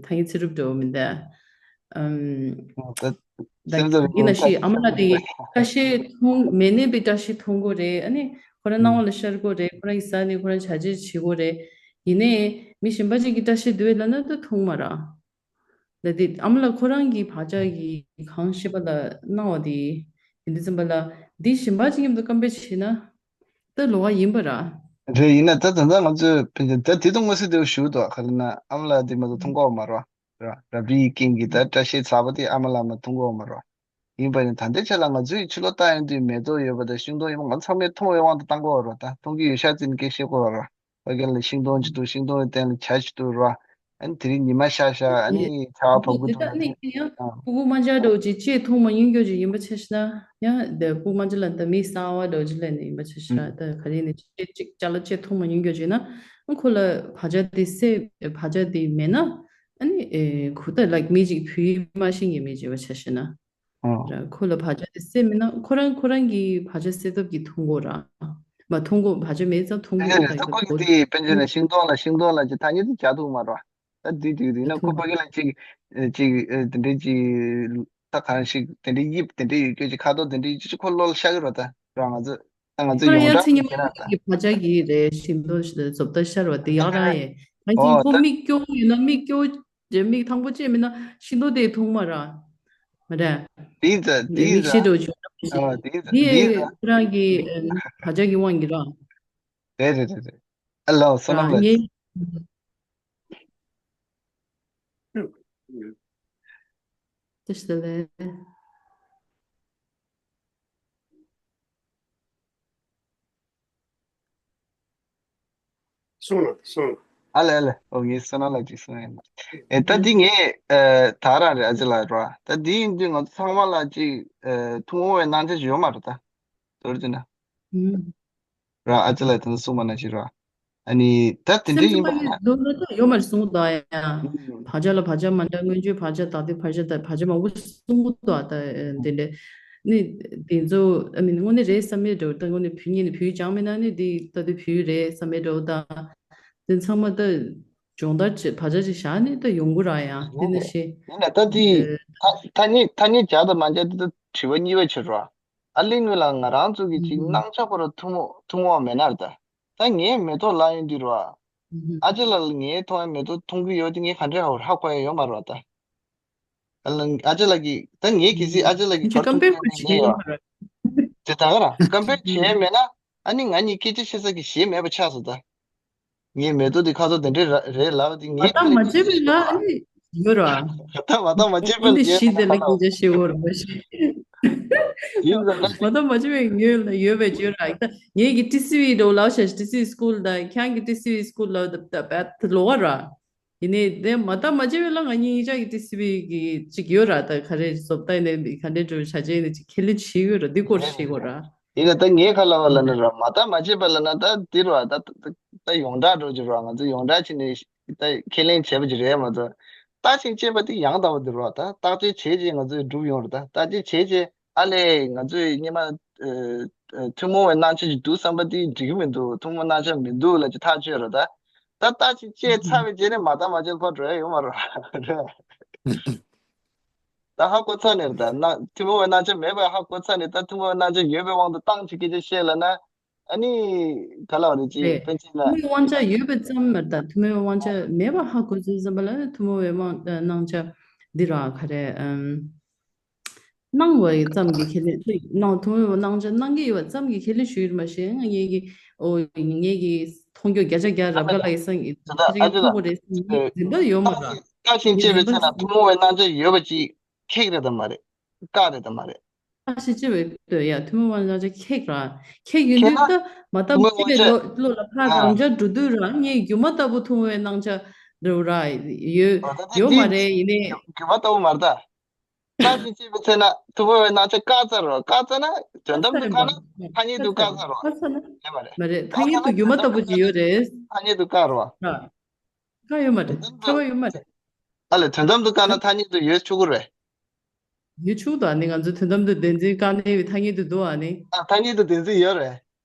ཐ་སྙད་ཚིག་གྲུབ་འགྲོ་མི་འདུག་ཨམ། ད་ད་སེམས་ཙམ་ཡིན་ན་ཤི་ཨ་མ་ལགས་དེ་བཀྲ་ཤིས་མཐོང་མེད་ནས་པའི་བཀྲ་ཤིས་མཐོང་གོ་རེད། ཨ་ནི་ཁོ་རང་སྣང་བ་ལ་ཤར་གོ་རེད། ཁོ་རང་གི་ས་ནས་ཁོ་རང་བྱ་བྱེད་བྱེད་གོ་རེད། ཡིན་ནའི་མི་གཞན་པ་ཅིག་གི་བཀྲ་ཤིས་འདུག་ལབ་ན་ད་མཐོང་མ་ར། ད་དེ་ཨ་མ་ལགས་ཁོ་རང་གི་བག་ཆགས་ཀྱི་གང་ཤེས་པ་ལ་སྣང་བ་དེ་ཡིན་དུས་ཙམ་པ་ལ་འདི་གཞན་པ་ཅིག་མཉམ་དུ་ཀམ་པེར་བྱེད་ན་ད་ལོགས་ཀ་ཡིན་པ་ར། རེད། ཡིན་ན་ད་ད་ལྟ་ང་ཚོས་ཕན་ཚུན་ད་དེ་དང་མངོན་གསལ་དོད་པོ་ཞུ་འདུག་ག་རེ་ན་ཨ་མ་ལགས་འདི་མ་གཏོགས་མཐོང་གོ་མ་ར། ར་རབ་རིབ་ཀྱི་རྐྱེན་གྱིས་ད་བཀྲ་ཤིས་ཚ་པོ་དེ་ཨ་མ་ལགས་མ་མཐོང་གོ་མ་ར། ཡིན་པ་ཡིན་ད་ལྟའི་ཆ་ལ་ང་ཚོའི་ཕྱི་ལོགས་ལྟ་ཡོང་དུས་མེ་ཏོག་ཡོད་པ་དང་ཤིང་སྡོང་ཡོད་པ་ང་ཚང་མས་མཐོང་བའི་དབང་དུ་བཏང་གོ་ར། ད་མཐོང་གི་ཡོད་ཤག་ཙམ་སྐད་བཤད་གོ་ར། ཕ་གི་ལ་ཤིང་སྡོང་ཅིག་འདུག་ཤིང་སྡོང་གི་སྟེང་ལ་བྱ་ཅིག་འདུག་ར། ཨ་ནི་དེ་རིང་ཉི་མ་ཤར་ཤག་ཨ་ནི་ཆར་པ་བབས་ཀྱི་འདུག་ལ་ཅིག་ཨ། སྤུ་གུ་དམར་འབྱར་འདྲ་བོ་ཅིག་ལྕེས་མཐོང་མ་མྱོང་རྒྱུ་ཅིག་ཡིན་པ་ཆ་བཞག་ན་ཡང་དེ་སྤུ་གུ་དམར་འབྱར་ལ་ད་མིག་གསར་བ་འདྲ་བོ་ཅིག་ལ་ནི་ཡིན་པ་ཆ་བཞག་ན། ད་ག་རེ་ནི་ཅིག་ཅིག་ཅ་ལག་ལྕེས་མཐོང་མ་མྱོང་རྒྱུ་ཅིག་ན་ཁོ་ལ་བག་ཆགས་དེ་སད་བག་ཆགས་དེ་མེད་ན་ཨ་ནི་ཨེ་ཁོ་ད་ལའིཀ་མི་ཅིག་བུ་ཡིས་མ་ཤེས་མཁན་མི་ཅིག་ཡིན་པ་ཆ་བཞག་ན། ཨོ། ར་ཁོ་ལ་བག་ཆགས་དེ་སད་མིན་ན་ཁོ་རང་ཁོ་རང་གི་བག་ཆགས་སད་ཐབས་ཀྱི་མཐོང་གོ་ར། མ་མཐོང་གོ་བག་ཆགས་མེད་ཙང་མཐོང་གོ་ཨེ་ད་ད་ཁོ་གི་གོ་དེ་དཔེར་མཚོན་ན་ཤིང་སྡོང་ལ་ཤིང་སྡོང་ལ་ཅིག་ཐ་སྙད་དེ་བྱ་ཐུབ་མ་ར། ད་དེ་དེ་དེ་ན་ཁོ་ཕ་གི་ལ་ཅིག་ཅིག་དེ་འདྲའི་ཅིག་ད་གང་ཞིག་དེ་འདྲའི་དབྱིབས་དེ་འདྲའི་ཡོད་རྒྱུ་ཅིག་ཁ་དོག་དེ་འདྲའི་ཅིག་ཁོ་བློ་ལ་ཤར་གི་ར། ད་ར་ང་ཚོ་ད་ང་ཚོ་ཁོ་རང་ཡང་ཡོངས་གྲགས་མཚན་ཉིད་མ་ཡིན་ན་ད། གི་བག་ཆགས་ཀྱི་རེད། ཤིང་སྡོང་ཞིག་ལ་བཟོ་ལྟ་ཤར་བ་དེ་ཡག་ར་ཡེ། ང་ཅིག་ཨོ་ད། ཁོ་མིག་སྐྱོ་ཡིན་ན་མིག་སྐྱོ། རེད། མིག་ཐང་པོ་བཅད་མིན་ན་ཤིང་ཏོག་དེ་མཐོང་མ་ར། མ་རེད། དེ་ད་དེ་མིག་ད་ཤེལ་འདྲ་བོ་ཅིག་ཡོད་ན་མི་ཤེས། ཨ་དེ་ད་དེ་དེ་ད་ཁོ་རང་གི་ཨ་བག་ཆགས་ཀྱི་དབང་གིས་ར། རེད་རེད་རེད་རེད། ཨ་ལའོ་བསོད་ར་ནམས་ལགས། ངས་བཀྲ་ཤིས་བདེ་ལེགས། གསུངས་ལ་གསུངས་ལ། ཨ་ལེ་ཨ་ལེ། ཨོ་ངས་བསོད་ནམས་ལ་ཅིག་གསུངས་ཡིན། ཨེ་ད་འདི་ངས་ཨེ་ད་རང་རེད་ཨ་ཅེ་ལགས་ར། ད་འདི་ཡིན་དུས་ང་ཚོ་ཚང་མ་ལ་ཅིག་ཨེ་ཐུན་མོང་བའི་སྣང་ཆ་ཞིག་ཡོད་མ་རེད་ད། མདོར་བསྡུས་ན། ཨུམ། ར་ཨ་ཅེ་ལགས་དེ་ཚོ་གསུངས་པ་ནང་བཞིན་ར། ཨ་ནི་ད་དེ་འདྲ་སེམས་ཡིན་པ་ཙམ་ན། པ་ནི་མདོར་ན་ད་ཡོད་མ་རེད་གསུངས་གོ་ད་ཡ། ཨུམ། བག་ཆགས་ལ་བག་ཆགས་མ་འདྲ་མངོན་བརྗོད་བག་ཆགས་དག་དེ་བག་ཆགས་ད་བག་ཆགས་མང་པོ་གསུངས་གོ་ད་ད་དེ་འདྲ། ནི་དེ་ཚོ་ཨ་མི་དངོས་གནས་རེད་བསམ་མེད་འགྲོ་ད་དངོས་གནས་བུ་གཉིས་ནི་བུ་སྦྱངས་མེད་ན་ནི་དེ་ལྟ་དུས་བུ་རེད་བསམ་མེད་འགྲོ་ད། དེ་ཚང་མ་ད་སྦྱོང་བརྡར་བྱེད་བག་ཆགས་ཅིག་བཞག་ནས་ད་ཡོང་གི་ར་ཡ་དེ་ཡིན་ནི་ནས་ཤེས། ཡིན་ན་ད་དེ་ཨེ། ཐ་ཐ་སྙད་ཐ་སྙད་བྱ་དང་མ་བྱ་དེ་ད་དྲི་བ་གཉིས་པ་ཕྱིར་རོ། ཨ་ལེ་ངོས་ལ་ང་རང་ཚོ་གི་ཅིག་ཨུམ། སྣང་ཆ་ཁོ་ར་ཐུན་མོང་ཐུན་མོང་བ་མེད་ན་ར་ད། ད་ངས་མེ་ཏོག་ལབ་ཡོང་དུས་ར། ཨུམ། ཨ་ཅེ་ལགས་ལ་ངས་མཐོང་ཡ་མེ་ཏོག་མཐོང་གི་ཡོད་དེ་ངས་ག་འདྲས་ཧ་གོ་ཧ་གོ་ཡ་ཡོད་མ་རེད་བ་ད། ཨ་ལ་ཨ་ཅེ་ལགས་ཀྱིས་ད་ངས་གལ་སྲིད་ཨ་ཅེ་ལགས་ཀྱི་ཁྱོད་བར་ཐུག་ཀམ་པེར་ཡོད་ན་ངས་ཡོད། བྱེད་ཀྱི་ཡོད་མ་རེད། དེ་ད་ག་རང་ཀམ་པེར་བྱེད་ཡ་མེད་ན་ཨ་ནི་ང་གཉིས་སྐད་ཆ་བཤད་ས་གི་གཞི་མེད་པ་ཆགས་སོང་ད། ངའི་མེ་ཏོག་དེ་ཁ་དོག་དེ་འདྲས་ར་རེད་ལབ་དེ་ངའི་ད་ཁ་ལ་མ་བྱས་པའི་ལ་ཨ་ནི་ཡོད་ར། ད་མ་ད་མ་བྱས་པའི་ཨ་ལ་ནི་ཡོད་ཤི་དེ་ལ་ཁ་ལ་སྐད་ཆ་བཤད་འོ་ར་མ་ཤི། ཡིན་ད་ད་མ་ད་མ་བྱས་པའི་ངོས་ལ་ཡོད་པའི་བརྗོད་ར། ད་ངེད་ཀྱི་ཊི་སི་ཝི་འགྲོ་ལབ་ཤ་ཊི་སི་ཝི་སི་ཀུལ་ད་ཁྱང་གི་ཊི་སི་ཝི་སི་ཀུལ་ལ་ད་ད་བད་ལོ་བ་ར། ཡིན་ནའི་དེ་མ་ད་མ་བྱས་པའི་ལ་ང་གཉིས་ཅག་གི་ཊི་སི་ཝི་གི་ཅིག་ཡོད་ར། ད་ག་རེ་བཟོ་ལྟ་ཡིན་ནའི་ག་འདྲའི་འགྲོ་བྱ་བྱེད་ཡིན་ནའི་ཅིག་ཁས་ལེན་བྱེད་ཡོད་ར། འདི་སྐོར་ཞིག་གོ་ར། ཡིན་ན་ད་ངས་ཁ་ལ་བ་ལ་ན་ར་མ་ད་མ་བྱས་པ་ལ་ན་ད་འདི་ར་ད་ད་ཡོངས་གྲགས་འགྲོ་གི་ར། ང་ཚོ་ཡོངས་གྲགས་བྱས་ནས་ད་ཁས་ལེན་བྱས་པ་ཅིག་རེད་མ་གཏོགས། བརྟག་ཅིང་དཔྱད་པ་དེ་ཡང་དག་པ་འདི་ར། ད་བརྟག་དཔྱད་བྱས་རྗེས་ང་ཚོས་སྒྲུབ་ཡོང་ར། ད་བརྟག་དཔྱད་བྱས་རྗེས་ཨ་ལས་ང་ཚོས་སྔོན་མ་ཐུན་མོང་བའི་སྣང་ཆ་ཅིག་འདུག་བསམ་པ་དེ་འགྲིག་གི་མི་འདུག་ཐུན་མོང་སྣང་ཆ་མི་འདུག་ལབ་ཅིག་ཐག་ཆོད་ར། ད་ད་བརྟག་ཅིང་དཔྱད་ཚར་བའི་རྗེས་ནས་མ་ད་མ་བྱས་ཁོ་འགྲོ་ཡ་ཡོད་མ་ར། ད་ཧ་གོ་ཚར་ནས་རེད། ད་ན་ཐུན་མོང་བའི་སྣང་ཆ་མེད་པ་ཧ་གོ་ཚར་ནས་ད་ཐུན་མོང་བའི་སྣང་ཆ་ཡོད་པའི་དབང་དུ་བཏང་ཅིག་སྐད་ཆ་བཤད་ལ་ན་ཨ་ནི་ག་ལ་བ་རེད་ཅིག་རེད། ཕན་ཆད་ན། ཐུན་མོང་བའི་དབང་ཆ་ཡོད་པའི་ཙམ་མ་རེད། ད་ཐུན་མོང་བའི་དབང་ཆ་མེད་པ་ཧ་གོ་ཚུལ་ཙམ་པ་ལ་ཐུན་མོང་བའི་དབང་སྣང་ཆ་འདི་ར་ག་རེ་ཨམ། སྣང་བའི་ཙམ་གྱི་ཁས་ལེན་སྣང་ཐུན་མོང་བའི་སྣང་ཆ་སྣང་གི་ཡོད་པ་ཙམ་གྱི་ཁས་ལེན་ཞུས་ཡོད་མ་ཤེས་ང་ངེད་ཀྱི་ཨོ་ངེད་ཀྱི་མཐོང་རྒྱུ་བརྒྱ་ཆ་བརྒྱ་རབ་དགའ་ལགས་ཀྱི་སང་གི་ད་ད་ཨ་ཅེ་ལགས་མཐོང་གི་རེད་སང་ངེད་འཛིན་པ་ཡོད་མ་ར། བརྟག་ཅིང་དཔྱད་པའི་ཚེ་ན་ཐུན་མོང་བའི་སྣང་ཆ་ཡོད་པ་ཅིག་ཁེག་རེད་དམ་མ་རེད། བཀག་རེད་དམ་མ་རེད། ཨ་ཤི་ཅི་བས་ལྟོས་ཡ་ཐུན་མོང་བ་ལ་ཅི་ཁེག་ར། ཁེག་ཡོད་ཁེག་དུས་ན་ད་མ་ཐུན་མོང་བ་ལ་ཅི་བློ་ལ་ཕར་རང་འཇགས་འགྲོ་དུས་ར་ངས་སྒྱུ་མ་ལྟ་བུ་ཐུན་མོང་བའི་སྣང་ཆ་འདྲ་ར་ཡོད་ཡོད་མ་རེད། ཡིན་ནའི་སྒྱུ་མ་ལྟ་བུ་མ་རེད་ད། ད་ཤི་ཅི་བས་ཚེ་ན་ཐུན་མོང་བའི་སྣང་ཆ་བཀག་ཚར་རོ། བཀག་ཚར་ན་དོན་དམ་དུ་བཀག་ན་ཐ་སྙད་དུ་བཀག་ཚར་རོ། བཀག་ཚར་ན་ཡོད་མ་རེད། མ་རེད་ཐ་སྙད་དུ་སྒྱུ་མ་ལྟ་བུ་ཅིག་ཡོད་རེད། ཐ་སྙད་དུ་བཀག་རོ། ར། ཁ་ཡོད་མ་རེད། ཁྱབ་པ་ཡོད་མ་རེད། ཨ་ལས་དོན་དམ་དུ་བཀག་ན་ཐ་སྙད་དུ་ཡོད་ཆོག་གི་རེད། ཡོད་ཆོག་དོ་ཨ་ནི་ང་ཚོ་དོན་དམ་དུ་བདེན་འཛིན་བཀག་ནས་ཡོད་ཐ་སྙད་དུ་འདུག་ཨ་ནི། ཨ་ཐ་སྙད་དུ་བདེན་འཛིན་ཡོད་རེད།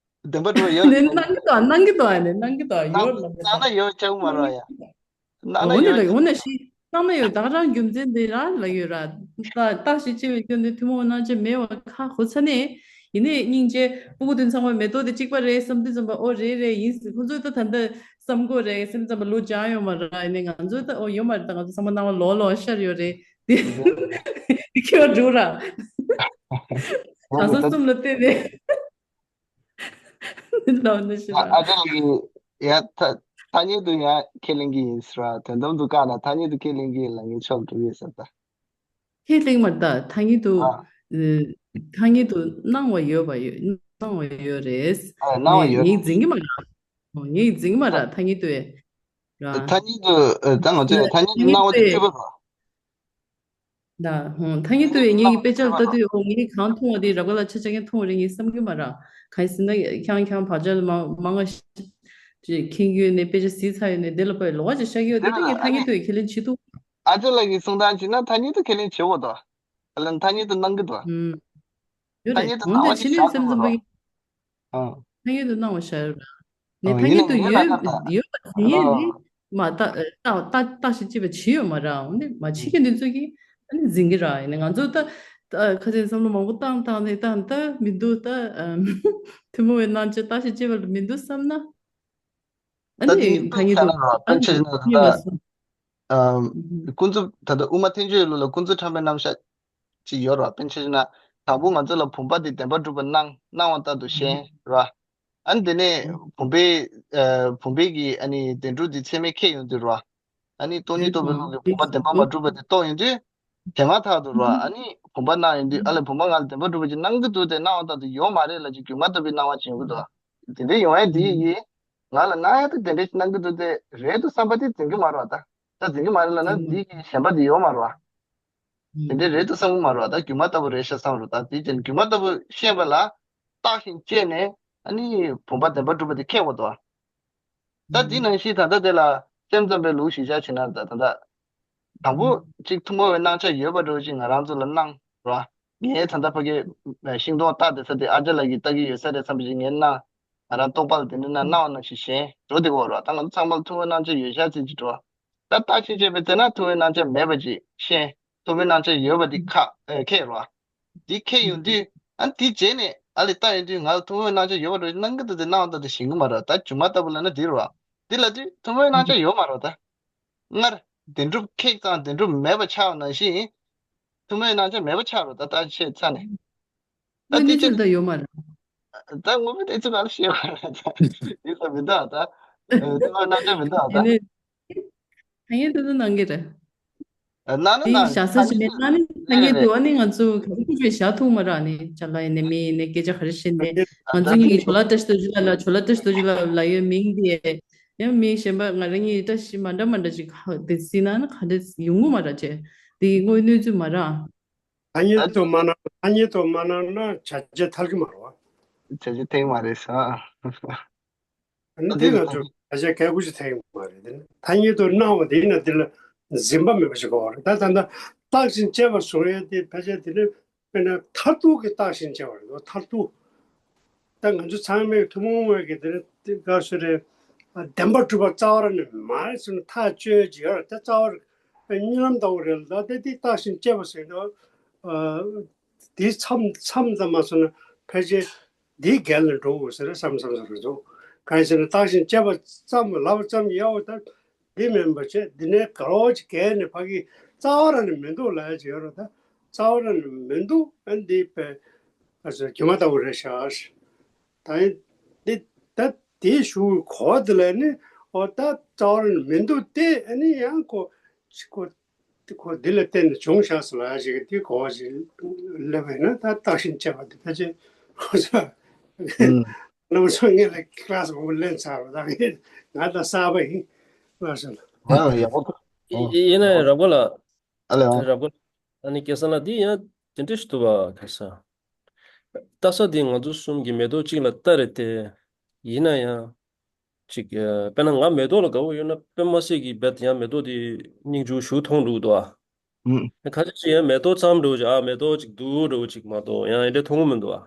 བདེན་པ་འགྲོ་ཡོད་རེད། ནི་གནང་གི་དོ་གནང་གི་དོ་ཨ་ནི་གནང་གི་དོ་ཡོད་ལ་གནང་ན་ཡོད་ཆོག་མ་རེད་ཡ། གནང་ན་འོ་ནི་ཡོད་ལ་འོ་ན་ཤི་གནང་ན་ཡོད་ད་ག་རང་རྒྱུ་མཚན་དེ་རང་ལ་ཡོད་ར། ད་བརྟག་ཞིབ་བྱེད་པའི་སྐྱོན་དེ་ཐུན་མོང་སྣང་ཆ་མེད་པ་ཁ་གོ་ཚ་ནས། ཡིན་ནའི་སྙིང་རྗེ་སྤུ་གུ་དེ་ཚང་མ་མེ་ཏོག་དེ་གཅིག་པ་རེད་བསམ་དུས་ཙམ་པ་ཨོ་རེད་རེད་ཡིན་ཟེར་ཁོ་ཚོས་ད་ད་འདི་བསམ་གོ་རེད་བསམ་ཙམ་པ་ལོ་སྦྱང་ཡོད་མ་རེད། ཡིན་ནའི་ང་ཚོས་ད་ཨོ་ཡོད་མ་རེད། ད་ང་ཚོ་ཚང་མ་སྣང་བ་ལོག་ལོག་ཤར་ཡོད་རེད་དེ་ཁྱོད་འགྲོ་ར་གང་ས་གསུམ་ལ་བལྟས་ནས་ལོག་ནི་ཤི་ར། ཨ་ཅག་གི་ཡ་ཐ་ཐ་སྙད་དུ་ཡང་ཁས་ལེན་གྱི་ཡིན་ཟེར་བ་དོན་དམ་དུ་བཀག་ན་ཐ་སྙད་དུ་ཁས་ལེན་གྱི་ཡིན་ལ་ངས་ཆོག་འགྲོ་ཡོད་ཟེར་ད། ཁས་ལེན་མ་ད་ཐ་སྙད་དུ་ཨ། ཨ་ཐ་སྙད་དུ་སྣང་བ་ཡོད་པ་ཡོད་སྣང་བ་ཡོད་རེད། ཨ་སྣང་བ་ངས་ཡོད་ངས་འཛིན་གྱི་མ་རེད། ངས་འཛིན་གྱི་མ་རེད་ཐ་སྙད་དུ་ཡ། ཐ་སྙད་དུ་ཨ་ད་ང་ཚོས་ཐ་སྙད་དུ་སྣང་བ་དེ་བཅུ་པ་རེད། ད་ཧོང་ཐ་སྙད་དུ་ཡ་ངས་ཀྱི་དཔེ་ཆ་ལྟ་དུས་ཧོང་ངས་གང་མཐོང་བ་དེ་རབ་དགའ་ལ་ཆ་ཆ་ངས་མཐོང་བ་རེད་ངས་བསམ་གྱི་མ་རེད། གང་ཡིན་ཟེར་ན་ཁྱང་ཁྱང་བག་ཆགས་ལ་མ་མ་ང་ཤི་ཅིག་ཁེངས་ཡོད་ནས་དཔེ་ཆ་གཟིགས་ཚར་ཡོད་ནས་དེ་ལ་ཕར་ལོག་ཅིག་བཤད་ཀྱི་ཡོད་དེ་ད་ངས་ཐ་སྙད་དུ་ཡ་ཁས་ལེན་བྱེད་ཐུབ། ཨ་ཅག་ལགས་ཀྱིས་གསུང་སྟངས་བྱས་ན་ཐ་སྙད་དུ་ཁས་ལེན་བྱེད་དགོས་དོ། ཨ་ལ་ཐ་སྙད་དུ་སྣང་གི་འདུག་ཨུམ། ཡོད་ཐ་རེད་སྙད་དུ་འོན་སྣང་ཏེ་བ་ཅིག་ཕྱི་ནས་ཤར་སེམས་ཙམ་པ་ཡིན། ཨ། ཐ་སྙད་དུ་སྣང་བ་ཤར་ཡོད་ར། ནས་ཨ་ཐ་ཡིན་སྙད་ན་དུ་ཡིན་ན་ཡོད་ད་ད་ཡོད་པ་ཟིན་ཡས་ཨ། ནི་མ་ད་ད་ད་ད་ཞིག་ཅེས་པ་བྱི་ཡོད་མ་ར་འོན་ཏེ་མ་བྱི་ཨུམ། གི་འདི་ཚོ་གི་ཨ་ནི་འཛིན་གི་ར་ཡིན་ན་ང་ཚོ་ད་ད་ཁ་སེང་བསམ་བློ་མང་པོ་བཏང་བཏང་ནས་ད་ད་མི་འདུག་ད་ཨམ། ཐུན་མོང་བའི་སྣང་ཆ་ད་ཞིག་ཅེས་པ་ལ་མི་འདུག་བསམ་ན། ཨ་ད་ནི་དེ་ཐ་སྙད་དུ་ད་ཨ་ནི་དེ་ཉིད་ལ་སོང་། ཨམ། ཀུན་རྫོབ་ད་ལྟ་དབུ་མ་ཐལ་འགྱུར་ལུགས་ལ་ཀུན་རྫོབ་ཕྲ་མོའི་རྣམ་གཞག་ཅིག་ཡོད་རེད་པ། དཔེར་ན་ཆ་བཞག་ན་དང་པོ་ང་ཚོ་ལ་བུམ་པ་དེ་བདེན་པར་གྲུབ་པ་སྣང་སྣང་བ་ལྟར་དུ་ཞེན་རེད་པ། ཨ་ནི་དེ་ནས་བུམ་པའི་ཨ་བུམ་པའི་གི་ཨ་ནི་བདེན་གྲུབ་དེ་ཚད་མས་ཁེགས་ཡོང་དུས་རེད་པ། ཨ་ནི་སྟོང་ཉིད་རྟོགས་པའི་ལུགས་ཀྱི་བུམ་པ་བདེན་པར་མ་གྲུབ་པ་དེ་རྟོགས་ཡོང་དུས། དེ་མ་ཐག་ཏུ་རོ། ཨ་ནི་བུམ་པ་སྣང་ཡོང་དུས་ཨ་ལས་བུམ་པ་ང་ལ་བདེན་པར་གྲུབ་པ་ཅིག་སྣང་གི་འདུག་སྟེ་སྣང་བ་ལྟར་དུ་ཡོད་མ་རེད་ལབ་ཅིག་སྒྱུ་མ་ལྟ་བུའི་སྣང་བ་ཅིག་ཡོང་གི་འདུག་དེ་འདྲ་ཡོང་ཡ་དེ་ཡིན། ང་ལ་སྣང་ཡ་དེ་དེ་འདྲ་ཞིག་སྣང་གི་འདུག་སྟེ་རེད་འདུག་བསམ་པ་དེ་འཛིན་གི་མ་རེད་པ། ད་ད་འཛིན་གི་མ་རེད་ལབ་ན་འདི་གི་ཞེན་པ་དེ་ཡོད་མ་རེད་པ། དེ་འདྲ་རེད་འདུག་བསམ་གི་མ་རེད་པ། ད་སྒྱུ་མ་ལྟ་བུ་རེད་ཤག་བསམ་རེད། ད་དེ་ཅན་སྒྱུ་མ་ལྟ་བུ་ཤེས་པ་ལ་བརྟག་ཅིང་དཔྱད་ནས་ཨ་ནི་བུམ་པ་བདེན་པར་གྲུབ་པ་དེ་ཁེགས་པ་དང་། ད་འདི་ནང་བཞིན་ད་ལྟ་དེ་ལ་སེམས་ཙམ་པའི་ལུགས་གཞི་བཞག་བྱས་ན་ད་ད་ལྟ་དང་པོ་གཅིག་ཐུན་མོང་བའི་སྣང་ཆ་ཡོད་པ་འདྲ་བོ་ཅིག་ང་རང་ཚོ་ལ་སྣང་ར། ངས་ད་ལྟ་ཕ་གི་ཤིང་སྡོང་བཏགས་བསྡད་ས་དེ་ཨ་ཅག་ལགས་ཀྱིས་བཏགས་ཀྱི་ཡོད་ས་རེད་བསམ་པ་ཅིག་ངས་སྣང་། ང་རང་རྟོག་པ་ལ་དེ་འདྲ་ན་སྣང་བ་ནང་བཞིན་ཞེན་འགྲོ་བསྡད་ཀྱི་ཡོད་ར། ད་ང་ཚོ་ཚང་མ་ལ་ཐུན་མོང་སྣང་ཆ་ཡོད་ཤག་ཚིག་ཅིག་འགྲོ། ད་བརྟག་ཅིང་དཔྱད་པའི་ཚེ་ན་ཐུན་མོང་སྣང་ཆ་མེད་པ་ཅིག་ཤེས། ཐུན་མོང་སྣང་ཆ་ཡོད་པ་དེ་ཁ་ཨེ་ཁེགས་རོ། དེ་ཁེགས་ཡོང་དུས་ཨ་ནི་དེ་རྗེས་ནས་ཨ་ལས་ལྟ་ཡོང་དུས་ང་ལ་ཐུན་མོང་སྣང་ཆ་ཡོད་པ་འདྲ་སྣང་གི་འདུག་སྟེ་སྣང་བ་ལྟ་དེ་ཞེན་གི་མ་རེད། ད་སྒྱུ་མ་ལྟ་བུ་ལབ་ན་དེ་རེད་པ། དེ་ལབ་དུས་ཐུན་མོང་སྣང་ཆ་ཡོད་མ་རེད་པ། ད་སྔར་བདེན་གྲུབ་ཁེགས་ཙང་བདེན་གྲུབ་མེད་པ་ཆགས་པ་ནང་བཞིན་ཐུན་མོང་སྣང་ཆ་མེད་པ་ཆགས་རེད། ད་ད་ཤེས་ཚར་ནས། ད་དངོས་གནས་དེ་ཅི་ད་ཡོད་མ་རེད། ད་དངོས་པོ་དེ་ཚོ་ག་ལ་ཤེས་པ་རེད། ད་ཡིན་ས་མི་འདུག་ད་ ཨ་ནི་ཐ་སྙད་དེ་ཚོ་གནང་གི་རེད། ཨ་གནང་ན་དེ་གནང་ཞག་ས་ཅིག་མེད་ན་ནི་ཐ་སྙད་དེ་ཨ་ནི་ང་ཚོ་ག་རེ་ཐུག་པའི་ཞག་ཐུག་མ་རག་ནི་ཅ་ལག་ཡིན་ནི་མི་ཡིན་ནི་སྐད་ཆ་ག་རེ་བཤད་ནི་ང་ཚོ་གཉིས་ཀྱི་ཇོ་ལགས་བཀྲ་ཤིས་རྡོ་རྗེ་ལགས་ལ་ཇོ་ལགས་བཀྲ་ཤིས་རྡོ་རྗེ་ལགས་ལབ་ཡོད་མིང་དེ་ཡང་མི་གཞན་པ་ང་རང་གཉིས་བཀྲ་ཤིས་མ་འདྲ་མ་འདྲ་ཅིག་དེ་སྲིད་ན་ནི་ག་རེ་ཡོང་གི་མ་རག་ཅེ་དེ་དངོས་གནས་ཚུལ་མ་རག་ཐ་སྙད་དུ་མ་གནང་ཐ་སྙད་དུ་མ་གནང་ན་བྱ་བྱེད་ཐལ་གྱི་མ་རེད་བ། བྱ་བྱེད་ཐེངས་མ་རེད་ས། ཨ་ནི་དེ་ང་ཚོ་བྱ་བྱེད་གལ་ཆེན་ཞིག་ཐེངས་མ་རེད་དེ་ནི་ཐ་སྙད་དུ་གནང་བ་དེ་ཡིན་ན་དེ་ལ་འཛིན་པ་མེད་པ་ཞིག་དགོས་པ་རེད་ད་ད་ལྟ་བརྟག་ཅིང་དཔྱད་པ་བཟོ་ཡས་དེ་ཕལ་ཆེར་དེ་ནི་དཔེར་ན་མཐར་ཐུག་གི་བརྟག་ཅིང་དཔྱད་པ་རེད་མཐར་ཐུག་ད་ང་ཚོ་ཚང་མས་ཐུན་མོང་མ་ཡིན་གྱི་དེ་ནི་དེ་ག་སུ་རེད། བདེན་པར་གྲུབ་པ་རྩ་བ་རང་ནས་མ་རེད་ཟེར་ན་ཐག་གཅོད་ཀྱི་ཡོད་རེད་ད་རྩ་བ་རེད། གཉིད་ལམ་ལྟ་བུ་རེད་ལ་ད་དེ་བརྟག་ཅིང་དཔྱད་པ་ཟེར་དུས། དེའི་མཚམས་མཚམས་ཙམ་མ་སོང་ན་ཕལ་ཆེར་དེའི་འགན་ལ་འགྲོ་དགོས་ཟེར་བསམ་བསམ་བསམ་རེད་འདུག་གང་ཡིན་ཟེར་ན་བརྟག་ཅིང་དཔྱད་པ་ཙམ་ལབ་ཙམ་ཡག་པོ་ད་འདི་མིན་པ་བྱས་འདི་ནས་ག་རོ་ཅིག་གས་ནས་ཕ་གི་རྩ་བ་རང་ནས་མི་འདུག་ལབ་ཡ་ཅིག་ཡོད་རེད་ད་རྩ་བ་རང་ནས་མི་འདུག་ཨ་འདི་པའི་ཨ་ཚོ་སྒྱུ་མ་ལྟ་བུ་རེད་ཤག་ད་ཡིན་འདི་ད་དེའི་ཞུ་གོ་བ་འདི་ལ་ནི་ཨོ་ད་རྩ་བ་རང་ནས་མི་འདུག་སྟེ་ཨ་ནི་ཡང་ཁོ་ཁོ། དེ་ཁོ་འདི་ལ་བརྟེན་ནས་བྱུང་བཞག་ཟེར་ལ་ཞིག་དེ་གོ་བ་ཞིག་སླེབས་པ་ཡིན་ན་ད་བརྟག་ཞིབ་བྱས་པ་དེ་ཕལ་ཆེར་ཁོ་ཚོ་རྣམ་པ་ཚོ་ངེད་ལ་ཀི་ལ་སི་མང་པོ་ལེན་ཚར་བ་དང་ངེད་ང་ད་གསར་པ་ཡིན་ལ་ཟེར་ལ། ཨ་ཡག་པོ། ཡིན་ན་རབ་གོ་ལ། ཨ་ལེ་ཨ། རབ་གོ་ལ། ཨ་ནི་སྐལ་བཟང་ལགས་འདི་ཡང་དེ་འདྲ་ཞིག་འདུག་བ་ཁ་ས། ལྟ་ས་འདི་ང་ཚོ་གསུམ་གྱི་མེ་ཏོག་གཅིག་ལ་ལྟ་རེད་དེ། ཡིན་ན་ཡང་། ཅིག་ཨ། དཔེར་ན་ང་མེ་ཏོག་ལ་དགའ་བོ་ཡོད་ན་དཔེ་མ་སྲིད་ཀྱི་རྦད་དེ་ཡང་མེ་ཏོག་དེ་སྙིང་རྗེ་ཞུ་མཐོང་འགྲོ་གི་འདུག་ཨ། ཨུམ། ཁ་ཤས་ཤིག་ཡང་མེ་ཏོག་ཙམ་འགྲོ་ཅིག་ཨ་མེ་ཏོག་ཅིག་འདུག་འགྲོ་ཅིག་མ་གཏོགས་ཡང་ཨེ་འདྲ་མཐོང་གི་མི་འདུག་ཨ།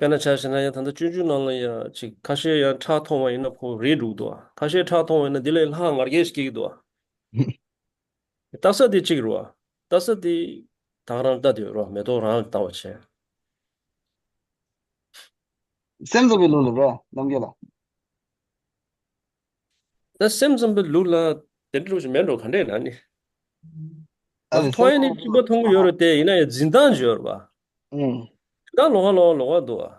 དཔེར་ན་ཆ་བཞག་ན་ཡང་ད་ལྟ་སྤྱོད་འཇུག་ནང་ལ་ཡང་ཅིག་ཁ་ཤས་ཡང་ཁྲག་མཐོང་བ་ཡིན་ན་ཁོ་རེད་འགྲོ་གི་འདུག་ཨ། ཁ་ཤས་ཁྲག་མཐོང་བ་ཡིན་ན་འདི་ལས་ལྷག་ང་རྒྱལ་ཞིག་སྐྱེ་གི་འདུག་ཨ། ལྟ་ས་དེ་གཅིག་རེད་བ། ལྟ་ས་དེ་ད་ག་རང་ལྟ་དེ་རེད་བ་མེ་ཏོག་རང་ལ་ལྟ་བ་བྱས། སེམས་ཙམ་པའི་ལུགས་ལ་རེད་རྣམ་རྒྱལ་ལགས། ད་སེམས་ཙམ་པའི་ལུགས་ལ་དེ་འདྲ་ཞིག་མེད་འགྲོ་ག་འདྲས་ན་ནི། ཨ་ནི་མཐོང་ཡས་ནི་གཅིག་པ་མཐོང་གི་ཡོད་རེད་དེ་ཡིན་ན་ཡང་འཛིན་སྟངས་ཅིག་ཡོད་རེད་བ། ཨུང་། འཛིན་སྟངས་ལོགས་ཀ་ལོགས་ཀ་ལོགས་ཀ་འདུག་བ།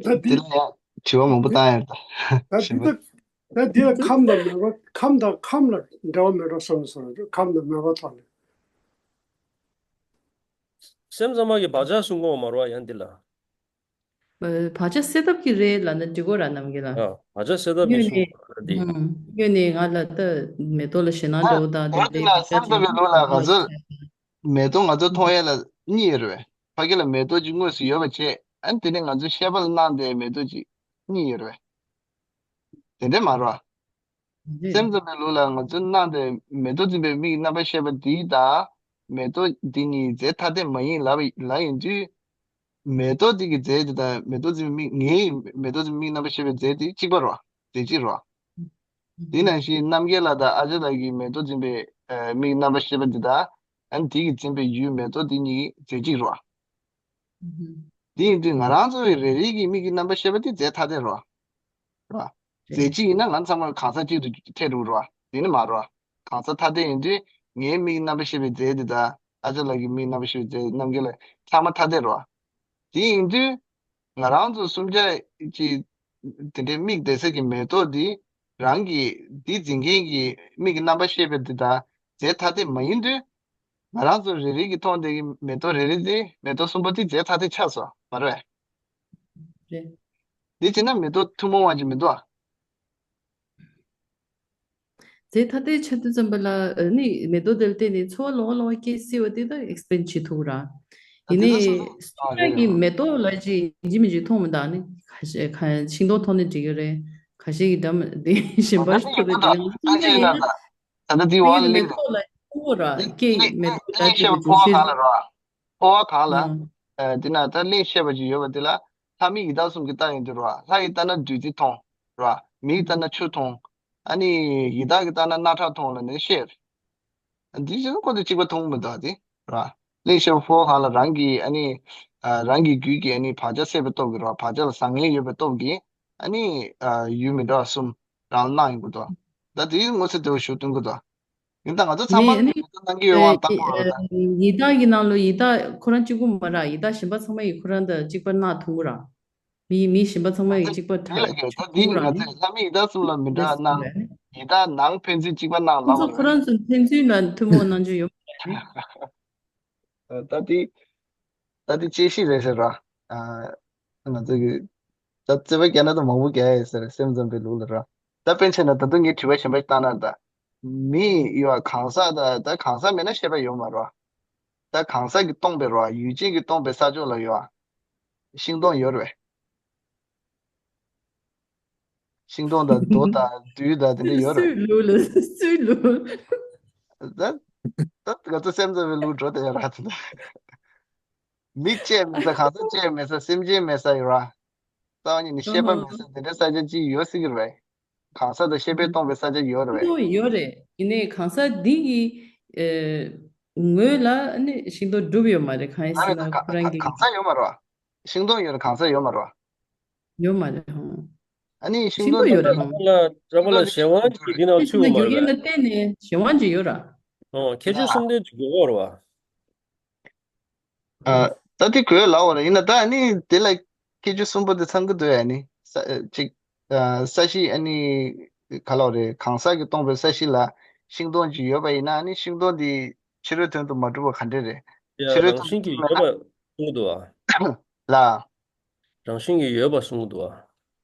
ད་འདི་དེ་ལ་ཡང་དྲི་བ་མང་པོ་བཏང་ཡོད་ད། ད་འདི་ད་ད་འདི་ལ་ཁམས་དང་མོས་པ་ཁམས་དང་ཁམས་ལ་འབྲེལ་བ་མེད་འགྲོ་བསམ་སོང་ཁམས་དང་མོས་པ་ཐོག་ནས། སེམས་ཙམ་པ་གི་བག་ཆགས་གསུང་གོ་མ་རེད་བ་ཡང་འདི་ལ། བག་ཆགས་སེལ་ཐབས་ཀྱི་རེད་ལབ་ན་འགྲིག་གོ་ར་རྣམ་རྒྱལ་ལགས། ཡ་བག་ཆགས་སེལ་ཐབས་ཀྱི་གསུང་གོ་ར་འདི། སྔོན་ནས་ང་ལ་ད་མེ་ཏོག་ལ་ཞེད་སྣང་འདྲ་བོ་དང་དེ་འདྲའི་བག་ཆགས་སེམས་ཙམ་པའི་ལུགས་ལ་ང་ཚོ་མེ་ཏོག་ང་ཚོ་མཐོང་ཡས་ལ་གཉིས་ཡོད་རེད་བས། ཕ་གི་ལ་མེ་ཏོག་ཅིག་དངོས་སུ་ཡོད་པ་བྱས་ཨ་ནི་དེ་ནས་ང་ཚོ་ཤེས་པ་ལ་སྣང་དེ་མེ་ཏོག་ཅིག་གཉིས་ཡོད་རེད་བས། དེ་འདྲས་མ་རེད་བ། རེད། སེམས་ཙམ་པའི་ལུགས་ལ་ང་ཚོའི་སྣང་དེ་མེ་ཏོག་འཛིན་པའི་མིག་རྣམ་པར་ཤེས་པ་འདི་དང་མེ་ཏོག་འདི་གཉིས་རྫས་ཐ་དད་མ་ཡིན་ལབ་ལབ་ཡིན་དུས། མེ་ཏོག་འདི་གི་རྫས་འདི་དང་མེ་ཏོག་འཛིན་པའི་མིག་ངའི་མེ་ཏོག་འཛིན་པའི་མིག་རྣམ་པར་ཤེས་པའི་རྫས་འདི་གཅིག་པ་རེད་བ། རྫས་གཅིག་རེད་བ། དེ་ནང་བཞིན་རྣམ་རྒྱལ་ལགས་དང་ཨ་ཅག་ལགས་ཀྱི་མེ་ཏོག་འཛིན་པའི་ཨ་མིག་རྣམ་པར་ཤེས་པ་འདི་དང་ཨ་ནི་དེ་གི་འཛིན་པའི་ཡུལ་མེ་ཏོག་འདི་གཉིས་རྫས་གཅིག་རེད་བ། དེ་ཡིན་དུས་ང་རང་ཚོ་ཡི་རེ་རེ་གི་མིག་གི་རྣམ་པར་ཤེས་པ་དེ་རྫས་ཐ་དད་རེད་བ། རེད་བ། རྫས་གཅིག་ཡིན་ན་ང་ཚང་མ་གང་ཟག་གཅིག་ཏུ་ཐེ་འགྲོ་རེད་བ། དེ་ནི་མ་རེད་བ། གང་ཟག་ཐ་དད་ཡིན་དུས་ངའི་མིག་གི་རྣམ་པར་ཤེས་པའི་རྫས་དེ་དང་ཨ་ཅག་ལགས་ཀྱི་མིག་རྣམ་པར་ཤེས་པའི་རྫས་རྣམ་རྒྱལ་ལགས་ཚང་མ་ཐ་དད་རེད་བ། དེ་ཡིན་དུས་ང་རང་ཚོ་གསུམ་ཆ་གཅིག་དེ་འདྲའི་མིག་བསྡད་ས་གི་མེ་ཏོག་འདི་རང་གི་འདི་འཛིན་མཁན་གྱི་མིག་གི་རྣམ་པར་ཤེས་པ་འདི་དང་རྫས་ཐ་དད་མ་ཡིན་དུས། ང་རང་ཚོ་རེ་རེ་གིས་མཐོང་བསྡད་ཀྱི་མེ་ཏོག་རེ་རེ་དེ་མེ་ཏོག་གསུམ་པོ་དེ་རྫས་ཐ་དད་ཆགས་སོང་མ་རེད། རེད། དེ་བྱས་ན་མེ་ཏོག་ཐུན་མོང་བ་ཅིག་མི་འདུག་ཨ། རྫས་ཐ་དད་ཆགས་དུས་ཙམ་པ་ལ་ཨ་ནི་མེ་ཏོག་དེ་ལ་བརྟེན་ནས་ཚོར་བ་ལོགས་ལོགས་སྐྱེ་སྲིད་པ་དེ་ད་ཨེག་སི་པི་རི་མེན་ཊི་བྱེད་ཐུབ་ར། ཡིན་ནའི་སུམ་ཅ་གི་མེ་ཏོག་ལ་ཅིག་ཡིན་གཅིག་མིན་གཅིག་མཐོང་མི་འདུག་ཨ་ནི་ཁ་ཤས་ཁ་ཤིང་ཏོག་མཐོང་ནས་འགྲིག་གི་རེད། ཁ་ཤས་ཀྱི་འདྲ་མི་དེ་གཞན་པ་ཞིག་ཐུབ་པའི་འགྲིག་གི་རེད། ད་ལྟ་དེའི་འོག་ལ་གླིང་། མེ་ཏོག་ལ་ཕོ་བ་ར་སྐད་མེ་ཏོག་ལ་གླིང་ཤེས་པ་ཕོ་བ་གང་ལ་རོ། ཕོ་བ་གང་ལ། ཨ་དེ་ན་ད་གླིང་ཤེས་པ་ཅིག་ཡོད་པ་དེ་ལ་ལྷ་མི་ཡི་དྭགས་གསུམ་གྱི་རྟགས་ཡིན་དུས་རོ། ལྷ་ཡི་ལྟ་ན་བདུད་རྩི་མཐོང་རོ། མི་ཡི་ལྟ་ན་ཆུ་མཐོང་། ཨ་ནི་ཡི་དྭགས་ཀྱི་ལྟ་ན་རྣག་ཁྲག་མཐོང་ལ་ནི་ཤེས། འདི་ཕྱི་ལ་ཁོ་ཚོ་གཅིག་པ་མཐོང་མི་འདུག་དེ་ར། གླིང་ཤེས་པ་ཕོ་བ་གང་ལ་རང་གི་ཨ་ནི་ཨ་རང་གི་རྒྱུད་ཀྱི་ཨ་ནི་བག་ཆགས་སད་པའི་སྟོབས་ཀྱིས་ར་བག་ཆགས་ལ་བཟང་ངན་ཡོད་པའི་སྟོབས་ཀྱིས་ཨ་ནི་ཨ་ཡུལ་མི་འདྲ་བ་གསུམ་རང་ལ་སྣང་ཡོང་གི་འདུག་ད་དེའི་མངོན་གསལ་དོད་པོ་ཞུ་སྟོན་གི་འདུག་ཡིན་ད་ང་ཚོ་ཚང་མ་ནི་ཨ་ནི་གནང་གི་ཡོད་ཨ་པ་ད་ཁོ་ར་ད། ཡི་དྭགས་ཀྱི་ནང་ལོ་ཡི་དྭགས་ཁོ་རང་གཅིག་པུ་མ་ར་ཡི་དྭགས་གཞན་པ་ཚང་མ་ཡི་ཁོ་རང་ད་གཅིག་པ་སྣང་ཐུབ་གི་ར། མི་མི་གཞན་པ་ཚང་མ་ཡི་གཅིག་པ་དེ་ལ་གི་ད་འདི་ང་ཚོས་ལྷ་མིག་ཡི་དྭགས་གསུམ་ལ་མི་འདྲ་ནང་ཡི་དྭགས་ནང་ཕན་ཚུན་གཅིག་པ་ནང་ཁོ་ལ་ཚོ་ཁོ་རང་ཚོ་ཕན་ཚུན་ལ་ཐུན་མོང་གནང་རྒྱུ་ཡོད་མ་རེད། ད་དེ་ད་དེ་དཔྱད་གཞི་རེད་ཟེར་ར། ང་ཚོ་གི་ད་རྩོད་པ་རྒྱག་ན་ད་མང་པོ་རྒྱག་ཡོད་ཟེར་སེམས་ཙམ་པའི་ལུགས་ལ་ར། ད་པཎ་ཆེན་ན་ད་དུང་ངས་དྲི་བ་གཞན་པ་ཞིག་བཏང་ན། ད་མི་ཡོད་གང་ཟག་ད་ད་གང་ཟག་མེད་ན་ཤེས་པ་ཡོད་མ་རེད་བ། ད་གང་ཟག་གིས་སྟོང་པའི་རེད་བ། ཡུལ་ཅན་གྱིས་སྟོང་པའི་ས་ཕྱོགས་ལ་ཡོད་བ། ཤིང་སྡོང་ཡོད་རེད་བས། ཤིང་སྡོང་དང་རྡོ་དང་རྡུལ་དང་དེ་འདྲ་ཡོད་རེད། སུའི་ལུགས་ལ་སུའི་ལུགས། ད་ད་ང་ཚོ་སེམས་ཙམ་པའི་ལུགས་འགྲོ་དེ་ཡོད་ར་དེ་འདྲ། མི་གཅིག་མེད་ས་གང་ས་གཅིག་མེད་ས་སེམས་ཅན་མེད་ས་ཡོད་ར། རྩ་བ་ཉིད་ནས་ཤེས་པ་མེད་ས་དེ་འདྲ་ས་ཆ་གཅིག་ཡོད་སྲིད་ཀྱི་རེད། གང་ཟག་དང་ཤེས་པས་སྟོང་པའི་ས་ཆ་ཡོད་རེད། ཤིང་སྡོང་ཡོད་རེད། ཡིན་ནའི་གང་ཟག་འདི་ཡི་ཨེ་ངོས་ལ་ནི་ཤིང་སྡོང་གྲུབ་ཡོད་མ་རེད། གང་ཡིན་ཟེར་ན་ཁོ་རང་གི་གང་ཟག་ཡོད་མ་རེད་བ། ཤིང་སྡོང་ཡོད་རེད། གང་ཟག་ཡོད་མ་རེད་བ། ཡོད་མ་རེད་ཧང་། ཨ་ནི་ཤིང་ཤིང་སྡོང་སྡོང་ཡོད་རེད་ཧང་། ལ་ར་མ་ལ་གཞན་དབང་གཅིག་འདི་ནང་ཚུད་ཡོད་མ་རེད་བ། རྒྱུ་རྐྱེན་ལ་བརྟེན་ནས་གཞན་དབང་གཅིག་ཡོད་ར། ཨོ་ཁྱད་ཆོས་གསུམ་ལྡན་གཅིག་དགོས་ཀྱི་རེད་བ། ཨ། ད་དེ་དགོས་ལབ་པ་རེད། ཡིན་ན་ད་ཨ་ནི་དེ་ལ་ཁྱད་ཆོས་གསུམ་པོ་དེ་ཚང་གི་འདུག་ཨ་ནི་ས་ཨ་གཅིག་ཨ་ས་གཞི་ཨ་ནི་ག་ལབ་རེད། གང་ཟག་གིས་སྟོང་པའི་ས་གཞི་ལ་ཤིང་སྡོང་གཅིག་ཡོད་པ་ཡིན་ན། ཨ་ནི་ཤིང་སྡོང་དེ་ཕྱི་རོལ་དོན་དུ་མ་གྲུབ་པ་ག་འདྲས་རེད། ཡ་ཕྱི་རོལ་རང་དོན་བཞིན་གྱིས་ཡོད་པ་གསུང་གི་འདུག་ཨ། ལ། རང་བཞིན་གྱིས་ཡོད་པ་གསུང་གི་འདུག་ཨ།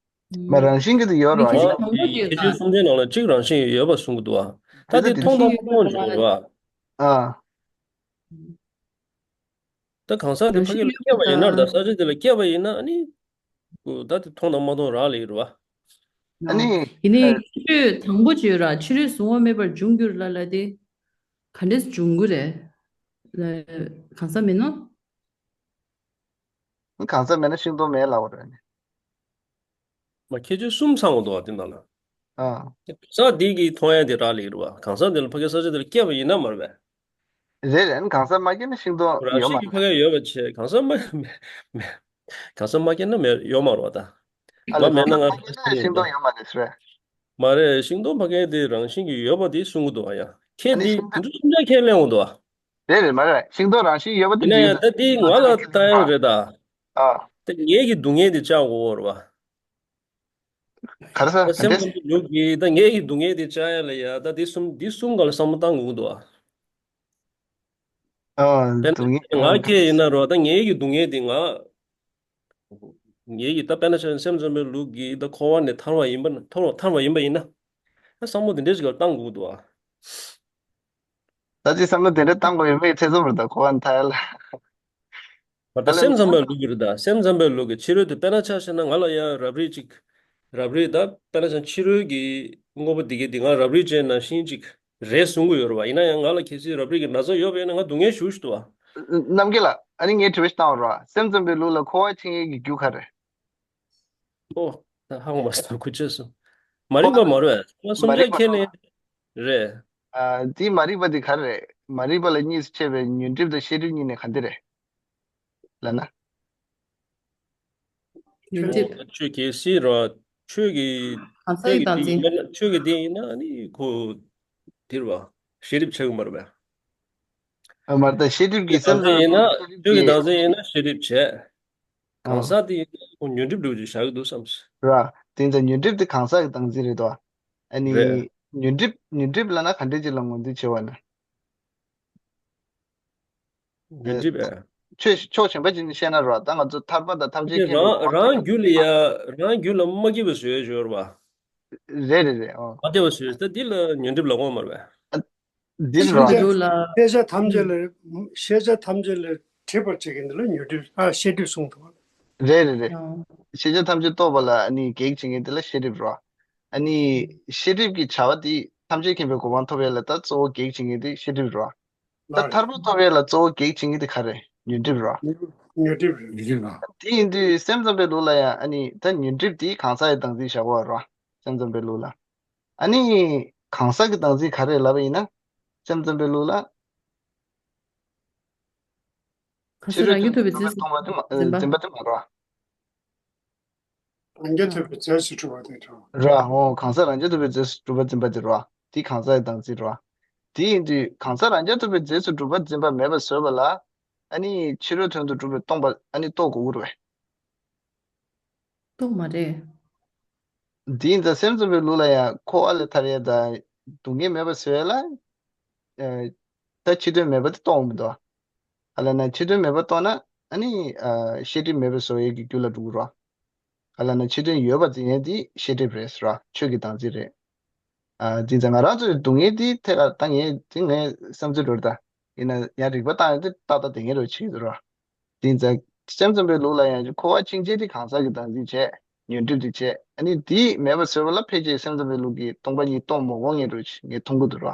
མ་རང་བཞིན་གྱིས་དེ་ཡོད་རེད་བ། ཁྱད་ཆོས་གསུམ་ལྡན་ནང་ལ་གཅིག་རང་བཞིན་ཡོད་པ་གསུང་གི་འདུག་ཨ། ད་དེ་མཐོང་དང་མ་མཐོང་བརྗོད་རེད་བ། ཨ། ད་གང་ཟག་དེ་ཕ་གི་ལ་སྐྱེས་པ་ཡིན་ན་ད་ས་ཆ་དེ་ལ་སྐྱེས་པ་ཡིན་ན་ཨ་ནི། ད་དེ་མཐོང་དང་མ་མཐོང་རག་ལས་རེད་བ། ཨ་ནི། ཡིན་ནའི་ཁྱད་ཆོས་དང་པོ་བརྗོད་ར། ཕྱི་རོལ་གཟུང་བ་མེད་པར་འབྱུང་འགྱུར་ལ་ལ་དེ། ག་འདྲས་འབྱུང་གི་རེད། གང་ཟག་མེད་ན། གང་ཟག་མེད་ན་ཤིང་སྡོང་མེད་ལབ་པ་རེད། མ་ཁྱད་ཆོས་གསུམ་ཚང་བ་འདུག་བ་དེ་ནང་ལ། ཨ། གང་ཟག་འདི་གིས་མཐོང་ཡ་དེ་རག་ལས་རེད་བ། གང་ཟག་འདི་ལ་ཕ་གི་ས་ཆ་དེ་ལ་སྐྱེས་པ་ཡིན་ན་མ་རེད་པས། རེད་རེད། གང་ཟག་མ་སྐྱེས་ན་ཤིང་སྡོང་རང་ཡོད་མ་བཞིན་གྱི་རེད། ཕ་གི་ཡོད་པ་བྱས་གང་ཟག་མ་མེད་མེད། གང་ཟག་མ་སྐྱེས་ན་མེད་ཡོད་མ་རེད་བ་ད། ཨ་ལ་མ་མེད་ན་ང་ཕ་གི་ས་ཆ་ཤིང་སྡོང་ཡོད་མ་རེད་ཟེར། མ་རེད། ཤིང་སྡོང་ཕ་གི་དེ་རང་བཞིན་གྱི་ཡོད་པ་དེ་གསུང་གི་འདུག་བ་ཡ། ཁྱེད་འདི་དེ་འདྲ་གསུང་ཆ་ཁས་ལེན་འོང་འདུག་བ། རེད་རེད། མ་རེད། ཤིང་སྡོང་རང་བཞིན་ཡོད་པ་དེ་ཡིན་ན་ཡང་ད་འདི་ང་ལ་ལྟ་ཡ་རེད་ད། ཨ། ད་ངེད་ཀྱི་སྡུག་བསྔལ་དེ་བཅག་དགོས་རེད་བ། ག་རེ་ཟེར། ད་སེམས་ཙམ་པའི་ལུགས་ཀྱིས་ད་ངེད་ཀྱི་སྡུག་བསྔལ་དེ་བཅག་ཡ་ལ་ཡ་ད་འདི་གསུམ་འདི་གསུམ་ག་ལ་བསམ་བློ་བཏང་དགོས་ཀྱི་འདུག་བ། ཨ། ད་སྡུག་བསྔལ་ང་སྐྱེ་ཡིན་ན་རོ་ད་ངེད་ཀྱི་སྡུག་བསྔལ་དེ་ང་ངེད་ཀྱི་ད་དཔེར་ན་ཆ་སེམས་ཙམ་པའི་ལུགས་ཀྱིས་ད་འཁོར་བ་ནས་ཐར་བ་ཡིན་པ་ན་ཐར་བ་ཐར་བ་ཡིན་པ་ཡིན་ན། ད་བསམ་བློ་དེ་འདྲས་ཞིག་ལ་བཏང་དགོས་འདུག་ཨ། ད་ཅི་བསམ་བློ་དེ་འདྲས་བཏང་དགོས་ཡོད་མེད་ཐེ་ཚོམ་རེད་ད་གོ་བ་ཐལ། མ་ད་ད་ལན་སེམས་ཙམ་པའི་ལུགས་ཀྱི་རེད་ད། སེམས་ཙམ་པའི་ལུགས་ཀྱི་ཕྱི་རོལ་དུ་དཔེར་ན་ཆ་བཞག་ན་ང་ལ་ཡང་རབ་རིབ་ཅིག་རབ་རིབ་ད་དཔེར་ན་ཆ་ཕྱི་རོལ་གྱི་དངོས་པོ་འདི་གས་འདི་ང་རབ་རིབ་ཅན་ནང་བཞིན་ཅིག་རེད་གསུང་གི་ཡོད་རེད་བ། ཡིན་ན་ཡང་ང་ལ་གལ་སྲིད་རབ་རིབ་ཀྱི་ན་ཚ་ཡོད་པ་ཡིན་ན་ང་སྡུག་བསྔལ་ཞུ་ཞུ་འདུག་བ། རྣམ་རྒྱལ་ལགས། ཨ་ནི་ངས་དྲི་བ་ཞིག་བཏང་བ་རེད་བ། སེམས་ཙམ་པའི་ལུགས་ལ་འཁོར་བ་འཆིང་ཡས་ཀྱི་རྒྱུ་ག་རེ། ཨོ། ད་ཧ་གོ་མ་སོང་། ཁུ་ཆོས་སོ། མ་རིག་པ་མ་རེད་བས། ང་སུམ་ཆ་ཁས་ལེན་རེད། ཨ། འདི་མ་རིག་པ་འདི་ག་རེ་རེད། མ་རིག་པ་ལ་གཉིས་སུ་ཕྱེ་བའི་ཉོན་སྒྲིབ་དང་ཤེས་སྒྲིབ་གཉིས་ནི་ག་འདི་རེད། ལབ་ན། ཉོན་སྒྲིབ། ཆོས་གལ་སྲིད་ར། ཆོས་ཀྱི། གང་ཟག་གི་བདག་འཛིན། ཆོས་ཀྱི་དེ་ཡིན་ན་ནི་ཁོ། དེ་རེད་བ། ཤེས་སྒྲིབ་ཆགས་ཀྱི་མ་རེད་བས། ཨ་མ་རེད་ད་ཤེས་སྒྲིབ་ཀྱི་སེམས་ཙམ་ཡིན་ན་ཆོས་ཀྱི་བདག་འཛིན་ཡིན་ན་ཤེས་སྒྲིབ་བྱས། གང་ཟག་དེ་ཡིན་ན་ཁོ་ཉོན་སྒྲིབ་འདྲ་བོ་ཅིག་བཞག་གི་འདུག་བསམ། ར། དེ་ཡིན་ཙང་ཉོན་སྒྲིབ་དེ་གང་ཟག་གི་བདག་འཛིན་རེད་དོ། ཨ་ནི། རེད། ཉོན་སྒྲིབ་ཉོན་སྒྲིབ་ལབ་ན་ག་འདྲས་ཅིག་ལ་ངོས་འཛིན་བྱེད་པ་ན། ཉོན་སྒྲིབ་ཨེ། ཆོས་ཕྱོགས་གཞན་པ་ཅིག་ནས་བཤད་ན་ར་ད་ང་ཚོ་ཐར་པ་དང་ཐམས་ཅད་མཁྱེན་པའི་རང་རང་རྒྱུད་ལ་ཡ་རང་རྒྱུད་ལ་མ་སྐྱེས་པའི་བཟོ་ཡ་ཡོད་རེད་བ། རེད་རེད་རེད་ཨོ། མ་སྐྱེས་པའི་བཟོ་ཡ་ད་འདི་ལ་ཉོན་སྒྲིབ་ལབ་དགོས་མ་རེད་བས། འདི་རེད་བ། ཤེས་བྱ་ཐམས་ཅད་ལ། ཤེས་བྱ་ཐམས་ཅད་ལ་འཁྲིད་པར་བྱེད་མཁན་དེ་ལ་ཉོན་སྒྲིབ་ཨ་ཤེས་སྒྲིབ་གསུངས་འདུག་རེད་རེད་རེད། ཤེས་བྱ་ཐམས་ཅད་རྟོགས་པ་ལ་ཨ་ནི་གེགས་བྱེད་མཁན་དེ་ལ་ཤེས་སྒྲིབ་རེད་བ། ཨ་ནི་ཤེས་སྒྲིབ་ཀྱི་བྱ་བ་དེ་ཐམས་ཅད་མཁྱེན་པའི་གོ་འཕང་ཐོབ་ཡས་ལ་ད་གཙོ་བོ་གེགས་བྱེད་མཁན་དེ་ཤེས་སྒྲིབ་རེད་བ། ད་ཐར་པ་ཐོབ་ཡས་ལ་གཙོ་བོ་གེགས་བྱེད་མཁན་དེ་ག་རེ། ཉོན་སྒྲིབ་རེད་བ། ཉོན་སྒྲིབ་རེད། དེ་ཡིན་དུས་སེམས་ཙམ་པའི་ལུགས་ལ་ཡང་ཨ་ནི་ད་ཉོན་སྒྲིབ་དེ་གང་ཟག་གི་བདག་འཛིན་བཞག་པ་རེད་བ། སེམས་ཙམ་པའི་ལུགས་ལ། ཨ་ནི། གང་ཟག་གི་བདག་འཛིན་ག་རེ་ལབ་པ་ཡིན་ན། སེམས་ཙམ་པའི་ལུགས་ལ། གང་ཟག་རང་རྒྱུད་ཐོབ་པའི་རྫས་སུ་སྟོང་པ་དེ་མ་འཛིན་པ། འཛིན་པ་དེ་མ་རེད་བ། རང་རྒྱུད་ཐོབ་པའི་རྫས་སུ་གྲུབ་པ་དེ་རེད་བ། ར་འོ་གང་ཟག་རང་རྒྱུད་ཐོབ་པའི་རྫས་སུ་གྲུབ་པ་འཛིན་པ་དེ་རེད་བ། དེ་གང་ཟག་གི་བདག་འཛིན་རེད་བ། དེ་ཡིན་དུས་གང་ཟག་རང་རྒྱུད་ཐོབ་པའི་རྫས་སུ་གྲུབ་པ་འཛིན་པ་མེད་པ་བཟོས་པ་ལ། ཨ་ནི་ཕྱི་རོལ་དོན་དུ་གྲུབ་པའི་སྟོང་པ་ཨ་ནི་རྟོགས་དགོས་ཀྱི་རེད་བས། སོ་མ་རེད། འདིའི་ད་སེམས་ཙམ་པའི་ལུགས་ལ་ཡང་འཁོར་བ་ལས་ཐར་ཡས་དང་སྡུག་བསྔལ་མེད་པར་བཟོ་ཡས་ལ། ཨ། ད་ཕྱི་དོན་མེད་པ་དེ་གཏོང་མི་འདུག་ག་ལ་ན་ཕྱི་དོན་མེད་པ་གཏོང་ན་ཨ་ནི། ཨ། ཤེས་སྒྲིབ་མེད་པར་བཟོ་ཡས་ཀྱི་རྒྱུ་ལ་འགྲོ་གི་རེད། ག་ལ་ན་ཕྱི་དོན་ཡོད་པ་དེ་ཡང་དེ་ཤེས་སྒྲིབ་རེད་ཟེར་བ། ཆོས་ཀྱི་བདག་འཛིན་རེད། ཨ། དེ་ཙང་ང་རང་ཚོའི་སྡུག་བསྔལ་དེ་ཐད་ཀར་ད་ངས་དེ་ངའི་བསམ་ཚུལ་རེད་ད། ཡིན་ན་ཡང་རིགས་པ་བཏང་ཡོང་དུས་ཏག་ཏག་དེ་ངེས་རེད་བྱེད་ཀྱི་འདུག་ར། དེ་ཙང་སེམས་ཙམ་པའི་ལུགས་ལ་ཡང་འཁོར་བ་འཆིང་བྱེད་དེ་གང་ཟག་གི་བདག་འཛིན་བྱས། ཉོན་སྒྲིབ་དེ་བྱས། ཨ་ནི་དེ་མེད་པ་བཟོས་པ་ལ་ཕལ་ཆེར་སེམས་ཙམ་པའི་ལུགས་ཀྱིས་སྟོང་པ་ཉིད་རྟོགས་མ་དགོས་ངེས་རེད་ངས་མཐོང་གི་འདུག་ར།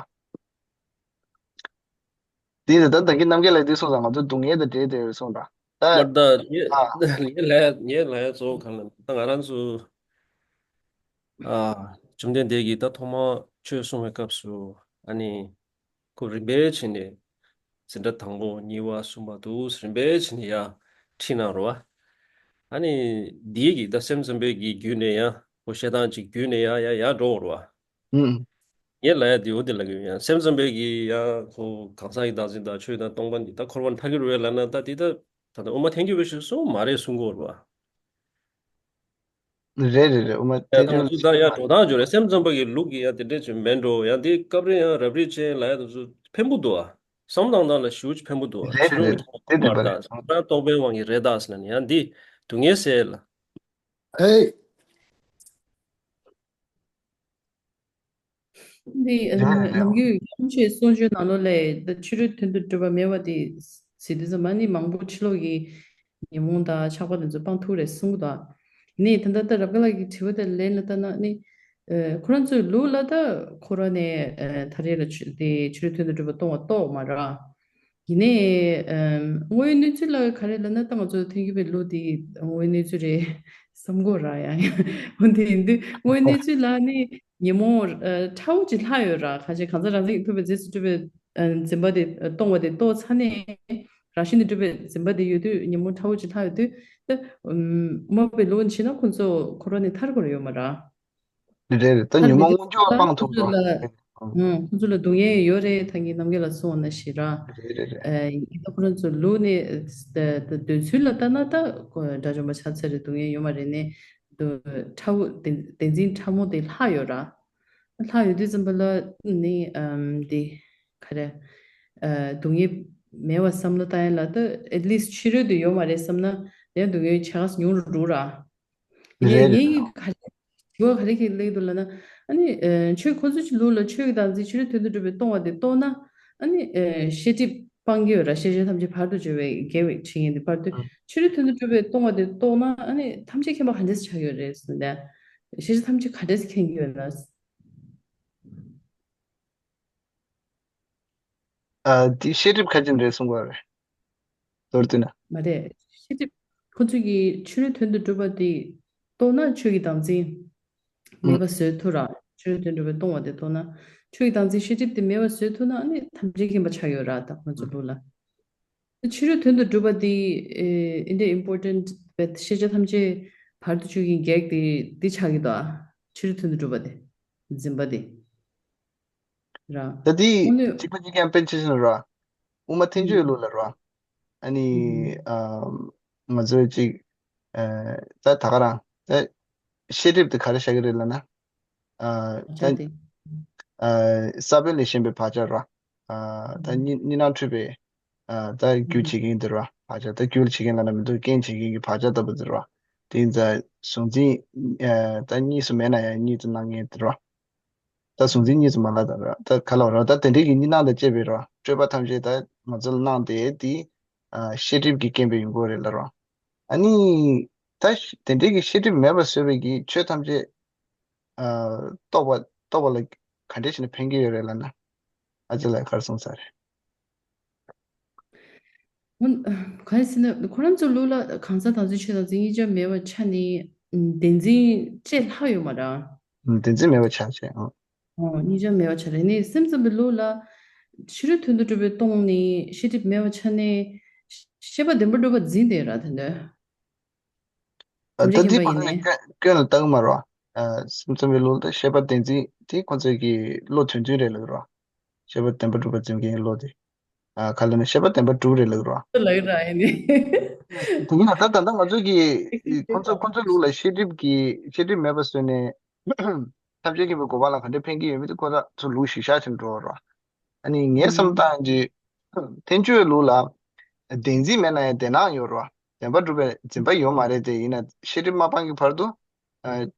དེ་ནི་ད་ད་གིན་རྣམ་རྒྱལ་ལགས་འདི་གསུངས་ཙང་ང་ཚོ་སྡུག་བསྔལ་དང་འབྲེལ་བསྡད་ཡོད་གསུངས་དང་། ད། མར་ད་ངས་ཨ། ངས་ལབ་ངས་ལབ་ཡ་གཙོ་བོ་གང་ལབ་ན་ད་ང་རང་ཚོ། ཨ། བཅོམ་ལྡན་འདས་ཀྱིས་ད་ཐོག་མར་ཆོས་གསུང་བའི་སྐབས་སུ་ཨ་ནི་ཁོ་རིམ་པས་བྱས་ནས་འཛིན་གྲྭ་དང་པོ་གཉིས་པ་གསུམ་པ་འདུག་རིམ་པས་བྱས་ནས་ཡར་ཁྲིད་གནང་རོ། ཨ་ནི་འདིའི་གི་ད་སེམས་ཙམ་པའི་གི་བརྒྱུད་ནས་ཡང་ཁོ་བཤད་སྟངས་ཅིག་བརྒྱུད་ནས་ཡང་ཡང་ཡར་འགྲོ་བ་རེད་བ། ཨུམ། ངས་ལབ་ཡ་དེ་འོ་དེ་ལབ་གི་ཡོད། ཡང་སེམས་ཙམ་པའི་གི་ཡང་ཁོ་གང་ཟག་གི་བདག་འཛིན་དང་ཆོས་དང་སྟོང་པ་ཉིད་དང་འཁོར་བ་ནི་ཐར་གྱི་རེད་བས་ལབ་ན་ད་དེ་ད་ད་ལྟ་དབུ་མ་ཐལ་འགྱུར་བའི་ཕྱོགས་སུ་མ་རེད་གསུང་གི་ཡོད་རེད་བ། རེད་རེད་རེད། དབུ་མ་ཡ་ཐལ་ད་ང་འགྱུར་ཚོ་ད་ཡ་འགྲོ་སྟངས་ཅིག་རེད། སེམས་ཙམ་པ་གི་ལུགས་ཀྱི་ཡ་དེ་འདྲས་ཅིག་མེད་འགྲོ། ཡ་འདི་སྐབས་རེ་ཡང་རབ་རིབ་ཅན་ལབ་ཡ་དེ་ཚོ་ཕན་པོ་འདུག་ཨ། བསམ་བློ་བཏང་སྟངས་ལ་ཞེ་པོ་ཅིག་ཕན་པོ་འདུག་ཨ། རེད་ཕྱི་རོལ་རེད་གྱི་རེད། དེ་འདྲ་མ་རེད་ད། རེད། རང་རྟོགས་པའི་དབང་གིས་རེད་ད་ཟེར་ན་ནི་ཡང་འདི་སྡུག་བསྔལ་སེལ་ལ། ཨེ། འདི་རེད་རེད། ནམ་རྒྱུན་ཡང་ཆོས་གསུང་ཆོས་ནང་ལོགས་ལས་ཕྱི་རོལ་དོན་དུ་གྲུབ་པ་མེད་པ་དེ་ཟེར་དུས་ཙམ་པ་ནི་མང་པོ་ཕྱི་ལོགས་ཀྱི་ཉོན་མོངས་དང་ཆགས་པ་དེ་ཚོ་སྤང་ཐུབ་རེད་གསུང་གི་འདུག་ནི་ད་ལྟ་ད་རབ་དགའ་ལགས་ཀྱི་དྲི་བ་དེ་ལན་ལ་ལྟ་ན་ནི། ཨ། ཁོ་རང་ཚོའི་ལུགས་ལ་ད་འཁོར་བ་ནས་ཨ་ཐར་ཡས་ལ་ཆོས་དེ་ཕྱི་རོལ་དོན་དུ་གྲུབ་པ་གཏོང་བ་གཏོགས་མ་རེད། ཡིན་ནའི་ཨ་དངོས་ཡོད་གནས་ཚུལ་ལ་ག་རེ་ལབ་ན་ད་ང་ཚོ་ཐོན་གྱི་པའི་ལུགས་དེ་དངོས་ཡོད་གནས་ཚུལ་རེད་བསམ་གྱི་ཡོད་ར། ཡང་འོན་ཏེ་ཡིན་དུས་དངོས་ཡོད་གནས་ཚུལ་ལ་ནི་ཉོན་མོངས་ཨ་ཕྲ་བོ་ཅིག་ལྷག་ཡོད་ར། གང་ཅི་གང་ཟག་རང་བཞིན་གྱིས་ཐོབ་པའི་རྗེས་སུ་གྲུབ་པའི་ཨ་འཛིན་པ་དེ་ཨ་གཏོང་བ་དེ་གཏོང་ཚར་ནས་རང་བཞིན་གྱིས་གྲུབ་པའི་འཛིན་པ་དེ་ཡོད་དུས་ཉོན་མོངས་ཕྲ་བོ་ཅིག་ལྷག་ཡོད་དུས་ད་ཨ་དབུ་མ་པའི་ལུགས་ནས་བྱས་ན་ཁོ་ཚོ་འཁོར་བ་ནས་ཐར་དགོས་རེད་ཡོད་མ་ར། རེད་རེད། ད་ཐར་ཉོན་མོངས་མི་དངོས་འབྱུང་བ་སྤང་ཐུབ་ཐུབ་ཁོ་ཚོ་ལ། འདུག་ཨང་། ཁོ་ཚོ་ལ་སྡུག་བསྔལ་ཡོད་རེད། ད་གིན་རྣམ་རྒྱལ་ལགས་གསུངས་པ་ནང་བཞིན་ར། རེད་རེད་རེད། ཨ་ཡིན་ད་ཁོ་རང་ཚོ་ལུགས་ནས་ད་ད་འདོད་ཚུལ་ལ་ལྟ་ན་ད་ཁོ་དགྲ་བཅོམ་པ་ཆགས་ཚར་རེད། སྡུག་བསྔལ་ཡོད་མ་རེད་ནས་ད་ཕྲ་བོ་བདེན་བདེན་འཛིན་ཕྲ་མོ་དེ་ལྷག་ཡོད་ར། ལྷག་ཡོད་དུས་ཙམ་པ་ལ་ནི་ཨམ་དེ་ག་རེ་ཨ་སྡུག་བསྔལ་མེད་པ་བསམ་བློ་བཏང་ཡ་ལ་ད་at least ཕྱི་རོལ་དུ་ཡོད་མ་རེད་བསམ་ན་ཡང་སྡུག་བསྔལ་ཆེ་ཁ་ཉུང་རུ་འགྲོ་ར། ངས་རེད་རེད། ངས་ག་རེ་དྲི་བ་ག་རེ་གི་སླེབས་འདུག་ལབ་ན། ཨ་ནི་ཨ་ཆོས་ཁོ་ཚོ་ཅིག་ལུགས་ལ་ཆོས་ཀྱི་བདག་འཛིན་ཕྱི་རོལ་དོན་དུ་གྲུབ་པའི་སྟོང་པ་དེ་རྟོགས་ན། ཨ་ནི་ཨ་ཤེས་སྒྲིབ་སྤང་གི་ཡོད་ར། ཤེས་བྱ་ཐམས་ཅད་བར་དུ་གཅོད་པའི་དགེ་བའི་བྱེད་མཁན་དེ་བར་དུ་ཨ་ཕྱི་རོལ་དོན་དུ་གྲུབ་པའི་སྟོང་པ་དེ་རྟོགས་ན་ཨ་ནི་ཐམས་ཅད་མཁྱེན་པ་ག་འདྲས་ཆགས་ཡོད་རེད་ཟེར་ན། ཤེས་བྱ་ཐམས་ཅད་ག་འདྲས་མཁྱེན་གྱི་ཡོད་ན། ཨ་དེ་ཤེས་སྒྲིབ་ཁ་ཅན་རེད་གསུང་གི་རེད། མདོར་བསྡུས་ན། མ་རེད། ཤེས་སྒྲིབ་ཁོ་ཚོས་ཀྱི་ཕྱི་རོལ་དོན་དུ་གྲུབ་པ་དེ་རྟོགས་ན་ཆོས་ཀྱི་བདག་འཛིན་མེད་པ་བཟོས་ཐུབ་ར། ཕྱི་རོལ་དོན་གྲུབ་པའི་སྟོང་པ་དེ་རྟོགས་ན་ཆོས་ཀྱི་བདག་འཛིན་ཤེས་སྒྲིབ་དེ་མེད་པ་བཟོས་ཐུབ་ན་ཨ་ནི་ཐམས་ཅད་མཁྱེན་པ་ཆགས་ཡོད་ར། ད་ཁོ་ཚོ་ལུགས་ལ། ཕྱི་རོལ་དོན་དུ་གྲུབ་པ་དེ་ཨེ་ཨིན་དེ་important བས་ཤེས་བྱ་ཐམས་ཅད་བར་དུ་གཅོད་མཁན་གེགས་དེ་དེ་ཆགས་ཀྱི་འདུག་ཨ། ཕྱི་རོལ་དོན་དུ་གྲུབ་པ་དེ་འཛིན་པ་དེ་ར། ད་དེ་དངོས་གནས་གཅིག་པ་གཅིག་རྐྱང་དཔེ་ཆ་བཞག་ན་ར། དབུ་མ་ཐལ་འགྱུར་ལུགས་ལ་ར། ཨ་ནི་ཨ་ང་ཚོས་གཅིག་ཨ་ད་ད་ག་རང་ད་ཤེས་སྒྲིབ་དེ་ག་རེ་བཞག་གི་རེད་ལབ་ན། ཨ་ད་ཨ་ཆ་དེ། ཨ་ས་བོན་ལས་གཞན་པའི་བག་ཆགས་ར། ཨ་ད་གཉིས་གཉིས་སྣང་འཁྲུལ་པའི་ཨ་ད་རྒྱུ་བྱེད་མཁན་དེ་ར། བག་ཆགས་ད་རྒྱུ་བྱེད་མཁན་ལབ་ན་མི་འདུག་རྐྱེན་བྱེད་མཁན་གྱི་བག་ཆགས་ལྟ་བུ་དེ་ར། དེ་ཡིན་ཙང་གཟུང་འཛིན་ཨ་ད་གཉིས་སུ་མེད་ན་ཡང་གཉིས་སུ་སྣང་མཁན་དེ་ར། ད་གཟུང་འཛིན་གཉིས་སུ་མ་ལབ་ད་ར། ད་ག་ལ་བ་ར། ད་དེ་འདྲའི་གི་གཉིས་སྣང་དང་བཅས་པའི་ར་སྤྲོས་པ་ཐམས་ཅད་ད་ང་ཚོ་ལ་སྣང་སྟེ་དེ་ཨ་ཤེས་སྒྲིབ་ཀྱི་རྐྱེན་པས་ཡོང་གི་ཡོད་རེད་ལབ་ར། ཨ་ནི་ད་ཤ་དེ་འདྲའི་གི་ཤེས་སྒྲིབ་མེད་པར་བཟོས་པའི་གི་ཆོས་ཐམས་ཅད་ཨ་རྟོགས་པ་རྟོགས་པ་ལ་ག་འདྲ་བྱས་ནས་ཕན་གྱི་ཡོད་རེད་ལབ་ན། ཨ་ཅེ་ལགས་ག་རེ་གསུངས་ས་རེད། འོ། གང་ཡིན་ཟེར་ན་ཁོ་རང་ཚོའི་ལུགས་ལ་གང་ཟག་དང་ཚུལ་ཆོས་དང་ཚུལ་གཉིས་ཆར་མེད་པའི་ཆ་ནས་བདེན་འཛིན་བཅས་ལྷག་ཡོད་མ་རེད། བདེན་འཛིན་མེད་པའི་ཆ་བྱས་ཨང་། འོ་གཉིས་ཆར་མེད་པའི་ཆ་རེད། ནས་སེམས་ཙམ་པའི་ལུགས་ལ་ཕྱི་རོལ་དོན་དུ་གྲུབ་པའི་སྟོང་ནས་ཤེས་སྒྲིབ་མེད་པའི་ཆ་ནས་ཤེས་པ་བདེན་པར་གྲུབ་པ་འཛིན་བསྡད་ར་དེ་འདྲ། ཨ་ད་འདི་ཕ་གི་ནས་སྐྱོན་ལ་བལྟ་གི་མ་རེད་བ། ཨ་སེམས་ཙམ་པའི་ལུགས་ལ་ཤེས་པ་བདེན་འཛིན་དེ་ཁོ་ཚོའི་གི་བློ་དོན་མཐུན་རེད་ལབ་རེད་བ། ཤེས་པ་བདེན་པར་གྲུབ་པ་འཛིན་མཁན་གྱི་བློ་དེ། ཨ་ག་ལ་ནི་ཤེས་པ་བདེན་པར་གྲུབ་རེད་ལབ་རོ། ལབ་ར་ཡིན་ནི། དེ་ཡིན་ན་ད་ད་ལྟ་ང་ཚོ་གི་ཁོང་ཚོ་ཁོང་ཚོའི་ལུགས་ལ་ཤེས་སྒྲིབ་ཀྱི་ཤེས་སྒྲིབ་མེད་པ་བཟོས་ནས་ཐམས་ཅད་མཁྱེན་པའི་གོ་འཕང་ལ་ག་འདྲས་ཕན་གྱི་ཡོད་མེད་དེ་ཁོ་ཚོ་ལུགས་ཤིག་ཤ་ཆེན་འགྲོ་རོ། ཨ་ནི་ངའི་བསམ་སྟངས་ཀྱི་ཐལ་འགྱུར་ལུགས་ལ་བདེན་འཛིན་མེད་ན་ཡང་བདེན་སྣང་ཡོད་རོ། བདེན་པ་གྲུབ་པའི་འཛིན་པ་ཡོད་མ་རེད་དེ། ཡིན་ན་ཤེས་སྒྲིབ་མ་སྤངས་ཀྱི་བར་དུ་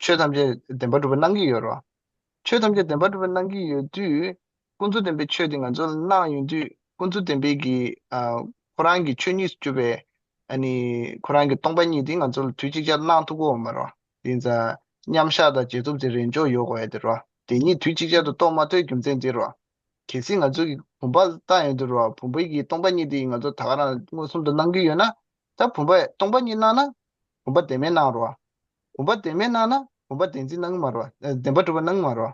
ཆོས་ཐམས་ཅད་བདེན་པ་གྲུབ་པ་སྣང་གི་ཡོད་རོ། ཆོས་ཐམས་ཅད་བདེན་པ་གྲུབ་པ་སྣང་གི་ཡོད་དུས། ཀུན་རྫོབ་བདེན་པའི་ཆོས་དེ་ང་ཚོ་ལ་སྣང་ཡོང་དུས། ཀུན་རྫོབ་བདེན་པའི་གི་ཨ་ཁོ་རང་གི་ཆོས་ཉིད་སུ་གྱུར་པའི་ཨ་ནི་ཁོ་རང་གི་སྟོང་པ་ཉིད་དེ་ང་ཚོ་ལ་དུས་གཅིག་ཅར་སྣང་ཐུབ་ཀྱི་ཡོད་མ་རེད། དེ་ཡིན་ཙང་མཉམ་བཞག་དང་རྗེས་ཐོབ་དེ་རེས་འཇོག་ཡོད་དགོས་ཡ་དེ་རེད། དེ་གཉིས་དུས་གཅིག་ཅར་དུ་རྟོགས་མ་ཐུབ་རྒྱུ་མཚན་དེ་རེད། གལ་སྲིད་ང་ཚོ་གི་བུམ་པ་བལྟས་ཡོང་དུས་རེད། བུམ་པའི་གི་སྟོང་པ་ཉིད་དེ་ང་ཚོ་ད་ག་རང་མངོན་སུམ་དུ་སྣང་གི་ཡོད་ན། ད་བུམ་པ་སྟོང་པ་ཉིད་སྣང་ན་བུམ་པ་བདེན་མེད་སྣང་རོ། བུམ་པ་བདེན་མེད་སྣང་ན་བུམ་པ་བདེན་འཛིན་སྣང་གི་མ་རོ། ཨ་བདེན་པ་གྲུབ་པ་སྣང་གི་མ་རོ།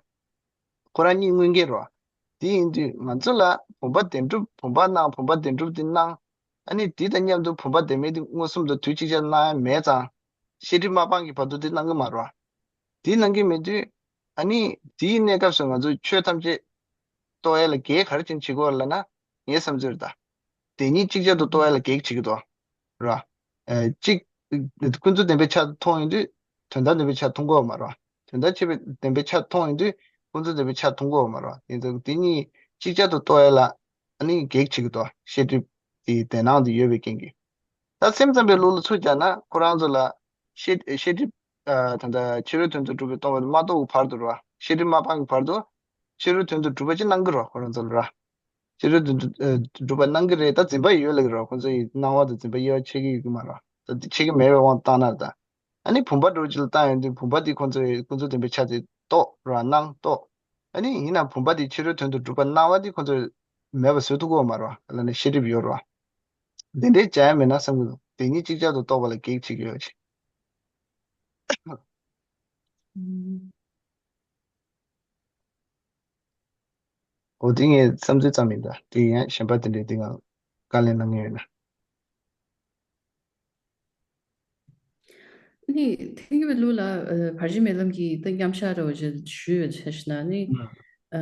ཁོ་རང་གཉིས་མངོན་གྱི་རོ། དེ་ཡིན་དུས་ང་ཚོ་ལ་བུམ་པ་བདེན་གྲུབ། བུམ་པ་སྣང་། བུམ་པ་བདེན་གྲུབ་དེ་སྣང་། ཨ་ནི་དེ་དང་མཉམ་དུ་བུམ་པ་བདེན་མེད་དེ་མངོན་སུམ་དུ་དུས་གཅིག་ཅར་སྣང་ཡ་མེད་ཙང་། ཤེས་སྒྲིབ་མ་སྤངས་ཀྱི་བར་དུ་དེ་སྣང་གི་མ་རོ། དེ་སྣང་གི་མེད་དུས། ཨ་ནི་དེའི་གནས་སྐབས་སུ་ང་ཚོས་ཆོས་ཐམས་ཅད་རྟོགས་ཡ་ལ་གེགས་ག་རེ་བྱེད་ཀྱི་ཡོད་ལབ་ན། ངའི་བསམ་ཚུལ་ད། དེ་གཉིས་གཅིག་ཅར་དུ་རྟོགས་ཡ་ལ་གེགས་བྱེད་ཀྱི་འདུག་ར། ཨ་གཅིག་ཀུན་རྫོབ་བདེན་པའི་ཆ་མཐོང་ཡོང་དུས་དོན་དམ་བདེན་པའི་ཆ་མཐོང་གི་ཡོད་མ་རེད། དོན་དམ་ཆོས་པའི་བདེན་པའི་ཆ་མཐོང་ཡོང་དུས་ཀུན་རྫོབ་བདེན་པའི་ཆ་མཐོང་གི་ཡོད་མ་རེད། དེ་ཚོ་དེ་གཉིས་གཅིག་ཅར་དུ་རྟོགས་ཡ་ལ་ཨ་ནི་གེགས་བྱེད་ཀྱི་འདུག་ཤེས་སྒྲིབ་དེའི་བདེན་སྣང་དེ་ཡོད་པའི་རྐྱེན་གྱིས། ད་སེམས་ཙམ་པའི་ལུགས་ལ་ཚུར་སྦྱར་ན་ཁོ་རང་ཚོ་ལ་ཤེས་ཤེས་སྒྲིབ་ཨ་ད་ལྟ་ཕྱི་རོལ་དོན་དུ་གྲུབ་པའི་སྟོང་པ་དེ་མ་རྟོགས་བར་དུ་རེད་བ། ཤེས་སྒྲིབ་མ་སྤངས་ཀྱི་བར་དུ་ཕྱི་རོལ་དོན་དུ་གྲུབ་པ་ཅིག་སྣང་གི་རེད་ཁོ་རང་ཚོ་ལ་ར། ཕྱི་རོལ་དོན་དུ་ཨ་གྲུབ་པ་སྣང་གི་རེད། ད་འཛིན་པ་ཡོད་ལབ་ཀྱི་རེད། ཁོ་ཚོ་ཡི་སྣང་བ་དང་འཛིན་པ་དབྱེ་བ་ཕྱེ་གི་ཡོད་ཀྱི་མ་རེད། ད་དེ་ཕྱེ་གི་མེད་པའི་དབང་བཏང་ན་ད། ཨ་ནི་བུམ་པ་འདྲ་བོ་ཅིག་ལ་བཏང་ཡོང་དུས་བུམ་པ་དེ་ཁོ་ཚོས་ཀུན་རྫོབ་བདེན་པའི་ཆ་དེ་རྟོགས་ར་སྣང་རྟོགས། ཨ་ནི་ཡིན་ན་བུམ་པ་དེ་ཕྱི་རོལ་དོན་དུ་གྲུབ་པ་སྣང་བ་དེ་ཁོ་ཚོས་མེད་པ་བཟོ་ཐུབ་ཀྱི་ཡོད་མ་རེད་བ། ལ་ནི་ཤེས་སྒྲིབ་ཡོད་རེད་བ། དེ་འདྲའི་བྱ་ཡ་མེད་ན་བསམ་གྱི་འདུག་དེ་གཉིས་གཅིག་ཅར་དུ་རྟོགས་པ་ལ་གེགས་བྱེད་ཀྱི་ཡོད་ཅེས། འོ་དེ་ངའི་བསམ་ཚུལ་ཙམ་ཡིན་ད། དེ་ཡང་གཞན་པ་དེ་འདྲའི་དེ་ང་བཀའ་ལན་གནང་མཁན་ཡོད་ན། ནི་ཐེངས་པའི་ལུགས་ལ་ཨ་བར་ཆད་མེད་ལམ་གྱི་ད་མཉམ་བཞག་རེ་བ་ཞིག་ཞུས་ཡོད་ཆ་ཞིག་ན་ནི། ཨ་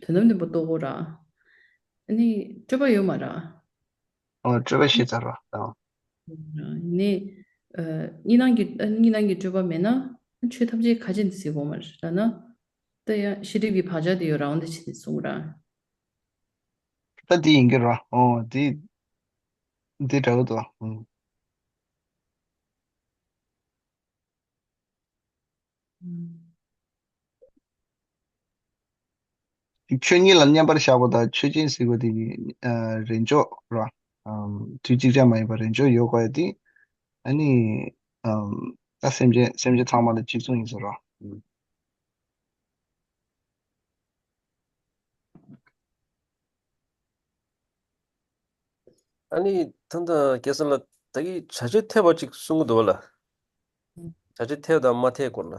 དོན་དམ་བདེན་པ་རྟོགས་དགོས་ར། ནི་སྤྲོས་པ་ཡོད་མ་ར། ཨོ་སྤྲོས་པ་ཞེས་ཚར་བ་དང་། ནི་ཨ་གཉིས་སྣང་གི་ཨ་གཉིས་སྣང་གི་སྤྲོས་པ་མེད་ན་ཆོས་ཐམས་ཅད་ཁ་ཅན་ཟེར་དགོས་མ་རེད་ལ་ན། ད་ཡང་ཤེས་སྒྲིབ་ཀྱི་བག་ཆགས་དེ་ཡོད་རང་དེ་བྱེད་གསུང་ར། ད་དེ་ཡིན་གྱི་ར། ཨོ་དེ་དེ་འདྲ་བོ་དོ། ཨང་། ཆོས་ཉིད་ལ་མཉམ་པར་བཞག་པ་དང་ཆོས་ཅན་ཟེར་བ་དེ་ནི་ཨ་རེས་འཇོག་ར། ཨམ་དུས་གཅིག་ཅར་མ་ཡིན་པར་རེས་འཇོག་ཡོད་དགོས་ཡ་དེ། ཨ་ནི་ཨམ་ད་སེམས་ཅན་སེམས་ཅན་ཚང་མ་ལ་གཅིག་མཚུངས་ཡིན་ཟེར་ར། ཨ་ནི་ད་ལྟ་རྒྱལ་སྲས་ལགས་ད་གིན་བྱ་བྱེད་ཐེག་པ་ཅིག་གསུང་གི་འདུག་བ་ལ། བྱ་བྱེད་ཐེག་དང་མ་ཐེག་སྐོར་ལ།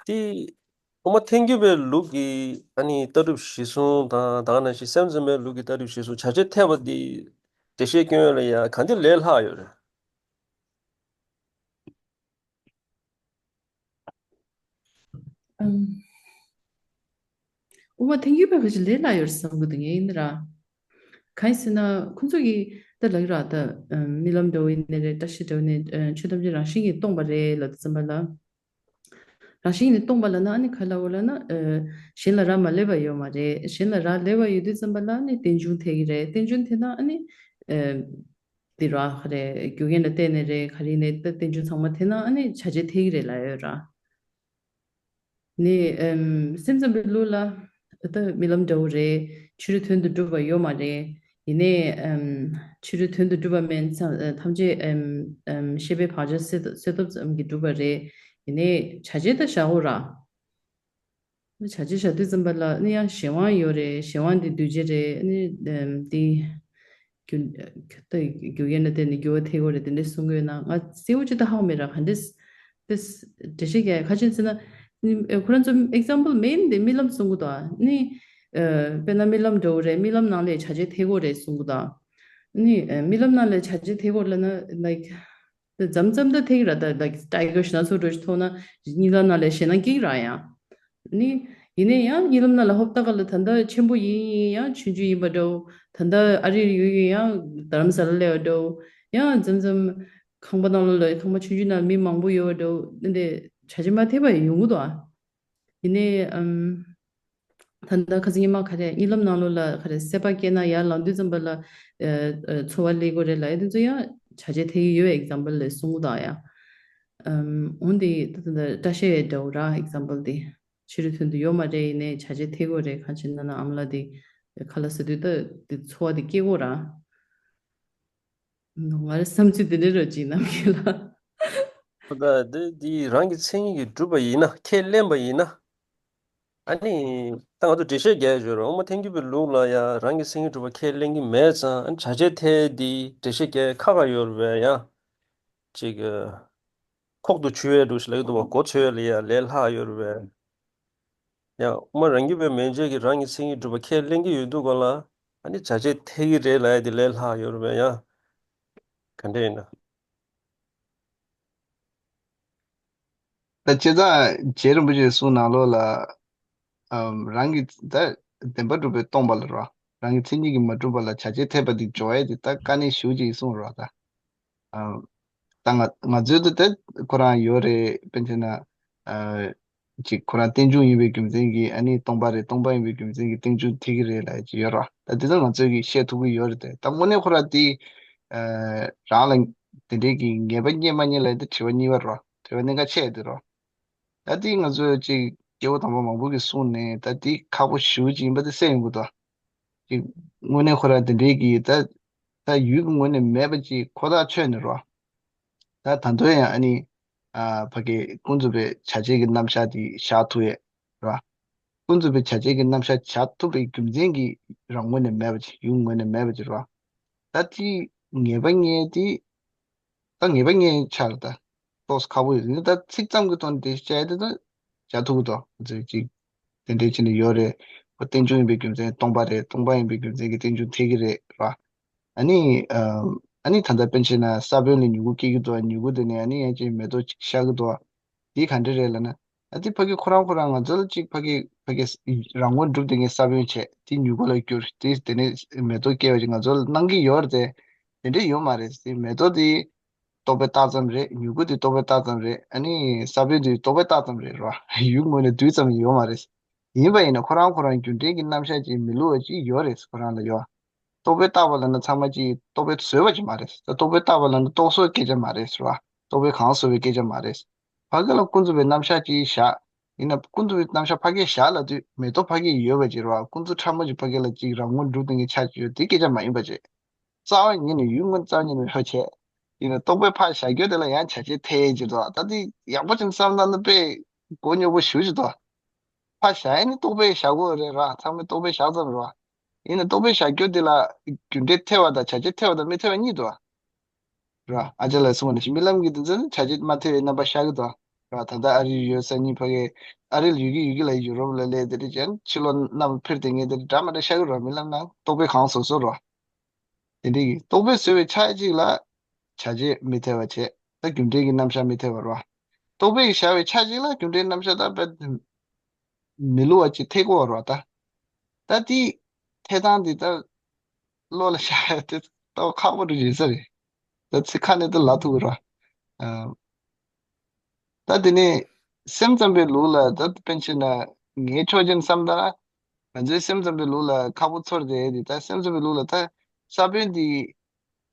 དེ་དབུ་མ་ཐལ་འགྱུར་བའི་ལུགས་ཀྱི་ཨ་ནི་ལྟ་གྲུབ་གཞིར་བཟུང་དང་ད་ག་ནང་བཞིན་སེམས་ཙམ་པའི་ལུགས་ཀྱི་ལྟ་གྲུབ་གཞིར་བཟུང་བྱ་བྱེད་ཐེག་པ་འདི་འགྲེལ་བཤད་སྐྱོན་ཡོད་ལ་ཡ་གང་འདི་ལས་ལྷག་ཡོད་རེད། ཨམ། དབུ་མ་ཐལ་འགྱུར་བའི་ཁ་ཅིག་ལས་སླ་ཡོད་བསམ་གི་འདུག་ངས་ཡིན་ན་ར། གང་ཡིན་ཟེར་ན་ཁོང་ཚོ་གིས་ད་ལབ་ཀྱི་ར་ད་ཨམ་རྨི་ལམ་འདྲ་བོ་ཡིན་ནའི་རེད། བཀྲ་ཤིས་འདྲ་བོ་ནས་ཨ་ཆོས་ཐམས་ཅད་རང་བཞིན་གྱིས་སྟོང་པ་རེད་ལབ་དུས་ཙམ་པ་ལ། རང་བཞིན་གྱིས་སྟོང་པ་ལབ་ན་ཨ་ནི་ག་ལབ་དགོས་ལབ་ན་ཨ་གཞན་ལ་རག་མ་ལས་པ་ཡོད་མ་རེད། གཞན་ལ་རག་ལས་པ་ཡོད་དུས་ཙམ་པ་ལ་ཨ་ནི་རྟེན་འབྱུང་འཐད་ཀྱི་རེད། རྟེན་འབྱུང་འཐད་ན་ཨ་ནི་ཨ། འདི་ར་ག་རེ་རྒྱུ་རྐྱེན་ལ་བརྟེན་ནས་རེད། ག་རེ་ནས་ད་རྟེན་འབྱུང་ཚང་མ་དེ་ན་ཨ་ནི་བྱ་བྱེད་ཐེག་གི་རེད་ལབ་ཡོད་ར། ནི་ཨམ་སེམས་ཙམ་པའི་ལུགས་ལ་ད་རྨི་ལམ་འདྲ་བོ་རེད། ཕྱི་རོལ་དོན་དུ་གྲུབ་པ་ཡོད་མ་རེད། ཡིན་ནའི་ཨམ་ཕྱི་རོལ་དོན་དུ་གྲུབ་པ་མིན་ཙང་ཐམས་ཅད་ཨམ་ཨམ་ཤེས་པའི་བག་ཆགས་སད་སད་ཐོབ་ཙམ་གྱིས་གྲུབ་པ་རེད། ཡིན་ནའི་བྱ་བྱེད་ད་བཞག་འོ་ར། བྱ་བྱེད་བཞག་དུས་ཙམ་པ་ལ་ནི་ཡང་གཞན་དབང་ཡོད་རེད། གཞན་དབང་འདི་འདུས་བྱས་རེད། ནི་ཨམ་འདི་རྒྱུ་ད་རྒྱུ་རྐྱེན་ལ་བརྟེན་ནས་འགྱུར་བ་ཐེབས་ཀྱི་རེད། དེ་འདྲ་གསུང་གི་ཡོད་ན་ང་གསལ་བོ་ཅིག་ད་ཧ་གོ་མེད་ར། ག་འདྲས་དེ་འགྲེལ་བཤད་རྒྱག་ཡ་ཁ་ཅན་ཟེར་ན་ནི་ཨ་ཁོ་རང་ཚོ་ཨེག་ཛམ་པལ་མེན་དེ་རྨི་ལམ་གསུང་གི་འདུག་ནི་ཨ་དཔེར་ན་རྨི་ལམ་འདྲ་བོ་རེད། རྨི་ལམ་ནང་ལ་བྱ་བྱེད་ཐེབས་ཀྱི་རེད་གསུང་གི་འདུག་ནི་ཨ་རྨི་ལམ་ནང་ལ་བྱ་བྱེད་ཐེབས་ཀྱི་ལབ་ན་ལའིཀ་དེ་མཚམས་མཚམས་ད་ཐེག་ར། ད་ད་ཊའི་གར་ཞིག་སྣ་ཚོགས་འགྲོ་ཞིག་མཐོང་ན་གཉིད་ལམ་ནང་ལ་ཞེད་སྣང་སྐྱེ་གི་ར། ཡང་ནི་ ཡིན་ན་ཡང་གཉིད་ལམ་ནང་ལ་ཧོབ་ཏ་ག་ལ་ད་ལྟ་ཆེན་པོ་ཡིན་ཡང་ཆུང་ཆུང་ཡིན་པ་འདྲ་བོ། ད་ལྟ་ཨ་རིར་ཡོད་ཡིན་ཡང་རྡ་རམ་ས་ལ་སླེབས་པ་འདྲ་བོ། ཡང་འཛམ་འཛམ་ཁང་པ་ནང་ལ་ལ་ཁང་པ་ཆུང་ཆུང་ནང་མི་མང་པོ་ཡོད་པ་འདྲ་བོ། འདི་འདྲ་བྱ་བྱེད་མ་ཐེབས་པ་ཡོང་གི་འདུག་ཨ། ཡིན་ནའི་ཨམ། ད་ལྟ་ཁ་སང་ཉི་མ་ག་རེ་གཉིད་ལམ་ནང་ལོགས་ལ་ག་རེ་སྲེད་པ་སྐྱེས་ན་ཡར་ལངས་དུས་ཙམ་པ་ལ་ཨ་ཨ་ཚོར་བ་སླེབས་དགོས་རེད་ལབ་ཡ་དེ་ཚོ་ཡང་བྱ་བྱེད་ཐེབས་ཀྱི་ཡོད་པའི་ཨེག་ཛམ་པལ་ལ་གསུང་གི་འདུག་ཡ། ཨམ། འོན་ཏེ་ད་ལྟ་སྐྲ་ཤད་ཡས་འདྲ་བོ་ར་ཨེག་ཛམ་པལ་དེ་ཕྱི་རོལ་དོན་དུ་ཡོད་མ་རེད། ཡིན་ནའི་བྱ་བྱེད་ཐེབས་དགོས་རེད། གང་བྱེད་ན་ན་ཨ་མ་ལགས་དེ་ཁ་ལག་ཟ་དུས་ད་དེ་ཚོར་བ་དེ་སྐྱེ་དགོས་ར། ང་རའི་བསམ་ཚུལ་འདི་འདྲ་རོ་ཅིག་ནམ་མཁའ་ལ། ད་འདི་འདི་རང་གི་མཚན་ཉིད་ཀྱིས་གྲུབ་པ་ཡིན་ན། ཁས་ལེན་པ་ཡིན་ན། ཨ་ནི་ད་ང་ཚོ་འགྲེལ་བཤད་རྒྱག་ཡ་ཡོད་རེད། དབུ་མ་ཐལ་འགྱུར་བའི་ལུགས་ལ་ཡང་རང་གི་མཚན་ཉིད་གྲུབ་པ་ཁས་ལེན་གྱི་མེད་ཙང་། ཨ་ནི་བྱ་བྱེད་ཐེབས་འདི་འགྲེལ་བཤད་རྒྱག་ཡ་ཁག་ཁག་ཡོད་རེད་པས། ཡང་ཅིག་ཁོག་ཏུ་ཆུད་པའི་འདུག་ཞེས་ལབ་ཀྱི་འདུག་པ། གོ་ཆོད་ལ་ཡ་ལས་སླ་ཡོད་རེད་པས། ཡང་དབུ་མ་རང་རྒྱུད་པའི་མན་ཆད་ཀྱིས་རང་གི་མཚན་ཉིད་གྲུབ་པ་ཁས་ལེན་གྱི་ཡོད་དུས་སྒང་ལ། ཨ་ནི་བྱ་བྱེད་ཐེབས་ཀྱི་རེད་ལབ་ཡ་དེ་ལས་སླ་ཡོད་རེད་པས། ཡང་ག་འདྲ་ཡིན་ན། ད་བྱས་ཙང་རྗེ་རིན་པོ་ཆེས་གསུངས་ནང་ལོགས་ལ། ཨམ། རང་གི་ད་བདེན་པར་གྲུབ་པས་སྟོང་པ་ལ་རོ། རང་གི་མཚན་ཉིད་ཀྱིས་མ་གྲུབ་པ་ལ་བྱ་བྱེད་ཐེབས་པ་དེ་འཇོག་ཡས་དེ་ད་དཀའ་གནད་ཞེ་པོ་ཅིག་གསུངས་རོ་ད། ཨམ། ད་ང་ང་ཚོའི་དེ་དེ་ཁོ་རང་ཡོད་རེད། དཔེར་བྱས་ན། ཨ། ཅིག་ཁོ་རང་རྟེན་འབྱུང་ཡིན་པའི་རྒྱུ་མཚན་གྱིས་ཨ་ནི་སྟོང་པ་རེད། སྟོང་པ་ཡིན་པའི་རྒྱུ་མཚན་གྱིས་རྟེན་འབྱུང་ཐེབས་ཀྱི་རེད་ལབ་ཅིག་ཡོད་ར། ད་དེ་ཚོ་ང་ཚོས་ཀྱིས་བཤད་ཐུབ་ཀྱི་ཡོད་རེད་དེ། ད་དངོས་གནས་ཁོ་རང་དེ། ཨ། རང་ལ་དེ་འདྲའི་གི་ངེས་པ་རྙེད་མ་རྙེད་ལབ་ཡ་དེ་དྲི་བ་གཉིས་པ་རོ། དྲི་བ་གནད་འགག་ཆེ་ཡ་དེ་རོ། ད་དེ་ང་ཚོས་ཅིག་སྐྱེ་བོ་དམ་པ་མང་པོ་གིས་གསུངས་ནས་ད་དེ་ཁག་པོ་ཞེ་པོ་ཅིག་ཡིན་པ་དེ་གསལ་ཡོང་གི་འདུག་ཅིག་དངོས་གནས་ཁོ་རང་དེ་འདྲའི་གི་ད་ད་ཡུལ་གྱི་ངོས་ནས་མེད་པ་ཅིག་ཁོ་ཐག་ཆོད་ནས་རོ། ད་ད་དུང་ཡང་ཨ་ནི། ཨ། ཕ་གི་ཀུན་རྫོབ་པའི་བྱ་བྱེད་ཀྱི་རྣམ་གཞག་དེ་བཞག་ཐུབ་ཡས་ར། ཀུན་རྫོབ་པའི་བྱ་བྱེད་ཀྱི་རྣམ་གཞག་བཞག་ཐུབ་པའི་རྒྱུ་མཚན་གྱིས་རང་ངོས་ནས་མེད་པ་ཅིག་ཡུལ་ངོས་ནས་མེད་པ་ཅིག་ར། ད་དེ་ངེས་པ་རྙེད་དེ། ད་ངེས་པ་རྙེད་ཆགས་རེད་ད། ཏོག་ཙམ་ཁག་པོ་ཡོད། ད་ཚིག་ཙམ་གྱི་ཐོག་ནས་དེ་བཤད་དེ་ད་བྱ་ཐུབ་ཀྱི་འདུག་ཅིག་དེ་འདྲའི་ཆེད་ནས་ཡོད་རེད། ཁོ་རྟེན་འབྱུང་ཡིན་པའི་རྒྱུ་མཚན་སྟོང་པ་རེད། སྟོང་པ་ཡིན་པའི་རྒྱུ་མཚན་གྱིས་རྟེན་འབྱུང་ཐེབས་ཀྱི་རེད་ར། ཨ་ནི། ཨ་ནི་ད་ལྟ་དཔེར་བྱས་ན་ས་བོན་ལས་མྱུ་གུ་སྐྱེ་གི་འདུག་མྱུ་གུ་དེ་ནས་ཨ་ནི་ཡང་ཅིག་མེ་ཏོག་ཅིག་ཤར་གི་འདུག་དེ་ག་འདྲ་རེད་ལབ་ན། ཨ། དེ་ཕ་གི་ཁོ་རང་ཁོ་རང་ང་ཚོ་ལ་ཅིག་ཕ་གི་ཕ་གི་རང་ངོས་གྲུབ་དེ་ངས་ས་བོན་བྱས། དེ་མྱུ་གུ་ལ་གྱུར་ཏེ་དེ་ནས་མེ་ཏོག་སྐྱེ་བ་ཅིག་ང་ཚོ་ལ་གནང་གི་ཡོད་རེད་དེ། དེ་འདྲ་ཡོད་མ་རེད། དེ་མེ་ཏོག་དེ་རྟོག་པས་བཏགས་ཙམ་རེད། མྱུ་གུ་དེ་རྟོག་པས་བཏགས་ཙམ་རེད། ཨ་ནི་ས་བོན་དེ་རྟོག་པས་བཏགས་ཙམ་རེད་རོ། ཡུལ་ངོས་ནས་རྡུལ་ཙམ་ཡོད་མ་རེད། ཡིན་པ་ཡིན་ན་ཁོ་རང་ཁོ་རང་རྒྱུ་འབྲས་ཀྱི་རྣམ་གཞག་ཅིག་མི་བསླུ་བ་ཅིག་ཡོད་རེད། ཁོ་རང་ལ་ཡོད། རྟོག་པས་བཏགས་པ་ལབ་ན་ཚང་མ་ཅིག་རྟོག་པས་བཟོས་པ་ཅིག་མ་རེད། རྟོག་པས་བཏགས་པ་ལབ་ན་རྟོག་བཟོ་སྐད་ཆ་མ་རེད་ཟེར་བ། རྟོག་པས་གང་བཟོ་བའི་སྐད་ཆ་མ་རེད། ཕ་གི་ལ་ཀུན་རྫོབ་པའི་རྣམ་གཞག་ཅིག་བཞག་ཡིན་ན་ཀུན་རྫོབ་པའི་རྣམ་གཞག་ཕ་གིར་བཞག་ལབ་དུས་མེ་ཏོག་ཕ་གིར་ཡོད་པ་ཅིག་རེད་བ། ཀུན་རྫོབ་ཕྲ་མོ་ཅིག་ཕ་གི་ལ་ཅིག་རང་ངོས་གྲུབ་སྟེ་ངས་ཆགས་ཀྱི་ཡོད། དེ་སྐད་ཆ་མ་ཡིན་པ་བྱས། རྩ་བ་ཉིད་ནས་ཡུལ་ངོས་རྩ་བ་ཉིད་ནས་ཧ་བྱས། ཡིན་ན་རྟོག་པས་ཕར་བཞག་རྒྱུ་དེ་ལ་ཡང་བྱ་བྱེད་ཐེབས་ཀྱི་འདུག་ད་དེ་ཡག་པོ་ཅིག་བསམ་བློ་ནི་དཔེ་མགོ་རྙོག་པོ་ཞེ་པོ་ཅིག་འདུག་ཕར་བཞག་ཡས་ནི་རྟོག་པས་བཞག་དགོས་རེད་ར། ཚང་མས་རྟོག་པས་བཞག་ཙམ་རེད་བ། ཡིན་ན་རྟོག་པས་བཞག་རྒྱུ་དེ་ལ་རྒྱུ་འབྲས་ཐེབས་པ་དང་བྱ་བྱེད་ཐེབས་པ་དང་མི་ཐེབས་པ་གཉིས་འདུག་བ། ར། ཨ་ཅག་ལགས་གསུངས་པ་ནང་བཞིན་རྨི་ལམ་གྱི་དེ་ཚོ་ནི་བྱ་བྱེད་མ་ཐེབས་པའི་རྣམ་པ་ཤར་གྱི་འདུག་བ། ར། ད་ལྟ་ཨ་རིར་ཡོད་སང་ཉིན་ཕ་གི་ཨ་རི་ལ་ཡོད་ཀྱི་ཡོད་ཀྱི་ལ་ཡུ་རོབ་ལ་སླེབས། དེ་འདྲ་བྱས་ཕྱི་ལོགས་གནམ་འཕིར་ཏེ་ངས་དེ་འདྲ་མ་འདྲ་ཤར་གྱི་རེད་བ། རྨི་ལམ་ནང་རྟོག་པས་གང་བཟོ་བཟོ་རེད་བ། དེ་འདྲ་གི་རྟོག་པས་བཟོས་པའི་ཆ་གཅིག་ལ་བྱ་བྱེད་མི་ཐེབས་པ་བྱས། ད་རྒྱུ་འབྲས་ཀྱི་རྣམ་གཞག་མི་ཐེབས་པ་རེད་བ། རྟོག་པས་བཞག་པའི་ཆ་གཅིག་ལ་རྒྱུ་འབྲས་རྣམ་གཞག་ད་དཔེ་མི་བསླུ་བ་ཅིག་ཐེབས་ཀྱི་ཡོད་རེད་བ། ད་ད་དེའི་ཐེབས་སྟངས་འདི་ད་བློ་ལ་ཤར་ཡ་དེ་ད་ཁག་པོ་རེད་ཟེར་ས་རེད། ད་ཚིག་ཁ་ནས་ད་ལབ་ཐུབ་ཀྱི་རེད་བ། ཨ། ད་དེ་ནས་སེམས་ཙམ་པའི་ལུགས་ལ་ད་དཔེར་ན་ཆ་བཞག་ན་ངའི་ཕྱོགས་ཀྱི་བསམ་ད། ང་ཚོའི་སེམས་ཙམ་པའི་ལུགས་ལ་ཁག་པོ་ཚོར་ཏེ། དེ་ད་སེམས་ཙམ་པའི་ལུགས་ལ་ད་ས་བོན་འདི་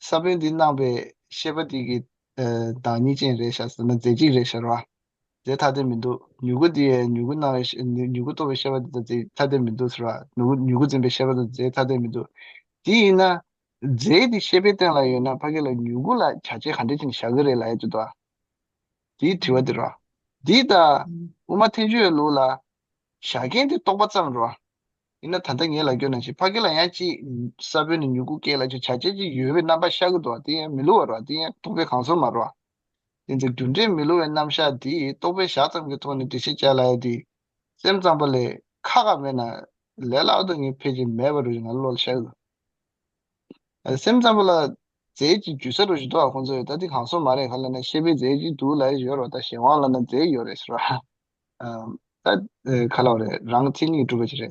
ས་བོན་འདི་སྣང་བའི་ཤེས་པ་འདི་གི་ཨ་བདག་ཉིད་ཅན་རེད་ཤག་ཟེར་ན་རྫས་གཅིག་རེད་ཤག་ར། རྫས་ཐ་དད་མི་འདུག་མྱུ་གུ་འདི་ཡང་མྱུ་གུ་སྣང་བའི་ཤེས་མྱུ་གུ་རྟོགས་པའི་ཤེས་པ་འདི་དང་རྫས་ཐ་དད་མི་འདུག་ཟེར་བ། མྱུ་གུ་མྱུ་གུ་འཛིན་པའི་ཤེས་པ་དང་རྫས་ཐ་དད་མི་འདུག་དེ་ཡིན་ན་རྫས་འདི་ཤེས་པའི་སྟེང་ལ་ཡོད་ན་ཕ་གི་ལ་མྱུ་གུ་ལ་བྱ་བྱེད་ག་འདྲ་ཅིག་བཞག་གི་རེད་ལབ་ཡ་ཅིག་འདུག་དེའི་དྲི་བ་དེ་རེད། འདི་དང་དབུ་མ་ཐལ་འགྱུར་བའི་ལུགས་ལ་བཞག་མཁན་དེ་རྟོག་པ་ཙམ་རེད། ཡིན་ན་ད་ལྟ་ངས་ལབ་རྒྱུ་ནང་བཞིན་ཕ་གི་ལ་ཡང་ཅིག་ས་བོན་ནས་མྱུ་གུ་སྐྱེས་ལབ་ཅིག་བྱ་བྱེད་ཅིག་ཡོད་པའི་རྣམ་པ་ཤར་གི་འདུག་དེ་ཡང་མི་བསླུ་བ་རེད། དེ་ཡང་རྟོག་པས་གང་བཟོ་མ་རེད། དེ་ཚོ་རྒྱུ་འབྲས་མི་བསླུ་བའི་རྣམ་གཞག་དེ་རྟོག་པས་བཞག་ཙམ་གྱི་ཐོག་ནས་འགྲེལ་བཤད་བྱས་ལབ་ཡ་དེ་སེམས་ཙམ་པ་ལས་ཁག་ཁག་མེད་ན་ལས་སླ་པོ་ངས་ཕལ་ཆེར་མེད་པ་རེད་ང་བློ་ལ་ཤར་གི་འདུག་སེམས་ཙམ་པ་ལ་རྫས་ཀྱི་རྒྱུ་ས་རུ་ཞིག་འདུག་ཁོང་ཚོས་ད་དེ་གང་སོང་མ་རེད། ག་ལ་ན་ཤེས་པའི་རྫས་ཀྱི་འདུག་ལ་ཡོད་རོ། ད་གཞན་དབང་ལ་ན་རྫས་ཡོད་རེད་ཟེར་བ། ཨམ། ད་ཨ་ག་ལབ་རེད། རང་མཚན་ཉིད་གྲུབ་པ་ཅིག་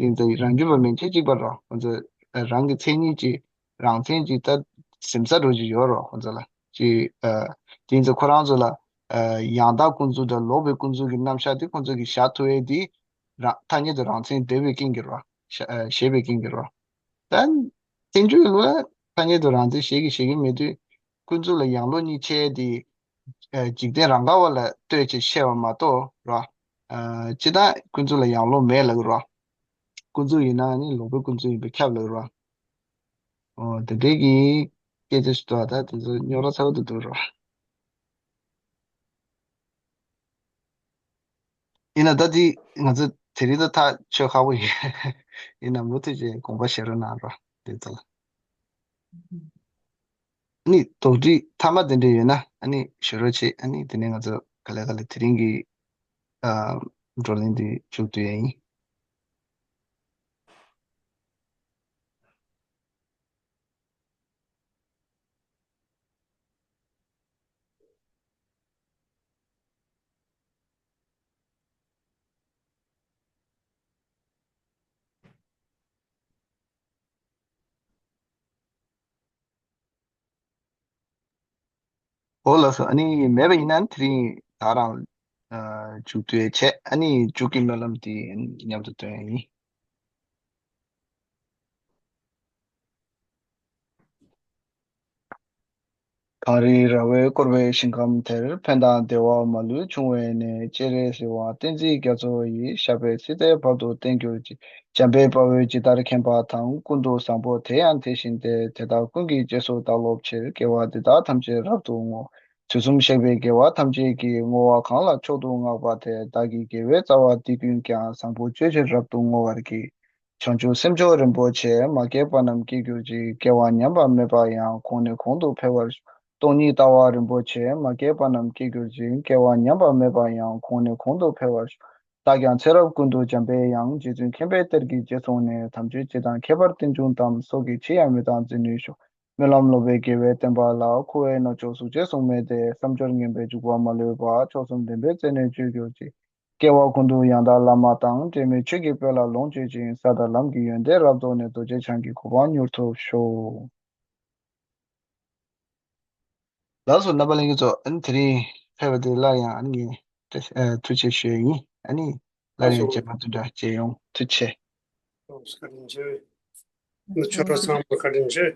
རེད། དེ་ཚོ་རང་རྒྱུད་པ་མན་ཆད་གཅིག་པ་རོ། ཁོང་ཚོ་ཨ་རང་གི་མཚན་ཉིད་ཀྱི་རང་མཚན་གྱི་ད་གཟིམ་ས་འདྲ་ཅིག་ཡོད་རོ། ཁོང་ཚོ་ལ་ཅིག་ཨ་དེ་ཚོ་ཁོ་རང་ཚོ་ལ་ཨ་ཡང་དག་ཀུན་རྫོབ་དང་ལོག་པའི་ཀུན་རྫོབ་ཀྱི་རྣམ་གཞག་དེ་ཁོང་ཚོ་གིས་བཞག་ཐུབ་ཡས་དེ་རང་ཐ་སྙད་དུ་རང་མཚན་འདོད་པའི་རྐྱེན་གྱིས་རོ། ཤ་ཨ་ཞེས་པའི་རྐྱེན་གྱིས་རོ། ད་བསྟན་བཅོས་ལ་ཐ་སྙད་དུ་རང་མཚན་ཞེས་ཀྱི་ཞེས་ཀྱི་མེད་དུས། ཀུན་རྫོབ་ལ་ཡང་བློ་གཉིས་ཆེ་དེ་ཨ་འཇིག་རྟེན་རང་ག་བ་ལ་ལྟོས་ཅེས་བཤད་པ་མ་གཏོགས་རོ། ཨ་སྤྱིར་བཏང་ཀུན་རྫོབ་ལ་ཡང་བློ་མེད་ལབ་ཀྱི་རོ། ཀུན་རྫོབ་ཡིན་ན་ནི་ལོག་པའི་ཀུན་རྫོབ་ཡིན་པས་ཁྱབ་ལབ་ཀྱི་རོ། ཨོ་དེ་འདྲའི་གི་སྐད་ཆ་ཞིག་འདུག་ད་དེ་ཚོ་རྙོག་དྲ་ཚ་པོ་འདུག་འདུག་རོ། ཡིན་ན་ད་དེ་ང་ཚོ་དེ་རིང་ད་ཐག་ཆོད་ཁག་པོ་ཡིན། ཡིན་ན་མུ་མཐུད་བྱས་དགོངས་པ་བཞེས་རོགས་གནང་རོ། དེ་ཚོ་ལ། ཨ་ནི་དོགས་འདྲི་མཐའ་མ་དེ་འདྲ་ཡོད་ན་ཨ་ནི་ཞུ་རོགས་བྱེད། ཨ་ནི་དེ་ནས་ང་ཚོ་ག་ལེ་ག་ལེ་དེ་རིང་གི་ཨ་བགྲོ་གླེང་འདི་མཇུག་བསྡུ་ཡ་ཡིན། འོ་ལགས་སོ། ཨ་ནི་མེད་པ་ཡིན་ན་དེ་རིང་ད་རང་ཨ་མཇུག་བསྡུ་ཡས་བྱས། ཨ་ནི་མཇུག་གི་སྨོན་ལམ་འདི་མཉམ་དུ་འདོན་ཡ་ཡིན། གངས་རིའི་ར་བས་བསྐོར་བའི་ཞིང་ཁམས་དེར། ཕན་དང་བདེ་བ་མ་ལུས་འབྱུང་བའི་གནས། སྤྱན་རས་གཟིགས་དབང་བསྟན་འཛིན་རྒྱ་མཚོ་ཡི། ཞབས་པད་སྲིད་མཐའི་བར་དུ་བརྟན་གྱུར་ཅིག། འཇམ་དཔལ་དཔའ་བོས་ཇི་ལྟར་མཁྱེན་པ་དང་། ཀུན་ཏུ་བཟང་པོ་དེ་ཡང་དེ་བཞིན་ཏེ། དེ་དག་ཀུན་གྱི་རྗེས་སུ་བདག་སློབ་ཕྱིར། དགེ་བ་འདི་དག་ཐམས་ཅད་རབ་ཏུ་བསྔོ། དུས་གསུམ་གཤེགས་པའི་རྒྱལ་བ་ཐམས་ཅད་ཀྱིས། བསྔོ་བ་གང་ལ་མཆོག་ཏུ་བསྔགས་པ་དེས། བདག་གི་དགེ་བའི་རྩ་བ་འདི་ཀུན་ཀྱང་། བཟང་པོ་སྤྱོད་ཕྱིར་རབ་ཏུ་བསྔོ་བར་བགྱི། བྱང་ཆུབ་སེམས་མཆོག་རིན་པོ་ཆེ། མ་སྐྱེས་པ་རྣམས་སྐྱེ་གྱུར་ཅིག། སྐྱེ་བ་ཉམས་པ་མེད་པ་ཡང་། གོང་ནས་གོང་དུ་འཕེལ་བར་ཤོག། སྟོང་ཉིད་ལྟ་བ་རིན་པོ་ཆེ། མ་སྐྱེས་པ་རྣམས་སྐྱེ་གྱུར་ཅིག། སྐྱེ་བ་ཉམས་པ་མེད་པ་ཡང་། གོང་ནས་གོང་དུ་འཕེལ་བར་ཤོག། བདག་ཀྱང་ཚེ་རབས་ཀུན་ཏུ་འཇམ་པའི་དབྱངས། རྗེ་བཙུན་མཁྱེན་པའི་གཏེར་གྱི་རྗེས་སོང་ནས། དམ་ཆོས་སྤྱི་དང་ཁྱད་པར་རྟེན་འབྱུང་དམ། སྲོག་གི་ཕྱིར་ཡང་མི་གཏང་འཛིན་ནུས་ཤོག། སྨོན་ལམ་ལོག་པའི་དགེ་བའི་བསྟན་པ་ལ། འཁོར་བའི་རྣམ་ཅོག་གཟུགས་ཅན་གཟུགས་མེད་དེ། བསམ་སྦྱོར་ངན་པའི་འཇུག་པ་མ་ལུས་པ། མཆོག་གསུམ་བདེན་པའི་རྩེ་ནས་གཅོད་གྱུར་ཅིག། སྐྱེ་བ་ཀུན་ཏུ་ཡང་དག་བླ་མ་དང་། འབྲལ་མེད་ཆོས་ཀྱི་དཔལ་ལ་ལོངས་སྤྱོད་ཅིང་། ས་དང་ལམ་གྱི་ཡོན་ཏན་རབ་རྫོགས་ནས། རྡོ་རྗེ་འཆང་གི་གོ་འཕང་མྱུར་ཐོབ་ཤོག། ལགས་སོ། རྣམ་པ་ལྷན་རྒྱས་ཚོ། ཨ་ནི་དེ་རིང་ཕེབས་པ་དེ་སླར་ཡང་ཨ་ནི་ངས་ཨ་ཐུགས་རྗེ་ཆེ་ཞུ་ཡས་ཡིན། ཨ་ནི་སླར་ཡང་རྗེས་མ་དུ་འདྲ་མཇལ་ཡོང་། ཐུགས་རྗེ་ཆེ། བཀའ་དྲིན་ཆེ། ནུ་ཆོས་གྲོགས་ཚང་མ་བཀའ་དྲིན་ཆེ།